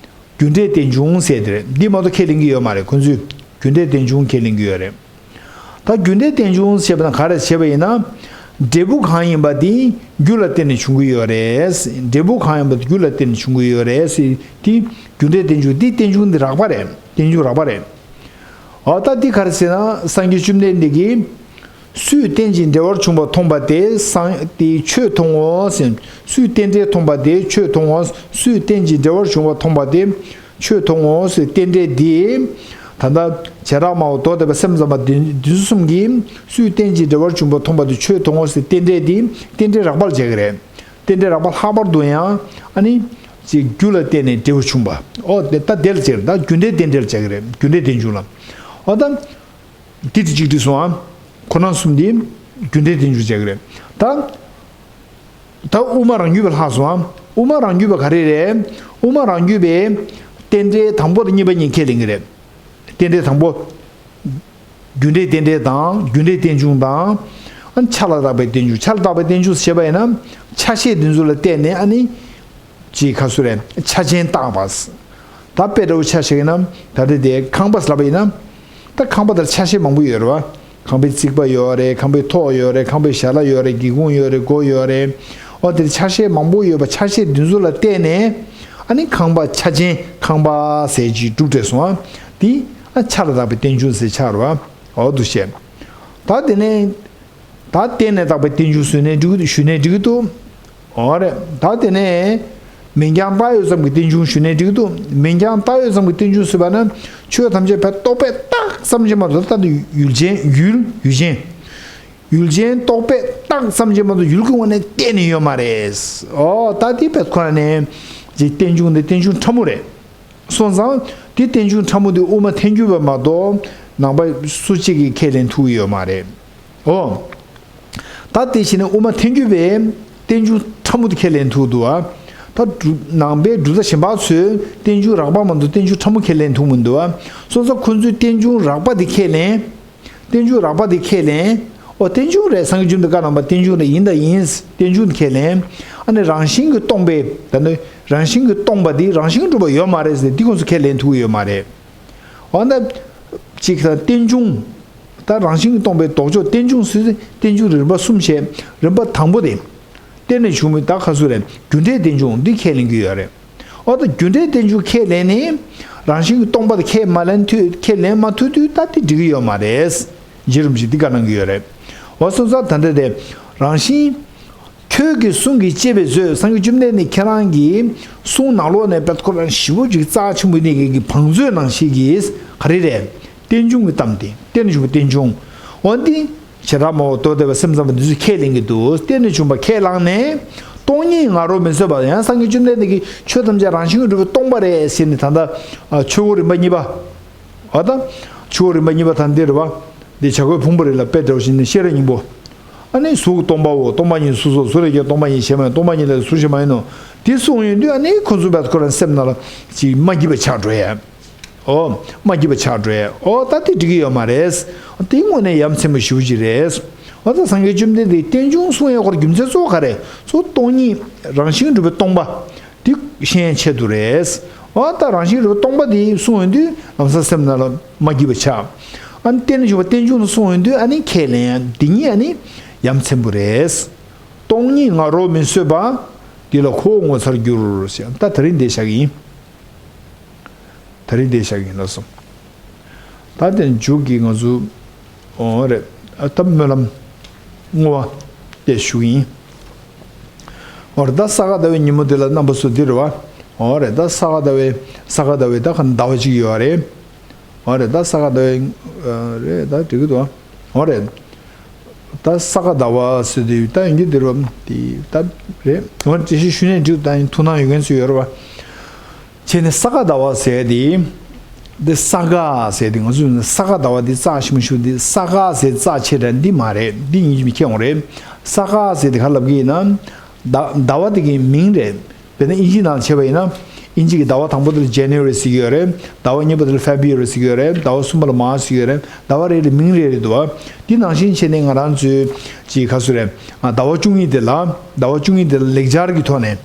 རྒྱུ་འབྲས་རྟེན་འབྱུང་ཟེར་དེ་རེད། འདི་མ་གཏོགས་ཁས་ལེན་གྱི་ཡོད་མ་རེད། ཁོང་ཚོས་རྒྱུ་འབྲས་རྟེན་འབྱུང་ཁས་ལེན་གྱི་ཡོད་རེད། ད་རྒྱུ་འབྲས་རྟེན་འབྱུང་ཞེས་པ་ན་ག་རེ་བྱས་པ་ཡིན་ན། འབྲས་བུ་གང་ཡིན་པ་དེ་རྒྱུ་ལ་བརྟེན་ནས་བྱུང་གི་ཡོད་རེད། འབྲས་བུ་གང་ཡིན་པ་དེ་རྒྱུ་ལ་བརྟེན་ནས་བྱུང་གི་ཡོད་རེད། དེ་རྒྱུ་འབྲས་རྟེན་འབྱུང་། འདི་རྟེན་འབྱུང་འདི་རགས་པ་རེད། རྟེན་འབྱུང་རགས་པ་རེད། འོ་ད་འདི་ག་རེ་ཟེར་ན་སངས་རྒྱས་བཅོམ་ལྡན་འདས་ཀྱིས། སུས་རྟེན་ཅིང་འབྲེལ་བར་འབྱུང་བ་མཐོང་པ་དེ་སངས་དེ་ཆོས་མཐོང་ངོ་ཟེར། སུས་རྟེན་འབྲེལ་མཐོང་པ་དེ་ཆོས་མཐོང་ངོ་། སུས་རྟེན་ཅིང་འབྲེལ་བར་འབྱུང་བ་མཐོང་པ་དེ་ཆོས་མཐོང་ངོ་ཟེར། རྟེན་འབྲེལ་འདི། ད་ལྟ་བྱེ་བྲག་སྨྲ་བ་མདོ་སྡེ་པ་སེམས་ཙམ་པ་འདི་འདི་ཚོ་གསུམ་གྱིས་སུས་རྟེན་ཅིང་འབྲེལ་བར་འབྱུང་བ་མཐོང་པ་དེ་ཆོས་མཐོང་ངོ་ཟེར། རྟེན་འབྲེལ་འདི་རྟེན་འབྲེལ་རགས་པར་བྱེད་ཀྱི་རེད། རྟེན་འབྲེལ་རགས་པ་ལྷག་པར་དུ་ཡང་ཨ་ནི་ཅིག་རྒྱུ་ལ་བརྟེན་ནས་འབྲས་བུ་བྱུང་བ། ཨོ་དེ་ད་དེ་ལ་བྱེད་ཀྱི་རེད། ད་རྒྱུ་འབྲས་རྟེན་འབྲེལ་བྱེད་ཀྱི་རེད། རྒྱུ་འབྲས་རྟེན་འབྱུང་ལ། ཨོ་ད། འདི་དེ་གཅིག་བྲིས་སོང་ཨ། ཁོ་ན་གསུམ་འདི་རྒྱུ་འབྲས་རྟེན་འབྱུང་བྱེད་ཀྱི་རེད། ད། ད་དབུ་མ་རང་རྒྱུད་པ་ལྷག་སོང་ཨ། དབུ་མ་རང་རྒྱུད་པ་ག་རེ་རེད། དབུ་མ་རང་རྒྱུད་པས་རྟེན་འབྲེལ་དང་པོ་དང་གཉིས་པ་གཉིས་ཁས་ལེན་གྱི་རེད། རྟེན་འབྲེལ་དང་པོ། རྒྱུ་འབྲས་རྟེན་འབྲེལ་དང་རྒྱུ་འབྲས་རྟེན་འབྱུང་དང་། ཨ་ཆ་ལ་བཏགས་པའི་རྟེན་འབྱུང་། ཆ་ལ་བཏགས་པའི་རྟེན་འབྱུང་ཞེས་པ་ཡིན་ན། ཆ་ཤས་འདི་ཚོ་ལ་བརྟེན་ནས་ཨ་ནི། ཅིག་ག་ཚོད་རེད། ཆ་ཅན་བཏགས་པ། ད་དཔེ་འདྲ་བོ་ཆ་བཞག་ཡིན་ན་ད་རེས་དེ་ཁང་པ་ཟེར་ལབ་པ་ཡིན་ན། ད་ཁང་པ་དེར་ཆ་ཤས་མང་པོ་ཡོད་རེད་བ། ཁང་པའི་རྩིག་པ་ཡོད་རེད། ཁང་པའི་ཐོག་ཡོད་རེད། ཁང་པའི་ཞལ་ལག་ཡོད་རེད། སྒེའུ་ཁུང་ཡོད་རེད། སྒོ་ཡོད་རེད། འོ་དེར་ཆ་ཤས་མང་པོ་ཡོད་པ། ཆ་ཤས་འདི་ཚོ་ལ་བལྟས་ནས་ ཨ་ནི་ཁང་པ་ཆ་ཅན་ཁང་པ་ཟེར་གྱི་གྲུབ་འབྲས་སོང་བ། དེ་ཨ་ཆ་ལ་བཏགས་པའི་རྟེན་འབྱུང་ཟེར་ཆགས་རེད་བ། འོ་འདུག་བཤད། ད་དེ་ནས། ད་རྟེན་ལ་བཏགས་པའི་རྟེན་འབྱུང་བཟོས་ནས་འགྲིག་གི་འདུག་ཞུས་ནས་འགྲིག་གི་འདུག་འོ་རེད། ད་དེ་ནས་མིང་རྐྱང་བཏགས་ཡོད་ཙམ་གྱི་རྟེན་འབྱུང་ཞུས་ནས་འགྲིག་གི་འདུག་མིང་རྐྱང་བཏགས་ཡོད་ཙམ་གྱི་རྟེན་འབྱུང་ཟེར་བ་ན། ཆོས་ཐམས་ཅད་ཕར་རྟོག་པས་བཏགས་ཙམ་གྱིས་མ་གཏོགས། ད་དེ་ཡུལ་ཅན་ཡུལ་ཡུལ་ཅན། ཡུལ་ཅན་རྟོག་པས་བཏགས་ཙམ་གྱིས་མ་གཏོགས་ཡུལ་གྱི་ངོས་ནས་གཏན་ནས་ཡོད་མ་རེད། འོ་ད་དེ་བས་ཁོ་ན་ནས་ཅིག་རྟེན་འབྱུང་དེ་རྟེན་འབྱུང་ཕྲ་མོ་རེད། སོང་ཙང་དེ་རྟེན་འབྱུང་ཕྲ་མོ་དེ་དབུ་མ་ཐལ་འགྱུར་བས་མ་གཏོགས་ནང་པ་སུ་གཅིག་གིས་ཁས་ལེན་ཐུབ་ཀྱི་ཡོད་མ་རེད། འོ། ད་དེ་བྱས་ནས་དབུ་མ་ཐལ་འགྱུར་བས་རྟེན་འབྱུང་ཕྲ་མོ་དེ་ཁས་ལེན་ཐུབ་འདུག་བ། ད་གྲུབ་ནང་པའི་གྲུབ་མཐའ་གཞན་པ་ཚོས་རྟེན་འབྱུང་རགས་པ་མ་གཏོགས་རྟེན་འབྱུང་ཕྲ་མོ་ཁས་ལེན་ཐུབ་མི་འདུག་བ། སོང་ཙང་ཁོ་ཚོས་རྟེན་འབྱུང་རགས་པ་དེ་ཁས་ལེན། རྟེན་འབྱུང་རགས་པ་དེ་ཁས་ལེན། ཨོ་རྟེན་འབྱུང་རེད། སངས་རྒྱས་བཅོམ་ལྡན་འདས་བཀའ་གནང་བ་རྟེན་འབྱུང་རེད། ཡིན་དང་ཡིན། རྟེན་འབྱུང་དེ་ཁས་ལེན། ཨ་ནི་རང་བཞིན་གྱིས་སྟོང་པའི། ད་ནི་རང་བཞིན་གྱིས་སྟོང་པ་དེ་རང་བཞིན་གྱིས་གྲུབ་པ་ཡོད་མ་རེད་ཟེར། འདི་ཁོང་ཚོ་ཁས་ལེན་ཐུབ་ཀྱི་ཡོད་མ་རེད། འོ་ན། གཅིག་ད་རྟེན་འབྱུང་། ད་རང་བཞིན་གྱིས་སྟོང་པའི་ལྡོག་ཕྱོགས་རྟེན་འབྱུང་ཟེར་ཏེ་རྟེན་འབྱུང་རིམ་པ་གསུམ་བཤད། རིམ་པ་དང་པོ་དེ། གཏན་ནས་བྱུང་མེད། ད་ག་ཚོད་རེད། རྒྱུ་འབྲས་རྟེན་འབྱུང་འདི་ཁས་ལེན་གྱི་ཡོད་རེད། འོ་ད་རྒྱུ་འབྲས་རྟེན་འབྱུང་ཁས་ལེན་ནས། རང་བཞིན་གྱིས་སྟོང་པ་དེ་ཁས་མ་ལེན་ཐུབ། ཁས་ལེན་མ་ཐུབ་དུས་ད་དེ་འགྲིག་གི་ཡོད་མ་རེད། རྗེ་རིན་པོ་ཆེས་འདི་བཀའ་གནང་གི་ཡོད་རེད། འོ་སོང་ཙང་ད་ལྟ་དེ། རང་བཞིན། ཁྱོད་ཀྱི་གསུང་གིས་གཅེས་པའི་མཛོད། སངས་རྒྱས་བཅོམ་ལྡན་འདས་ཁྱེད་རང་གི་གསུང་ནང་ལོགས་ནས་དཔེ་ཁོ་རང་ཞེ་པོ་ཅིག་རྩ་ཆེན་པོ་གནས་མཁན་གྱི་བང་མཛོད་ནང་བཞིན་གྱི་ག་རེ་རེད། རྟེན་འབྱུང་གི་གཏམ་དེ་རྟེན་ནས་བྱུང་བའི་རྟེན་འབྱུང་། འོ་འདི། བྱེ་བྲག་སྨྲ་བ་མདོ་སྡེ་པ་སེམས་ཙམ་པ་འདི་ཚོས་ཁས་ལེན་གྱི་འདུག་རྟེན་ནས་བྱུང་བ་ཁས་བླངས་ནས། སྟོང་ཉིད་ང་རོ་མི་བཟོད་པ། ཡང་སངས་རྒྱས་བཅོམ་ལྡན་འདས་ཀྱིས་ཆོས་ཐམས་ཅད་རང་བཞིན་གྱིས་གྲུབ་པས་སྟོང་པ་རེད་ཟེར་ནས། ད་ལྟ་ཆོས་འཁོར་རིམ་པ་གཉིས་པ། འོ་ད། ཆོས་འཁོར་རིམ་པ་གཉིས་པ་ད་འདི་རེད་བ། འདི་བྱ་རྒོད་ཕུང་པོ་རེ་ལ་དཔེ་འདྲ་བོ་ཞིག་ནི་ཤེས་རབ་སྙིང་པོ། ཨ་ནི་གཟུགས་སྟོང་པའོ། སྟོང་པ་ཉིད་གཟུགས་སོ། གཟུགས་ལས་སྐྱེས་སྟོང་པ་ཉིད་གཞན་མ་ཡིན། སྟོང་པ་ཉིད་ལས་གཟུགས་གཞན་མ་ཡིན་ནོ། འདི་གསུངས་ཡོང་དུས་ཨ་ནི་ཁོ་ཚོ་བས་ཁོ་རང་སེམས་ནང་ལ་ཅིག་མ་སྐྱིད་པ་ཆགས་འགྲོ་ཡ། ཨོ། མ་སྐྱིད་པ་ཆགས་འགྲོ་ཡ། ཨོ་ད་དེ་འགྲིག་གི་ཡོད་མ་རེད། དེའི་ངོས་ནས་ཡ་མཚན་པོ་ཞེ་པོ་ཅིག་རེད། འོ་ད་སངས་རྒྱས་བཅོམ་ལྡན་འདས་རྟེན་འབྱུང་གསུང་ཡ་ཁོ་རང་རྒྱུ་མཚན་གཙོ་བོ་ག་རེ། གཙོ་བོ་སྟོང་ཉིད་རང་བཞིན་གྲུབ་པའི་སྟོང་པ། དེ་ཤེས་ཡ་ཆེད་དུ་རེད། འོ་ད་རང་བཞིན་གྲུབ་པའི་སྟོང་པ་དེ་གསུང་ཡོང་དུས་ལམ་སང་སེམས་ནང་ལ་མ་སྐྱིད་པ་ཆགས། ཨ་ནི་རྟེན་ནས་བྱུང་བ་རྟེན་འབྱུང་དུ་གསུང་ཡོང་དུས་ཨ་ནི་ཁས་ལེན་ཡ་འདི་གཉིས་ཨ་ནི་ཡ་མཚན་པོ་རེད། སྟོང་ཉིད་ང་རོ་མི་བཟོད་པ། འདི་ལ་ཁོ་བོ་ངོ་མཚར་འགྱུར་ཞེས། ད་དེ་རིང་འདི་བཞག་གི་ཡིན། ད་རེས་འདི་བཞག་གི་ཡིན་ལགས་སོ། ད་དེ་མཇུག་གི་ང་ཚོ། འོ་རེད། ཨ་ད་སྨོན་ལམ། བསྔོ་བ། དེ་ཞུ་གི་ཡིན། འོ་རེད། ད་ས་ག་ཟླ་བའི་ཉིན་མོ་འདི་ལ་རྣམ་པ་ཚོ་འདི་རེད་བ། འོ་རེད། ད་ས་ག་ཟླ་བའི་ས་ག་ཟླ་བའི་ད་ག་ཟླ་བ་གཅིག་ཡོད་རེད། འོ་རེད། ད་ས་ག་ཟླ་བའི། ཨ་རེད། ད་འགྲིག་གི་འདུག་འོ་རེད། ད་ས་ག་ཟླ་བ་ཟེར་དུས་ད་ཡིན་གྱི་འདི་རེད་བ། དེ་ད་རེད། འོ་རེད། དེ་བཞིན་ཞུས་ནས་འགྲིག་ད་ཡིན། ཐུགས་སྣང་ཡོད་མཁན་ཚོ་ཡོད་རེད་བ། བྱས་ནས་ས་ག་ཟླ་བ་ཟེར་དེ། འདི་ས་ག་ཟེར་དེ་ང་ཚོས་ས་ག་ཟླ་བ་འདི་རྩ་ཆེན་པོ་ཞུ། འདི་ས་ག་ཟེར་རྩ་ཆེ་དྲགས་འདི་མ་རེད། འདི་ཡིན་གྱི་མི་ཁྱད་འོང་རེད། ས་ག་ཟེར་དེ་ག་ལབ་ཀྱི་ཡིན་ན། ཟླ་ཟླ་བ་དེ་གི་མིང་རེད། དཔེར་ན་ཨིན་ཇི་ནང་བྱས་པ་ཡིན་ན། ཨིན་ཇི་གི་ཟླ་བ་དང་པོ་དེ་ལ་ཇེ་ནུ་ཝ་རི་ཟེར་གྱི་ཡོད་རེད། ཟླ་བ་གཉིས་པ་དེ་ལ་ཕེབ་རུ་ཝ་རི་ཟེར་གྱི་ཡོད་རེད། ཟླ་བ་གསུམ་པ་ལ་མཱར་ཆི་ཟེར་གྱི་ཡོད་རེད། ཟླ་བ་རེ་རེ་མིང་རེ་རེ་འདུག་བ། འདི་ནང་བཞིན་བྱས་ནས་ང་རང་ཚོའི་ཅིག་ག་ཚོད་རེད། ཟླ་བ་བཅུ་གཉིས་དེ་ལ། ཟླ་བ་བཅུ་གཉིས་དེ་ལ་ལེགས་སྦྱར་གྱི་ཐོག་ནས་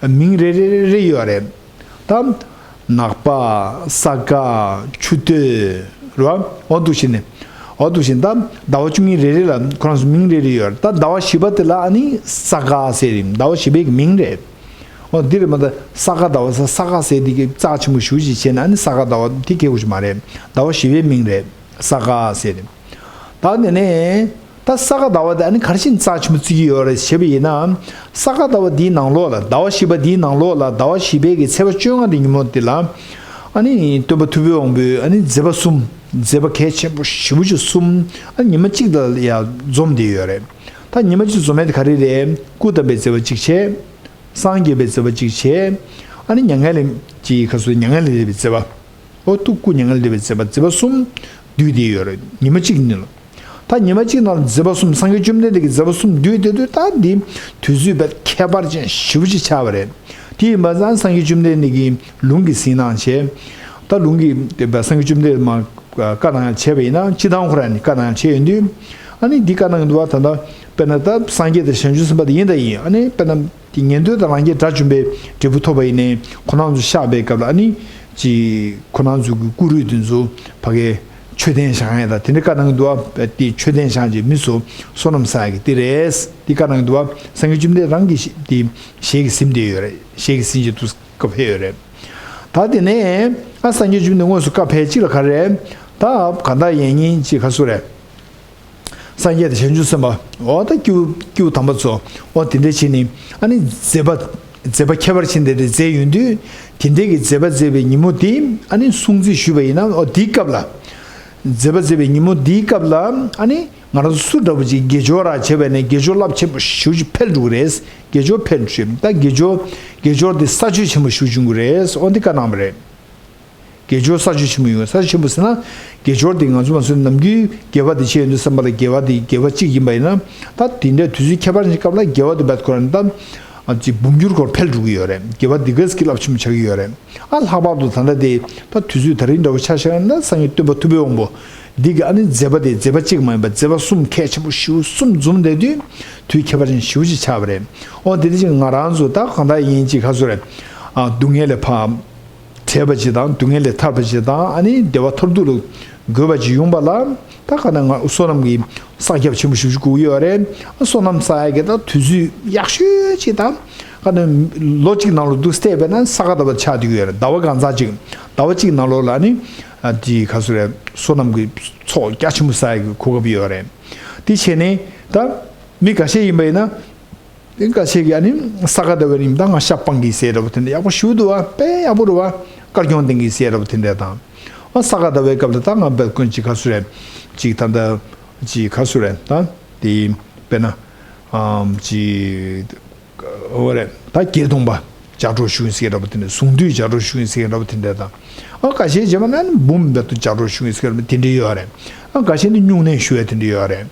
མིང་རེ་རེ་རེ་རེ་ཡོད་རེད། ད། ནག་པ། ས་ག་ཆུ་སྟོད། རེད་བ། འོ་འདུག་བྱས་ནས། འོ་འདུག་བྱས་ནས་ད་ཟླ་བ་བཅུ་གཉིས་རེ་རེ་ལ་ཁོ་རང་ཚོ་མིང་རེ་རེ་ཡོད་རེད། ད་ཟླ་བ་བཞི་པ་དེ་ལ་ཨ་ནི་ས་ག་ཟེར་རེད། ཟླ་བ་བཞི་པའི་གི་མིང་རེད། འོ་འདི་རེད་མ་གཏོགས་ས་ག་ཟླ་བ་ས་ས་ག་ཟེར་དེ་གི་རྩ་ཆེན་པོ་ཞེ་པོ་ཅིག་བྱས་ན་ཨ་ནི་ས་ག་ཟླ་བ་དེ་གལ་དགོས་ཀྱི་མ་རེད། ཟླ་བ་བཞི་པའི་མིང་རེད། ས་ག་ཟེར་རེད། ད་དེ་ནས་ད་ས་ག་ཟླ་བ་དེ་ཨ་ནི་ག་རེ་བྱས་ནས་རྩ་ཆེན་པོ་བརྩི་གི་ཡོད་རེད་ཞེས་པ་ཡིན་ན། ས་ག་ཟླ་བ་འདིའི་ནང་ལོགས་ལ་ཟླ་བ་བཞི་པ་འདིའི་ནང་ལོགས་ལ་ཟླ་བ་བཞི་པའི་གི་ཚེས་པ་བཅོ་ལྔ་དེ་ཉིན་མོ་དེ་ལ། ཨ་ནི་སྟོན་པ་ཐུབ་པའི་དབང་པོས་ཨ་ནི་མཛད་པ་གསུམ། མཛད་པ་གལ་ཆེན་པོ་ཞེ་པོ་ཅིག་གསུམ། ཨ་ནི་ཉི་མ་གཅིག་ལ་ཡ་འཛོམས་བསྡད་ཡོད་རེད། ད་ཉི་མ་གཅིག་འཛོམས་ཡས་དེ་ག་རེ་རེད། སྐུ་བལྟམས་པའི་མཛད་པ་གཅིག་བྱས། སངས་རྒྱས་པའི་མཛད་པ་གཅིག་བྱས། ཨ་ནི་མྱ་ངན་ལས་ཀྱི་ཁ་སོ་མྱ་ངན་ལས་འདས་པའི་མཛད་པ། ཨོ་ཐུགས་སྐུ་མྱ་ངན་ལས་འདས་པའི་མཛད་པ་མཛད་པ་གསུམ་བསྡུས་བསྡད་ཡོད་རེད་ཉི་མ་གཅིག་ནང་ལ། ད་ཉི་མ་གཅིག་ནང་ལ་མཛད་པ་གསུམ་སངས་རྒྱས་བཅོམ་ལྡན་འདས་ཀྱི་མཛད་པ་གསུམ་བསྡུས་བསྡད་དུས་ད་འདི་དུས་ཚོད་དཔེ་ཁྱད་པར་ཅན་ཞེ་པོ་ཅིག་ཆགས་པ་རེད། དེ་ཡིན་པ་ཙང་སངས་རྒྱས་བཅོམ་ལྡན་འདས་ཀྱི་ལུང་གི་གཟིགས་སྣང་བྱས། ད་ལུང་གི་དེ་བས་སངས་རྒྱས་བཅོམ་ལྡན་འདས་མ་བཀའ་གནང་ཡ་བྱས་པ་ཡིན་ན་སྤྱིར་བཏང་ཁོ་རང་ནས་བཀའ་གནང་ཡ་བྱས་ཡོད་དུས། ཨ་ནི་འདི་བཀའ་གནང་གི་འདུག་བ། ད་ལྟ་དཔེར་ན་ད་སངས་རྒྱས་དང་བྱང་ཆུབ་སེམས་དཔའ་དེ་ཡིན་ད་ཡིན། ཨ་ནི་དཔེར་ན། དེ་ཉན་ཐོས་དང་རང་རྒྱལ་དགྲ་བཅོམ་པའི་འབྲས་བུ་ཐོབ་པ་ཡིན་ནའི་ཁོ་རང་ཚོ་གཤེགས་པའི་སྐབས་ལ་ཨ་ནི་ཅིག་ཁོ་རང་ཚོ་གི་སྐུ་རུས་དེ་ཚོ་ཕ་གའི་མཆོད་རྟེན་བཞེངས་ཡས་དང་དེ་འདྲ་བཀའ་གནང་གི་འདུག་བ། དེ་མཆོད་རྟེན་བཞེངས་བྱས་མི་ཚོ་བསོད་ནམས་བསགས་ཡས་ཀྱི་དེ་རེད། དེ་བཀའ་གནང་གི་འདུག་བ། སངས་རྒྱས་བཅོམ་ལྡན་རང་གི་དེ་ཞལ་གྱིས་ཟིན་བསྡད་ཡོད་རེད། ཞལ་གྱིས་ཟིན་བྱས་འདུག་བཀའ་ཕེབས་ཡོད་རེད། ད་དེ་ནས་ཨ་སངས་རྒྱས་བཅོམ་ལྡན་འདས་དངོས་སུ་བཀའ་ཕེབས་གཅིག་ལ་ག་རེ་རེད། ད་གང་དག་ཡིད་གཉིས་ཅིག་ག་ཚོད་རེད། སངས་རྒྱས་དང་བྱང་ཆུབ་སེམས་དཔའ་འོ་ད་སྐྱེ་བོ་སྐྱེ་བོ་དམ་པ་ཚོ་འོ་དེ་འདྲ་བྱས་ནས་ཨ་ནི་མཛད་པ་མཛད་པ་ཁྱད་པར་ཅན་དེ་འདྲ་མཛད་ཡོང་དུས་དེ་འདྲའི་གི་མཛད་པ་མཛད་པའི་ཉིན་མོ་དེ་ཨ་ནི་སྲུང་བརྩི་ཞུས་པ་ཡིན་ན་འོ་དེའི་སྐབས་ལ་མཛད་པ་མཛད་པའི་ཉིན་མོ་དེའི་སྐབས་ལ་ཨ་ནི་ང་རང་ཚོ་སུ་འདྲ་པོ་ཅིག་དགེ་སྦྱོར་ར་བྱས་པ་ནས་དགེ་སྦྱོར་རླབས་ཆེན་པོ་ཞེ་པོ་ཅིག་འཕེལ་འགྲོ་གི་རེད། དགེ་སྦྱོར་འཕེལ་འགྲོ་ཞེས་ད་དགེ་སྦྱོར་དགེ་སྦྱོར་དེ་ས་ཆོད་ཆེན་པོ་ཞེ་པོ་ཅིག་ཡོང་གི་རེད། འོ་འདི་བཀའ་གནང་བ་རེད། དགེ་སྦྱོར་ས་ཆོད་ཆེན་པོ་ཡོང་། ས་ཆོད་ཆེན་པོ་ཟེར་ན་དགེ་སྦྱོར་དེ་ང་ཚོ་མ་སོན་ནམ་རྒྱུན་དགེ་བ་དེ་བྱས་ཡོང་དུས་བསམ་པ་ལ་དགེ་བ་དེ་དགེ་བ་གཅིག་ཡིན་པ་ཡིན་ན་ད་དེ་འདྲའི་དུས་ཚོད་ཁྱད་པར་ཅན་སྐབས་ལ་དགེ་བ་དེ་བད་ཁོ་རང་ད་ཅིག་འབུམ་འགྱུར་སྐོར་འཕེལ་འགྲོ་གི་ཡོད་རེད། དགེ་བ་དེ་གས་ཀྱི་རླབས་ཆེན་པོ་ཆགས་ཀྱི་ཡོད་རེད། ཨ་ལྷག་པར་དུ་ད་ལྟ་དེ་ད་དུས་ཚོད་ད་རིང་འདྲ་བོ་ཆ་བཞག་ན་སངས་རྒྱས་སྟོན་པ་ཐུབ་པའི་དབང་པོ་འདི་གི་ཨ་ནི་མཛད་པ་དེ་མཛད་པ་གཅིག་མ་ཡིན་པ་མཛད་པ་གསུམ་གལ་ཆེན་པོ་ཞེ་པོ་གསུམ་འཛོམས་བསྡད་དུས་དུས་ཁྱད་པར་ཅན་ཞེ་པོ་ཅིག་ཆགས་པ་རེད། འོ་དེ་འདྲ་ཅིག་ང་རང་ཚོ་ད་གང་ལྟར་ཡིན་ཅིག་ག་ཚོད་རེད། ཨ་སྡུག་བསྔལ་ལས་ཕར་བྲལ་བ་ཅིག་དང་སྡུག་བསྔལ་ལས་ཐར་བ་ཅིག་དང་ཨ་ནི་བདེ་བ་མཐར་ཐུག་ལ་འགོད་པ་ཅིག་ཡོང་པ་ལ་ད་ག་ན་ང་བསོད་ནམས་ཀྱི་བསགས་རྒྱབ་ཆེན་པོ་ཞེ་པོ་ཅིག་དགོས་ཀྱི་ཡོད་རེད། བསོད་ནམས་བསགས་ཡ་གི་ད་དུས་ཚོད་ཡག་ཤོས་ཅིག་དང་ག་ན་ལོ་གཅིག་ནང་ལ་འདུག་བལྟས་པས་ན་ས་ག་ཟླ་བ་ཆགས་བསྡད་ཀྱི་ཡོད་རེད། ཟླ་བ་གང་ཚང་ཅིག་ཟླ་བ་གཅིག་ནང་ལོགས་ལ་ཨ་ནི་ཨ་དེ་ག་ཚོད་རེད། བསོད་ནམས་ཀྱི་ཚོགས་རྒྱ་ཆེན་པོ་བསགས་ཡ་གི་གོ་སྐབས་ཡོད་རེད། དེ་བྱས་ནས་ད་མི་འགའ་ཤས་ཡིན་པ་ཡིན་ན། དེ་འགའ་ཤས་ཀྱིས་ཨ་ནི་ས་ག་ཟླ་བའི་རིང་ད་ང་ཤ་སྤང་གི་ཟེར་འདྲ་པོ་དེ་འདྲ་ཡག་པོ་ཞེ་པོ་འདུག་བ། དཔེ་ཡག་པོ་རེད་བ། དཀར་གྱོང་ལྡན་གི་ཟེར་འདྲ་པོ་དེ་འདྲ་དང་། ཨ་ས་ག་ཟླ་བའི་སྐབས་ལ་ད་ང་བད་ཀོན་ཅིག་ག་ཚོད་རེད། ཅིག་ད་ལྟ་ཅིག་ག་ཚོད་རེད་ད། དེ་དཔེར་ན་ཨམ་ཅིག་འོ་རེད། ད་བརྒྱད་སྟོང་པ་ལྗགས་སྒྲོགས་ཞུ་ཡིན་ཟེར་འདྲ་པོ་དེ་འདྲ། གཟུངས་འདུས་ལྗགས་སྒྲོགས་ཞུ་ཡིན་ཟེར་འདྲ་པོ་དེ་འདྲ་དང་། ཨ་འགའ་ཤས་བྱས་པ་ན་ཨ་ནི་འབུམ་བད་དུ་ལྗགས་སྒྲོགས་ཞུ་ཡིན་ཟེར་འདྲ་པོ་དེ་འདྲ་ཡོད་རེད། ཨ་འགའ་ཤས་ནི་སྨྱུང་གནས་ཞུ་ཡ་དེ་འདྲ་ཡོད་རེད།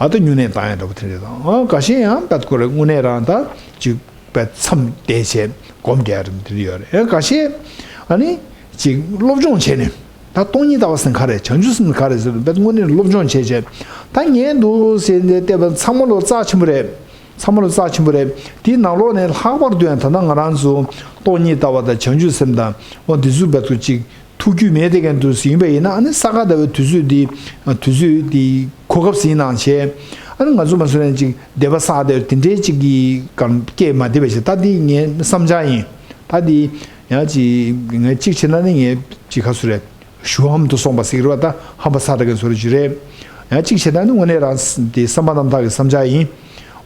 ཨ་ད་སྨྱུང་གནས་བཏང་ཡ་འདྲ་པོ་དེ་འདྲ་དང་། ཨ་འགའ་ཤས་ཡང་བད་ཁོ་རེ་དངོས་གནས་རང་ད་ཅིག་བད་མཚམས་བསྡད་བྱས་སྒོམ་བསྡད་ཡ་འདྲ་པོ་དེ་འདྲ་ཡོད་རེད། ཨ་འགའ་ཤས་ཨ་ནི་ཅིག་སློབ་སྦྱོང་བྱས་ནས་ད་སྟོང་ཉིད་ལྟ་བ་ཟེར་ན་ག་རེ། བྱང་ཆུབ་སེམས་ཟེར་ན་ག་རེ་ཟེར་བད་དངོས་གནས་སློབ་སྦྱོང་བྱས་བྱས་ད་ངས་འདུག་ཟེར་ནས་བལྟས་པ་ཚང་མ་ལོ་རྩ་ཆེན་པོ་རེད། ཚང་མ་ལོ་རྩ་ཆེན་པོ་རེད། དེའི་ནང་ལོགས་ནས་ལྷག་པར་དུ་ཡང་ད་ལྟ་ང་རང་ཚོ་སྟོང་ཉིད་ལྟ་བ་དང་བྱང་ཆུབ་སེམས་དང་འོ་འདི་ཚོ་བད་ཁོ་ཅིག་ཐུགས་རྒྱུས་མེད་དེ་གན་དུ་ཟིན་པ་ཡིན་ན་ཨ་ནི་ས་ག་ཟླ་བའི་དུས་ཚོད་འདི་དུས་ཚོད་འདི་གོ་སྐབས་ཟིན་གནང་བྱས། ཨ་ནི་ང་ཚོ་མ་སོ་ནས་ཅིག་བདེ་བ་བསགས་བསྡད་དེ་འདྲའི་ཅིག་གི་གམ་སྐྱེས་མ་བསྡད་པ་ཞིག་ད་འདི་ངའི་བསམ་འཆར་ཡིན། ད་འདི་ཡང་ཅིག་ངས་ཅིག་བྱས་ན་ནི་ངས་ཅིག་ག་ཚོད་རེད། ཞུ་ཧམ་དུ་སོང་པ་ཟེར་གི་རེད་བ། ད་ཧམ་པ་ཚ་དྲགས་ཀྱི་བཟོ་འདྲ་ཅིག་རེད། ཡང་གཅིག་བྱས་ན་ནི་དངོས་གནས་རང་དེ་བསམ་པ་རྣམ་དག་གི་བསམ་འཆར་ཡིན།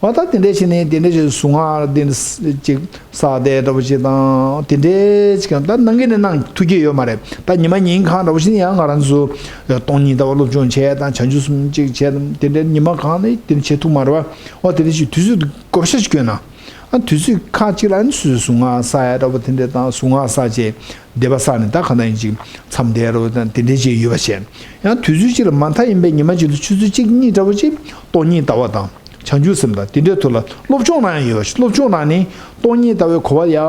འོ་ད་དེ་འདྲས་བྱས་ནས་དེ་འདྲས་བྱས་གཟུངས་སྔགས་དེ་འདྲས་ཅིག་བསགས་བསྡད་འདྲ་པོ་ཅིག་དང་དེ་འདྲས་ཅིག་ད་གནང་གི་ནི་གནང་ཐུབ་ཀྱི་ཡོད་མ་རེད། ད་ཉི་མ་ཉིན་གང་འདྲ་པོ་ཅིག་ནི་ཡང་ང་རང་ཚོ་སྟོང་ཉིད་ལྟ་བ་སློབ་སྦྱོང་བྱས་དང་བྱང་ཆུབ་སེམས་ཅིག་བྱས་དང་དེ་འདྲས་ཉི་མ་གང་ནི་དེ་འདྲས་བྱེད་ཐུབ་མ་རེད་བ། འོ་དེ་འདྲས་ཅིག་དུས་ཚོད་བགོ་བཤའ་ཅིག་བསྐྱོན་ན། ཨ་དུས་ཚོད་ཁག་ཅིག་ལ་ཨ་ནི་སོ་སོའི་གཟུངས་སྔགས་བསགས་ཡ་འདྲ་པོ་དེ་འདྲ་དང་གཟུངས་སྔགས་བསགས་བྱས་བཟླས་པ་བསགས་ནས་ད་ག་ན་ཡིན་ཅིག་མཚམས་བསྡད་རོགས་དང་དེ་འདྲའི་ཅིག་ཡོད་པ་བྱས། ཡང་དུས་ཚོད་ཅིག་ལ་མ་མཐའ་ཡིན་པའི་ཉི་མ་གཅིག་ཏུ་ཆུ་ཚོད་གཅིག་གཉིས་འདྲ་པོ་ཅིག་སྟོང་ཉིད་ལྟ་བ་དང་བྱང་ཆུབ་སེམས་དང་དེ་འདྲའི་ཐོག་ལ་སློབ་སྦྱོང་གནང་ཡ་ཡོད་པ་ཞིག་སློབ་སྦྱོང་གནང་ནས་སྟོང་ཉིད་ལྟ་བའི་གོ་བ་ཡར་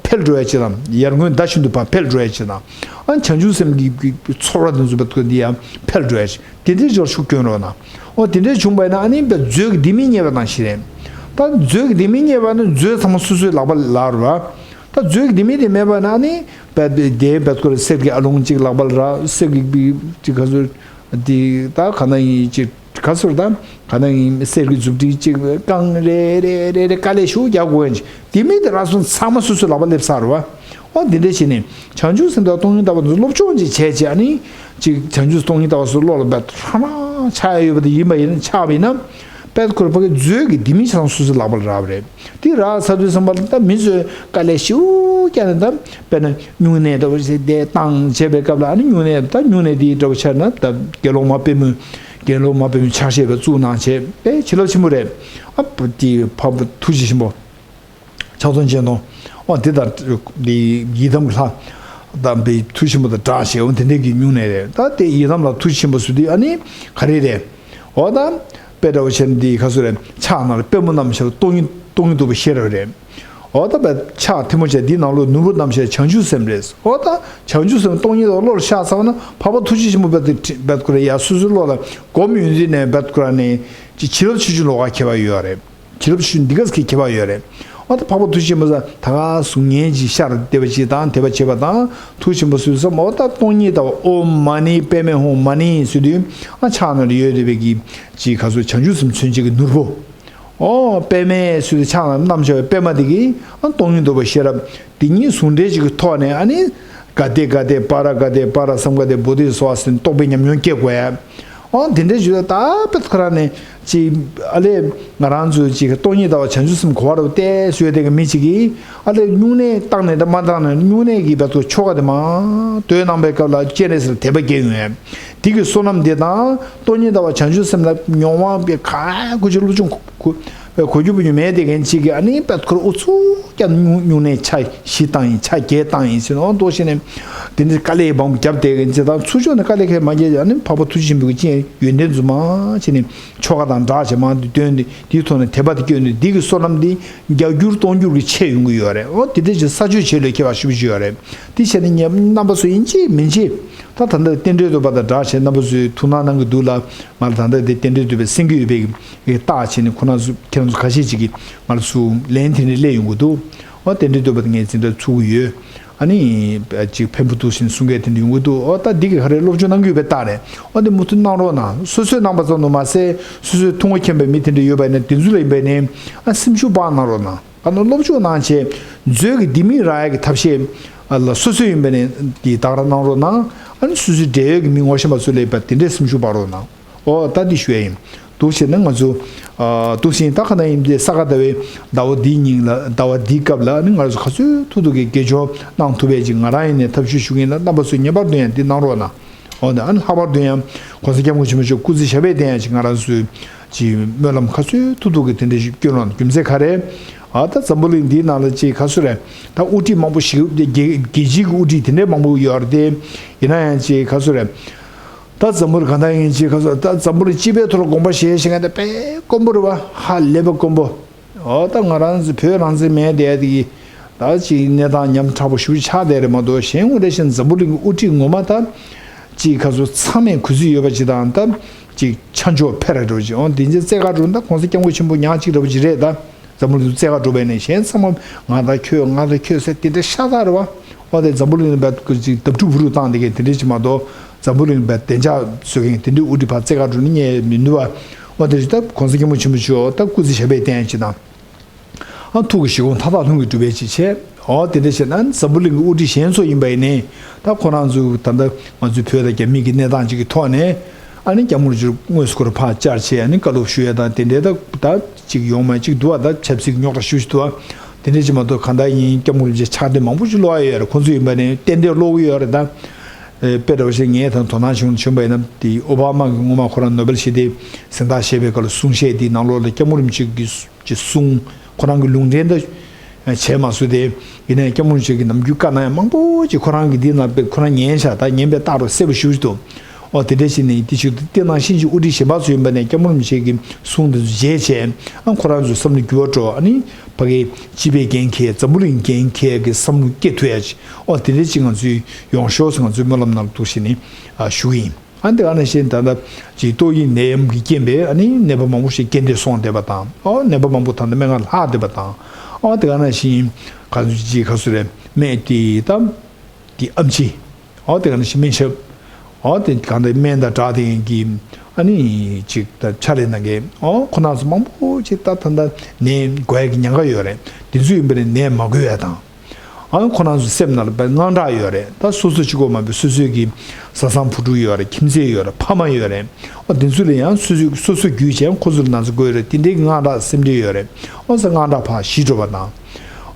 འཕེལ་འགྲོ་ཡ་ཅིག་དང་ཡར་ངོའི་ཟླ་བཞིན་དུ་ཕར་འཕེལ་འགྲོ་ཡ་ཅིག་དང་། ཨ་ནི་བྱང་ཆུབ་སེམས་ཀྱི་ཚོར་བ་དེ་ཚོ་བ་དེ་ཡར་འཕེལ་འགྲོ་ཡ་ཅིག་དེ་འདྲའི་ཅིག་ལ་ཤུགས་སྐྱོན་རོགས་གནང་། འོ་དེ་འདྲའི་བྱུང་བ་ཡིན་ན་ཨ་ནི་བས་མཛོད་ཀྱི་ལྡེ་མིག་རྙེད་པ་ནང་བཞིན་རེད། ད་མཛོད་ཀྱི་ལྡེ་མིག་རྙེད་པ་ནི་མཛོད་ཚང་མ་སོ་སོའི་ལག་པ་ལ་རེད་བ། ད་མཛོད་ཀྱི་ལྡེ་མིག་དེ་མེད་པ་ན་ཨ་ནི་བས་དེ་བས་ཁོ་ར་གསེར་གྱི་ཨ་ལོང་གཅིག་ལག་པ་ལ་རག་གསེར་གྱི་ཅིག་ག་ཚོད་དེ་ད་ག་ན་ཡིན་ཅིག་ག་ཚོད་ད་ག་ན་ཡིན་གསེར་གྱི་མཛུབ་དྲི་གཅིག་རྐང་རེ་རེ་རེ་རེ་དཀའ་ལས་ཞེ་པོ་རྒྱག་དགོས་ཡིན་ཅིག་ལྡེ་མིག་དེ་རག་སོང་ཚང་མ་སོ་སོའི་ལག་པ་སླེབས་ཚར་རེད་བ། འོ་འདི་འདྲ་བྱས་ནས་བྱང་ཆུབ་སེམས་དང་སྟོང་ཉིད་ལྟ་བ་འདི་ཚོ་སློབ་སྦྱོང་ཅིག་བྱས་བྱས་ཨ་ནི་ཅིག་བྱང་ཆུབ་སྟོང་ཉིད་ལྟ་བ་སོགས་བློ་ལ་འབད་ཧྲ་ལ་ཆགས་ཡོད་པ་དེ་ཡིན་པ་ཡིན་ན་ཆགས་པ་ཡིན་ན་དཔལ་ཁོ་ར་ཕ་གི་མཛོད་ཀྱི་ལྡེ་མིག་ཆ་ཚང་སོ་སོའི་ལག་པ་ལ་རག་པ་རེད། དེ་རག་ཚར་དུས་ཙམ་པ་ལ་ད་མི་ཚོས་དཀའ་ལས་ཞེ་པོ་བརྒྱབ་ནས་ད་དཔེར་ན་སྨྱུང་གནས་འདྲ་བོ་ཞིག་བསྡད་བཏང་བྱས་པའི་སྐབས་ལ་ཨ་ནི་སྨྱུང་གནས་ད་སྨྱུང་གནས་དེའི་འདྲ་བོ་ཆགས་ན་ད་དགེ་སློང་མ་དཔལ་མོ་དགེ་སློང་མ་དཔལ་མོའི་ཕྱག་བཞེས་པ་བཙུགས་གནང་བྱས་དཔེ་བྱིན་རླབས་ཆེན་པོ་རེད། ཨ་དེ་འཕགས་པ་ཐུགས་རྗེ་ཆེན་པོ། ཕྱག་སྟོང་སྤྱན་སྟོང་། འོ་དེ་དང་དེ་ཡི་དམ་ལྷ་དམ་པའི་མཐུ་ཆེན་པོ་དང་སྦྲགས་ཞེས་འོ་དེ་འདྲའི་གི་སྨྱུང་གནས་རེད། ད་དེ་ཡི་དམ་ལ་ཐུགས་ཆེན་པོ་ཟེར་དུས་ཨ་ནི་ག་རེ་རེད། འོ་ད་དཔེ་འདྲ་བོ་བྱས་ན་འདི་ག་ཚོད་རེད། ཕྱག་ན་ར་པད་མོ་བསྣམས་ཤིང་སྟོང་ཉིད་སྟོང་ཉིད་རྟོགས་པའི་ཤེས་རབ་རེད། འོ་ད་དཔེ་ཕྱག་ཐལ་མོ་སྦྱར་འདིའི་ནང་ལོགས་ནོར་བུ་བསྣམས་ཤིང་བྱང་ཆུབ་སེམས་རེད། འོ་ད་བྱང་ཆུབ་སེམས་སྟོང་ཉིད་རྟོགས་བློ་ལ་ཤར་ཚར་བ་ན་འཕགས་པ་ཐུགས་རྗེ་ཆེན་པོ་དཔེ་དེ་དཔེ་ཁོ་རེ་ཡ་སོ་སོའི་བློ་ལ་སྒོམ་ཡོང་དུས་ནས་དཔེ་ཁོ་ར་ནས་ཅི་བྱིན་རླབས་ཆེ་ཆུང་ལོགས་ཀ་ཁྱད་པར་ཡོད་རེད། བྱིན་རླབས་ཆུ་འདི་ག་ཟེར་ཁྱད་པར་ཡོད་རེད། འོ་ད་འཕགས་པ་ཐུགས་ཆེན་པོ་ས་ད་ག་གཟུགས་བརྙན་གྱི་ཤར་བདེ་བ་ཅིག་དང་དད་པ་བྱེད་པ་དང་ཐུགས་ཆེན་པོ་སུ་སམ་འོ་ད་སྟོང་ཉིད་ལྟ་བ་ཨོཾ་མ་ཎི་པདྨེ་ཧཱུྃ་མ་ཎི་ཟེར་དུས་ཨ་ཕྱག་ན་ར་ཡོད་བསྡད་པའི་གི་ཅིག་ག་ཚོད་བྱང་ཆུབ་སེམས་མཚོན་བྱེད་ཀྱི་ནོར་བུ། ཨོ་པདྨའི་ཚུལ་དུ་ཕྱག་ན་བསྣམས་བཞག་པའི་པདྨ་དེ་གིས་ཨ་སྟོང་ཉིད་རྟོགས་པའི་ཤེས་རབ་དེ་གཉིས་ཟུང་འབྲེལ་གྱི་ཐོག་ནས་ཨ་ནི་ག་ཏེ་ག་ཏེ་པཱ་ར་ག་ཏེ་པཱ་ར་སཾ་ག་ཏེ་བོ་དྷི་སྭཱ་ཧཱ་ཟེར་ནས་རྟོགས་པའི་ཉམས་མྱོང་སྐྱེ་དགོས་ཡ། ཨོ་དེ་འདྲའི་བརྗོད་ད་ད་པད་ཁོ་རང་ནས་ཅིག་ཨ་ལས་ང་རང་ཚོ་ཅིག་སྟོང་ཉིད་ལྟ་བ་བྱང་ཆུབ་སེམས་གོ་བ་རུ་བལྟས་བཟོས་དེ་གི་མི་ཅིག་གིས་ཨ་ལས་སྨྱུང་གནས་བཏང་ནས་ད་མ་བཏང་ནས་སྨྱུང་གནས་ཀྱི་བར་དུ་ཆོ་ག་དེ་མ་དོན་གནང་པའི་སྐབས་ལ་སྤྱན་རས་གཟིགས་ལ་དད་པ་སྐྱེ་ཡོང་ཡ། དེ་གི་བསོད་ནམས་དེ་དང་སྟོང་ཉིད་ལྟ་བ་བྱང་ཆུབ་སེམས་ལ་མྱོང་བ་པའི་ག་ཁུ་ཆུ་སློབ་སྦྱོང་གོ་གོ་རྒྱུ་བུ་ཉུ་མེད་དེ་གན་ཅིག་གིས་ཨ་ནི་པད་ཁོ་ར་ཨུ་ཚུགས་ཀྱང་སྨྱུང་གནས་ཆ་བཞི་བཏང་ཡིན་ཆ་བརྒྱད་བཏང་ཡིན་ཟེར་ནོ་འདུག་ཤེས་ནས་དེ་འདྲའི་དཀའ་ལས་བང་བརྒྱབ་དེ་གན་ཅིག་དང་ཚུར་ཕྱོགས་ནས་དཀའ་ལས་ཁས་མ་བརྒྱབ་ཀྱང་ཨ་ནི་འཕགས་པ་ཐུགས་རྗེ་ཆེན་པོ་གི་སྤྱན་ཡོན་ཏན་རྫུན་མ་བྱས་ནས་ཆོ་ག་དང་སྦྲགས་བྱས་མང་དུ་བཏོན་ཏེ་དེའི་ཐོག་ནས་དད་པ་དེ་སྐྱོན་ནས་འདི་གི་བསོད་ནམས་འདི་བརྒྱ་འགྱུར་སྟོང་འགྱུར་གྱི་ཆེ་ཡོང་གི་ཡོད་རེད། འོ་དེ་འདྲ་ཞིག་ས་ཆོས་ཆེ་ལོས་ཁྱད་པར་ཞེ་པོ་ཅིག་ཡོད་རེད། དེ་བྱས་ནས་ངས་རྣམ་པ་ཚོ་ཡིན་གཅིག་མིན་གཅིག་ད་ད་ལྟ་རྟེན་འབྲེལ་འདོད་པ་དང་སྦྲགས་བྱས་རྣམ་པ་ཚོས་ཐུགས་སྣང་གནང་གི་འདུག་ལ། ང་ལ་ད་ལྟ་དེ་རྟེན་འབྲེལ་འདོད་པའི་སེང་གེ་ཡོད་པའི་རྟགས་བྱས་ནས་ཁོ་རང་ཚོ་ཁྱེད་རང་ཚོ་ཁ་ཤས་ཅིག་གིས་ང་ལ་ཚུར་ལན་དེ་འདྲ་སླེབས་ཡོང་གི་འདུག་འོ་རྟེན་འབྲེལ་འདོད་པ་དེ་ངས་འཛིན་གྲྭ་ཚུགས་ཀྱི་ཡོད། ཨ་ནི། ཅིག་ཕན་པོ་འདུག་ཟེར་ནས་གསུང་མཁན་དེ་འདྲ་ཡོང་གི་འདུག་འོ་ད་འདི་གི་ག་རེ་སློབ་སྦྱོང་གནང་གི་ཡོད་པའི་རྟགས་རེད། འོ་འདི་མུ་མཐུད་གནང་རོགས་གནང་། སོ་སོས་གནང་པ་ཙམ་དུ་མ་ཟད་སོ་སོའི་ཐུགས་མངའ་མཁྱེན་པའི་མི་དེ་འདྲ་ཡོད་པ་ཡིན་ན་དེ་ཚོ་ལ་ཡིན་པ་ཡིན་ནའི་ཨ་སེམས་ཤུགས་སྤར་གནང་རོགས་གནང་། ག་ནོ་སློབ་སྦྱོང་གནང་བྱས་མཛོད་ཀྱི་ལྡེ་མིག་རག་ཡ་གི་ཐབས་ཤེས་ལ་སོ་སོས་ཡིན་པ་ནས་དེ་བདག་ར་གནང་རོགས་གནང་། ཨ་ནི་སོ་སོའི་འབྲེལ་ཡོད་ཀྱི་མི་ངོ་ཤེས་པ་ཚོ་ལ་ཡིན་པ་དེ་འདྲའི་སེམས་ཤུགས་སྤར་རོགས་གནང་། ཨོ་ད་འདི་ཞུ་ཡ་ཡིན། འདུག་བྱས་ན་ང་ཚོ་ཨ་འདུག་སེ་ཡིན། ད་ག་ན་ཡིན་དེ་ས་ག་ཟླ་བའི་ཟླ་བ་འདིའི་ཉིན་ལ་ཟླ་བ་འདིའི་སྐབས་ལ་ཨ་ནི་ང་ཚོ་ག་ཚོད་ཐུབ་ཐུབ་ཀྱི་དགེ་སྦྱོར་གནང་ཐུབ་པའི་ཅིག་ང་རང་ཡིན་ནས་ཐབས་ཤེས་ཞུ་གི་ཡིན་ལ། རྣམ་པ་ཚོས་ངེས་པར་དུ་ཡང་འདི་གནང་རོགས་གནང་། འོ་ན་ཨ་ནི་ལྷག་པར་དུ་ཡང་༸གོང་ས་༸སྐྱབས་མགོན་ཆེན་པོ་མཆོག་སྐུ་ཚེ་ཞབས་པད་བརྟན་ཡ་ཅིག་ང་རང་ཚོས་ཅིག་སྨོན་ལམ་ག་ཚོད་ཐུབ་ཐུབ་ཀྱི་དེ་འདྲ་ཞིག་སྐྱོན་རོགས་གནང་། རྒྱུ་མཚན་ག་རེ། ཨ་ད་འཛམ་བུ་གླིང་འདིའི་ནང་ལ་ཅིག་ག་ཚོད་རེད། ད་དབུ་ཁྲིད་མང་པོ་ཞིག་རྒྱལ་རྒྱལ་སྤྱིའི་གི་དབུ་ཁྲིད་དེ་འདྲའི་མང་པོ་ཡོད་རེད་དེ། ཡིན་ན་ཡང་ཅིག་ག་ཚོད་རེད། ད་འཛམ་བུ་གླིང་ག་འདྲ་ཡིན་ཅིག་ག་ཚོད། ད་འཛམ་བུ་གླིང་སྤྱི་པའི་ཐོག་ལ་དགོངས་པ་བཞེས་བཞེས་མཁན་དེ་དཔེ་དཀོན་པོ་རེད་བ། ཧ་ལས་པ་དཀོན་པོ། འོ་ད་ང་རང་ཚོ་བོད་རང་བཙན་མེད་བསྡད་དེ་གི་ད་ཅིག་གནས་སྟངས་ཉམ་ཕྲ་པོ་ཞེ་པོ་ཆགས་བསྡད་རེད་མ་གཏོགས། གཞན་དངོས་འབྲེལ་བཤད་ན་འཛམ་བུ་གླིང་གི་དབུ་ཁྲིད་ངོ་མ་ད་ཅིག་ག་ཚོད་ཚང་མས་གུས་བརྩི་ཡོད་པ་ཅིག་དང་། ད་ཅིག་ཆ་འཇོག་ཕེ་ར་འགྲོ་ཅིག་འོ་དེ་འདྲ་བརྩི་ག་འགྲོ་ན་ད་༸གོང་ས་༸སྐྱབས་མགོན་ཆེན་པོ་ཉག་གཅིག་འདྲ་པོ་ཅིག་རེད་ད། འཛམ་བུ་གླིང་དུ་བརྩི་ག་འགྲོ་བས་ནས་གཞན་ཚང་མ་ང་དང་ཁྱོད་ང་དང་ཁྱོད་ཟེར་དེ་འདྲ་ཤ་སྟག་རེད་བ། འོ་དེ་འཛམ་བུ་གླིང་ལ་བདག་སྒྲུབ་བུ་རུ་བཏང་བསྡད་མཁན་དེ་འདྲ་ཅིག་མ་གཏོགས། འཛམ་བུ་གླིང་ལ་བདེ་འཇགས་བཟོ་མཁན་དེ་འདྲའི་དབུ་ཁྲིད་ཕར་བརྩི་ག་འགྲོ་ནི་རྙེད་མི་འདུག་བ། འོ་དེ་རེད། ད་༸གོང་ས་༸སྐྱབས་མགོན་ཆེན་པོ་མཆོག་ད་སྐུ་ཚེ་ཞབས་པད་བརྟན་ཅིག་དང་། ཨ་ཐུགས་ཀྱི་བཞེད་དགོངས་མཐའ་དག་ལྷུན་གྱིས་གྲུབ་པའི་ཅིག་བྱས། འོ་དེ་འདྲ་བྱས་ན་འཛམ་བུ་གླིང་གི་དབུ་ཁྲིད་གཞན་ཚོ་ཡིན་པ་ཡིན་ནའི་ད་ཁོ་རང་ཚོ་ད་ལྟ་ང་ཚོའི་བོད་དང་རྒྱ་མི་གི་གནས་སྟངས་ཅིག་གི་ཐོག་ནས་ཨ་ནི་སྐྱབས་མགོན་རིན་པོ་ཆེ་དངོས་སུ་ཁོ་རང་ཕར་བཅར་བྱས་ཨ་ནི་བཀའ་སློབ་ཞུ་ཡ་དང་དེ་འདྲའི་ད་ད་ཅིག་ཡོང་མ་ཅིག་འདུག་བ། ད་ཆབ་སྲིད་ཀྱི་རྙོག་དྲ་ཞེ་པོ་ཅིག་འདུག་བ། དེ་འདྲ་ཅིག་མ་གཏོགས་གང་ལྟར་ཡིན་སྐྱབས་མགོན་རིན་པོ་ཆེ་ཕྱག་དེབ་མང་པོ་ཞིག་ཀློག་ཡ་ཡོད་རེད། ཁོང་ཚོ་ཡིན་པ་ནས་ཏན་ཏན་ཀློག་གི་ཡོད་རེད་ད། ཨེ་དཔེ་འདྲ་བོ་ཞིག་ངས་ད་དོ་སྣང་བྱུང་བྱུང་བ་ཡིན་ན་དེ་ཨོ་བྷ་མ་གི་སྔོན་མ་ཁོ་རང་ནོ་བེལ་ཞི་བདེའི་གཟེངས་རྟགས་བཞེས་པའི་སྐབས་ལ་གསུང་བཤད་དེའི་ནང་ལོགས་ལ་སྐྱབས་མགོན་རིན་པོ་ཆེ་གི་གི་གསུང་ཁོ་རང་གི་ལུང་འདྲེན་ད་བྱས་མ་སོང་སྟེ། ཡིན་ནའི་སྐྱབས་མགོན་རིན་པོ་ཆེ་གི་ནམ་རྒྱུན་བཀའ་གནང་ཡ་མང་པོ་ཅིག་ཁོ་རང་གི་འདི་ནང་དཔེ་ཁོ་རང་ཉན་བཞག་ད་ཉན་པའི་རྟགས་རོ་གསལ་པོ་ཞེ་པོ་ཅིག་འདུག་ཨོ་དེ་འདྲ་ཞིག་ནི་དེ་ཞིག་ཏུ་དེ་ནང་བཞིན་གྱི་དབུ་ཁྲིད་གཞན་པ་ཚོ་ཡིན་པ་ནས་སྐྱབས་མགོན་རིན་པོ་ཆེ་གི་གསུང་དེ་ཚོ་མཇལ་བྱས་ཨ་ཁོ་རང་ཚོའི་བསམ་བློ་འགྱུར་བ་འགྲོ། ཨ་ནི་ཕ་གི་སྤྱི་པའི་འགན་འཁྱེར་འཛམ་བུ་གླིང་འགན་འཁྱེར་གྱི་བསམ་བློ་སྐྱེ་ཐུབ་ཡ་ཅིག་ཨོ་དེ་འདྲ་ཅིག་ང་ཚོའི་ཡོང་ཤོག་ཟེར་ང་ཚོའི་སྨོན་ལམ་ནང་ལ་འདུག་ཞེས་ནི་ཞུ་གི་ཡིན། ཨ་འདི་ག་ནང་བཞིན་ད་ལྟ་ཅིག་ཏོག་དབྱིབས་ནད་ཡམས་ཀྱི་རྐྱེན་པས་ཨ་ནི་ནད་པ་མང་པོ་ཞིག་རྐྱེན་འདས་སོང་བསྡད་པ་དང་། ཨོ་ནད་པ་མང་པོ་ད་ལྟ་སྨན་ཁང་ལྷག་བསྡད་པ་དང་། ཨོ་དེ་ག་ནང་བཞིན་ག་ཚོད་ཅིག་ག་ཚོད་རེད། སྨན་དེ་ད་དེ་ཨམ་ཆི། ཨོ་དེ་ག་ནང་བཞིན་སྨན་ཞབས། ཨོ་དེ་གང་ལྟར་སྨན་དང་སྦྲགས་དེ་གི་ཨ་ནི་ཅིག་ད་ཕྱག་ལས་གནང་མཁན་ཨོ་ཁོ་རང་ཚོ་མང་པོ་ཅིག་ད་ད་ལྟ་ནད་འགོ་ཡ་གི་ཉེན་ཁ་ཡོད་རེད། དེ་ཚོ་ཡིན་པ་རེད་ནད་མ་འགོས་ཡ་དང་། ཨ་ཁོ་རང་ཚོ་སེམས་ནང་ལ་དཔེ་དངངས་སྐྲག་ཡོད་རེད། ད་སོ་སོ་གཅིག་པོ་མ་འབད་སོ་སོའི་གི་བཟའ་ཚང་བུ་ཕྲུག་ཡོད་རེད། ཁྱིམ་མཚེས་ཡོད་རེད། ཕ་མ་ཡོད་རེད། ཨ་དེ་ཚོ་ལ་ཡང་སོ་སོའི་སོ་སོ་རྒྱུད་ཅན་ཁོ་ཚོ་ལ་ན་ཚ་འགོས་ཡོད་རེད། དེ་འདྲའི་གི་དངངས་སྐྲག་སེམས་ཁྲལ་ཡོད་རེད། ཨོ་ས་དངངས་སྐྲག་ཕར་ཞི་འགྲོ་བ་དང་།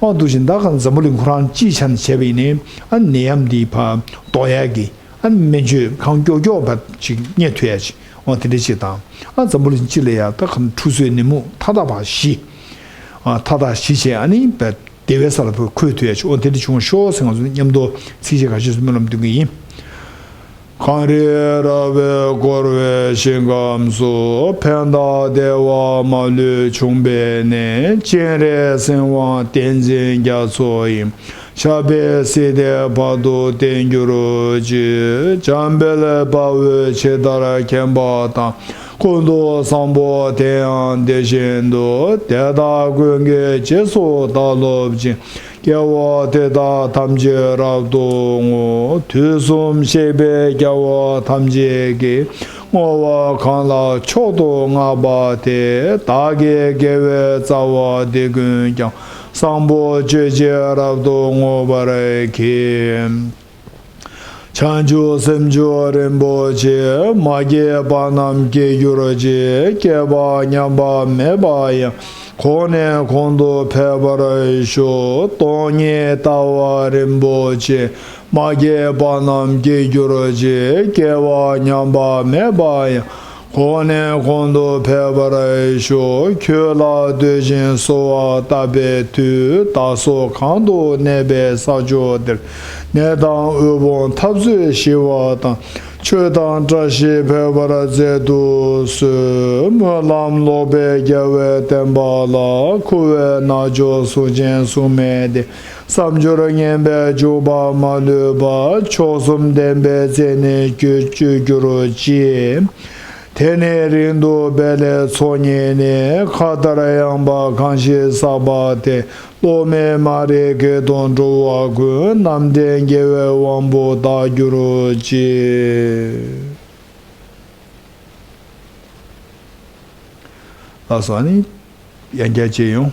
ཨོ་འདུག་བཞིན་ད་གང་འཛམ་བུ་གླིང་ཁོ་རང་སྤྱིའི་ཆ་ནས་བྱས་པ་ཡིན་ནའི་ཨ་ནད་ཡམས་འདི་ཕར་ཟློག་ཡག་གི་ཨ་སྨན་བཅོས་གང་མགྱོགས་མགྱོགས་ཕར་ཅིག་རྙེད་ཐུབ་ཡག་ཅིག་ཨོ་དེ་འདྲ་ཅིག་དང་། ཨ་འཛམ་བུ་གླིང་སྤྱི་ལ་ཡང་ད་གང་འཁྲུག་རྩོད་ནད་མུག་མཐའ་དག་ཕར་ཞི། ཨ་མཐའ་དག་ཞི་བྱས་ཨ་ནི་བདེ་བའི་ས་ལ་ཕར་འཁོད་ཐུབ་ཡ་ཅིག་ཨོ་དེ་འདྲ་བྱུང་ཤོག་ཟེར་ང་ཚོ་མཉམ་དུ་ཚིགས་བཅད་ཁ་ཤས་སུ་སྨོན་ལམ་འདོན་གྱི་ཡིན། གངས་རི་ར་བས་བསྐོར་བའི་ཞིང་ཁམས་སུ། ཕན་དང་བདེ་བ་མ་ལུས་འབྱུང་བའི་གནས། སྤྱན་རས་གཟིགས་དབང་བསྟན་འཛིན་རྒྱ་མཚོ་ཡི། ཞབས་པད་སྲིད་མཐའི་བར་དུ་བརྟན་གྱུར་ཅིག་འཇམ་དཔལ་དཔའ་བོས་ཇི་ལྟར་མཁྱེན་པ་དང་། ཀུན་ཏུ་བཟང་པོ་དེ་ཡང་དེ་བཞིན་དུ། དེ་དག་ཀུན་གྱི་རྗེས་སུ་བདག་སློབ་ཅིང་། སྐྱེ་བོ་དེ་དག་ཐམས་ཅད་རབ་ཏུ་བསྔོ། དུས་གསུམ་གཤེགས་པའི་རྒྱལ་བ་ཐམས་ཅད་ཀྱིས། བསྔོ་བ་གང་ལ་མཆོག་ཏུ་བསྔགས་པ་དེས། བདག་གི་དགེ་བའི་རྩ་བ་འདི་ཀུན་ཀྱང་། བཟང་པོ་སྤྱོད་ཕྱིར་རབ་ཏུ་བསྔོ་བར་བགྱི། བྱང་ཆུབ་སེམས་མཆོག་རིན་པོ་ཆེ། མ་སྐྱེས་པ་རྣམས་སྐྱེ་གྱུར་ཅིག། སྐྱེས་པ་ཉམས་པ་མེད་པ་ཡང་། གོང་ནས་གོང་དུ་འཕེལ་བར་ཤོག། སྟོང་ཉིད་ལྟ་བ་རིན་པོ་ཆེ། མ་སྐྱེས་པ་རྣམས་སྐྱེ་གྱུར་ཅིག། སྐྱེས་པ་ཉམས་པ་མེད་པ་ཡང་། གོང་ནས་གོང་དུ་འཕེལ་བར་ཤོག། ཁྱོད་ལ་འདུད་ཅིང་གསོལ་བ་བཏབ་པའི་མཐུས། བདག་སོགས་གང་དུ་གནས་པའི་ས་ཕྱོགས་དེར། ནད་དང་དབུལ་ཕོངས་འཐབ་རྩོད་ཞི་བ་དང་། ཆོས་དང་བཀྲ་ཤིས་འཕེལ་བར་མཛད་དུ་གསོལ། སྨོན་ལམ་ལོག་པའི་རྒྱལ་བའི་བསྟན་པ་ལ། འཁོར་བའི་རྣལ་འབྱོར་གཟུགས་ཅན་གཟུགས་མེད་དེ། བསམ་སྦྱོར་ངན་པའི་འཇུག་པ་མ་ལུས་པ། མཆོག་གསུམ་ལྡན་པའི་བརྩེ་ནས་སྤྱོད་གྱུར་ཅིག། དེ་ནས་རིང་དུ་འབད་ལས་ཚོགས་གཉིས་ནི། མཁའ་ལྟར་ཡངས་པ་གང་ཞིག་བསགས་པ་དེ། གློག་མེ་མ་རིག་གེ་དང་འགྲོ་བ་ཀུན། རྣམ་འདྲེན་རྒྱལ་བའི་དབང་པོ་དག་གྱུར་ཅིག། ལགས་སོ། ཨ་ནི་ཡང་བསྐྱར་མཇལ་ཡོང་།